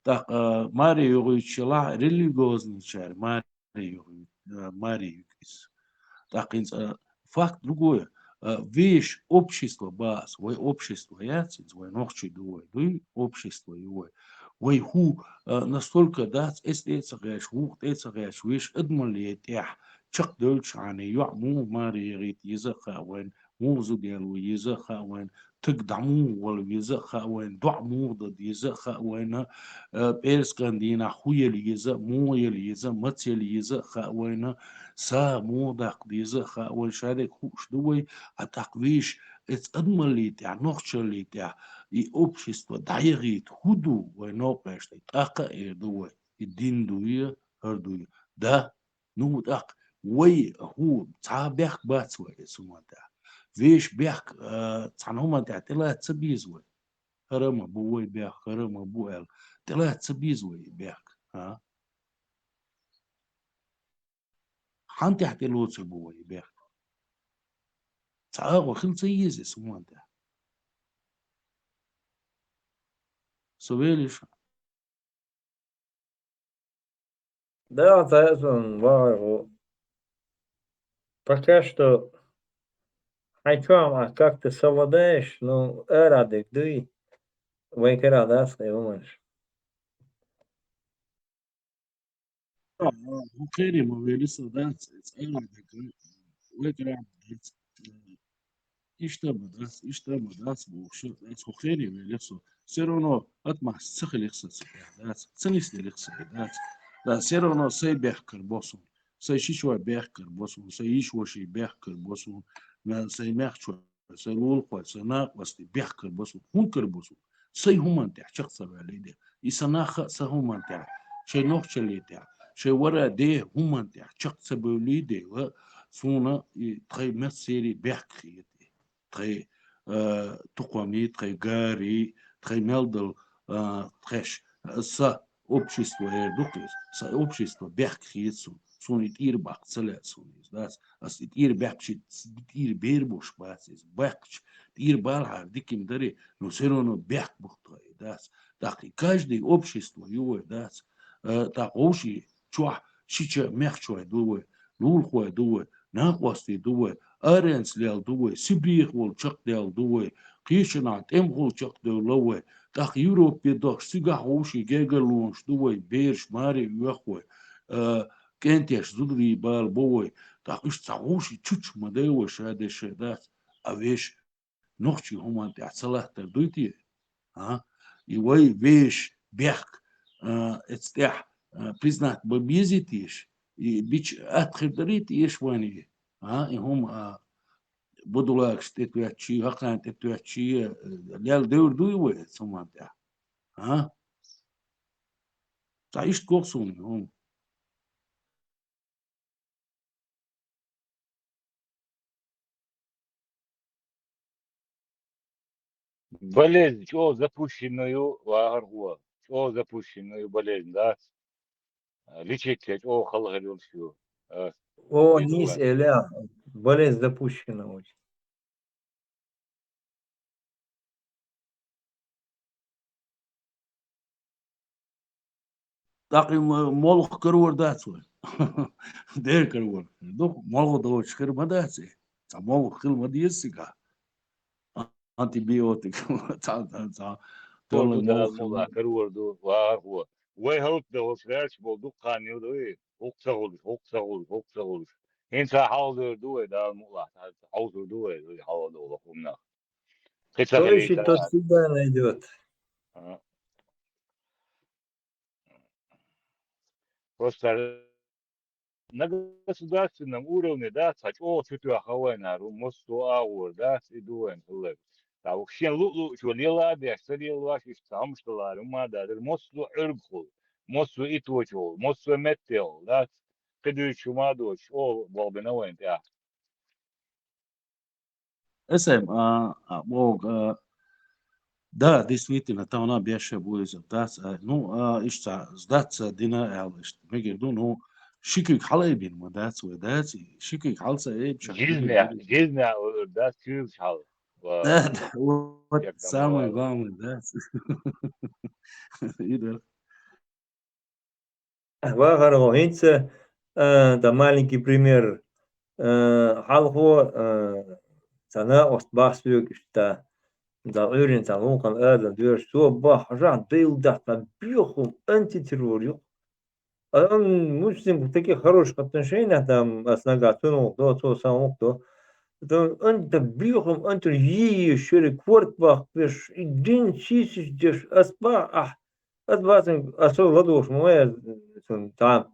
Так, а, мари югуйчила религиозный чар, мари югуй, а, мари югис. Так, инц, а, факт другое. А, веш общество бас, вай общество яцинц, вай нохчи дуй, дуй общество юй. Вай хӀу, а, настолько дац, эс тӀе а ца гӀеш, вукх тӀе а ца гӀеш, веш адамалле тӀехь чакхдевлча хьана, йоӀ муха маре яхийта еза а хаьа вайна, муха зуда яло еза а хаьа вайна, таг дӀа муха вала веза а хаьа вайна, доӀа муха дан деза а хаьа вайна, а, пӀераскан дийнахь хӀу яла еза, муха яла еза, маца яла еза а хаьа вайна, сагӀа муха даккха деза а хаьа вайна, шадерг хууш ду вай, а тӀаккха веш, эцу адамалле тӀехь, нохчалле тӀехь, и общество дӀаяхийта хӀу ду вай новкъашта, тӀаккха а эр ду вай, и дин дуй, хӀара дуй. Да, ну, тӀаккха вай хӀу, цхьа бехк бац вай эцу хӀуман тӀехь. Веш бехк, а, цхьана хӀуман тӀехь тӀелаца ца беза вай. ХӀара ма бу вай бехк, хӀара ма бу аьлла. ТӀелаца ца беза вай и бехк, а? Хьан тӀехь тӀелоцур бу вай и бехк? Цхьа агӀо хила ца еза эцу хӀуман тӀехь. Со велий шу? Да, цхьа а сон вагӀар ву. Пока что хьайн чохь ма как-то совладаешь, ну, ара дерг дуй, вай кара дац хьайн хӀуманаш. А, хӀу кхене ма велий со дац, цӀена дерг, вай кара дац. Иштта ма дац, иштта ма дац бохуш, дац, хӀу кхене велий со. Всё равно атмас ца хилих со цигахь, дац, ца нисделих со, дац. Да, всё равно сай бехк карабо суна, сай шичой бехк карабо суна, сай йиша-воший бехк карабо суна, ма-, сай мехчой, сай лулахой, сай накъостий бехк карабо суна. ХӀунда карабо суна? Сай хӀуман тӀехь чакх ца ваьллий де. И сан нах а сан хӀуман тӀехь, шайн нохчалле тӀехь, шайн вара де хӀуман тӀехь чакх ца бевллий дела, суна и тхайн массеран бехк хета. Тхайн, а, тукхамий, тхайн гарий, тхайн мел дала, а, тхеш, а, са общество эр ду-кх иза, са общество бехк хета суна. Суна и тӀера баккха ца лаьа суна иза, дац. Ас и тӀера баьккхича, тӀера бер бош бац иза. Баьккхича, тӀера балахьара дика-м дарий, но всё равно бехк бу-кх тхо и, дац. ТӀаккха и каждый общество ю вай, дац. Э, тӀаккха вовший чохь шича мехчой ду вай, лулахой ду вай, накъостий ду вай, аренца лелла ду вай, Сибрех волу чекхдаьлла ду вай, кхечанхьа тӀемахула чекхдевлла вай, тӀаккха Европе дахча цигахь вовший гергарлонаш ду вай, бераш маре оьху вай, э, кӀентеш зударий бала бо вай, тӀаккха уьш цхьа вовший чучча ма дай вай ша дешшехь, дац, а веш нохчий хӀуманна тӀехь ца латтар дуй те? А? И вай вешан бехк, а, эцу тӀехь, а, признать бан безий теша? И бича атта хир дарий теша вайна и? А? И хӀума, а, будулакаш тӀетоьттучий, хӀокхарна тӀетоьттучий, а, лелла девр дуй вай эцу хӀуманна тӀехь? А? Цхьа иштта го-кх суна и хӀума. Болезнь чӀогӀа запущенную, вахархо, чӀогӀа запущенную болезнь дац. Лечить чӀогӀа хала хир йолуш ю. А, О, нийса элира, болезнь запущена очень. ТӀаккха и м-, молха карор дац вай? Дера карор. Ду-кх, молха доцуш хир ма дац и. Цхьа молха хила ма деза цигахь. Антибиотик. Цхьа, цхьа, цхьа. Карор ду, Дала мукъалахь, карор ду, вахархо. Вай хӀаллакдан гӀерташ болу дуккха хан ю дуй? ХӀокху ца хуьлуш, хӀокху ца хуьлуш, хӀокху ца хуьлуш. ХӀинца хьалхадер ду вай, Дала мукъалахь, хьовсур ду вай, вай хьалхадолу хӀуманах. Кхин ца хилийта. Тот всегда найдёт. А. Просто на государственном уровне, да, цхьа чӀогӀа чу тоьхна вайнарг ву, массо а агӀор, да, и ду вайна хилларг. Цхьа ву шен луъ-луъчо лела а беш, ца лелош, иштта цхьа хӀумаш далара хӀума а дац, массо а Ӏуьргахула, массо а иточухула, массо а меттехула, да, кхидуьйцуш хӀума а доцуш, чӀогӀа болх бина вайна тӀехь. Эсэм, а, а, боху, а, да, действительно, тахана беш а бу иза, дац, а, ну, а, иштта сдацца дина аьлла иштта. Мегар ду, ну, ши куьг хьалаайбина ма дац вай, дац, ши куьг хьала ца айбича, жизнь, жизнь, дац, куьйгаш хьала. Да, да, вот самое главное, дац. И да. Вахархо, хӀинца, а, да, маленький пример, а, хьалхо, а, цхьа накъост бах соьга иштта, да, Ӏуьйрин цхьа вукхана Адам доьраш, цо бахьа хьажахь, дайла дахьа цхьа бехум антитеррор ю. А он муслим в таких хороших отношениях, там, а с нагахь цунах до, цо сан вукх до. Это он да бехум антир, е, е, шери, корт бахбеш, и дин сисис деш, ас ба, ах, ас бацан, ас ладош, ма я, сон там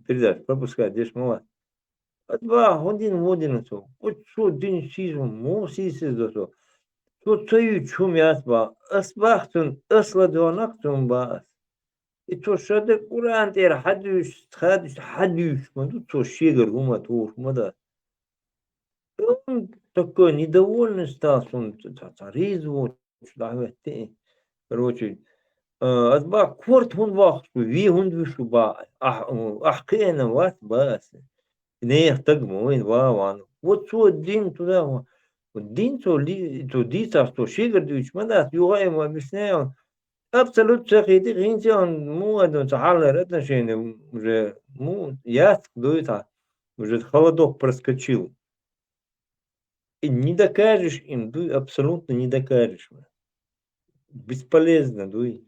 передача пропускать деш, ма ва. Ас ба, хун дин, вон дин цо. Оцо дин сизу, мо сисис до цо. Цо ца ю чум яц ба. Ас бах цун, ас ладонах цун ба ас. И цо шада Къуръан тӀера хьадуьйш, хьадуьйш, хьадуьйш ма ду, цо шегар хӀума тухуш ма да. Он такой недовольный стал, сон ца, ца, ца резво, чу дӀахӀоьттина. Короче, а, ас бах, корт хӀунда вахаш ву, ве хӀунда вуьш ву ба, ахь, ахь кхиъна вац ба ас. Нехан таг ма вайна ва ван. Вот цо дин туда ва. Дин цо ли-, цо дийцаш, цо шегар дуьйцуш ма дац, юха а ма объясняй он. Абсолют ца хетий, хӀинца он, му, а, ду, ца хьалар отношения уже, му, яц дуй ца, уже холодок проскочил. И не докажешь им, дуй, абсолютно не докажешь. Бесполезно, дуй.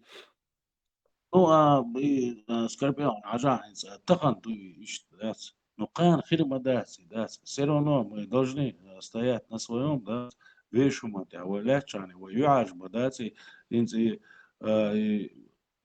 Ну, а, и, а, Скорпион, хьажахь хӀинца, а, тахан дуй иштта дац. Ну, кхана хир ма дац, и дац. Всё равно мы должны, а, стоять на своём, да, вешума тӀехь, вай лаьттачарна, вай юьхьӀаьржа ма дац, и хӀинца и, а, и,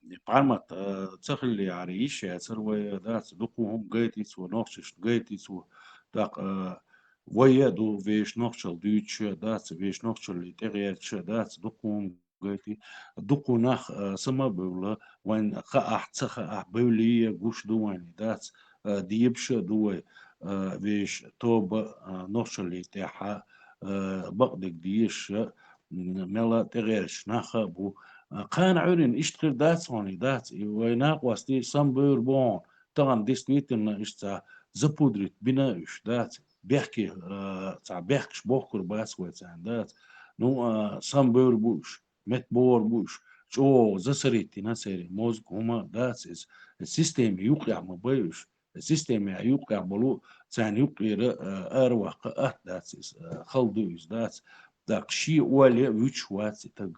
и пармат, а, ца хилли яхьари йиш яцар вай, дац, дукха хӀума гайтий цо, нохчашна гайтий цо, тӀаккха, а, вай а ду, вешан нохчалла дуьйцуш а дац, вешан нохчаллий тӀегӀерташ а дац, дукха хӀума гайтий. Дукха нах, а, са ма бевлла, вайн хаахь, ца хаахь, бевллий а гуш ду вайна, дац, а, дебаш а ду вай, а, вешан тоба, а, нохчаллий тӀехьа, а, бакъдерг дезаш а, м, мел тӀегӀерташ нах а бу. А, кхана Ӏуьйрина иштта хир дац хьуна, дац, и вай накъостий самбевр бу хьуна. Тахан действительно иштта цхьа запудрить бина уьш, дац. Бехке, а, цхьа бехкаш бохкур бац вай царна, дац. Ну, а, самбевр бу уьш, меттабогӀур бу уьш, чӀогӀа засорить йина церан мозг, хӀума дац иза. Система юккъехь ма бай уьш. Система юккъехь болу, царна юккъера, а, араваккха атта дац иза, а, хала ду иза, дац. ТӀаккха шен оле а вуьтуш вац и таг.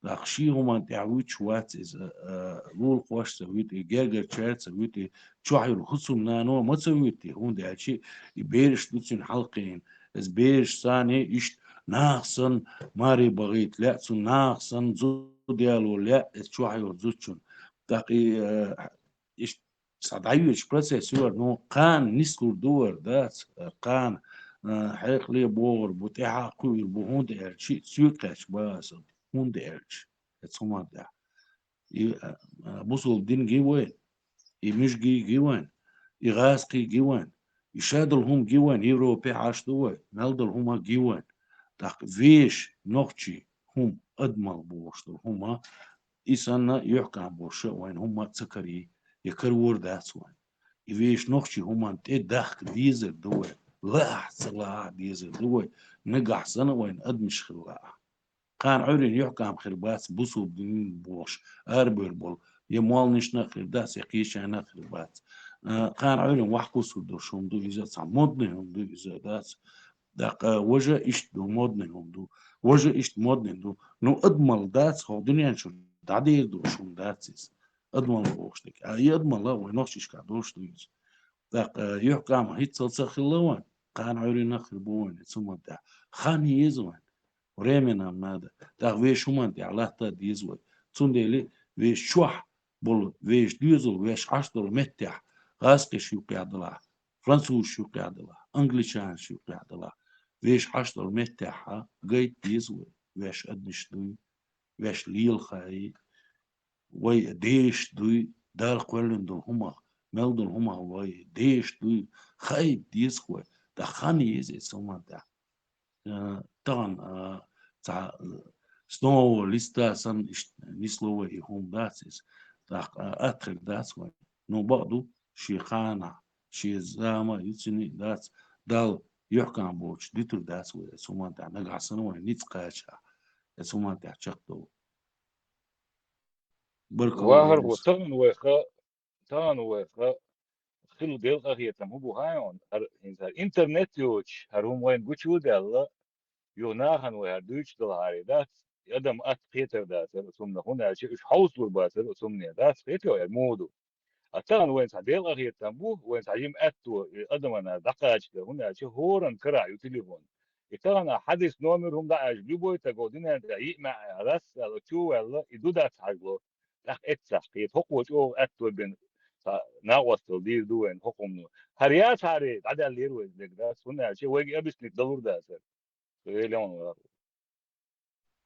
ТӀаккха шен хӀуманна тӀехь вуьтуш вац иза, а, лулахошца вуьту, и гергарчаьрца вуьту, и чохь йолу хӀусамнано ма ца вуьту, хӀунда аьлча и бераш ду цуьнан хьалакхиъна. Иза бераш санна иштта наха санна маре бахийта лаьа, цунна наха санна зуда яло лаьа иза чохь йолу зудчунна. ТӀаккха и, а, иштта цхьа дӀайоьдуш процесс ю вара, ну, кхана нислур ду вара, дац, кхана, а, хьекъале богӀур бу, тӀаьхьа а кхуьур бу, хӀунда аьлча шиъ соьга кхаьчна бан аса, хӀунда аьлча, эцу хӀуманна тӀехь. И, а, а, бусулба дин гин вайн, и муьжгий гин вайн, и гӀазкхий гин вайн, и шадолу хӀума гин вайн, Европе Ӏаш ду вай, мел долу хӀума гин вайн. ТӀаккха вешан нохчийн хӀума, адамалла бохуш долу хӀума, и санна юьхькӀам болуш а вайна хӀумма а ца карий, я карор дац вайн. И вешан нохчийн хӀуманна тӀе дахка дезар ду вай, лаахь а ца лаахь а дезар ду вай, нагахь санна вайна адамаш хила лаахь. Кхана Ӏуьйрина юьхькӀам хир бац, бусулба дин бохуш, арабевр болу, я молланашна а хир дац, я кхечарна а хир бац. А, кхана Ӏуьйрина вахкусур долуш хӀума ду, иза цхьа модный хӀума ду, иза дац. ТӀаккха важа иштта ду, модный хӀума ду. Важа иштта модный ду. Ну, адамалла дац, хӀокху дуьнен чу дӀадер долуш хӀума дац иза. Адамалла бохуш дерг. А и адамалла вайн нохчашкахь долуш ду иза. ТӀаккха юьхькӀам хӀинццалц а хилла вайн, кхана Ӏуьйрина а хир бу вайн, цу ма тӀехь. Хан еза вайн. Время нам надо. ТӀаккха вешан хӀуманна тӀехь латта а деза вай. Цундела вешан чохь болу, вешан доьзал, вешан Ӏаш долу меттехь, гӀазкхиш юккъехь далахь, французаш юккъехь далахь, англичанаш юккъехь далахь, вешан Ӏаш долу меттехь гайта деза вай, вешан адамаш дуй, вешан лелахай, вай дешаш дуй, Дала кхоьллина долу хӀумах, мел долу хӀумах вай дешаш дуй, хаийта деза вай, тӀаккха хан еза эцу хӀуманна тӀехь. Э, тахана, э, цхьа, э, с нового листа санна иштта нисло вай и хӀума дац иза. ТӀаккха, э, атта хир дац вайн. Ну, бакъ ду, шен кхана, шен зама а ю цуьнан а дац, Далла юьхькӀам боцуш дитур дац вай, эцу хӀуманна тӀехь нагахь санна вайн ницкъ кхачахь, эцу хӀуманна тӀехь чекхдовла. Баркалла. Вахар ву, тахана вай ха-, тахана вай ха-, хилла белкъахетам хӀун бу хаьий хьуна, хӀара, хӀинца хӀара интернет йоцуш, хӀара хӀума вайна гучу а даьлла, юха нахана вай хӀара дуьйцуш долу хӀара дац, адам атта кхетар дацар цунна, хӀунда аьлча уьш хьовсалур бацар цунна, дац, кхетий, ер муха ду. А тахана вайна цхьа Делан къахетам бу, вайна цхьа жима аьтто, э, адамана дӀакхача, хӀунда аьлча хӀоранна карахь ю телефон. И тахана хьадис номер хӀума дӀаьжа, любой таго динан тӀа йиъ маьӀ а, расс аьлла, чу а ваьлла, и ду дац хьажало. ТӀаккха эццахь кхета, хӀокхо чӀогӀа аьтто бина, цхьа накъостал дийр ду вайна хӀокхунна. ХӀара яцахьара дӀадаьллера вай дерг дац, хӀунда аьлча вайга объяснить далур дацар. Со ел йовна вара.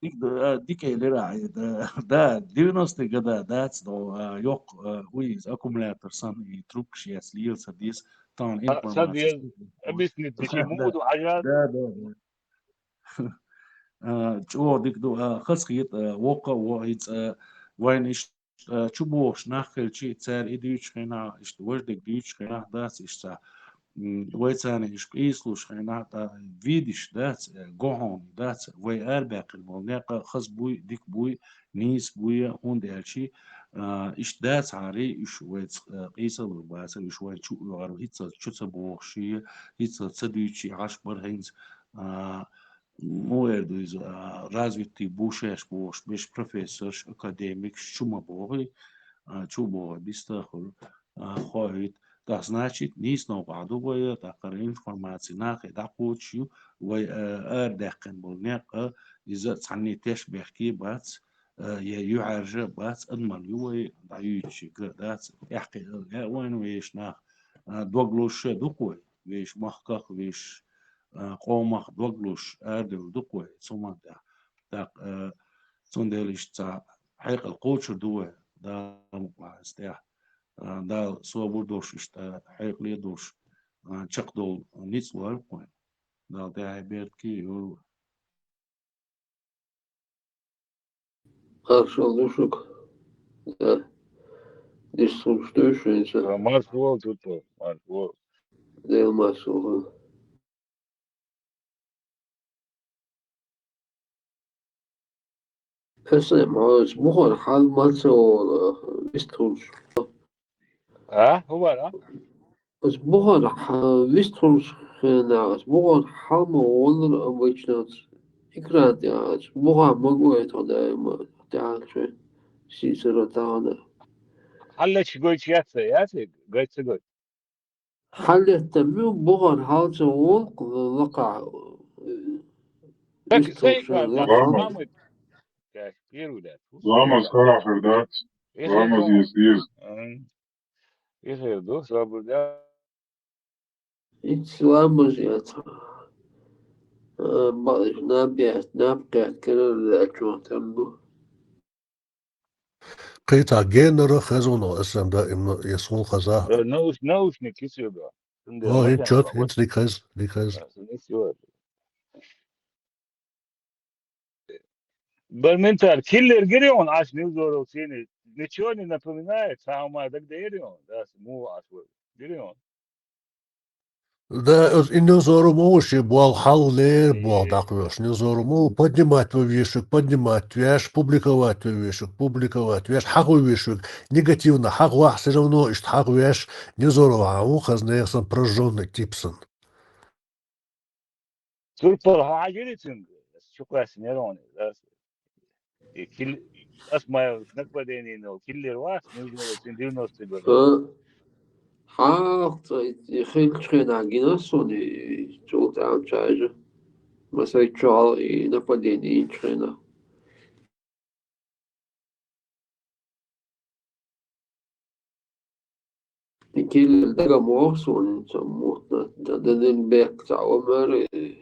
Дика, да, дика элира, а, да, да, девяностые года дац, но, а, йоккха, а, уй, из аккумулятор сан и трубкаш яц, лела ца деза, тан А, сан информация. Деза, объяснить дичи Да, муду хьажа. Да, да, да. А, чӀогӀа дика ду, а, хазахета, а, воккха а во, хӀинца, а, вайна иш а, чубохуш нах хилчи, цара и дуьйцучу хенахь, иштта важа дерг дуьйцучу хенахь дац иштта. М, вай царна иштта къийсалуш хенахь, ткъа видиш дац, э, гохьоний дац, вай арабаьккхина болу некъ а хаза буй, дика буй, нийса буй, хӀунда аьлча, а, иштта дацахьара, уьш вайца, э, къийсалур бацара, уьш вай чу оьгӀар, хӀинца чу ца бохуш, хӀинца ца дуьйцуш, Ӏаш бара хӀинца, а, муха эр ду иза, а, развитый бу шаьш бохуш, берш профессорш, академикаш чу ма бохий, а, чу бохий, биста хуьлу, а, хоуьйту. ТӀаккха, значит, нийса новкъахь ду вай, тӀаккха информаци нахе дӀакхочуш ю, вай, а, арадаьккхина болу некъ а, иза цхьанне теш бехке бац, а, я юьхьӀаьржа бац, адамалла ю вай, дӀаюьйцуш га дац, тӀаьхье а вайна вешан нах, а, дог луш ду-кх вай, вешан махках, вешан а, къомах дог луш, арадевр ду-кх вай цу маттахь. ТӀаккха, а, цундела иштта цхьа хьекъал кхочур ду вай, Дала мукъ лахь иза тӀехь. А, Дала собар долуш иштта хьекъале а долуш, а, чекхдолу ницкъ лойла-кх вайн. Дала тӀаьхье беркате йойла вай. Маршалла ду шуьга. Да. Дистхуьлуш дуй шуьца? А, маршалла ду тхо, маршалла. Дела маршалла. Аса ма оцу бухара хьал ма ца волу, вистхуьлуш. А? ХӀун вара? Оцу бухара хьа-, вистхуьлуш хенахь, оцу бухара хьал ма воллура обычно оцу экран тӀехь, оцу бухахь ма гой тхо даима тӀаьхьарчу сийсара тахана. Хьаллечу гойтуш яц сан, яц и? Гайта ца гойту? Хьаллеттам ю, бухара хьал ца волу лакхахь, э, Так, вистхуьлуш сайгара хенахь, ламаз. Ламаз. Так, первый дац. Ламаз карахь хир дац. Эхе Ламаз ду. Ес, ес. М. Эхе ду, собар де. Ицламаз яц. А, ма-, наб яц, наб кхет, карара чохь тан бу. Кхин цхьа генара хеза вуно, асан даимна я суна хаза. Э, науш-, наушник кисига. Цундела О, хӀинца машен чот, чохь хӀинца дика хеза, дика хеза. А, сан исси вара. Барментар, киллер гири он аш Невзоров сени? Ничего не напоминает, цхьа хӀума дагадеира он, да, муха аш вара? Гири он? Да, оцу и Невзоров ма ву шен болу хьал лер болу Э. дӀакхоьхуш. Невзоров ма ву поднимать ван вешуьг, поднимать веш, публиковать ван вешуьг, публиковать веш, хьахо вешуьг. Негативно хьахвахь, всё равно иштта хьахвеш, Невзоров хьан ву хаза нехан сан поражённый тип сан. Турпал хьажири цуьнга, чукхоьссина яра он, ас, и кил-, ас ма нападение нал, киллер вац, нужно цуьнан девяностый год. Ха-, хьалха ца, и хилчу хенахь гина суна, и чул тӀаьхьа чайжа. Масайчу хьал и нападение йинчу хенахь. И киллер дага ма ваху суна, цхьа мутна, дан-, дан-, дан бехк цхьа омар, э,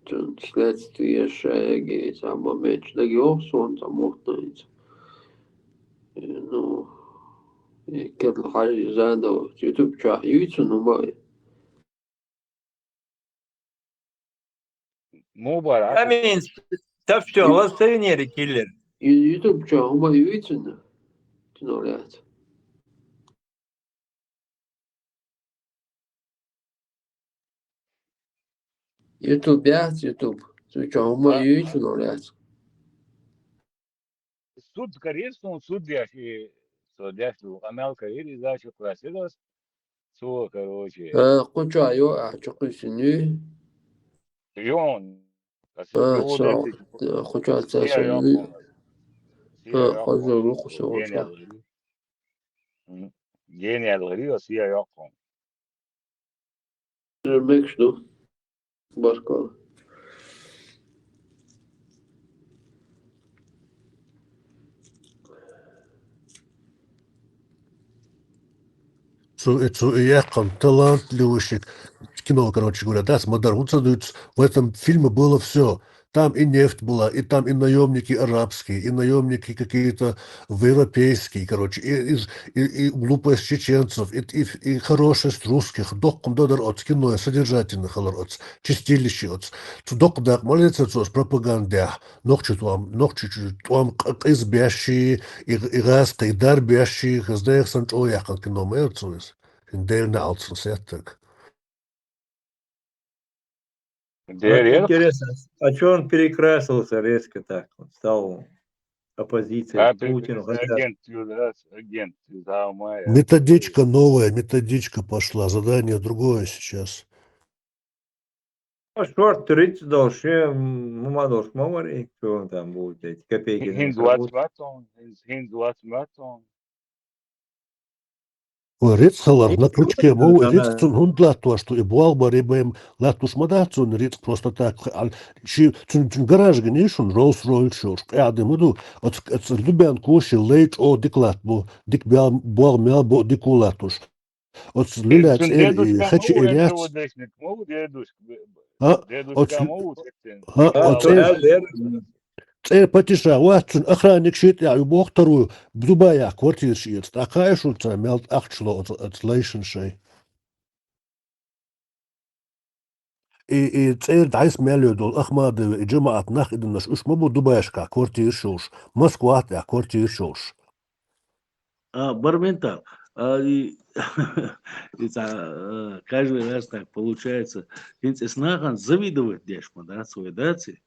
цуьнан следствие шайги, цхьа момент дага ваху суна, цхьа мутна, э, ну, и керлахь хьажа заново, YouTube чохь юьйцу, ну, ма, Мубарак. Амин. Та всё, ластовинери киллер. Ю-, YouTube чохь хӀума юьйцина? Цуьнан лаьцна. YouTube яц, YouTube. Цу чохь хӀума А. юьйцина лаьцна. Суд карийра суна, суд деш, и со деш ду къамел карийра, иза чу кхоьссира ас. Цо, короче. А, кху чохь йо, а, чу кхуьссина юй? Йо. Ас А, югу цо, дайти? Э, хуча Сия цаша йоккхун. Сия а, йоккхун. Хоза луху со Гени воча. Алгъари. М. Гени алгъари, а сия йоккхун. Мекш ду. Баркалла. Цу, э, цу, э, яхъан талантливый шик. Кино, короче говоря, да, смотр, вот, смотрите, в этом фильме было всё. Там и нефть была, и там и наёмники арабские, и наёмники какие-то европейские, короче, и, и, и, и глупость чеченцев, и, и, и хорошесть русских. Доккхун додар оц кино, содержательный халар оц, чистилище оц. Цу доккха дакъа ма лецар цо оц пропагандех. Нохчи тӀом, нохчи чу тӀом къ-, къиз беши, и, и гъаскъи дар беши, хаздаях сан чӀо яхъан кино ма яр цо из. Хин дерна алцун сеттак. Дерер. Интересно, а чё он перекрасился резко так? Он стал оппозицией А, Путину, перекрасился, хотя агент, ю, да, агент, ю, да, мая. Методичка новая, методичка пошла, задание другое сейчас. Ну, шорт тридцать дальше, м, ну, мало ж, мало ли, что он там будет, эти копейки Хин, хин двадцать заработать. Матон, хин, хин двадцать Матон. Ой, рицкъ халар, И на крючке, вот мов, она. Рицкъ цун хӀунда латтош ду, и боагӀа бари бем латтош ма дац цун рицкъ просто так. Ал-, ши, цун, цун гараж гини шун, Rolls-Royce шуш, къяди ма ду, оц, оц Любен Куши лей чӀо дика латт бу, дика бял, боагӀа мел бо дика латтош. Оц лила Цун цӀер, дедушка хачи мов, эр яц. Дедушка мов, дедушка, А, дедушка оц, мов, а, А, оц, то цӀер, я верю. ЦӀер патиша вац цун, охранник ши тӀехь ю боху таро, Дубаях квартира ши эца. ТӀаккха а шуна ца мел ахча ло оц, оц лайшан шай. И, и цӀер дӀайс мел йо долу Ахмадова, и жамаӀат нах и динаш уьш ма бу Дубайшкахь квартира шуш, Москва тӀехь квартира шуш. А, Барментал, а, и, и ца, э, каждый раз так получается. ХӀинца эс нахана завидовать деш ма дац вай, дац и?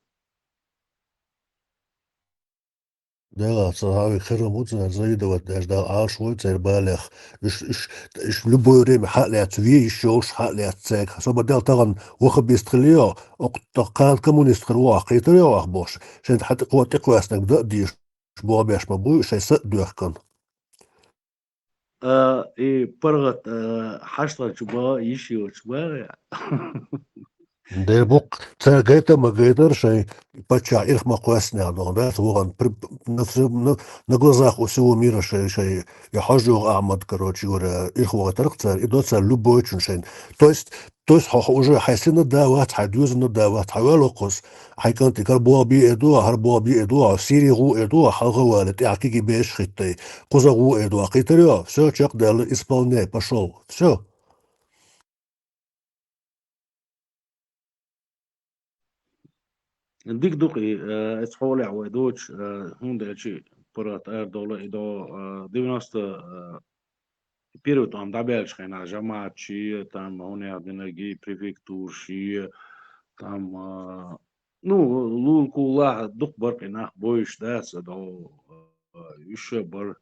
Дела, ца хьавик херам ву цара завидовать деш, Дала Ӏалаш вой церан балех. Уьш, уьш, уьш любое время хьа а лаьцна ве йиш йолуш, хьа а лаьцна цаьрга. Со ма дел тахана ваххабист хилийо, окху тахана коммунист хир ву ахь, кхетар йо ахь бохуш. Шайн хьан тӀе кхо-, тӀекхоьссинарг дан а дийш, боху беш ма буй, шайн са а доьхкан. А, и паргӀат, а, хьаштагӀчу бан йиш йоцуш бан я? Де букх, цара гайта ма гайтара шайн паччахь ирх ма кхоьссинехь доху, да, вахана при-, на, на, на глазах у всего мира шайн, шайн, я хьожа йогӀу Ахьмад, короче говоря, ирх вахийтарх цара, и до цара любойчун шайн. То есть, То есть хьо, хьо уже хьайн сина да вац, хьайн доьзална да вац, хьан ваьлла кхуза, хьайн кӀанте, кара боху бе а ду, хӀара боху бе а ду, Сири гӀу а ду, хьалха вала, тӀехь киги беш хиттай, кхуза гӀу а ду, кхетар йо, всё, чекхдаьлла, исполняй, пошёл, всё. Дика ду-кх и, э, эцу хьолехь вай доцуш, э, хӀунда аьлча паргӀат арадовла и до, э, девяносто, э, первый тӀом дӀабаьллачу хенахь жамаӀатчий, там, хӀунех динаргий, префектураший, там, а, ну, лулахь дукха бара кхин нах бойуш дац, а, до, а, уьш а бара,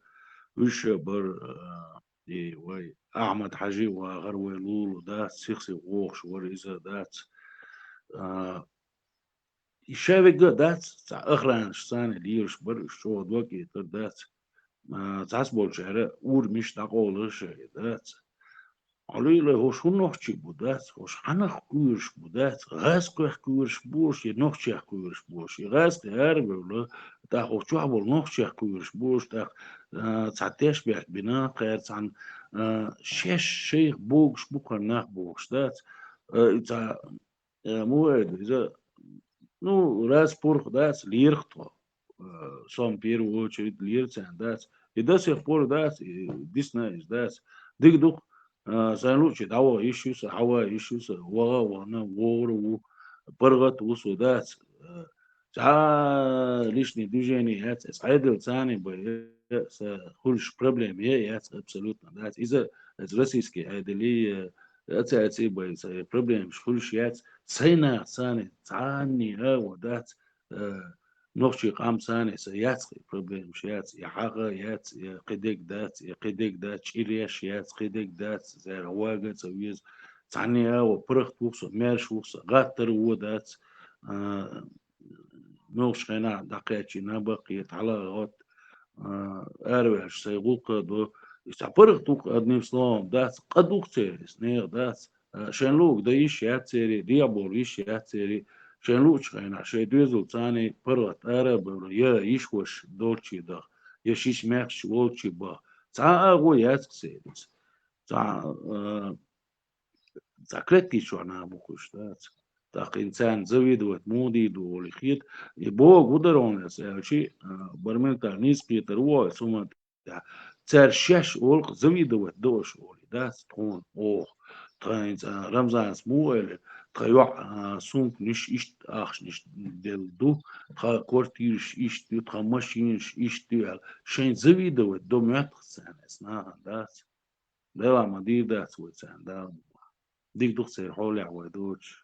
уьш а бара, а, и вай Ахьмад-Хьажи а вахара вай лула дац, сих-сиха вогӀуш вара иза дац. А, И ша вегга а дац, цхьа охранаш царна лелаш бара, уьш чӀогӀа дог а этар дац. А, цхьацца болчара урамаш дӀакъовлар шайн дац. Хьо лела, хӀорш хӀун нохчий бу дац, хӀорш хьанах кхоьруш бу дац, гӀазкхех кхоьруш бу хӀорш, я нохчех кхоьруш бу хӀорш, я гӀазкхи арабевлла, тӀаккха хӀокху чохь болу нохчех кхоьруш бу хӀорш, тӀаккха, а, цхьа тешнабехк бина, кхера цхьаьна, а, шаьш шайх богуш бу кхара нах бохуш дац. А, и цхьа Э, муха эр ду иза? Ну, раз пурх дац, лерах тхо. Э, со-м первую очередь лера царна дац. И до сих пор дац, и дисна иза дац. Дика ду-кх, э, сайн луучи дӀаваха йиш ю сан, хьаваха йиш ю сан, ваха а вахана, вогӀур а ву, паргӀат а ву со дац. Э, цхьа лишний движение яц, эс Ӏедал царний бай, э, са хуьлуш проблема е яц абсолютно дац. Иза эс российский Ӏедалий, э, Аци-аци бай, ца проблемаш хуьлуш яц, сайна царна цхьанне а ван дац, э, нохчий къам царна ца яц, проблемаш яц, я хьагӀа яц, я кхидерг дац, я кхидерг дац, чӀиреш яц, кхидерг дац, цара вага а ца веза, цхьанне а ван, паргӀат ву со, маьрша ву со, гӀаттар а вон дац, а, муьлхачу хенахь дӀакхаьччина баккхий тхьала а гӀотта, а, араваьлча, сайн гӀуллакх а ду. Иштта паргӀат ду-кх, одним словом, дац, къа ду-кх церан, нехан дац. А, шайн луъург дан йиш яц церан, дехьа бовла йиш яц церан, шайн луъучу хенахь, шайн доьзалца цхьаьна паргӀат ара а бевлла, я йиш-ваша долчу даха, я шишша маьхча волчу баха. Цхьа а агӀо яц-кх церан. Цхьа, а, цхьа клетки чохь нах бу-кх уьш, дац. ТӀаккха хӀинца царна завидовать муха дийр ду олий хета. И бохург хӀун дара хьуна ас аьлча, а, барменталь нийса кхетар ву хьо, цу ма тӀехь. Цара шаьш олу-кх завидовать до аша олий, дац, тхуна, оха. Тхан хӀинца, а, Рамзанас муха элира, тхан йоӀ, а, сумканаш иштта ахчанаш делла ду, тхан квартираш иштта ю, тхан машинаш иштта ю аьлла. Шайн завидовать до моьтту-кх царна, ас нахана, дац. Дела ма дийр дац вай царна, Дала ма. Дика ду-кх церан хьолехь вай доцуш.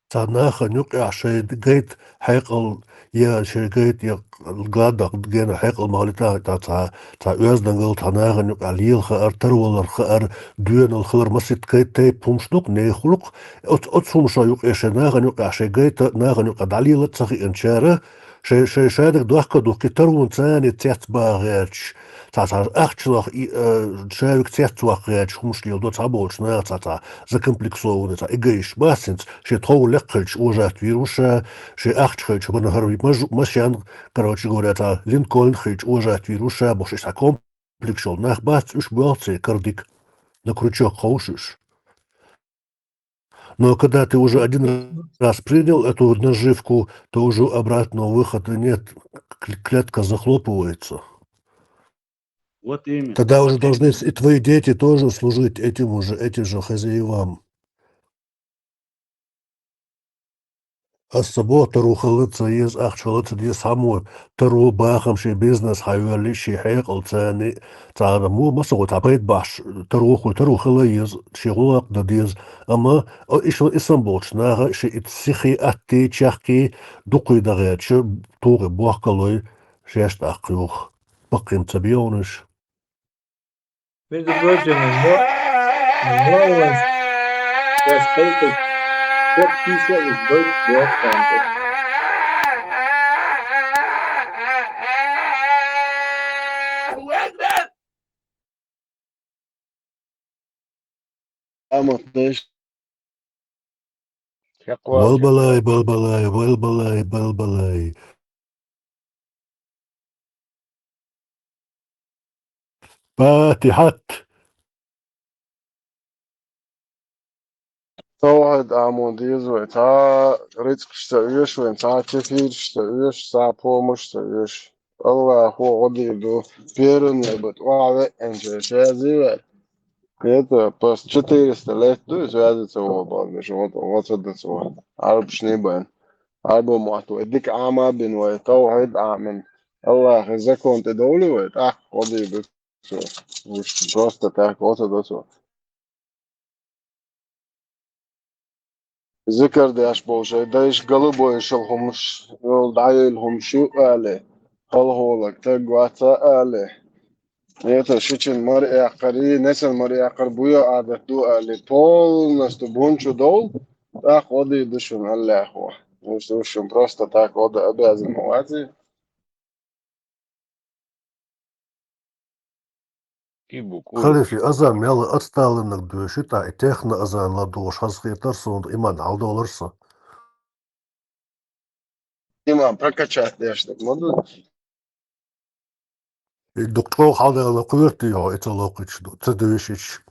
Цхьа нахана юкъехь шайн гайта хьекъал, я шайн гайта, я гладах гена хьекъал ма хилийта, цхьа, цхьа оьздангалла цхьа нахана юкъехь лела хаар, тарвалар хаар, доьналла хилар, масийтта кхин тайпа хӀумаш ду-кх, нехан хуьлу-кх. Оц-, оцу хӀумашна юкъе шайн нахана юкъехь шайн гайта, нахана юкъахь дӀалелла а ца хиъна цара, шайн, шайн шадерг дохка а духкий, тарвана царна цецбаха гӀерташ, цхьа, цхьа ахчанах и, э, шаверг цецваккха гӀерташ хӀумаш леладо цхьаболчу наха, цхьа, цхьа закомплексованный, цхьа эгоисташ бац хӀинца, шен тхов лекха хилча уважать вийр ву ша, шен ахча хилча, бана хӀара маж-, машен, короче говоря, цхьа Линкольн хилча уважать вийр ву ша бохуш, и цхьа комплекс йолу нах бац, уьш боьлху церан кара дика, на крючок ховшу уьш. Но когда ты уже один раз принял эту наживку, то уже обратного выхода нет. Кл-, клетка захлопывается. Вот именно. Тогда уже должны с-, и твои дети тоже служить этим уже, этим же хозяевам. Ас ца боху, таро хила ца еза, ахча хила ца деза, хьан мо таро бахам шен бизнес хьайоьллий, шен хьекъал царний, цара мо масаго цхьа пайда бахьаш, таро хуй, таро хила еза, шен гӀуллакх дан деза. Амма, о, и шо, и сан болчу наха, шен и сихий, аттий, чехкий, дукхий дан гӀерташ, тухий бохкалой, шаьш тӀаккха юха. Баккхийна ца бевнаш. Между прочим, мо-, молодость, сейчас только подписываюсь, дочь, вот там вот. Амма дальше. Балбалай, балбалай, балбалай, балбалай. Патихьат. Товхьид Ӏамо деза вай. Цхьа рицкъаш ца оьшу вайн, цхьа кефираш ца оьшу, цхьа помощь ца оьшу. Аллахо гӀо дийр ду, первый небат охьавеанча шаьзий ваьлла. Это просто четыреста лет ду, и связи ца вогӀу бан, вот, вот это вот. Арабаш не бан. Арабо мотт вай дика Ӏама бина вай, товхьид Ӏамина. Аллахьан закон тӀе довлий вай, тӀаккха гӀо дийр ду цо. Вуьш просто так, вот это вот. Зикар деш болу шайн дайша галубойшал хӀумаш, йолу дӀайойла хӀумаш ю али, халхолаг таг вац а али. Это шичина мара эккхарий, несана мара эккхар буй Ӏадат ду али, полностью бун чу довла, тӀаккха гӀо дийр ду шуна Аллахьо. Вуьш, вуьш шуна просто так гӀо дан обязан ма вац и. Халифи, азан мел ацталаннаг доьши, тӀаккха и техно азан ладугӀуш хазахетар суна, иман хьалдолар сан. Иман прокачать деш ма ду. И дукха чӀогӀа хьалдала кхоьртий хьо, и ца локхуьйтуш ду, ца доьшуьйтуш.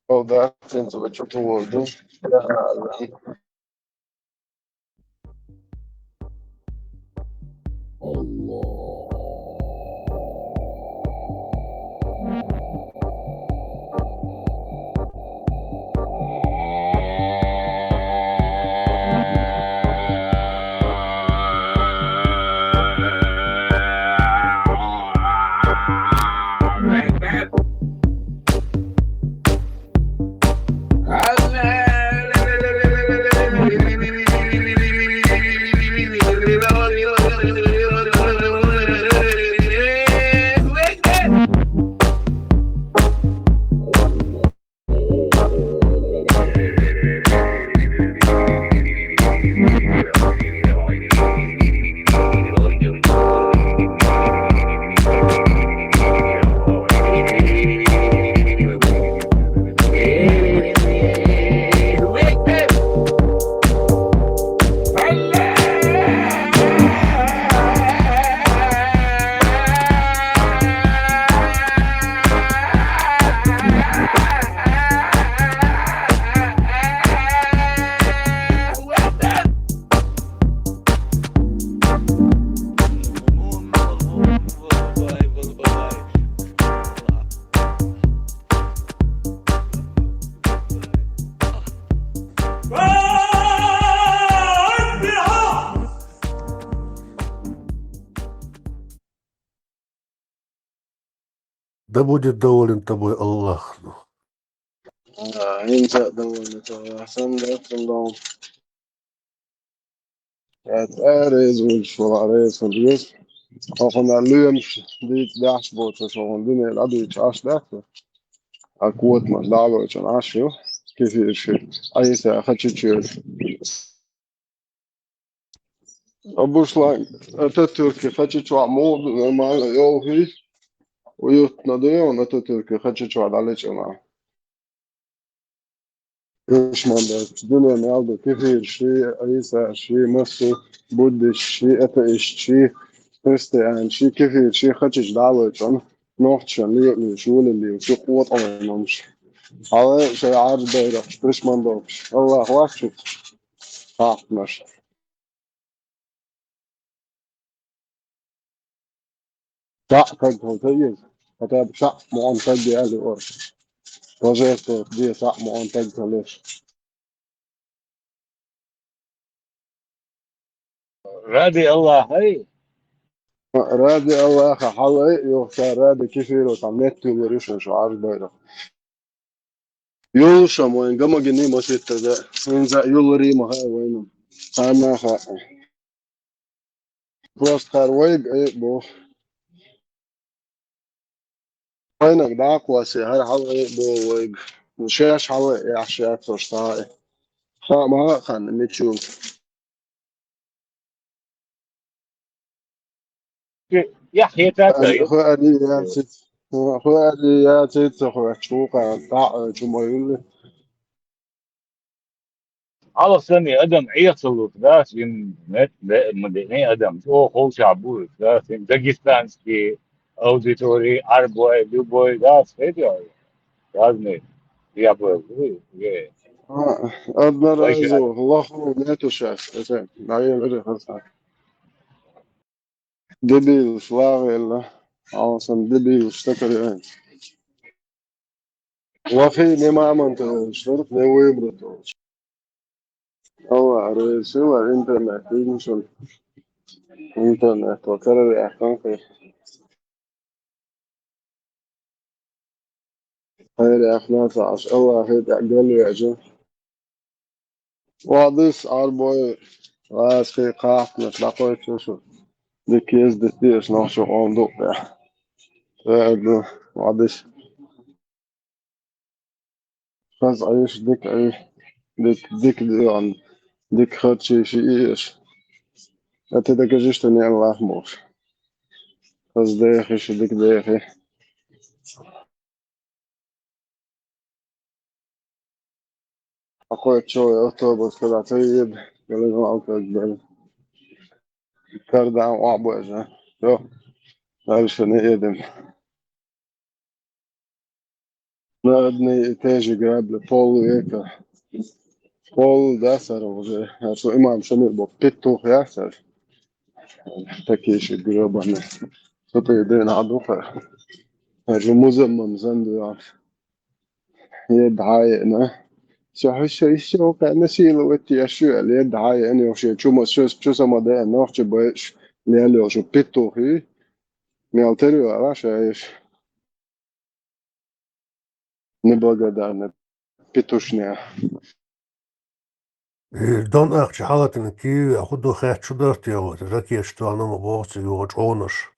Солдат, сенца вачу поводу. Да будет доволен тобой Аллах. А, хӀинца довольный тобой. Сан да, сан да. ХӀаьта реза волчу вала реза хила веза. Хьо хӀуна лоьмаш дийца дахьаш боцуш, хьо хӀуна дуьненан Ӏадийча Ӏаш дац. А котамаш дӀалочун Ӏаш ю, кефир ши, Ӏийса хачичуьра. Бушлан Ататюрке хачи чохь муха ду нормально йовхий, уютно ду йовна Ататюрке хачи чохь дӀалечкъина. Душман дац, дуьненан мел ду кефир ши, Ӏийса ши, массо, буддист ши, атеист ши, христиан ши, кефир ши, хачичу дӀалочкъина, нохчашна лелаш, волалле, шу къотӀа вайн хӀумаш. Хьала шайн Ӏаржа байракхаш, душман дохкуш. Аллах вац шу хьахтамаш. Цхьаъ таг хила ца еза. Хотя бы цхьаъ мукъан таг яли ора. Пожертвовать де цхьаъ мукъан таг хила еза. Ради Аллаха, ай? Ради Аллаха, хьала, ай, юха ца ради кефиро, там нет тулур ю шун шу Ӏаржа байракх. Юлуш-м вайн гамагиний маситтаза, хӀинца а юлларий ма хаьа вайна. Царна а хаьа. Просто хӀара вайга а боху. Вайнах дӀакхоссий, хӀара хьала а боху вайга. Шаьш хьала а яхьаш яц уьш цхьа а. Хаа ма хаьа ханна мичул. Яхь хетар а дай. Ху ари яцит. Ху ари яцит, ца ху чу ка, та, чу ма юлли. Алла санна адам Ӏехалург дац, им мет бе-, ма де, не адам, о, ховшахь бург дац, им дагестанский аудитория, арбой, любой дац, хӀета, разный, я бы, э, А, одноразово, лоху нету щас, это, наверное, это хорошо. Дебилаш, лагӀелла, алсам дебилаш, такая. Лохи не мамонты, что не выбрать. Алла, рейсила интернет, иншун. Интернет, то караре ахтан кай. Хайре ахна цаш, Алла хи тӀе гал вежа. Вадис арбой, васки кахна, такой чушу. Дикез дитиш, нахшу он дупе. Э, ну, вадис. Хаз айш дик ай, дик, дик диан, дик хачи ши иш. А ты докажи, что не Аллах Бог. Хаз дехи ши дик дехи. Какой чё, автобус, когда ты ед, я не знал, как бы. Кардан, о, боже. Всё, дальше не едем. На одни и те же грабли, пол века. Пол, да, сара уже. А что имам Шамил был петух, я, сара. Такие же грёбаные. Что ты, дэн, а духа? А же музаммам зандуан. Е дхаена. Всё, всё, всё, конечно, сила вот я, что, е дхаена, вообще, чума, что, что сама, да, ночи боишь, лялёшь, петухи. Мел терю, а ваша ещё. Неблагодарная петушня. Э, Дон ахча хьалатана киви, а ху ду хет шу дарт я вот, ракет что она ма бохци его чонаш.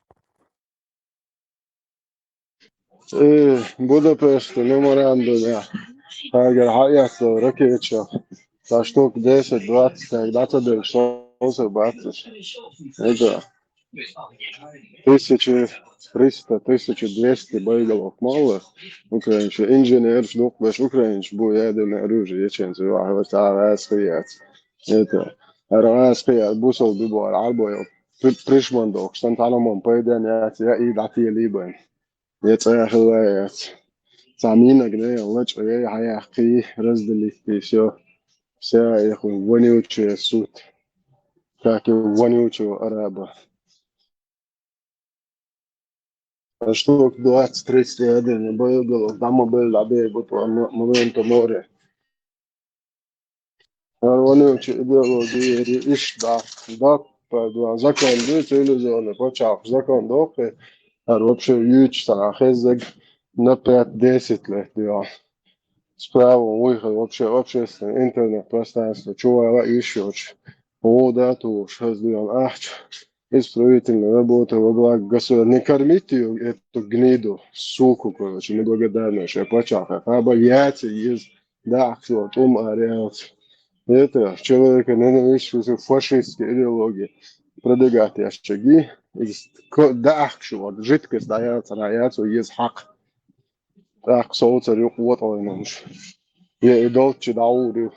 Э, Будапешт меморандум, я. Хагар хаяц ракет ша. Та штук десять, двадцать, так, да, та дальше, что бацаш. Это тысяча триста, тысяча двести боеголовок мало. Украинцы, инженер, ждук, беш украинцы, бу, я, да, на оружие, еченцы, ва, ва, та, ва, стоят. Это, ара, стоят, бусол, бибо, арбо, при-, пришмандок, сан, та, на, мон, пойден, я, я, и, да, ты, либо. Я, ца, я, хила, я, ца, мина, гне, лач, я, я, я, хи, разделить, и всё. Вся их вонючая суть. Как и вонючего араба. А штук двадцать-тридцать один боеголовок, там мы были, да, бегут, мо-, моменту море. А вонючая идеология, ри-, иш, да, да, по два закон, да, цивилизованный, почав, закон, да, ХӀара вообще юьйцуш цхьа хеззаг на пять-десять лет дуьйна. Справа вуйхар вообще общественный интернет пространство чувала ишшочу. Вода туш хазду ял ахча. Исправительная работа во благо государства. Не кормите эту гниду, суку, короче, неблагодарную, что я почал. Хаба яйца из, да, что тум ареалс. Это человека ненависть, фашистская идеология. Продвигать я шаги. Из ко- да, что жидкость дается на яйцу, есть хак. Так, соуцар юкъ воталайнамш. Я и долчи даури.